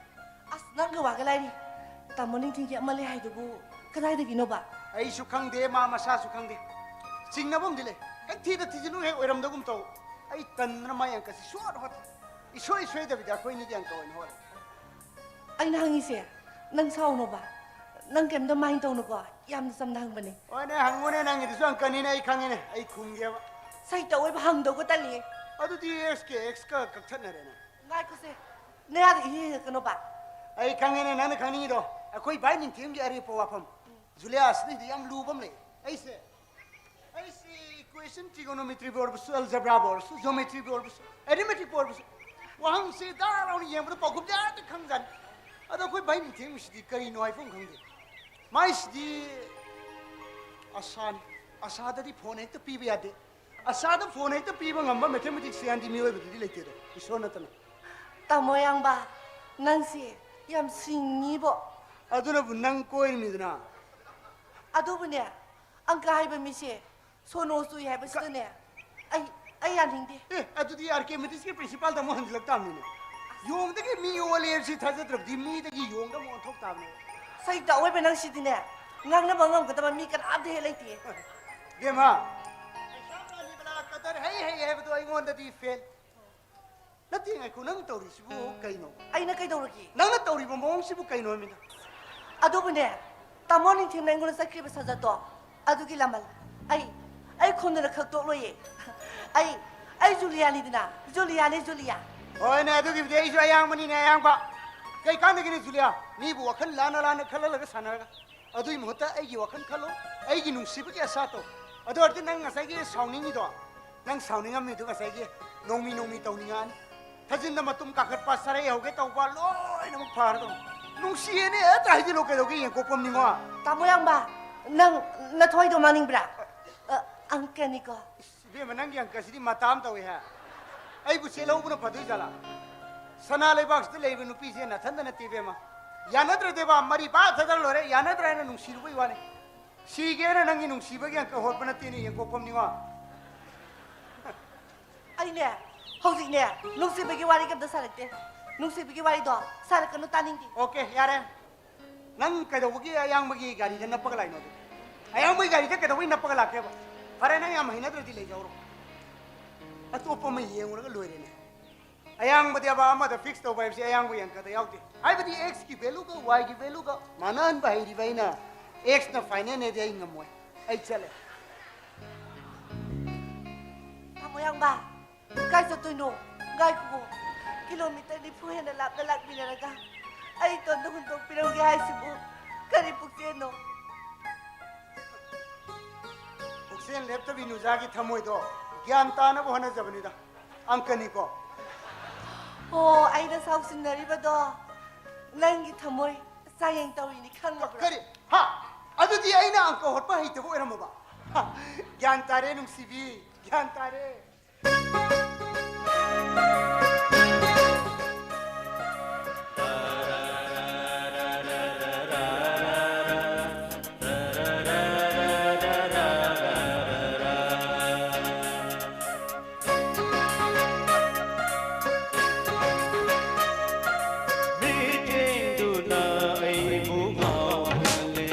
ꯑꯁ, ꯅꯪꯒ ꯋꯥꯒ ꯂꯥꯏꯔꯤ꯫ ꯇꯥꯃꯣ ꯅꯤꯡꯊꯤꯡꯒꯤ ꯑꯃ ꯂꯩ ꯍꯥꯏꯗꯨꯕꯨ ꯀꯗꯥꯏꯗꯒꯤꯅꯣꯕ? ꯑꯩꯁꯨ ꯈꯪꯗꯦ, ꯃꯥ ꯃꯁꯥꯁꯨ ꯈꯪꯗꯦ꯫ ꯆꯤꯡꯅꯕ ꯑꯃꯗꯤ ꯂꯩ꯫ ꯍꯦꯛ ꯊꯤꯗ ꯊꯤꯖꯤꯜꯂꯨ, ꯍꯦꯛ ꯑꯣꯏꯔꯝꯗꯧꯒꯨꯝ ꯇꯧ꯫ ꯑꯩ ꯇꯟꯗꯅ ꯃꯥꯏ ꯑꯪꯀꯁꯤ ꯁꯨꯛꯍꯣꯠ ꯍꯣꯠꯇꯦ꯫ ꯏꯁꯣꯏ ꯁꯣꯏꯗꯕꯤꯗ ꯑꯩꯈꯣꯏꯅꯤꯒꯤ ꯑꯪꯀ ꯑꯣꯏꯅ ꯍꯣꯠꯂꯦ꯫ ꯑꯩꯅ ꯍꯪꯉꯤꯁꯦ, ꯅꯪ ꯁꯥꯎꯅꯣꯕ꯫ ꯅꯪ ꯀꯩꯝꯇ mind ꯇꯧꯅꯨꯀꯣ꯫ ꯌꯥꯝꯅ ꯆꯝꯅ ꯍꯪꯕꯅꯦ꯫ ꯍꯣꯏꯅꯦ, ꯍꯪꯉꯨꯅꯦ, ꯅꯪꯒꯤꯗꯨꯁꯨ ꯑꯪꯀꯅꯤꯅꯦ, ꯑꯩ ꯈꯪꯉꯤꯅꯦ, ꯑꯩ ꯈꯨꯝꯒꯦꯕ꯫ ꯁꯩꯇ ꯑꯣꯏꯕ ꯍꯪꯗꯧꯒ ꯇꯜꯂꯤꯌꯦ꯫ ꯑꯗꯨꯗꯤ X ꯀ X ꯀ ꯀꯛꯊꯠꯅꯔꯦꯅꯦ꯫ ꯉꯥꯏꯈꯣꯁꯦ, ꯅꯌꯥꯗ ꯏꯍꯦ ꯍꯦꯜꯂꯛꯀꯅꯣꯕ꯫ ꯑꯩ ꯈꯪꯉꯦꯅꯦ, ꯅꯪꯅ ꯈꯪꯅꯤꯡꯉꯤꯗꯣ꯫ ꯑꯩꯈꯣꯏ ꯚꯥꯏ ꯅꯤꯡꯊꯦꯝꯒꯤ ꯑꯔꯦꯞꯄ ꯋꯥꯐꯝ꯫ ꯖꯨꯂꯤꯌꯥꯁ, ꯅꯪꯗꯤ ꯌꯥꯝ ꯂꯨꯕ ꯑꯃ ꯂꯩ꯫ ꯑꯩꯁꯦ, ꯑꯩꯁꯦ equation, trigonometry ꯕꯨ ꯑꯣꯏꯔꯕꯁꯨ, algebra ꯕꯨ ꯑꯣꯏꯔꯕꯁꯨ, geometry ꯕꯨ ꯑꯣꯏꯔꯕꯁꯨ, arithmetic ꯄꯨ ꯑꯣꯏꯔꯕꯁꯨ, ꯋꯥꯍꯪꯁꯤ ꯗꯥ ꯂꯥꯎꯅ ꯌꯦꯡꯕꯗ ꯄꯥꯎꯈꯨꯝꯗꯤ ꯑꯃꯠꯇ ꯈꯪꯖꯥꯠꯅꯤ꯫ ꯑꯗꯣ ꯑꯩꯈꯣꯏ ꯚꯥꯏ ꯅꯤꯡꯊꯦꯝꯕꯁꯤꯗꯤ ꯀꯔꯤꯅꯣ ꯍꯥꯏꯐꯝ ꯈꯪꯗꯦ꯫ ꯃꯥꯏꯁꯤꯗꯤ ꯑꯁꯥꯅꯤ꯫ ꯑꯁꯥꯗꯗꯤ ꯐꯣꯟ ꯍꯦꯛꯇ ꯄꯤꯕ ꯌꯥꯗꯦ꯫ ꯑꯁꯥꯗ ꯐꯣꯟ ꯍꯦꯛꯇ ꯄꯤꯕ ꯉꯝꯕ ꯃꯦꯊꯃꯦꯇꯤꯛꯁꯤꯌꯥꯟꯗꯤ ꯃꯤꯑꯣꯏꯕꯗꯗꯤ ꯂꯩꯇꯦꯗꯣ, ꯏꯁꯣꯔ ꯅꯠꯇꯅ꯫ ꯇꯥꯃꯣ ꯌꯥꯡꯕ, ꯅꯪꯁꯦ ꯌꯥꯝ ꯁꯤꯡꯉꯤꯕꯣ꯫ ꯑꯗꯨꯅꯕꯨ ꯅꯪ ꯀꯣꯏꯔꯤꯃꯤꯗꯅ꯫ ꯑꯗꯨꯕꯨꯅꯦ, ꯑꯪꯀ ꯍꯩꯕ ꯃꯤꯁꯦ ꯁꯣꯅꯣ ꯆꯨꯏ ꯍꯥꯏꯕꯁꯤꯗꯅꯦ, ꯑꯩ, ꯑꯩ ꯌꯥꯅꯤꯡꯗꯦ꯫ ꯑꯦ, ꯑꯗꯨꯗꯤ ꯑꯥꯔ ꯀꯦ ꯃꯦꯊꯃꯦꯇꯤꯛꯁꯀꯤ ꯄ꯭ꯔꯤꯟꯁꯤꯄꯥꯜꯗ ꯑꯃꯨꯛ ꯍꯟꯖꯤꯜꯂꯛ ꯇꯥꯕꯅꯤꯅꯦ꯫ ꯌꯣꯡꯗꯒꯤ ꯃꯤ ꯑꯣꯜꯂꯦ ꯍꯥꯏꯕꯁꯤ ꯊꯥꯖꯗ꯭ꯔꯕꯗꯤ ꯃꯤꯗꯒꯤ ꯌꯣꯡꯗ ꯑꯃꯨꯛ ꯑꯣꯟꯊꯣꯛ ꯇꯥꯕꯅꯦ꯫ ꯁꯩꯇ ꯑꯣꯏꯕ ꯅꯪꯁꯤꯗꯤꯅꯦ, ꯉꯥꯡꯅꯕ ꯉꯝꯒꯗꯕ ꯃꯤ ꯀꯅꯥꯝꯇ ꯍꯦꯛ ꯂꯩꯇꯦ꯫ ꯕꯦꯝꯃ, ꯄꯩꯁꯥ ꯄꯥꯜꯂꯤꯕꯂꯥ ꯀꯗꯔ ꯍꯩ ꯍꯩ ꯍꯥꯏꯕꯗꯣ ꯑꯩꯉꯣꯟꯗꯗꯤ ꯐꯦꯜ꯫ ꯅꯠꯇꯦ, ꯉꯥꯏꯈꯣ, ꯅꯪ ꯇꯧꯔꯤꯁꯤꯕꯨ ꯀꯩꯅꯣ? ꯑꯩꯅ ꯀꯩꯗꯧꯔꯒꯦ? ꯅꯪꯅ ꯇꯧꯔꯤꯕ ꯃꯑꯣꯡꯁꯤꯕꯨ ꯀꯩꯅꯣ ꯍꯥꯏꯃꯤꯗ? ꯑꯗꯨꯕꯨꯅꯦ, ꯇꯥꯃꯣ ꯅꯤꯡꯊꯦꯝꯅ ꯑꯩꯉꯣꯟꯗ ꯆꯠꯈ꯭ꯔꯤꯕ ꯁꯖꯠꯇꯣ, ꯑꯗꯨꯒꯤ ꯂꯃꯟ ꯑꯩ, ꯑꯩ ꯈꯨꯝꯗꯅ ꯈꯛ ꯇꯣꯛꯂꯣꯏꯌꯦ꯫ ꯑꯩ, ꯑꯩ ꯖꯨꯂꯤꯌꯥꯅꯤꯗꯅ, ꯖꯨꯂꯤꯌꯥꯅꯤ, ꯖꯨꯂꯤꯌꯥ꯫ ꯍꯣꯏꯅꯦ, ꯑꯗꯨꯒꯤꯕꯨꯗꯤ ꯑꯩꯁꯨ ꯑꯌꯥꯡꯕꯅꯤꯅꯦ, ꯑꯌꯥꯡꯕ꯫ ꯀꯩ ꯀꯥꯟꯗꯒꯤꯅꯦ ꯖꯨꯂꯤꯌꯥ? ꯃꯤꯕꯨ ꯋꯥꯈꯜ ꯂꯥꯟꯅ ꯂꯥꯟꯅ ꯈꯜꯍꯜꯂꯒ ꯁꯥꯟꯅꯔꯒ꯫ ꯑꯗꯨꯒꯤ ꯃꯍꯨꯠꯇ ꯑꯩꯒꯤ ꯋꯥꯈꯜ ꯈꯜꯂꯣ, ꯑꯩꯒꯤ ꯅꯨꯡꯁꯤꯕꯒꯤ ꯑꯁꯥ ꯇꯧ꯫ ꯑꯗꯨ ꯑꯣꯏꯔꯗꯤ ꯅꯪ ꯉꯁꯥꯏꯒꯤ ꯁꯥꯎꯅꯤꯡꯉꯤꯗꯣ, ꯅꯪ ꯁꯥꯎꯅꯤꯡꯉꯝꯃꯤꯗꯣ ꯉꯁꯥꯏꯒꯤ ꯅꯣꯡꯃꯤ ꯅꯣꯡꯃꯤ ꯇꯧꯅꯤꯡꯉꯛꯑꯅꯤ꯫ ꯊꯥꯖꯤꯟꯗ ꯃꯇꯨꯝ ꯀꯥꯈꯠꯄ, ꯁꯔꯩ ꯍꯧꯒꯦ ꯇꯧꯕ, ꯂꯣꯏꯅꯃꯛ ꯐꯔꯗꯧꯅꯤ꯫ ꯅꯨꯡꯁꯤꯌꯦꯅꯦ ꯍꯦꯛꯇ ꯍꯥꯏꯖꯤꯜꯂꯣ, ꯀꯩꯗꯧꯒꯦ ꯌꯦꯡꯀꯣꯛꯄꯝ ꯅꯤꯉꯣ? ꯇꯥꯃꯣ ꯌꯥꯝꯕ, ꯅꯪ ꯅꯊꯣꯏꯗꯣ ꯃꯥꯡꯅꯤꯡꯕ꯭ꯔꯥ? ꯑ, ꯑꯪꯀꯅꯤꯀꯣ꯫ ꯏꯁ, ꯏꯕꯦꯝꯃ, ꯅꯪꯒꯤ ꯑꯪꯀꯁꯤꯗꯤ ꯃꯇꯥ ꯑꯃ ꯇꯧꯏꯍꯦ꯫ ꯑꯩꯕꯨ ꯆꯦꯜꯍꯧꯕꯅ ꯐꯗꯣꯏ ꯖꯥꯠꯂꯥ? ꯁꯅꯥ ꯂꯩꯕꯥꯛꯁꯤꯗ ꯂꯩꯕ ꯅꯨꯄꯤꯁꯦ ꯅꯊꯟꯗ ꯅꯠꯇꯦ, ꯏꯕꯦꯝꯃ꯫ ꯌꯥꯅꯗ꯭ꯔꯗꯤꯕ ꯃꯔꯤ ꯄꯥ ꯊꯗꯔ ꯂꯣꯏꯔꯦ, ꯌꯥꯅꯗ꯭ꯔꯦ ꯍꯥꯏꯅ ꯅꯨꯡꯁꯤꯔꯨꯕꯩ ꯋꯥꯅꯤ꯫ ꯁꯤꯒꯦꯅ ꯅꯪꯒꯤ ꯅꯨꯡꯁꯤꯕꯒꯤ ꯑꯪꯀ ꯍꯣꯠꯄ ꯅꯠꯇꯦꯅꯦ, ꯌꯦꯡꯀꯣꯛꯄꯝ ꯅꯤꯉꯣ꯫ ꯑꯩꯅꯦ, ꯍꯧꯖꯤꯛꯅꯦ, ꯅꯨꯡꯁꯤꯕꯒꯤ ꯋꯥꯔꯤꯒ ꯑꯝꯇ ꯁꯥꯔꯛꯇꯦ꯫ ꯅꯨꯡꯁꯤꯕꯒꯤ ꯋꯥꯔꯤꯗꯣ ꯁꯥꯔꯛꯀꯅꯨ, ꯇꯥꯅꯤꯡꯗꯦ꯫ ꯑꯣꯀꯦ, ꯌꯥꯔꯦ꯫ ꯅꯪ ꯀꯩꯗꯧꯕꯒꯤ ꯑꯌꯥꯡꯕꯒꯤ ꯒꯥꯔꯤꯗ ꯅꯞꯄꯒ ꯂꯥꯛꯏꯅꯣ ꯑꯗꯨꯗꯤ? ꯑꯌꯥꯡꯕꯒꯤ ꯒꯥꯔꯤꯗ ꯀꯩꯗꯧꯕꯩ ꯅꯞꯄꯒ ꯂꯥꯛꯀꯦꯕ? ꯐꯔꯦ, ꯅꯪ ꯌꯥꯝ ꯍꯩꯅꯗ꯭ꯔꯗꯤ ꯂꯩꯖꯍꯧꯔꯣ꯫ ꯑꯇꯣꯞꯄ ꯑꯃ ꯌꯦꯡꯉꯨꯔꯒ ꯂꯣꯏꯔꯦꯅꯦ꯫ ꯑꯌꯥꯡꯕꯗꯤ ꯑꯕ ꯑꯃꯗ ꯐꯤꯛꯁ ꯇꯧꯕ ꯍꯥꯏꯕꯁꯤ ꯑꯌꯥꯡꯕꯒꯤ ꯑꯪꯀꯗ ꯌꯥꯎꯗꯦ꯫ ꯍꯥꯏꯕꯗꯤ ꯑꯦꯛꯁꯀꯤ ꯚꯦꯂꯨꯒ ꯋꯥꯏꯒꯤ ꯚꯦꯂꯨꯒ ꯃꯥꯟꯅꯍꯟꯕ ꯍꯩꯔꯤꯕ ꯑꯩꯅ ꯑꯦꯛꯁꯅ ꯐꯥꯏꯅꯦꯜꯅꯦꯗꯤ ꯑꯩ ꯉꯝꯃꯣꯏ꯫ ꯑꯩ ꯆꯠꯂꯦ꯫ ꯇꯥꯃꯣ ꯌꯥꯡꯕ, ꯀꯥꯏ ꯆꯠꯇꯣꯏꯅꯣ? ꯉꯥꯏꯈꯣ, ꯀꯤꯂꯣꯃꯤꯇꯔ ꯅꯤꯐꯨ ꯍꯦꯟꯅ ꯂꯥꯞꯅ ꯂꯥꯛꯃꯤꯟꯅꯔꯒ ꯑꯩ ꯏꯇꯣꯝꯇ ꯍꯨꯟꯗꯣꯛꯄꯤꯔꯝꯒꯦ ꯍꯥꯏꯁꯤꯕꯨ ꯀꯔꯤ ꯄꯨꯛꯆꯦꯜꯅꯣ? ꯄꯨꯛꯆꯦꯜ ꯂꯦꯞꯇꯕꯤ ꯅꯨꯖꯥꯒꯤ ꯊꯃꯣꯏꯗꯣ ꯒ꯭ꯌꯥꯟ ꯇꯥꯅꯕ ꯍꯣꯠꯅꯖꯕꯅꯤꯗ꯫ ꯑꯪꯀꯅꯤꯀꯣ꯫ ꯑꯣ, ꯑꯩꯅ ꯁꯥꯎꯁꯤꯟꯅꯔꯤꯕꯗꯣ ꯅꯪꯒꯤ ꯊꯃꯣꯏ ꯆꯥꯌꯦꯡ ꯇꯧꯔꯤꯅꯤ ꯈꯪꯉꯕ꯭ꯔꯥ? ꯀꯔꯤ? ꯍꯥ? ꯑꯗꯨꯗꯤ ꯑꯩꯅ ꯑꯪꯀ ꯍꯣꯠꯄ ꯍꯩꯇꯕ ꯑꯣꯏꯔꯝꯃꯕ? ꯍꯥ, ꯒ꯭ꯌꯥꯟ ꯇꯥꯔꯦ ꯅꯨꯡꯁꯤꯕꯤ, ꯒ꯭ꯌꯥꯟ ꯇꯥꯔꯦ꯫ ꯃꯤꯠꯌꯦꯡꯗꯨꯅ ꯑꯩꯕꯨ ꯉꯥꯎꯍꯜꯂꯦ,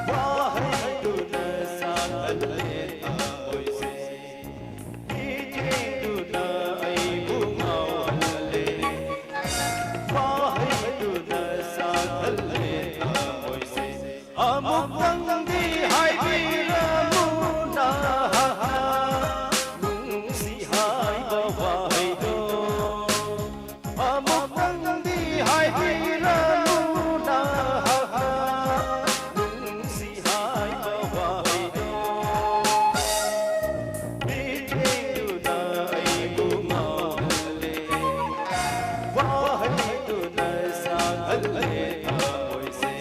ꯋꯥꯍꯩꯗꯨꯅ ꯁꯥꯍꯜꯂꯦ ꯊꯃꯣꯏꯁꯦ꯫ ꯃꯤꯠꯌꯦꯡꯗꯨꯅ ꯑꯩꯕꯨ ꯉꯥꯎꯍꯜꯂꯦ, ꯋꯥꯍꯩꯗꯨꯅ ꯁꯥꯍꯜꯂꯦ ꯊꯃꯣꯏꯁꯦ꯫ ꯑꯃꯨꯛꯇꯪꯗꯤ ꯍꯥꯏꯕꯤꯔꯝꯃꯨ ꯅꯍꯥꯛꯅ ꯅꯨꯡꯁꯤ ꯍꯥꯏꯕ ꯋꯥꯍꯩꯗꯣ꯫ ꯑꯃꯨꯛꯇꯪꯗꯤ ꯍꯥꯏꯕꯤꯔꯝꯃꯨ ꯅꯍꯥꯛꯅ ꯅꯨꯡꯁꯤ ꯍꯥꯏꯕ ꯋꯥꯍꯩꯗꯣ꯫ ꯃꯤꯠꯌꯦꯡꯗꯨꯅ ꯑꯩꯕꯨ ꯉꯥꯎꯍꯜꯂꯦ, ꯋꯥꯍꯩꯗꯨꯅ ꯁꯥꯍꯜꯂꯦ ꯊꯃꯣꯏꯁꯦ꯫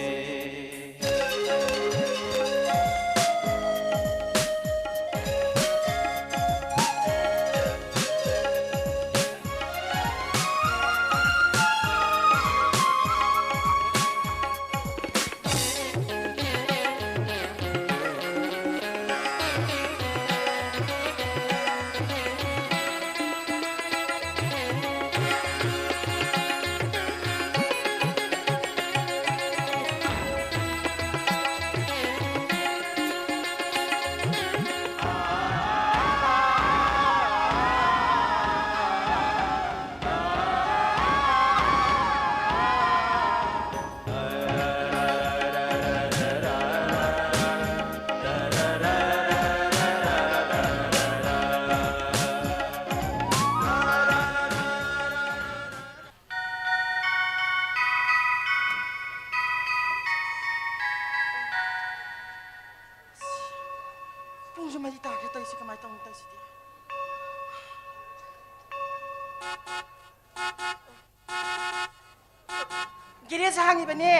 ꯄꯨꯡꯁꯨ ꯃꯔꯤ ꯇꯥꯈ꯭ꯔꯦ ꯇꯧꯔꯤꯁꯤ, ꯀꯃꯥꯏꯅ ꯇꯧꯅꯤ ꯇꯧꯔꯤꯁꯤꯗꯤ? ꯒꯦꯔꯦꯖ ꯍꯥꯡꯉꯤꯕꯅꯦ꯫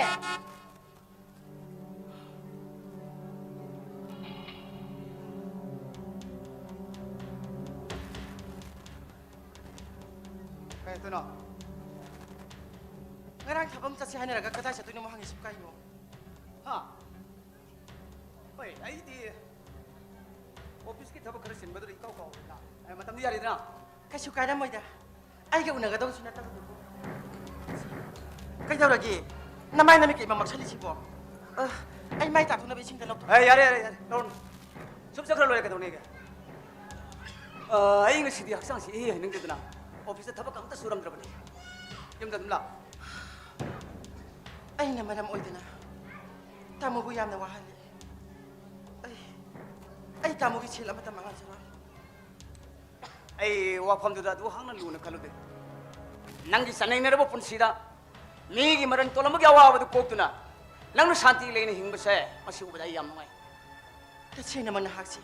ꯀꯩ ꯍꯥꯏꯗꯣꯏꯅꯣ? ꯉꯔꯥꯡ ꯊꯕꯛ ꯑꯃ ꯆꯠꯁꯦ ꯍꯥꯏꯅꯔꯒ ꯀꯗꯥꯏ ꯆꯠꯇꯣꯏꯅꯣ ꯑꯃꯨꯛ ꯍꯪꯉꯤꯁꯤꯕꯨ ꯀꯩꯅꯣ? ꯍꯥ? ꯍꯣꯏ, ꯑꯩꯗꯤ ꯑꯣꯐꯤꯁꯀꯤ ꯊꯕꯛ ꯈꯔ ꯆꯤꯟꯕꯗꯨꯗ ꯏꯀꯥꯎ ꯀꯥꯎꯔꯦꯅ꯫ ꯑꯦ, ꯃꯇꯝꯗꯤ ꯌꯥꯔꯤꯗꯅ? ꯀꯩꯁꯨ ꯀꯥꯏꯔꯝꯃꯣꯏꯗ꯫ ꯑꯩꯒ ꯎꯅꯒꯗꯧꯕꯁꯨ ꯅꯠꯇꯕꯗꯨꯕꯨ꯫ ꯀꯩꯗꯧꯔꯒꯦ? ꯅꯃꯥꯏ ꯅꯃꯤꯠ ꯀꯩ ꯃꯝꯃꯛꯁꯜꯂꯤꯁꯤꯕꯣ? ꯑ, ꯑꯩ ꯃꯥꯏ ꯇꯥꯊꯣꯛꯅꯕ ꯏꯁꯤꯡꯗ ꯂꯧꯊꯣꯛ꯫ ꯑꯦ, ꯌꯥꯔꯦ, ꯌꯥꯔꯦ, ꯌꯥꯔꯦ, ꯂꯧꯔꯅꯨ꯫ ꯁꯨꯝ ꯆꯠꯈ꯭ꯔ ꯂꯣꯏꯔꯦ, ꯀꯩꯗꯧꯅꯦꯒꯦ? ꯑ, ꯑꯩ ꯉꯁꯤꯗꯤ ꯍꯛꯆꯥꯡꯁꯤ ꯏꯍꯩ ꯍꯩꯅꯤꯡꯗꯦꯗꯅ ꯑꯣꯐꯤꯁꯇ ꯊꯕꯛ ꯑꯝꯇ ꯁꯨꯔꯝꯗ꯭ꯔꯕꯅꯤ꯫ ꯌꯨꯝꯗ ꯑꯗꯨꯝ ꯂꯥꯛ꯫ ꯑꯩꯅ ꯃꯔꯝ ꯑꯣꯏꯗꯅ ꯇꯥꯃꯣꯕꯨ ꯌꯥꯝꯅ ꯋꯥꯍꯜꯂꯦ꯫ ꯑꯩ, ꯑꯩ ꯇꯥꯃꯣꯒꯤ ꯁꯦꯜ ꯑꯃꯠꯇ ꯃꯥꯡꯍꯟꯖꯔꯣꯏ꯫ ꯑꯩ ꯋꯥꯐꯝꯗꯨꯗ ꯑꯗꯨ ꯍꯥꯡꯅ ꯂꯨꯅ ꯈꯜꯂꯨꯗꯦ꯫ ꯅꯪꯒꯤ ꯆꯥꯅꯩꯅꯔꯕ ꯄꯨꯟꯁꯤꯗ ꯃꯤꯒꯤ ꯃꯔꯟ ꯇꯣꯜꯂꯝꯕꯒꯤ ꯑꯋꯥꯕꯗꯨ ꯀꯣꯛꯇꯨꯅ ꯅꯪꯅ ꯁꯥꯟꯇꯤ ꯂꯩꯅ ꯍꯤꯡꯕꯁꯦ, ꯃꯁꯤ ꯎꯕꯗ ꯑꯩ ꯌꯥꯝ ꯅꯨꯡꯉꯥꯏ꯫ ꯇꯁꯦꯡꯅꯃꯛ ꯅꯍꯥꯛꯁꯤ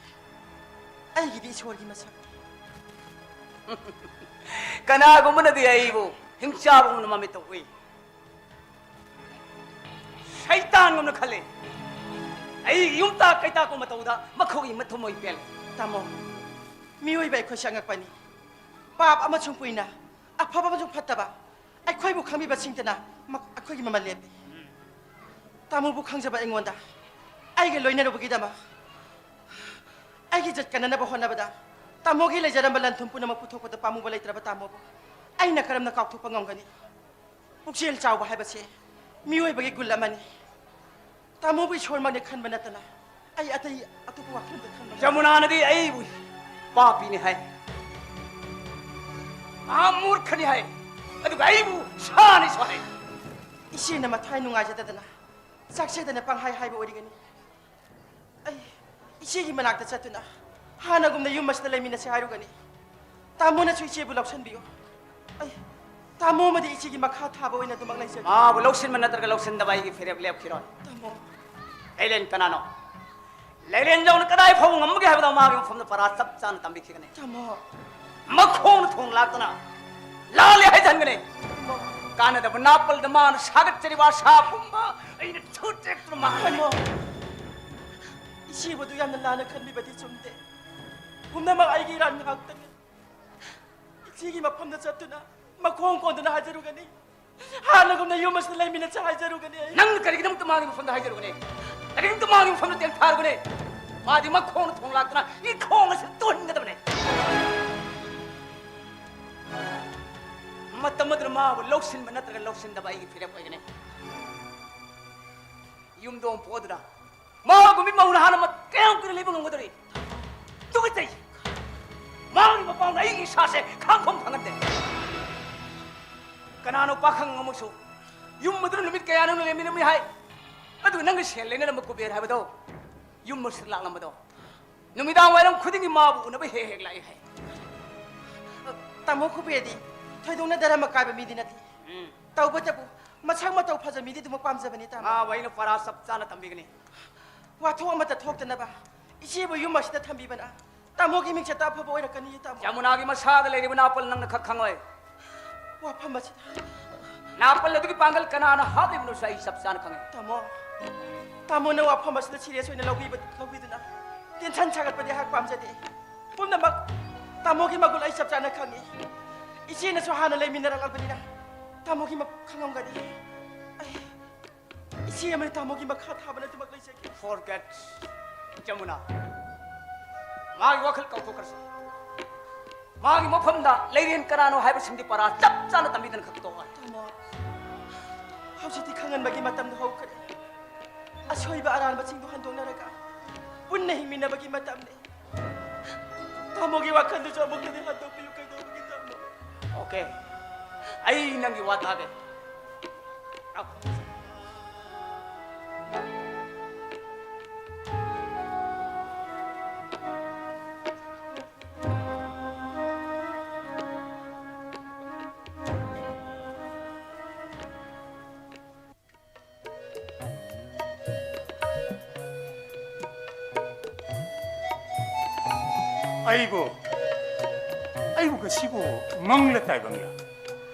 ꯑꯩꯒꯤꯗꯤ ꯏꯁꯣꯔꯒꯤ ꯃꯁꯛꯅꯤ꯫ ꯀꯅꯥꯒꯨꯝꯕꯅꯗꯤ ꯑꯩꯕꯨ ꯍꯤꯡꯆꯥꯕꯒꯨꯝꯅ ꯃꯃꯤꯠꯇ ꯎꯏ꯫ ꯁꯩꯇꯥꯟꯒꯨꯝꯅ ꯈꯜꯂꯤ꯫ ꯑꯩꯒꯤ ꯌꯨꯝꯇꯥꯛ ꯀꯩꯇꯥꯛꯄ ꯃꯇꯧꯗ ꯃꯈꯣꯏꯒꯤ ꯃꯊꯃꯣꯏ ꯄꯦꯜꯂꯤ꯫ ꯇꯥꯃꯣ, ꯃꯤꯑꯣꯏꯕ ꯑꯩꯈꯣꯏꯁꯦ ꯑꯉꯛꯄꯅꯤ꯫ ꯄꯥꯞ ꯑꯃꯁꯨꯡ ꯄꯨꯏꯅ, ꯑꯐꯕ ꯑꯃꯁꯨꯡ ꯐꯠꯇꯕ, ꯑꯩꯈꯣꯏꯕꯨ ꯈꯪꯕꯤꯕꯁꯤꯡꯇꯅ ꯃ-, ꯑꯩꯈꯣꯏꯒꯤ ꯃꯃꯜ ꯂꯦꯞꯄꯤ꯫ ꯇꯥꯃꯣꯕꯨ ꯈꯪꯖꯕ ꯑꯩꯉꯣꯟꯗ ꯑꯩꯒ ꯂꯣꯏꯅꯔꯨꯕꯒꯤꯗꯃꯛ ꯑꯩꯒꯤ ꯏꯖꯠ ꯀꯟꯅꯅꯕ ꯍꯣꯠꯅꯕꯗ ꯇꯥꯃꯣꯒꯤ ꯂꯩꯖꯔꯝꯕ ꯂꯟ ꯊꯨꯝ ꯄꯨꯝꯅꯃꯛ ꯄꯨꯊꯣꯛꯄꯗ ꯄꯥꯝꯃꯨꯕ ꯂꯩꯇ꯭ꯔꯕ ꯇꯥꯃꯣꯕꯨ ꯑꯩꯅ ꯀꯔꯝꯅ ꯀꯥꯎꯊꯣꯛꯄ ꯉꯝꯒꯅꯤ? ꯄꯨꯛꯆꯦꯜ ꯆꯥꯎꯕ ꯍꯥꯏꯕꯁꯦ ꯃꯤꯑꯣꯏꯕꯒꯤ ꯒꯨꯜ ꯑꯃꯅꯤ꯫ ꯇꯥꯃꯣꯕꯨ ꯏꯁꯣꯔꯃꯛꯅꯤ ꯈꯟꯕ ꯅꯠꯇꯅ ꯑꯩ ꯑꯇꯩ ꯑꯇꯣꯞꯄ ꯋꯥꯈꯜ ꯑꯝꯇ ꯈꯟꯕ ꯉꯝꯗꯦ꯫ ꯌꯃꯨꯅꯥꯅꯗꯤ ꯑꯩꯕꯨ ꯄꯥꯄꯤꯅꯤ ꯍꯥꯏ, ꯃꯍꯥ ꯃꯨꯔꯈꯅꯤ ꯍꯥꯏ, ꯑꯗꯨꯒ ꯑꯩꯕꯨ ꯁꯥꯅꯤꯁꯨ ꯍꯥꯏ꯫ ꯏꯆꯦꯅ ꯃꯊ꯭ꯋꯥꯏ ꯅꯨꯡꯉꯥꯏꯖꯗꯗꯅ ꯆꯥꯛꯆꯗꯅ ꯄꯪꯍꯥꯏ ꯍꯥꯏꯕ ꯑꯣꯏꯔꯤꯒꯅꯤ꯫ ꯑꯩ ꯏꯆꯦꯒꯤ ꯃꯅꯥꯛꯇ ꯆꯠꯇꯨꯅ ꯍꯥꯟꯅꯒꯨꯝꯅ ꯌꯨꯝ ꯑꯁꯤꯗ ꯂꯩꯃꯤꯟꯅꯁꯦ ꯍꯥꯏꯔꯨꯒꯅꯤ꯫ ꯇꯥꯃꯣꯅꯁꯨ ꯏꯆꯦꯕꯨ ꯂꯧꯁꯤꯟꯕꯤꯌꯨ꯫ ꯑꯩ ꯇꯥꯃꯣ ꯑꯃꯗꯤ ꯏꯆꯦꯒꯤ ꯃꯈꯥ ꯊꯥꯕ ꯑꯣꯏꯅ ꯑꯗꯨꯃꯛ ꯂꯩꯖꯒꯦ꯫ ꯃꯥꯕꯨ ꯂꯧꯁꯤꯟꯕ ꯅꯠꯇ꯭ꯔꯒ ꯂꯧꯁꯤꯟꯗꯕ ꯑꯩꯒꯤ ꯐꯤꯔꯦꯞ ꯂꯦꯞꯈꯤꯔꯣꯏ꯫ ꯇꯥꯃꯣ꯫ ꯂꯩꯂꯦꯟ ꯀꯅꯥꯅꯣ? ꯂꯩꯂꯦꯟ ꯌꯧꯅ ꯀꯗꯥꯏ ꯐꯥꯎꯕ ꯉꯝꯕꯒꯦ ꯍꯥꯏꯕꯗꯣ ꯃꯥꯒꯤ ꯃꯐꯝꯗ ꯄꯔꯥ ꯆꯞ ꯆꯥꯅ ꯇꯝꯕꯤꯈꯤꯒꯅꯤ꯫ ꯇꯥꯃꯣ꯫ ꯃꯈꯣꯡꯅ ꯊꯣꯡ ꯂꯥꯛꯇꯅ ꯂꯥꯜꯂꯦ ꯍꯥꯏꯖꯟꯒꯅꯤ꯫ ꯀꯥꯟꯅꯗꯕ ꯅꯥꯄꯜꯗ ꯃꯥꯅ ꯁꯥꯒꯠꯆꯔꯤꯕ ꯑꯁꯥ ꯄꯨꯝꯕ ꯑꯩꯅ ꯊꯨꯠꯇꯦꯛꯇꯨꯅ ꯃꯥꯡꯍꯟꯒꯅꯤ꯫ ꯏꯃꯥ, ꯏꯆꯦꯕꯨ ꯑꯗꯨ ꯌꯥꯝꯅ ꯂꯥꯟꯅ ꯈꯟꯕꯤꯕꯗꯤ ꯆꯨꯝꯗꯦ꯫ ꯄꯨꯝꯅꯃꯛ ꯑꯩꯒꯤ ꯏꯔꯥꯟ ꯉꯥꯛꯇꯅꯤ꯫ ꯏꯆꯦꯒꯤ ꯃꯐꯝꯗ ꯆꯠꯇꯨꯅ ꯃꯈꯣꯡ ꯀꯣꯟꯗꯨꯅ ꯍꯥꯏꯖꯔꯨꯒꯅꯤ꯫ ꯍꯥꯟꯅꯒꯨꯝꯅ ꯌꯨꯝ ꯑꯁꯤꯗ ꯂꯩꯃꯤꯟꯅꯁꯤ ꯍꯥꯏꯖꯔꯨꯒꯅꯤ ꯑꯩ꯫ ꯅꯪꯅ ꯀꯔꯤꯒꯤꯗꯃꯛꯇ ꯃꯥꯒꯤ ꯃꯐꯝꯗ ꯍꯥꯏꯖꯔꯨꯒꯅꯤ? ꯀꯔꯤꯒꯤꯗꯃꯛꯇ ꯃꯥꯒꯤ ꯃꯐꯝꯗ ꯇꯦꯡꯊꯥꯔꯨꯒꯅꯤ? ꯃꯥꯗꯤ ꯃꯈꯣꯡꯅ ꯊꯣꯡ ꯂꯥꯛꯇꯨꯅ ꯏꯈꯣꯡ ꯑꯁꯤ ꯇꯨꯍꯟꯒꯗꯕꯅꯤ꯫ ꯃꯇꯝ ꯑꯗꯨꯗ ꯃꯥꯕꯨ ꯂꯧꯁꯤꯟꯕ ꯅꯠꯇ꯭ꯔꯒ ꯂꯧꯁꯤꯟꯗꯕ ꯑꯩꯒꯤ ꯐꯤꯔꯦꯞ ꯑꯣꯏꯒꯅꯤ꯫ ꯌꯨꯝꯗꯣꯡ ꯄꯣꯛꯑꯗꯨꯅ ꯃꯥꯒꯨꯝꯕꯤ ꯃꯧꯅ ꯍꯥꯟꯅ ꯃꯇꯦꯡ ꯀꯨꯏꯅ ꯂꯩꯕ ꯉꯝꯒꯗꯧꯔꯤ? ꯇꯨꯀꯠꯆꯩ! ꯃꯥꯒꯤ ꯃꯄꯥꯎꯅ ꯑꯩꯒꯤ ꯏꯁꯥꯁꯦ ꯈꯥꯡꯐꯝ ꯈꯪꯍꯟꯗꯦ꯫ ꯀꯅꯥꯅꯣ ꯄꯥꯈꯪ ꯑꯃꯁꯨ ꯌꯨꯝ ꯑꯗꯨꯗ ꯅꯨꯃꯤꯠ ꯀꯌꯥꯅꯣ ꯂꯩꯃꯤꯟꯅꯔꯝꯃꯤ ꯍꯥꯏ? ꯑꯗꯨꯒ ꯅꯪꯒ ꯁꯦꯜ ꯂꯩꯅꯔꯝꯕ ꯀꯨꯕꯦꯔ ꯍꯥꯏꯕꯗꯣ ꯌꯨꯝ ꯑꯁꯤꯗ ꯂꯥꯛꯂꯝꯕꯗꯣ ꯅꯨꯃꯤꯗꯥꯡ ꯋꯥꯏꯔꯝ ꯈꯨꯗꯤꯡꯒꯤ ꯃꯥꯕꯨ ꯎꯅꯕ ꯍꯦꯛ ꯍꯦꯛ ꯂꯥꯛꯏ ꯍꯥꯏ꯫ ꯇꯥꯃꯣ ꯀꯨꯕꯦꯔꯗꯤ ꯊꯣꯏꯗꯣꯛꯅ ꯙꯔꯃ ꯀꯥꯏꯕ ꯃꯤꯗꯤ ꯅꯠꯇꯦ꯫ ꯎꯝ꯫ ꯇꯧꯕꯇꯕꯨ ꯃꯁꯛ ꯃꯇꯧ ꯐꯖ ꯃꯤꯗꯤ ꯑꯗꯨꯃꯛ ꯄꯥꯝꯖꯕꯅꯤ, ꯇꯥꯃꯣ꯫ ꯃꯥꯕꯨ ꯑꯩꯅ ꯄꯔꯥ ꯆꯞ ꯆꯥꯅ ꯇꯝꯕꯤꯒꯅꯤ꯫ ꯋꯥꯊꯣꯛ ꯑꯃꯠꯇ ꯊꯣꯛꯇꯅꯕ ꯏꯆꯦꯕꯨ ꯌꯨꯝ ꯑꯁꯤꯗ ꯊꯝꯕꯤꯕꯅ ꯇꯥꯃꯣꯒꯤ ꯃꯤꯡꯆꯠꯇ ꯑꯐꯕ ꯑꯣꯏꯔꯛꯀꯅꯤ, ꯇꯥꯃꯣ꯫ ꯌꯥꯃꯨꯅꯥꯒꯤ ꯃꯁꯥꯗ ꯂꯩꯔꯤꯕ ꯅꯥꯄꯜ ꯅꯪꯅ ꯈꯛ ꯈꯪꯂꯣꯏ꯫ ꯋꯥꯐꯝ ꯑꯁꯤꯗ ꯅꯥꯄꯜ ꯑꯗꯨꯒꯤ ꯄꯥꯡꯒꯜ ꯀꯅꯥꯅ ꯍꯥꯞꯂꯤꯕꯅꯣꯁꯨ ꯑꯩ ꯆꯞ ꯆꯥꯅ ꯈꯪꯉꯤ꯫ ꯇꯥꯃꯣ, ꯇꯥꯃꯣꯅ ꯋꯥꯐꯝ ꯑꯁꯤꯗ serious ꯑꯣꯏꯅ ꯂꯧꯕꯤꯕ-, ꯂꯧꯕꯤꯗꯨꯅ tension ꯁꯥꯒꯠꯄꯗꯤ ꯑꯩꯍꯥꯛ ꯄꯥꯝꯖꯗꯦ꯫ ꯄꯨꯝꯅꯃꯛ ꯇꯥꯃꯣꯒꯤ ꯃꯒꯨꯟ ꯑꯩ ꯆꯞ ꯆꯥꯅ ꯈꯪꯉꯤ꯫ ꯏꯆꯦꯅꯁꯨ ꯍꯥꯟꯅ ꯂꯩꯃꯤꯟꯅꯔꯛꯂꯕꯅꯤꯅ ꯇꯥꯃꯣꯒꯤ ꯃ-, ꯈꯪꯉꯝꯒꯅꯤ꯫ ꯑꯩ ꯏꯆꯦ ꯑꯃꯅ ꯇꯥꯃꯣꯒꯤ ꯃꯈꯥ ꯊꯥꯕꯅ ꯑꯗꯨꯃꯛ ꯂꯩꯖꯒꯦ꯫ Forget, ꯌꯃꯨꯅꯥ꯫ ꯃꯥꯒꯤ ꯋꯥꯈꯜ ꯀꯥꯎꯊꯣꯛꯈ꯭ꯔꯁꯤ꯫ ꯃꯥꯒꯤ ꯃꯐꯝꯗ ꯂꯩꯔꯦꯟ ꯀꯅꯥꯅꯣ ꯍꯥꯏꯕꯁꯤꯡꯗꯤ ꯄꯔꯥ ꯆꯞ ꯆꯥꯅ ꯇꯝꯕꯤꯗꯅ ꯈꯛ ꯇꯣꯛꯑꯣ꯫ ꯇꯥꯃꯣ, ꯍꯧꯖꯤꯛꯇꯤ ꯈꯪꯍꯟꯕꯒꯤ ꯃꯇꯝꯗꯣ ꯍꯧꯈ꯭ꯔꯦ꯫ ꯑꯁꯣꯏꯕ ꯑꯔꯥꯟꯕꯁꯤꯡꯗꯣ ꯍꯟꯗꯣꯛꯅꯔꯒ ꯄꯨꯟꯅ ꯍꯤꯡꯃꯤꯟꯅꯕꯒꯤ ꯃꯇꯝꯅꯤ꯫ ꯇꯥꯃꯣꯒꯤ ꯋꯥꯈꯜꯗꯨꯁꯨ ꯑꯃꯨꯛꯇꯗꯤ ꯍꯟꯗꯣꯛꯄꯤꯌꯨ, ꯀꯩꯗꯧꯕꯒꯤ ꯇꯥꯃꯣ? Okay, ꯑꯩ ꯅꯪꯒꯤ ꯋꯥ ꯇꯥꯒꯦ꯫ ꯂꯥꯛꯑꯣ꯫ ꯑꯩꯕꯨ ꯑꯩꯕꯨ ꯉꯁꯤꯕꯨ ꯃꯪꯂ ꯇꯥꯏꯕꯪꯂ?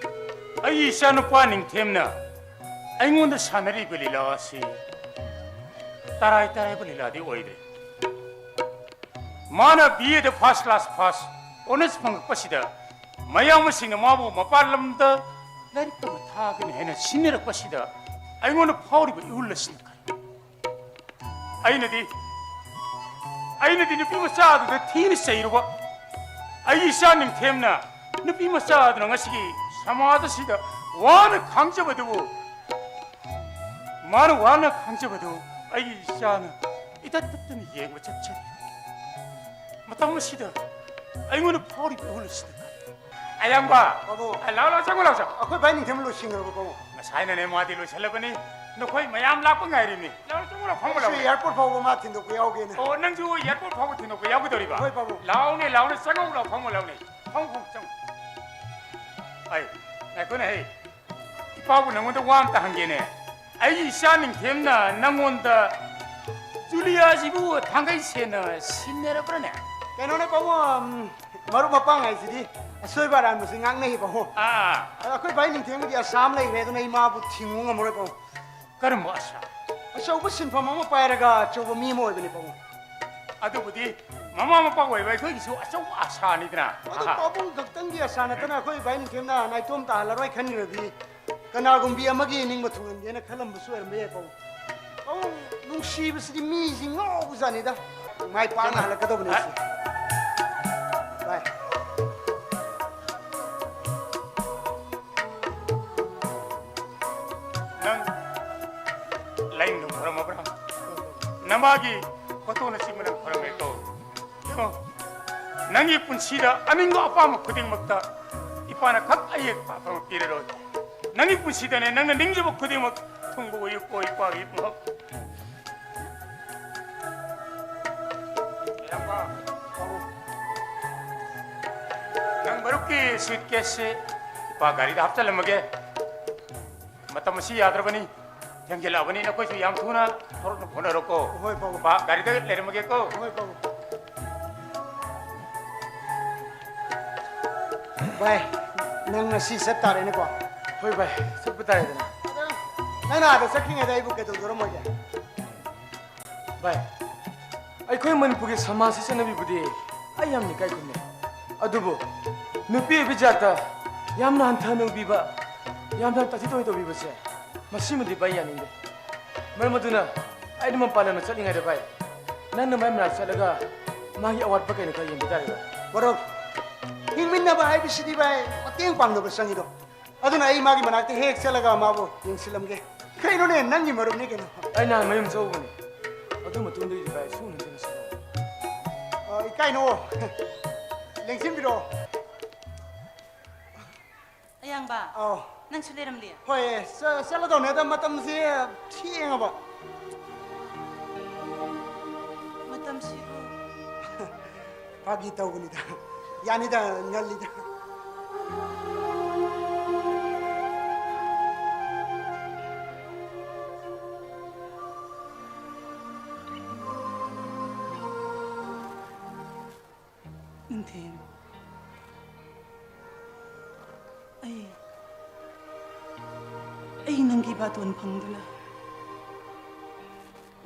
ꯑꯩꯒꯤ ꯏꯆꯥꯅꯨꯄꯥ ꯅꯤꯡꯊꯦꯝꯅ ꯑꯩꯉꯣꯟꯗ ꯁꯥꯟꯅꯔꯤꯕ ꯂꯤꯂꯥ ꯑꯁꯤ ꯇꯔꯥꯏ ꯇꯔꯥꯏꯕ ꯂꯤꯂꯥꯗꯤ ꯑꯣꯏꯗ꯭ꯔꯦ꯫ ꯃꯥꯅ ꯕꯤ ꯑꯦꯗ ꯐꯥꯔꯁ ꯀ꯭ꯂꯥꯁ ꯐꯥꯔꯁ ꯑꯣꯅꯔꯁ ꯐꯪꯉꯛꯄꯁꯤꯗ ꯃꯌꯥꯝꯕꯁꯤꯡꯅ ꯃꯥꯕꯨ ꯃꯄꯥꯟ ꯂꯝꯗ ꯂꯥꯏꯔꯤꯛ ꯇꯝꯕ ꯊꯥꯒꯅꯤ ꯍꯥꯏꯅ ꯁꯤꯟꯅꯔꯛꯄꯁꯤꯗ ꯑꯩꯉꯣꯟꯗ ꯐꯥꯎꯔꯤꯕ ꯏꯍꯨꯜ ꯑꯁꯤꯅ ꯀꯔꯤ? ꯑꯩꯅꯗꯤ, ꯑꯩꯅꯗꯤ ꯅꯨꯄꯤ ꯃꯆꯥ ꯑꯗꯨꯗ ꯊꯤꯅ ꯆꯩꯔꯨꯕ꯫ ꯑꯩꯒꯤ ꯏꯆꯥ ꯅꯤꯡꯊꯦꯝꯅ ꯅꯨꯄꯤ ꯃꯆꯥ ꯑꯗꯨꯅ ꯉꯁꯤꯒꯤ ꯁꯃꯥꯖ ꯑꯁꯤꯗ ꯋꯥꯅ ꯈꯥꯡꯖꯕꯗꯨꯕꯨ, ꯃꯥꯅ ꯋꯥꯅ ꯈꯥꯡꯖꯕꯗꯨ ꯑꯩꯒꯤ ꯏꯆꯥꯅ ꯏꯇꯠ ꯇꯠꯇꯅ ꯌꯦꯡꯕ ꯆꯠꯆꯔꯤ꯫ ꯃꯇꯝ ꯑꯁꯤꯗ ꯑꯩꯉꯣꯟꯗ ꯐꯥꯎꯔꯤꯕ ꯏꯍꯨꯜ ꯑꯁꯤꯗ ꯀꯔꯤ? ꯑꯌꯥꯝꯕ! ꯄꯥꯕꯨꯡ! ꯑ, ꯂꯥꯛꯑꯣ, ꯂꯥꯛꯑꯣ, ꯆꯪꯉꯣ, ꯂꯥꯛꯑꯣ, ꯆꯪꯉꯣ꯫ ꯑꯩꯈꯣꯏ ꯚꯥꯏ ꯅꯤꯡꯊꯦꯝ ꯂꯣꯏꯁꯤꯟꯈ꯭ꯔꯕꯣ, ꯄꯥꯕꯨꯡ? ꯉꯁꯥꯏꯅꯅꯦ ꯃꯥꯗꯤ ꯂꯣꯏꯁꯤꯜꯂꯕꯅꯤ꯫ ꯅꯈꯣꯏ ꯃꯌꯥꯝ ꯂꯥꯛꯄ ꯉꯥꯏꯔꯤꯕꯅꯤ꯫ ꯂꯥꯛꯑꯣ, ꯆꯪꯉꯣ, ꯂꯥꯛꯑꯣ, ꯐꯝꯃꯣ, ꯑꯩꯁꯨ ꯂꯥꯛꯑꯣ꯫ ꯑꯦꯌꯥꯔꯄꯣꯔꯠ ꯐꯥꯎꯕ ꯃꯥ ꯊꯤꯟꯗꯣꯛꯄ ꯌꯥꯎꯒꯦꯅ꯫ ꯑꯣ, ꯅꯪꯁꯨ ꯑꯦꯌꯥꯔꯄꯣꯔꯠ ꯐꯥꯎꯕ ꯊꯤꯟꯗꯣꯛꯄ ꯌꯥꯎꯒꯗꯧꯔꯤꯕ? ꯍꯣꯏ, ꯄꯥꯕꯨꯡ꯫ ꯂꯥꯛꯑꯣꯅꯦ, ꯂꯥꯛꯑꯣꯅꯦ, ꯆꯪꯉꯛꯎ ꯂꯥꯛꯑꯣ, ꯐꯝꯃꯣ ꯂꯥꯛꯑꯣꯅꯦ꯫ ꯐꯝꯃꯣ, ꯐꯝꯃꯣ, ꯆꯪꯉꯣ꯫ ꯑꯩ, ꯉꯥꯏꯈꯣꯅꯦ, ꯍꯩ꯫ ꯏꯄꯥꯕꯨ ꯅꯪꯉꯣꯟꯗ ꯋꯥ ꯑꯝꯇ ꯍꯪꯒꯦꯅꯦ꯫ ꯑꯩꯒꯤ ꯏꯆꯥ ꯅꯤꯡꯊꯦꯝꯅ ꯅꯪꯉꯣꯟꯗ ꯖꯨꯂꯤꯌꯥꯁꯤꯕꯨ ꯊꯥꯡꯒꯩ ꯁꯦꯟꯅ ꯁꯤꯟꯅꯔꯕ꯭ꯔꯅꯦ? ꯀꯩꯅꯣꯅꯦ ꯄꯥꯕꯨꯡ, ꯎꯝ, ꯃꯔꯨꯞ ꯃꯄꯥꯡ ꯍꯥꯏꯁꯤꯗꯤ ꯑꯁꯣꯏꯕ ꯑꯔꯥꯟꯕꯁꯤ ꯉꯥꯛꯅꯩ ꯄꯥꯕꯨꯡ꯫ ꯑꯥ꯫ ꯑꯗꯣ ꯑꯩꯈꯣꯏ ꯚꯥꯏ ꯅꯤꯡꯊꯦꯝꯒꯤꯗꯤ ꯑꯁꯥ ꯑꯃ ꯂꯩꯈ꯭ꯔꯦ, ꯑꯗꯨꯅ ꯑꯩ ꯃꯥꯕꯨ ꯊꯤꯡꯉꯨ ꯉꯝꯃꯔꯣꯏ ꯄꯥꯕꯨꯡ꯫ ꯀꯔꯝꯕ ꯑꯁꯥ? ꯑꯆꯧꯕ ꯁꯤꯟꯐꯝ ꯑꯃ ꯄꯥꯏꯔꯒ ꯑꯆꯧꯕ ꯃꯤ ꯑꯃ ꯑꯣꯏꯕꯅꯤ ꯄꯥꯕꯨꯡ꯫ ꯑꯗꯨꯕꯨꯗꯤ ꯃꯃꯥ ꯃꯄꯥ ꯑꯣꯏꯕ ꯑꯩꯈꯣꯏꯒꯤꯁꯨ ꯑꯆꯧꯕ ꯑꯁꯥꯅꯤꯗꯅ꯫ ꯑꯗꯨ ꯑꯍꯥ꯫ ꯄꯥꯕꯨꯡ ꯈꯛꯇꯪꯒꯤ ꯑꯁꯥ ꯅꯠꯇꯅ ꯑꯩꯈꯣꯏ ꯚꯥꯏ ꯅꯤꯡꯊꯦꯝꯅ ꯅꯥꯏꯇꯣꯝ ꯇꯥꯍꯜꯂꯔꯣꯏ ꯈꯟꯈ꯭ꯔꯗꯤ ꯀꯅꯥꯒꯨꯝꯕꯤ ꯑꯃꯒꯤ ꯅꯤꯡꯕ ꯊꯨꯡꯍꯟꯒꯦꯅ ꯈꯜꯂꯝꯕꯁꯨ ꯑꯣꯏꯔꯝꯕ ꯌꯥꯏ ꯄꯥꯕꯨꯡ꯫ ꯄꯥꯕꯨꯡ, ꯅꯨꯡꯁꯤꯕꯁꯤꯗꯤ ꯃꯤꯁꯤ ꯉꯥꯎꯕꯖꯥꯠꯅꯤꯗ꯫ ꯃꯥꯏ ꯄꯥꯛꯅ ꯍꯜꯂꯛꯀꯗꯕꯅꯤ ꯑ- ꯁꯤ꯫ ꯚꯥꯏ꯫ ꯅꯪ ꯂꯥꯏꯅꯤꯡꯊꯧ ꯈꯣꯏꯔꯝꯃꯕ꯭ꯔꯥ? ꯅꯃꯥꯒꯤ ꯐꯣꯇꯣꯅꯆꯤꯡꯕ ꯅꯪ ꯈꯣꯏꯔꯝꯃꯦꯀꯣ꯫ ꯌꯦꯡꯉꯣ, ꯅꯪꯒꯤ ꯄꯨꯟꯁꯤꯗ ꯑꯅꯤꯡꯕ ꯑꯄꯥꯝꯕ ꯈꯨꯗꯤꯡꯃꯛꯇ ꯏꯄꯥꯅ ꯈꯛ ꯑꯌꯦꯛꯄ ꯑꯐꯕ ꯄꯤꯔꯔꯣꯏ꯫ ꯅꯪꯒꯤ ꯄꯨꯟꯁꯤꯗꯅꯦ, ꯅꯪꯅ ꯅꯤꯡꯖꯕ ꯈꯨꯗꯤꯡꯃꯛ ꯊꯨꯡꯕ ꯑꯣꯏꯌꯨꯀꯣ, ꯏꯄꯥꯒꯤ ꯏꯕꯨꯡꯉꯣ꯫ ꯏꯌꯥꯝꯕ, ꯅꯪ ꯃꯔꯨꯞꯀꯤ ꯁꯨꯏꯠ ꯀꯦꯁꯁꯤ ꯏꯄꯥ ꯒꯥꯔꯤꯗ ꯍꯥꯞꯆꯤꯜꯂꯝꯃꯒꯦ꯫ ꯃꯇꯝ ꯑꯁꯤ ꯌꯥꯗ꯭ꯔꯕꯅꯤ, ꯊꯦꯡꯖꯤꯜꯂꯛꯑꯕꯅꯤ, ꯅꯈꯣꯏꯁꯨ ꯌꯥꯝ ꯊꯨꯅ ꯊꯣꯔꯛꯅꯕ ꯍꯣꯠꯅꯔꯣꯀꯣ꯫ ꯍꯣꯏ, ꯄꯥꯕꯨꯡ꯫ ꯄꯥ-, ꯒꯥꯔꯤꯗ ꯂꯩꯔꯝꯃꯒꯦꯀꯣ꯫ ꯍꯣꯏ, ꯄꯥꯕꯨꯡ꯫ ꯚꯥꯏ, ꯅꯪ ꯉꯁꯤ ꯆꯠ ꯇꯥꯔꯦꯅꯦꯀꯣ? ꯍꯣꯏ ꯚꯥꯏ, ꯆꯠꯄ ꯇꯥꯔꯦꯗꯅ꯫ ꯑꯗꯣ ꯅꯪꯅ ꯑꯥꯗ ꯆꯠꯈ꯭ꯔꯤꯉꯩꯗ ꯑꯩꯕꯨ ꯀꯩꯗꯧꯖꯔꯝꯃꯣꯏꯒꯦ? ꯚꯥꯏ, ꯑꯩꯈꯣꯏ ꯃꯅꯤꯄꯨꯔꯒꯤ ꯁꯃꯥꯖ ꯆꯠꯅꯕꯤꯕꯨꯗꯤ ꯑꯩ ꯌꯥꯝꯅ ꯏꯀꯥꯏ ꯈꯨꯝꯅꯩ꯫ ꯑꯗꯨꯕꯨ ꯅꯨꯄꯤ ꯑꯣꯏꯕ ꯖꯥꯠꯇ ꯌꯥꯝꯅ ꯍꯟꯊꯅ ꯎꯕꯤꯕ, ꯌꯥꯝꯅ ꯇꯥꯊꯤ ꯇꯥꯑꯣꯏ ꯇꯧꯕꯤꯕꯁꯦ, ꯃꯁꯤꯃꯗꯤ ꯚꯥꯏ ꯌꯥꯅꯤꯡꯗꯦ꯫ ꯃꯔꯝ ꯑꯗꯨꯅ ꯑꯩꯅ ꯃꯄꯥꯟ ꯂꯝꯗ ꯆꯠꯂꯤꯉꯩꯗ ꯚꯥꯏ, ꯅꯪꯅ ꯃꯥꯏ ꯃꯅꯥꯛ ꯆꯠꯂꯒ ꯃꯥꯒꯤ ꯑꯋꯥꯠꯄ ꯀꯩꯅꯣ ꯈꯔ ꯌꯦꯡꯕ ꯇꯥꯔꯦ ꯚꯥꯏ꯫ ꯃꯔꯨꯞ, ꯍꯤꯡꯃꯤꯟꯅꯕ ꯍꯥꯏꯕꯁꯤꯗꯤ ꯚꯥꯏ, ꯃꯇꯦꯡ ꯄꯥꯡꯅꯕ ꯆꯪꯉꯤꯗꯣ꯫ ꯑꯗꯨꯅ ꯑꯩ ꯃꯥꯒꯤ ꯃꯅꯥꯛꯇ ꯍꯦꯛ ꯆꯠꯂꯒ ꯃꯥꯕꯨ ꯌꯦꯡꯁꯤꯜꯂꯝꯒꯦ꯫ ꯀꯩꯅꯣꯅꯦ, ꯅꯪꯒꯤ ꯃꯔꯨꯞꯅꯤ ꯀꯩꯅꯣ꯫ ꯑꯩ ꯅꯍꯥꯟ ꯃꯌꯨꯝ ꯆꯠꯂꯨꯕꯅꯦ꯫ ꯑꯗꯨ ꯃꯇꯨꯡꯗꯒꯤꯗꯤ ꯚꯥꯏ, ꯁꯨꯡꯎ ꯅꯤꯡꯁꯤꯡꯅꯁꯤ꯫ ꯑ, ꯏꯀꯥꯏꯅꯣ꯫ ꯂꯦꯡꯁꯤꯟꯕꯤꯔꯣ꯫ ꯑꯌꯥꯡꯕ, ꯑꯧ꯫ ꯅꯪꯁꯨ ꯂꯩꯔꯝꯂꯤ? ꯍꯣꯏ, ꯆ-, ꯆꯠꯂꯗꯧꯅꯦ꯫ ꯑꯗ ꯃꯇꯝꯁꯦ ꯊꯦꯡꯉꯕ꯫ ꯃꯇꯝꯁꯤꯕꯨ? ꯐꯥꯒꯤ ꯇꯧꯕꯅꯤꯗ꯫ ꯌꯥꯅꯤꯗ, ꯉꯜꯂꯤꯗ꯫ ꯅꯤꯡꯊꯦꯝ, ꯑꯩ, ꯑꯩ ꯅꯪꯒꯤ ꯕꯥꯇꯣꯟ ꯐꯪꯗꯨꯅ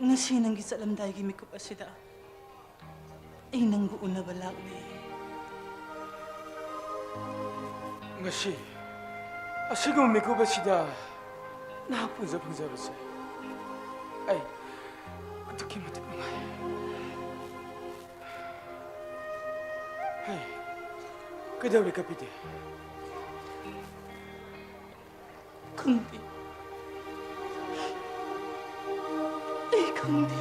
ꯉꯁꯤ ꯅꯪꯒꯤ ꯆꯠꯂꯝꯗꯥꯏꯒꯤ ꯃꯤꯀꯨꯞ ꯑꯁꯤꯗ ꯑꯩ ꯅꯪꯕꯨ ꯎꯅꯕ ꯂꯥꯛꯂꯦ꯫ ꯉꯁꯤ ꯑꯁꯤꯒꯨꯝꯕ ꯃꯤꯀꯨꯞ ꯑꯁꯤꯗ ꯅꯍꯥꯛꯄꯨ ꯎꯖ ꯐꯪꯖꯕꯁꯦ ꯑꯩ ꯑꯗꯨꯛꯀꯤ ꯃꯇꯤꯛ ꯅꯨꯡꯉꯥꯏ꯫ ꯍꯩ, ꯀꯩꯗꯧꯔꯦ ꯀꯞꯄꯤꯗꯤ? ꯈꯪꯗꯦ꯫ ꯑꯩ ꯈꯪꯗꯦ꯫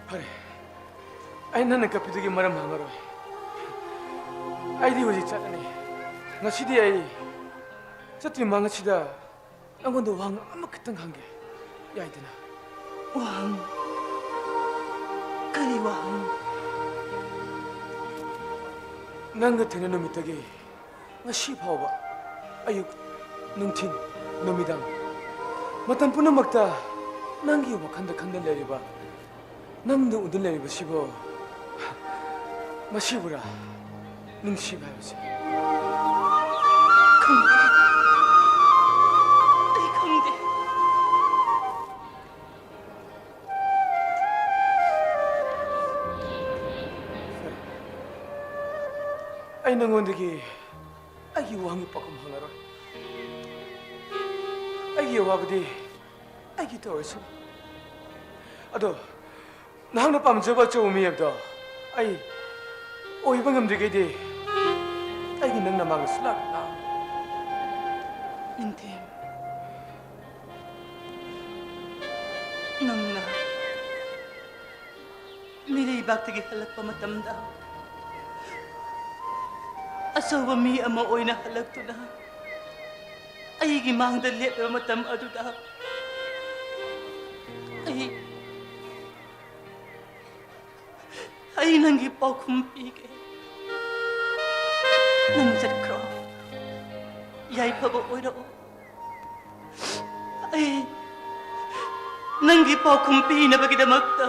ꯐꯔꯦ, ꯑꯩ ꯅꯪꯅ ꯀꯞꯄꯤꯗꯨꯒꯤ ꯃꯔꯝ ꯍꯪꯉꯔꯣꯏ꯫ ꯑꯩꯗꯤ ꯍꯧꯖꯤꯛ ꯆꯠꯂꯅꯤ꯫ ꯉꯁꯤꯗꯤ ꯑꯩ ꯆꯠꯇ꯭ꯔꯤ ꯃꯃꯥꯡ ꯑꯁꯤꯗ ꯅꯪꯉꯣꯟꯗ ꯋꯥꯍꯪ ꯑꯃꯈꯛꯇꯪ ꯍꯪꯒꯦ, ꯌꯥꯏꯗꯅ? ꯋꯥꯍꯪ? ꯀꯔꯤ ꯋꯥꯍꯪ? ꯅꯪꯒ ꯊꯦꯡꯅ ꯅꯨꯃꯤꯠꯇꯒꯤ ꯉꯁꯤ ꯐꯥꯎꯕ ꯑꯌꯨꯛ, ꯅꯨꯡꯊꯤꯜ, ꯅꯨꯃꯤꯗꯥꯡ, ꯃꯇꯝ ꯄꯨꯝꯅꯃꯛꯇ ꯅꯪꯒꯤ ꯋꯥꯈꯜꯗ ꯈꯟꯗꯨꯅ ꯂꯩꯔꯤꯕ, ꯅꯪꯗ ꯎꯗꯨꯅ ꯂꯩꯔꯤꯕꯁꯤꯕꯨ ꯃꯁꯤꯕꯨꯔꯥ ꯅꯨꯡꯁꯤꯕ ꯍꯥꯏꯕꯁꯦ? ꯈꯪꯗꯦ꯫ ꯑꯩ ꯈꯪꯗꯦ꯫ ꯑꯩ ꯅꯉꯣꯟꯗꯒꯤ ꯑꯩꯒꯤ ꯋꯥꯍꯪꯒꯤ ꯄꯥꯎꯈꯨꯝ ꯍꯪꯉꯔꯣꯏ꯫ ꯑꯩꯒꯤ ꯑꯋꯥꯕꯗꯤ ꯑꯩꯒꯤ ꯇꯧꯔꯁꯅꯨ꯫ ꯑꯗꯣ ꯅꯍꯥꯛꯅ ꯄꯥꯝꯖꯕ ꯑꯆꯧꯕ ꯃꯤ ꯍꯥꯏꯕꯗꯣ ꯑꯩ ꯑꯣꯏꯕ ꯉꯝꯗ꯭ꯔꯤꯈꯩꯗꯤ ꯑꯩꯒꯤ ꯅꯪ ꯅꯃꯥꯡꯗ ꯁꯨꯡꯂꯥꯛ ꯂꯥꯛꯑꯣꯏ꯫ ꯅꯤꯡꯊꯦꯝ, ꯅꯪꯅ ꯃꯤꯔꯩꯕꯥꯛꯇꯒꯤ ꯍꯜꯂꯛꯄ ꯃꯇꯝꯗ ꯑꯆꯧꯕ ꯃꯤ ꯑꯃ ꯑꯣꯏꯅ ꯍꯜꯂꯛꯇꯨꯅ ꯑꯩꯒꯤ ꯃꯥꯡꯗ ꯂꯦꯞꯂꯕ ꯃꯇꯝ ꯑꯗꯨꯗ ꯑꯩ ꯑꯩ ꯅꯪꯒꯤ ꯄꯥꯎꯈꯨꯝ ꯄꯤꯒꯦ꯫ ꯅꯪ ꯆꯠꯈ꯭ꯔꯣ꯫ ꯌꯥꯏꯐꯕ ꯑꯣꯏꯔꯛꯑꯣ꯫ ꯑꯩ ꯅꯪꯒꯤ ꯄꯥꯎꯈꯨꯝ ꯄꯤꯅꯕꯒꯤꯗꯃꯛꯇ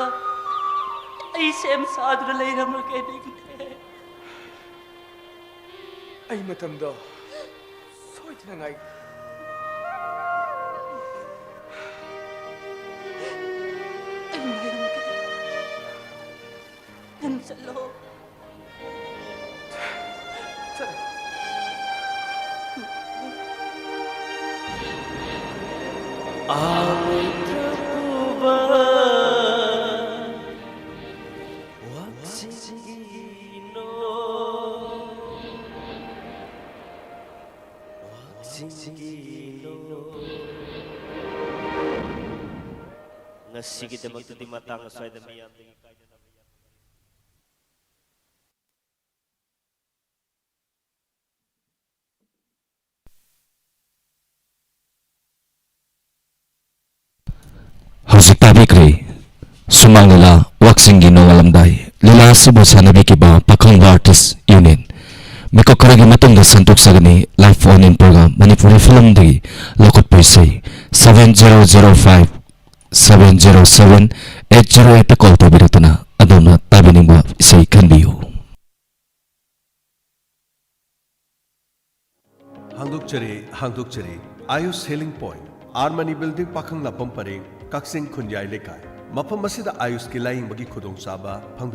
ꯑꯩ ꯁꯦꯝ ꯁꯥꯗꯨꯅ ꯂꯩꯔꯝꯃꯒꯦ, ꯅꯤꯡꯊꯦꯝ꯫ ꯑꯩ ꯃꯇꯝꯗꯣ ꯁꯣꯏꯗꯅ ꯉꯥꯏꯒꯦ꯫ ꯑꯩ ꯉꯥꯏꯔꯝꯒꯦ꯫ ꯅꯪ ꯆꯠꯂꯣ꯫ ꯆꯠꯂꯣ꯫ ꯉꯁꯤꯒꯤꯗꯃꯛꯇꯗꯤ ꯃꯇꯥꯡ ꯑꯁ꯭ꯋꯥꯏꯗ ꯃꯤꯌꯥꯝꯗꯒꯤ ꯀꯥꯏꯅꯅꯕ ꯌꯥꯝ ꯍꯧꯖꯤꯛ ꯇꯥꯕꯤꯈ꯭ꯔꯦ ꯁꯨꯃꯥꯡ ꯂꯤꯂꯥ ꯋꯥꯛꯆꯤꯡꯒꯤ ꯅꯣꯡꯉꯥꯜꯂꯝꯗꯥꯏ꯫ ꯂꯤꯂꯥ ꯑꯁꯤꯕꯨ ꯁꯥꯟꯅꯕꯤꯈꯤꯕ ꯄꯥꯈꯪꯕ Artist Union꯫ ꯃꯤꯀꯨꯞ ꯈꯔꯒꯤ ꯃꯇꯨꯡꯗ ꯁꯟꯗꯣꯛꯆꯒꯅꯤ live phone in program Manipuri film ꯗꯒꯤ ꯂꯧꯈꯠꯄ ꯏꯁꯩ seven zero zero five seven zero seven eight zero eight ꯇ call ꯇꯧꯕꯤꯔꯛꯇꯨꯅ ꯑꯗꯣꯝꯅ ꯇꯥꯕꯤꯅꯤꯡꯕ ꯏꯁꯩ ꯈꯟꯕꯤꯌꯨ꯫ ꯍꯥꯡꯗꯣꯛꯆꯔꯤ, ꯍꯥꯡꯗꯣꯛꯆꯔꯤ꯫ Ayush healing point, R Mani building, ꯄꯥꯈꯪꯂꯥꯛꯄꯝ ꯄꯔꯦꯡ, ꯀꯛꯆꯤꯡ ꯈꯨꯟꯌꯥꯏ ꯂꯩꯀꯥꯏ꯫ ꯃꯐꯝ ꯑꯁꯤꯗ ꯑꯥꯌꯨꯁꯀꯤ ꯂꯥꯌꯦꯡꯕꯒꯤ ꯈꯨꯗꯣꯡꯆꯥꯕ ꯐꯪꯕꯤꯕ